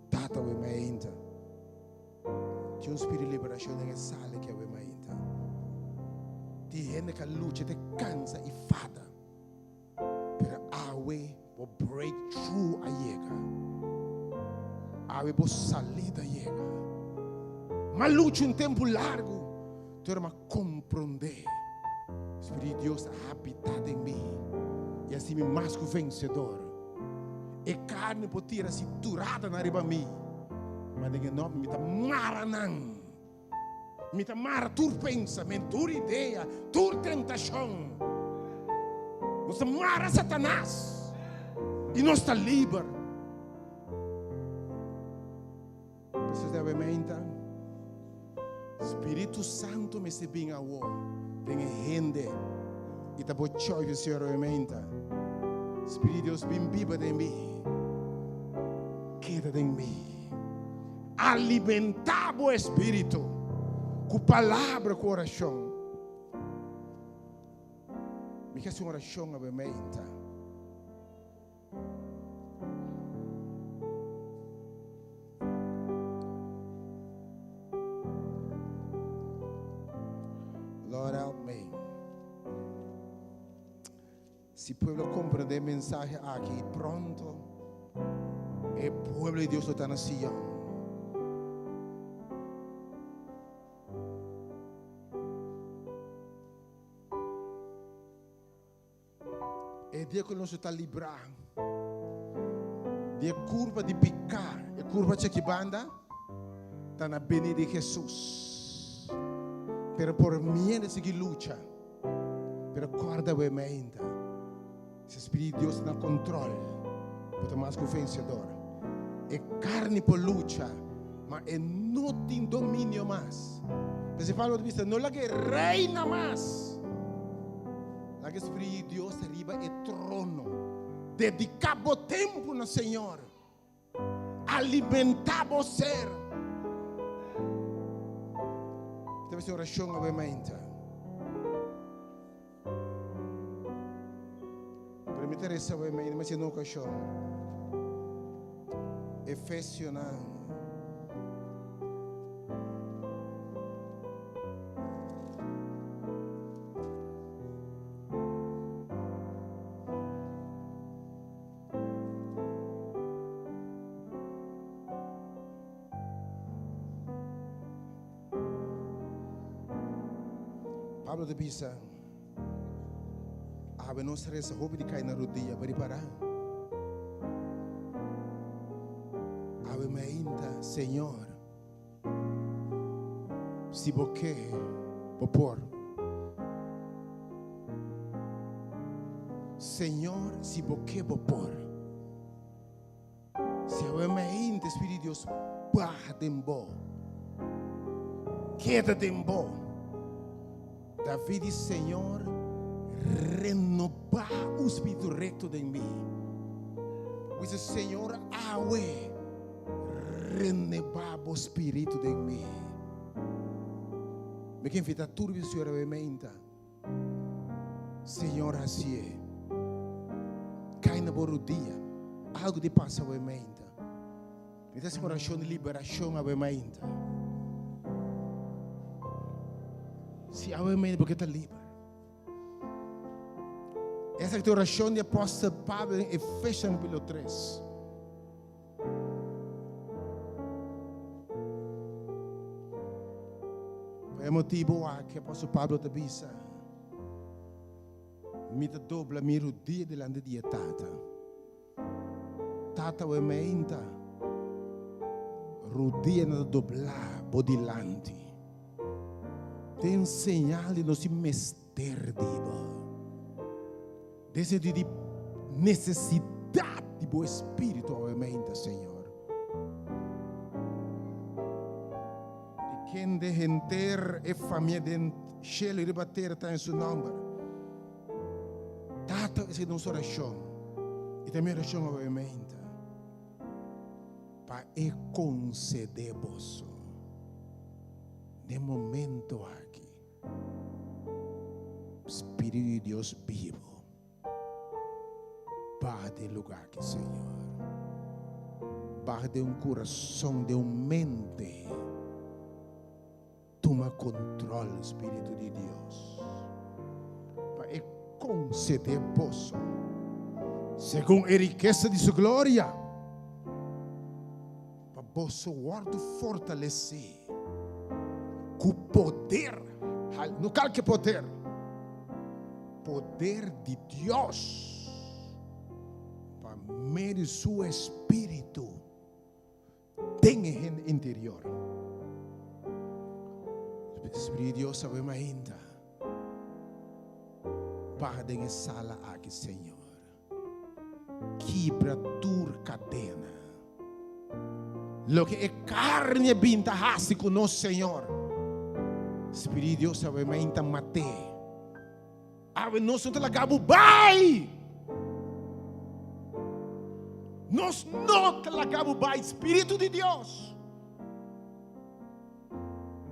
Tata awe mainta, tin un spiritu di liberacion den e sala aki awe mainta. Tin hende ka lucha te cansa y fada. Pero awe bo breakthrough a yega. Awe bo salida a yega. M'a lucha un tempu largu, pero m'a komprondé Spiritu di Dios a habitá den mi i a hasi mi mas ku vensedor. E karni por tira si turadanan riba mi, ma den e nòmber mi ta mara nan. Mi ta mara tur pensamentu, tur idea, tur tentashon. Nos ta mara Satanas i nos ta liber. Presis di awe-meinta, Spiritu Santu mester bin awo den e hende i ta bo choice, Señor, awe-meinta. Spiritu di Dios bin biba den mi, keda den mi. Alimentá bo espíritu ku palabra ku orashon. Mi ke hasi un orashon awe meinta. Lord help me. Si pueblo comprende e mensahe aki pronto e pueblo di Dios lo ta na Sion. E dia ku nos lo ta librá di e kurpa di piká, e kurpa chaki banda, ta na bini di Hesus. Pero por miedo sigui lucha. Pero corda bo e mainta, si Spiritu di Dios ta na control, bo ta mas cu vencedor. E karni por lucha, ma e no tin dominio mas. P'esei Pablo ta bisa, No laga e reina mas. Laga e Spiritu di Dios ta riba e trono. Dediká bo tempu na Señor. Alimentá bo ser. Ta bisa orashon awe mainta. Pero mi ta resa awe mainta, mi a hasi un okashon. Efesionan. Pablo ta bisa, Awe nos resa hopi di kai na rodia pa ripará. Awe mainta, Señor, si bo ke, bo por. Señor, si bo ke, bo por. Si awe mainta Spiritu di Dios baha den bo, keda den bo. David di, Señor, renobá un spiritu recto den mi. Bo bisa, Señor, awe renebá bo spiritu den mi. Mi ke invitá tur bisa Señor awe mainta. Señor, hasié. Kai na bo rudia. Algo di pasa awe mainta. Mi ta hasi un orashon di liberashon awe mainta. Si awe mainta bo ke ta liber. Esa ta orashon di apòstel Pablo den Efesios kapítulo 3. Pa e motibu aki apòstel Pablo ta bisa, Mi ta dobla mi rudia dilanti di e Tata. Tata awe meinta, rudia na ta doblá bo dilanti. Den señal di nos tin mester di bo. Den sentido di nesesidat di bo espíritu awe meinta, Señor. Di kende henter e famia den shelu i riba tera ta en su nòmber. Tata, esei ta nos orashon i ta mi orashon awe meinta, pa e konsede boso den momento aki Spiritu di Dios bibo baha den lugar aki, Señor. Baha den un kurason, den un mente. Tuma control, Spiritu di Dios, pa e concede boso, segun e rikesa di su gloria, pa boso wordo fortaleci cu poder, no calke poder, poder di Dios, pa medio di su Espiritu. Den e hende interior. Spiritu di Dios a wema hinta. Baha den e sala aki, Señor. Kibra tur kadena. Loke e karni a bin ta hasi ku nos, Señor. Spiritu di Dios a wema hinta mat'é. Awe nos no ta laga bo bai. Nos no ta laga bo bai, Spiritu di Dios.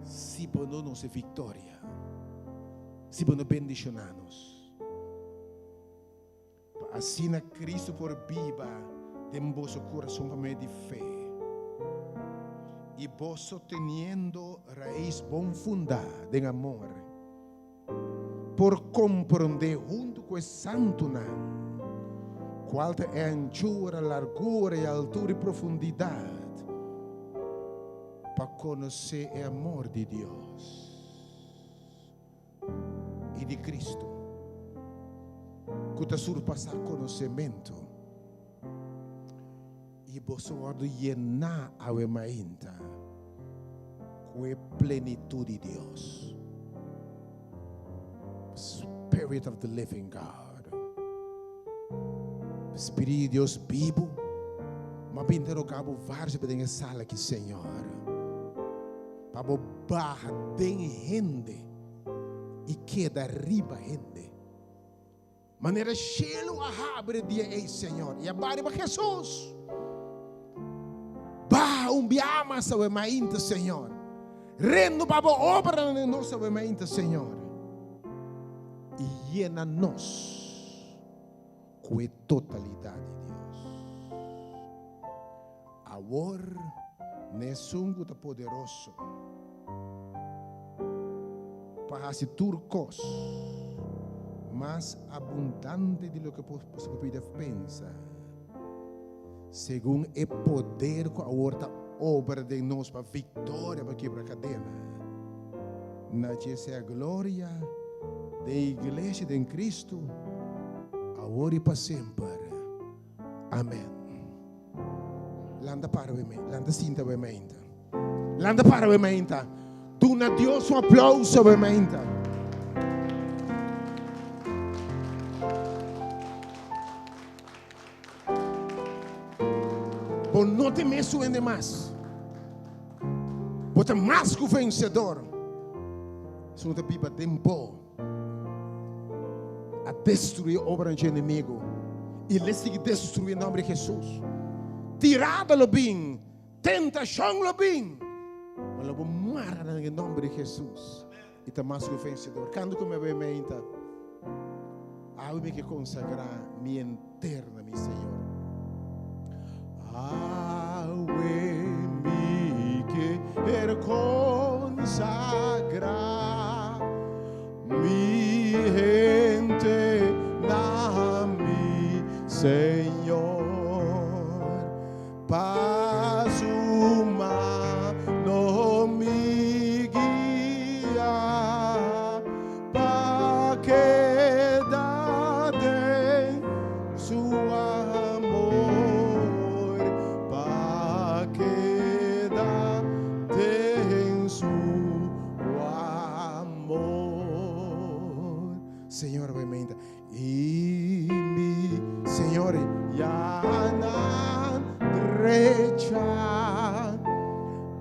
Si bo no nos e victoria, si bo no bendiciona nos, pa asina Cristo por biba den boso curason pa medio di fe, y boso teniendo rais bon fundá den amor, por komprondé huntu ku e santunan kual ta e anchura, largura i altura i profundidat, pa konosé e amor di Dios i di Kristu, ku ta surpasá konosementu. I boso wòrdu yená awe mainta ku e plenitut di Dios. Spirit of the living God. Spiritu di Dios bibu. Ma bin ta roga bo vários bes den e sala aki, Señor, pa bo baha den hende i keda riba hende. Manera shelu a habri e dia ei, Señor, i a baha riba Hesus. Baha un biaha mas awe mainta, Señor. Rendo pa bo obranan den nos awe mainta, Señor. I yena nos ku e totalidat di Dios. Awor, na esun ku ta poderoso pa hasi tur kos mas abundante di loke bo por pidi òf pensa, segun e poder ku awor ta obra den nos pa viktoria pa kibra kadena, na dje sea gloria den iglesia den Kristu, awor i pa semper. Amen. Lanta para we lanta sinta we meinta. Lanta para we meinta. Duna Dios un aplauso we meinta. Bo no te mesu ende mas. Bo ta mas ku vencedor. Su ta biba den bo. A destruí obra dje enemigo i le sigui destruí en nomber di Hesus. Tirada lo bin, tentashon lo bin, ma lo bo mara nan en nomber di Hesus i ta mas ku vensedor. Kando ku mi a bay meinta, awe mi ke konsagrá mi enter na mi Señor. Awe mi kier konsagrá mi henter na mi Señor. Pa su mano mi guia, pa keda den su amor, pa keda den su amor. Señor, obviamente. I mi Señor yanan drecha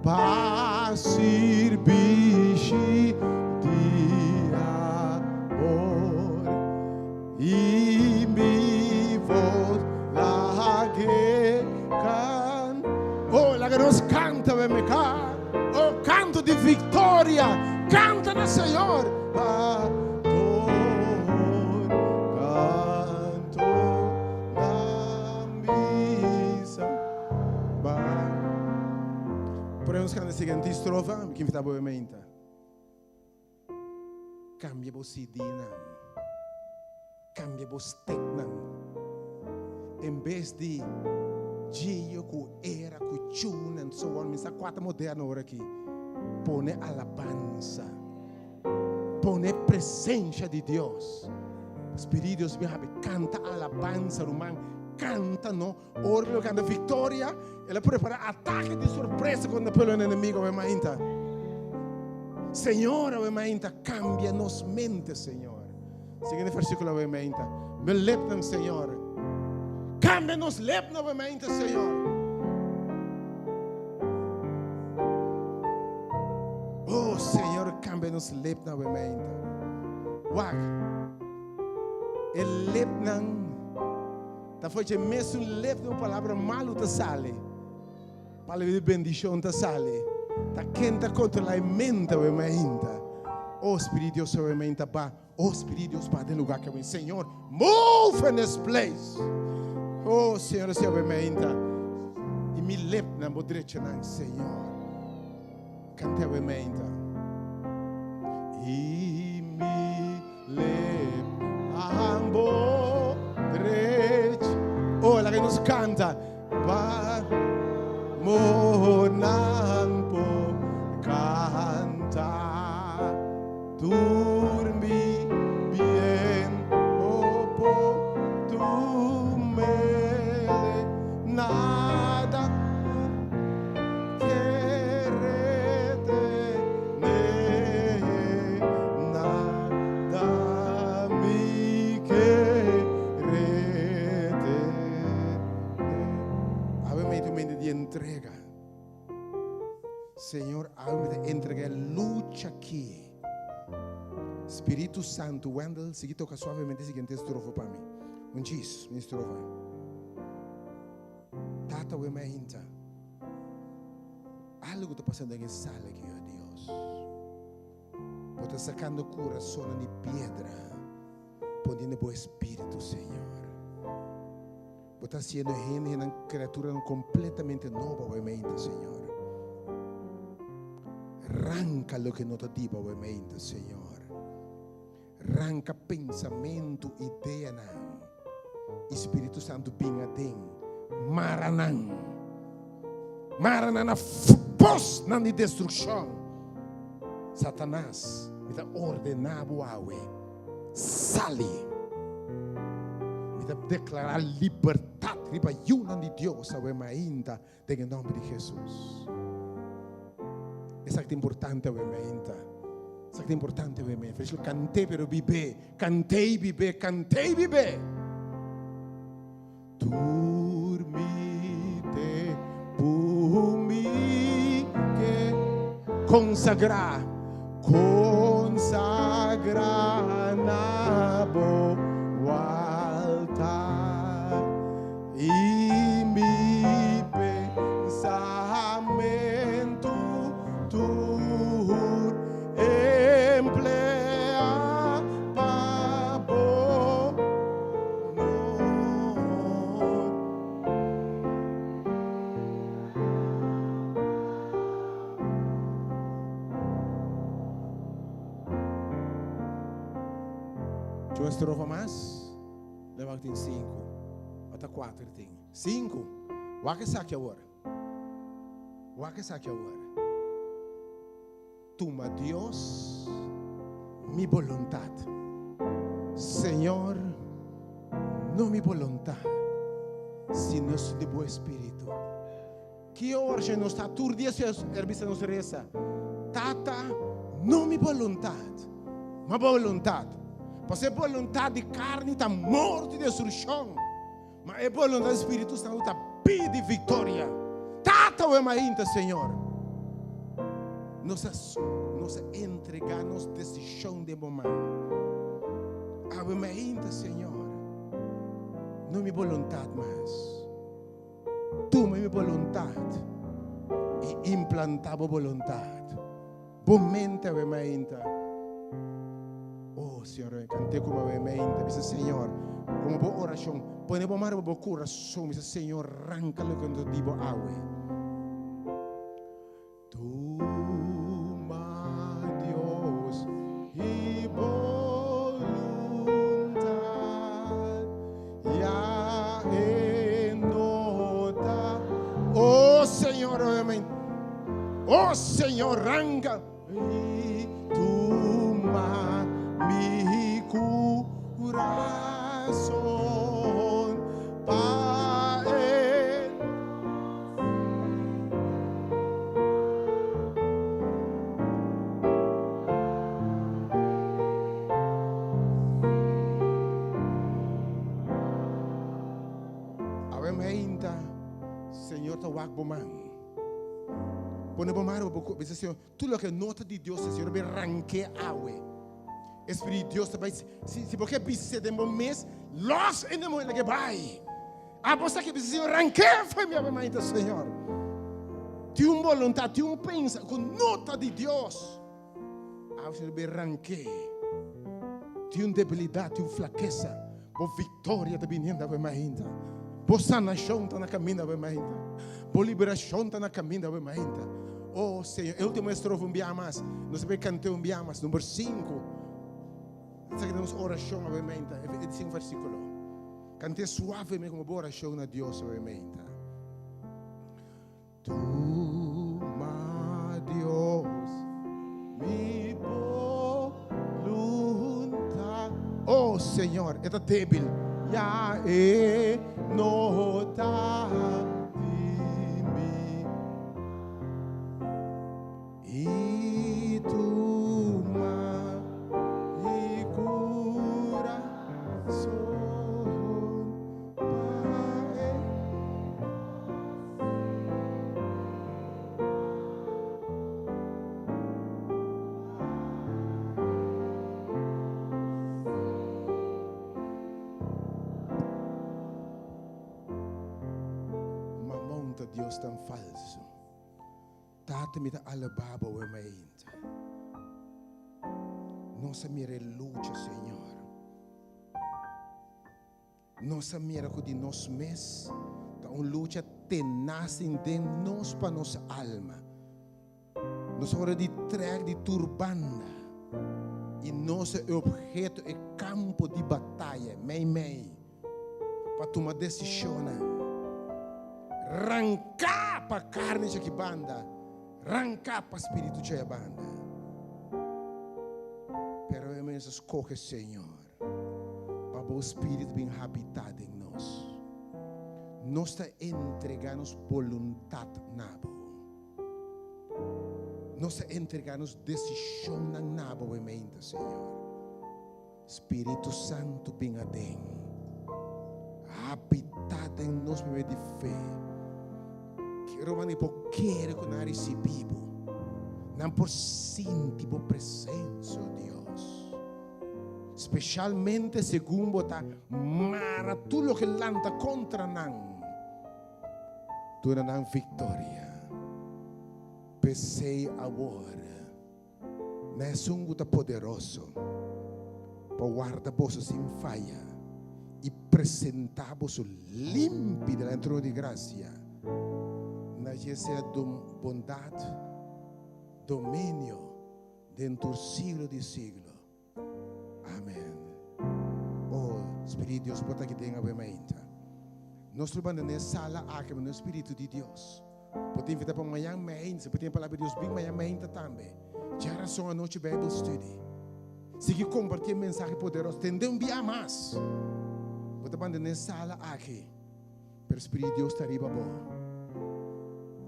pa sirbishi di amor. I mi voz lag'e can. Oh, laga nos canta, BMK. Oh, canto di victoria. Canta na Señor. Pa canto na misa. Ba. Podemos canta e siguiente estrofa. Mi invita bo meinta. Cambia bo CD-nan. Cambia bo steknan. En bes di Gio cu Era cu Chun and so on, mi sa cua ta moderno ora aki. Pone alabansa. Pone presencia di Dios. Spiritu Dios bin habi canta alabansa ruman. Canta no. Ora mi canta victoria, el a prepara atake di sorpresa contra pueblo enemigo awe mainta. Señor awe mainta cambia nos mente, Señor. Siguiente versículo awe mainta. Mi lepnan, Señor. Cambia nos lepnan awe mainta, Señor. Oh, Señor, cambia nos lepnan awe mainta. Wak. E lepnan Ta for dje mesun lep un palabra malu ta sali, palabra di bendishon ta sali. Ta ken ta kontrolá e mente awe mainta? Oh, Spirit Dios awe mainta ba. Oh, Spirit Dios ba den lugá ke awe. Señor, move in this place. Oh, Señor, si awe mainta. I mi lepnan bo drechanan, Señor. Kante awe mainta. I mi Lep bo drech. Oh, laga nos canta. Pa monan por canta. Durmi bien, oh, po tu mele nada. Entrega. Señor, awe mi ta entrega e lucha aki. Spiritu Santu, Wendell, sigui toca suavemente e siguiente estrofa pa mi. Un djis, mi estrofa. Tata, we mi a hinta. Algo ta pasando den e sala aki, oh Dios. Bo ta sacando curasonnan di piedra, poniendo bo Espíritu, Señor. Bo ta haciendo hendenan, criaturanan completamente nobo awe mainta, Señor. Ranca loke no ta dibo awe mainta, Señor. Ranca pensamento, ideanan. Y Spiritu Santo bin aden. Mara nan. Mara nan na posnan di destruccion. Satanas, mi ta ordena bo awe, sali. Mi ta declara libertad riba yunan di Dios awe mainta den e nomber di Jesus. Esaki ta importante awe mainta. Esaki ta importante awe mainta. Fecho cant'é pero bib'é, cant'é y bib'é, cant'é y bib'é. Tur mi tempu mi ke konsagrá, konsagrá na bo altar i mi pensamentu tur empleá pa bo. Un estrofa mas, Lewak tin sinku, ota kuater tin. Sinku. Wak esaki awor. Wak esaki awor. Tuma Dios mi boluntad. Señor, no mi boluntad, sino esun di bo Espíritu. Ki orge nos ta tur dia si er bisa nos reza, Tata, no mi boluntad, ma bo boluntad. Pasobra e boluntad di carni ta morto y destruccion, Ma e boluntat di Spiritu Santu ta pidi viktoria. Tata we mainta, Señor. Nos a, nos a entregá nos desishon den bo man. Awe mainta, Señor. No mi boluntat mas. Tuma mi boluntat i implantá bo boluntat. Bo mente awe mainta. Oh, Señor, cante como awe mainta. Bisa, Señor, como bo oracion, pone bo mano bo corazón. Bisa, Señor, ranca loke no ta di bo awe. Tuma Dios y voluntad ya e no ta. Oh, Señor, awe mainta. Oh Señor, ranca i tuma mi curason pa e. Awe meinta, Señor ta wak bo man. Pone bo mano bo bisa Señor, tur loke no ta di Dios, Señor be ranke awe. Espíritu di Dios ta bai, si, si bo ke bis'é den bo mes, los e demonio ke bai. Abo sa ke bisa Señor, ranke for mi awe mainta, Señor. Tin un voluntad, tin un pensa ku no ta di Dios. Awe Señor be ranke. Tin un debilidad, tin un flakesa. Bo victoria ta biniendo awe mainta. Bo sanacion ta na caminda awe mainta. Bo liberacion ta na caminda awe mainta. Oh Señor, e ultimo estrofa un bia mas. Nos ta bay cant'e un bia mas. Number cinco. Esaki ta nos oracion awe mainta. E di cinco versiculo. Cant'e suavemente como bo oracion na Dios awe mainta. Tuma Dios mi voluntad. Oh Señor, e ta débil. Ya e no ta di mi. I tuma mi corazón pa e. diosnan falsu. Tata mi ta alabá bo awe mainta. Nos a mira e lucha, Señor. Nos a mira ku di nos mes ta un lucha tenas den nos pa nos alma. Nos a wòrdu di trèk di tur banda i nos ta e obheto, e kampo di bataya, meimei, pa tuma desishonnan. Ranká pa karni djaki banda, ranká pa spiritu djaya banda. Pero e mes a skohe Señor pa bo spiritu bin habitá den nos. Nos ta entregá nos boluntat na bo. Nos ta entregá nos desishonnan na bo mente, Señor. Spiritu Santu bin aden. Habitá den nos pa medio di fe. Ki ruman por kere ku nan a risibí bo. Nan por sinti bo presensia, oh Dios. Spesialmente segun bo ta mara tur loke lanta kontra nan. Duna nan viktoria. P'esei awor, na esun ku ta poderoso pa warda boso sin faya i presentá boso limpi dilanti trono di grasia, na dje sea bondat, dominio den tur siglo di siglo. Amen. Oh, Spiritu di Dios por ta aki den awe mainta. Nos lo banda na e sala aki, no Spiritu di Dios. Por ta invita pa mañan mainta, por tin e palabra di Dios bin mañan mainta tambe. Djarason anochi Bijbel study. Sigui comparti e mensahe poderoso. Tende un bia mas. Bo ta banda na e sala aki, pero Spiritu di Dios ta riba bo.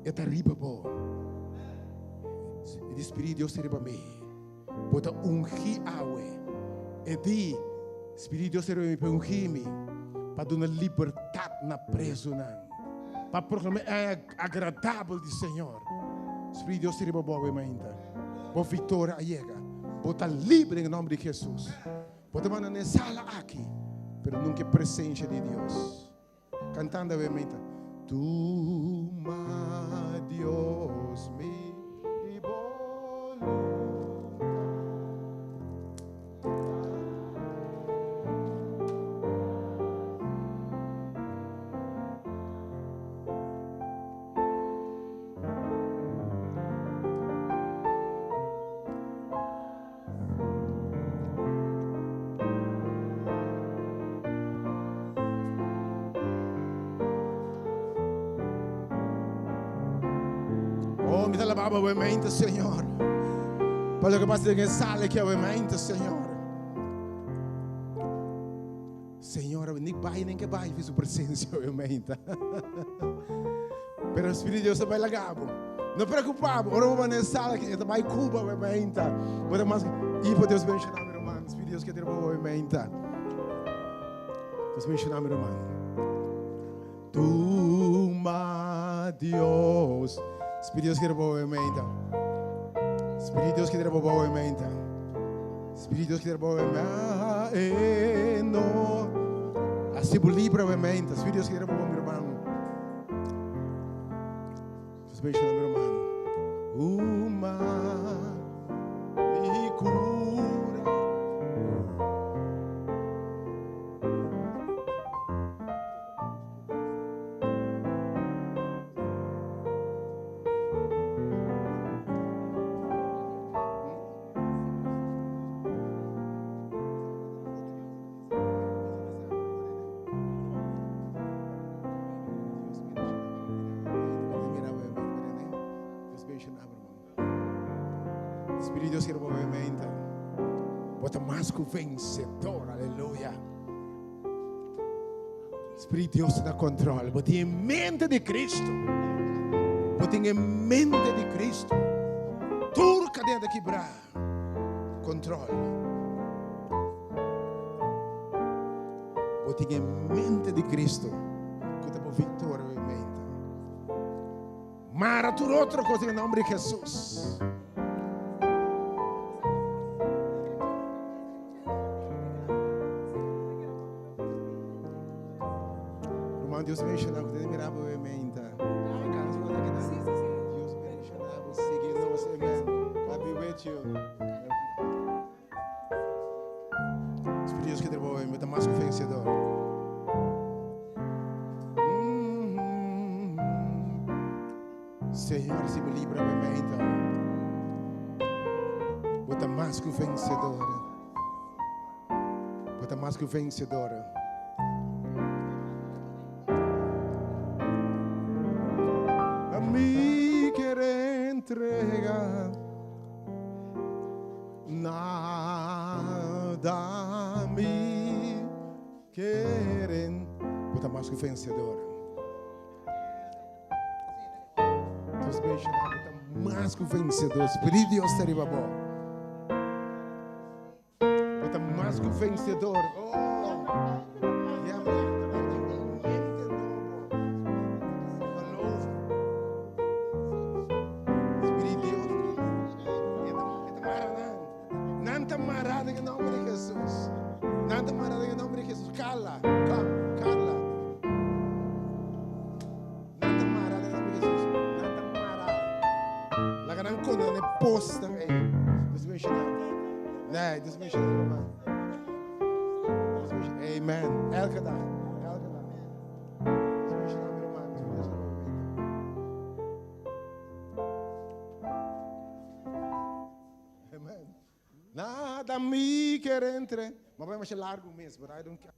E ta riba bo. E di Spiritu di Dios ta riba mi. Bo ta ungí awe. E di, Spiritu di Dios ta riba mi pa ungí mi, pa duna libertat na prezunan, pa proklamá e aña agradabel di Señor. Spiritu di Dios ta riba bo awe mainta. Bo viktoria a yega. Bo ta libre den e nòmber di Hesus. Bo ta manda na e sala aki, pero nunka e presensia di Dios. Cantando awe mainta. Tuma Dios mi voluntad. Oh, mi ta alabá bo awe mente, Señor. Pa loke pasa den e sala aki awe mente, Señor. Señor, ni bai nen ke bai fi su presencia awe mente. Pero Espíritu di Dios ta bai laga bo. No preocupa bo. Ora bo bai na e sala aki, e ta bai ku bo awe mainta. Bo ta mas i por Dios bendiciona mi ruman. Espíritu di Dios ke tira bo awe mainta. Dios bendiciona mi ruman. Tuma Dios. Espíritu di Dios ke tira bo awe mainta. Espíritu di Dios ke tira bo awe mainta. Espíritu di Dios ke tira bo awe mainta. No. Hasi bo libre awe mainta. Espíritu di Dios ke tira bo mi ruman. Dios bendiciona mi ruman. Uma mi cura. Espíritu Dios quiere movimiento. Bota más que vencedor, aleluya. Espíritu Dios na control. Bo tin mente di Cristo. Bo tin mente di Cristo. Tur cadena ta quebra. Control. Bo tin e mente di Cristo. Cu ta bo victoria bo mente. Mara tur otro cos den e nomber di Jesus. Ruman Dios menciona cu te mira bo mente. vencedor. Mm-hmm. Señor, si bo libra mi mente, bo ta mas cu vencedor. Bo ta mas cu vencedor. A mi kier entrega nada mi kier en. Bo ta mas cu vencedor. Dios bendiciona bo ta mas cu vencedor. Spiritu di Dios ta riba bo. Bo ta mas ku vencedor. Oh. Ja, maar mente nobo. Geloof. Spirit Dios. E ta mara nan. Nan ta mara den e nomber di Jesus. Nan ta mara den e nomber di Jesus. Carla, come, Carla. Nan ta mara den nomber di Jesus. Nan ta mara. Laga nan konde nan e posnan ei. Dios bendiciona. Nee, Dios bendiciona mama. Dios bendiciona. Amen. Elke dag. Elke dag. Dios bendiciona mi ruman. Dios bendiciona mi Amen. Nada mi ker entre. Maar bai masha largo mes, but I don't care.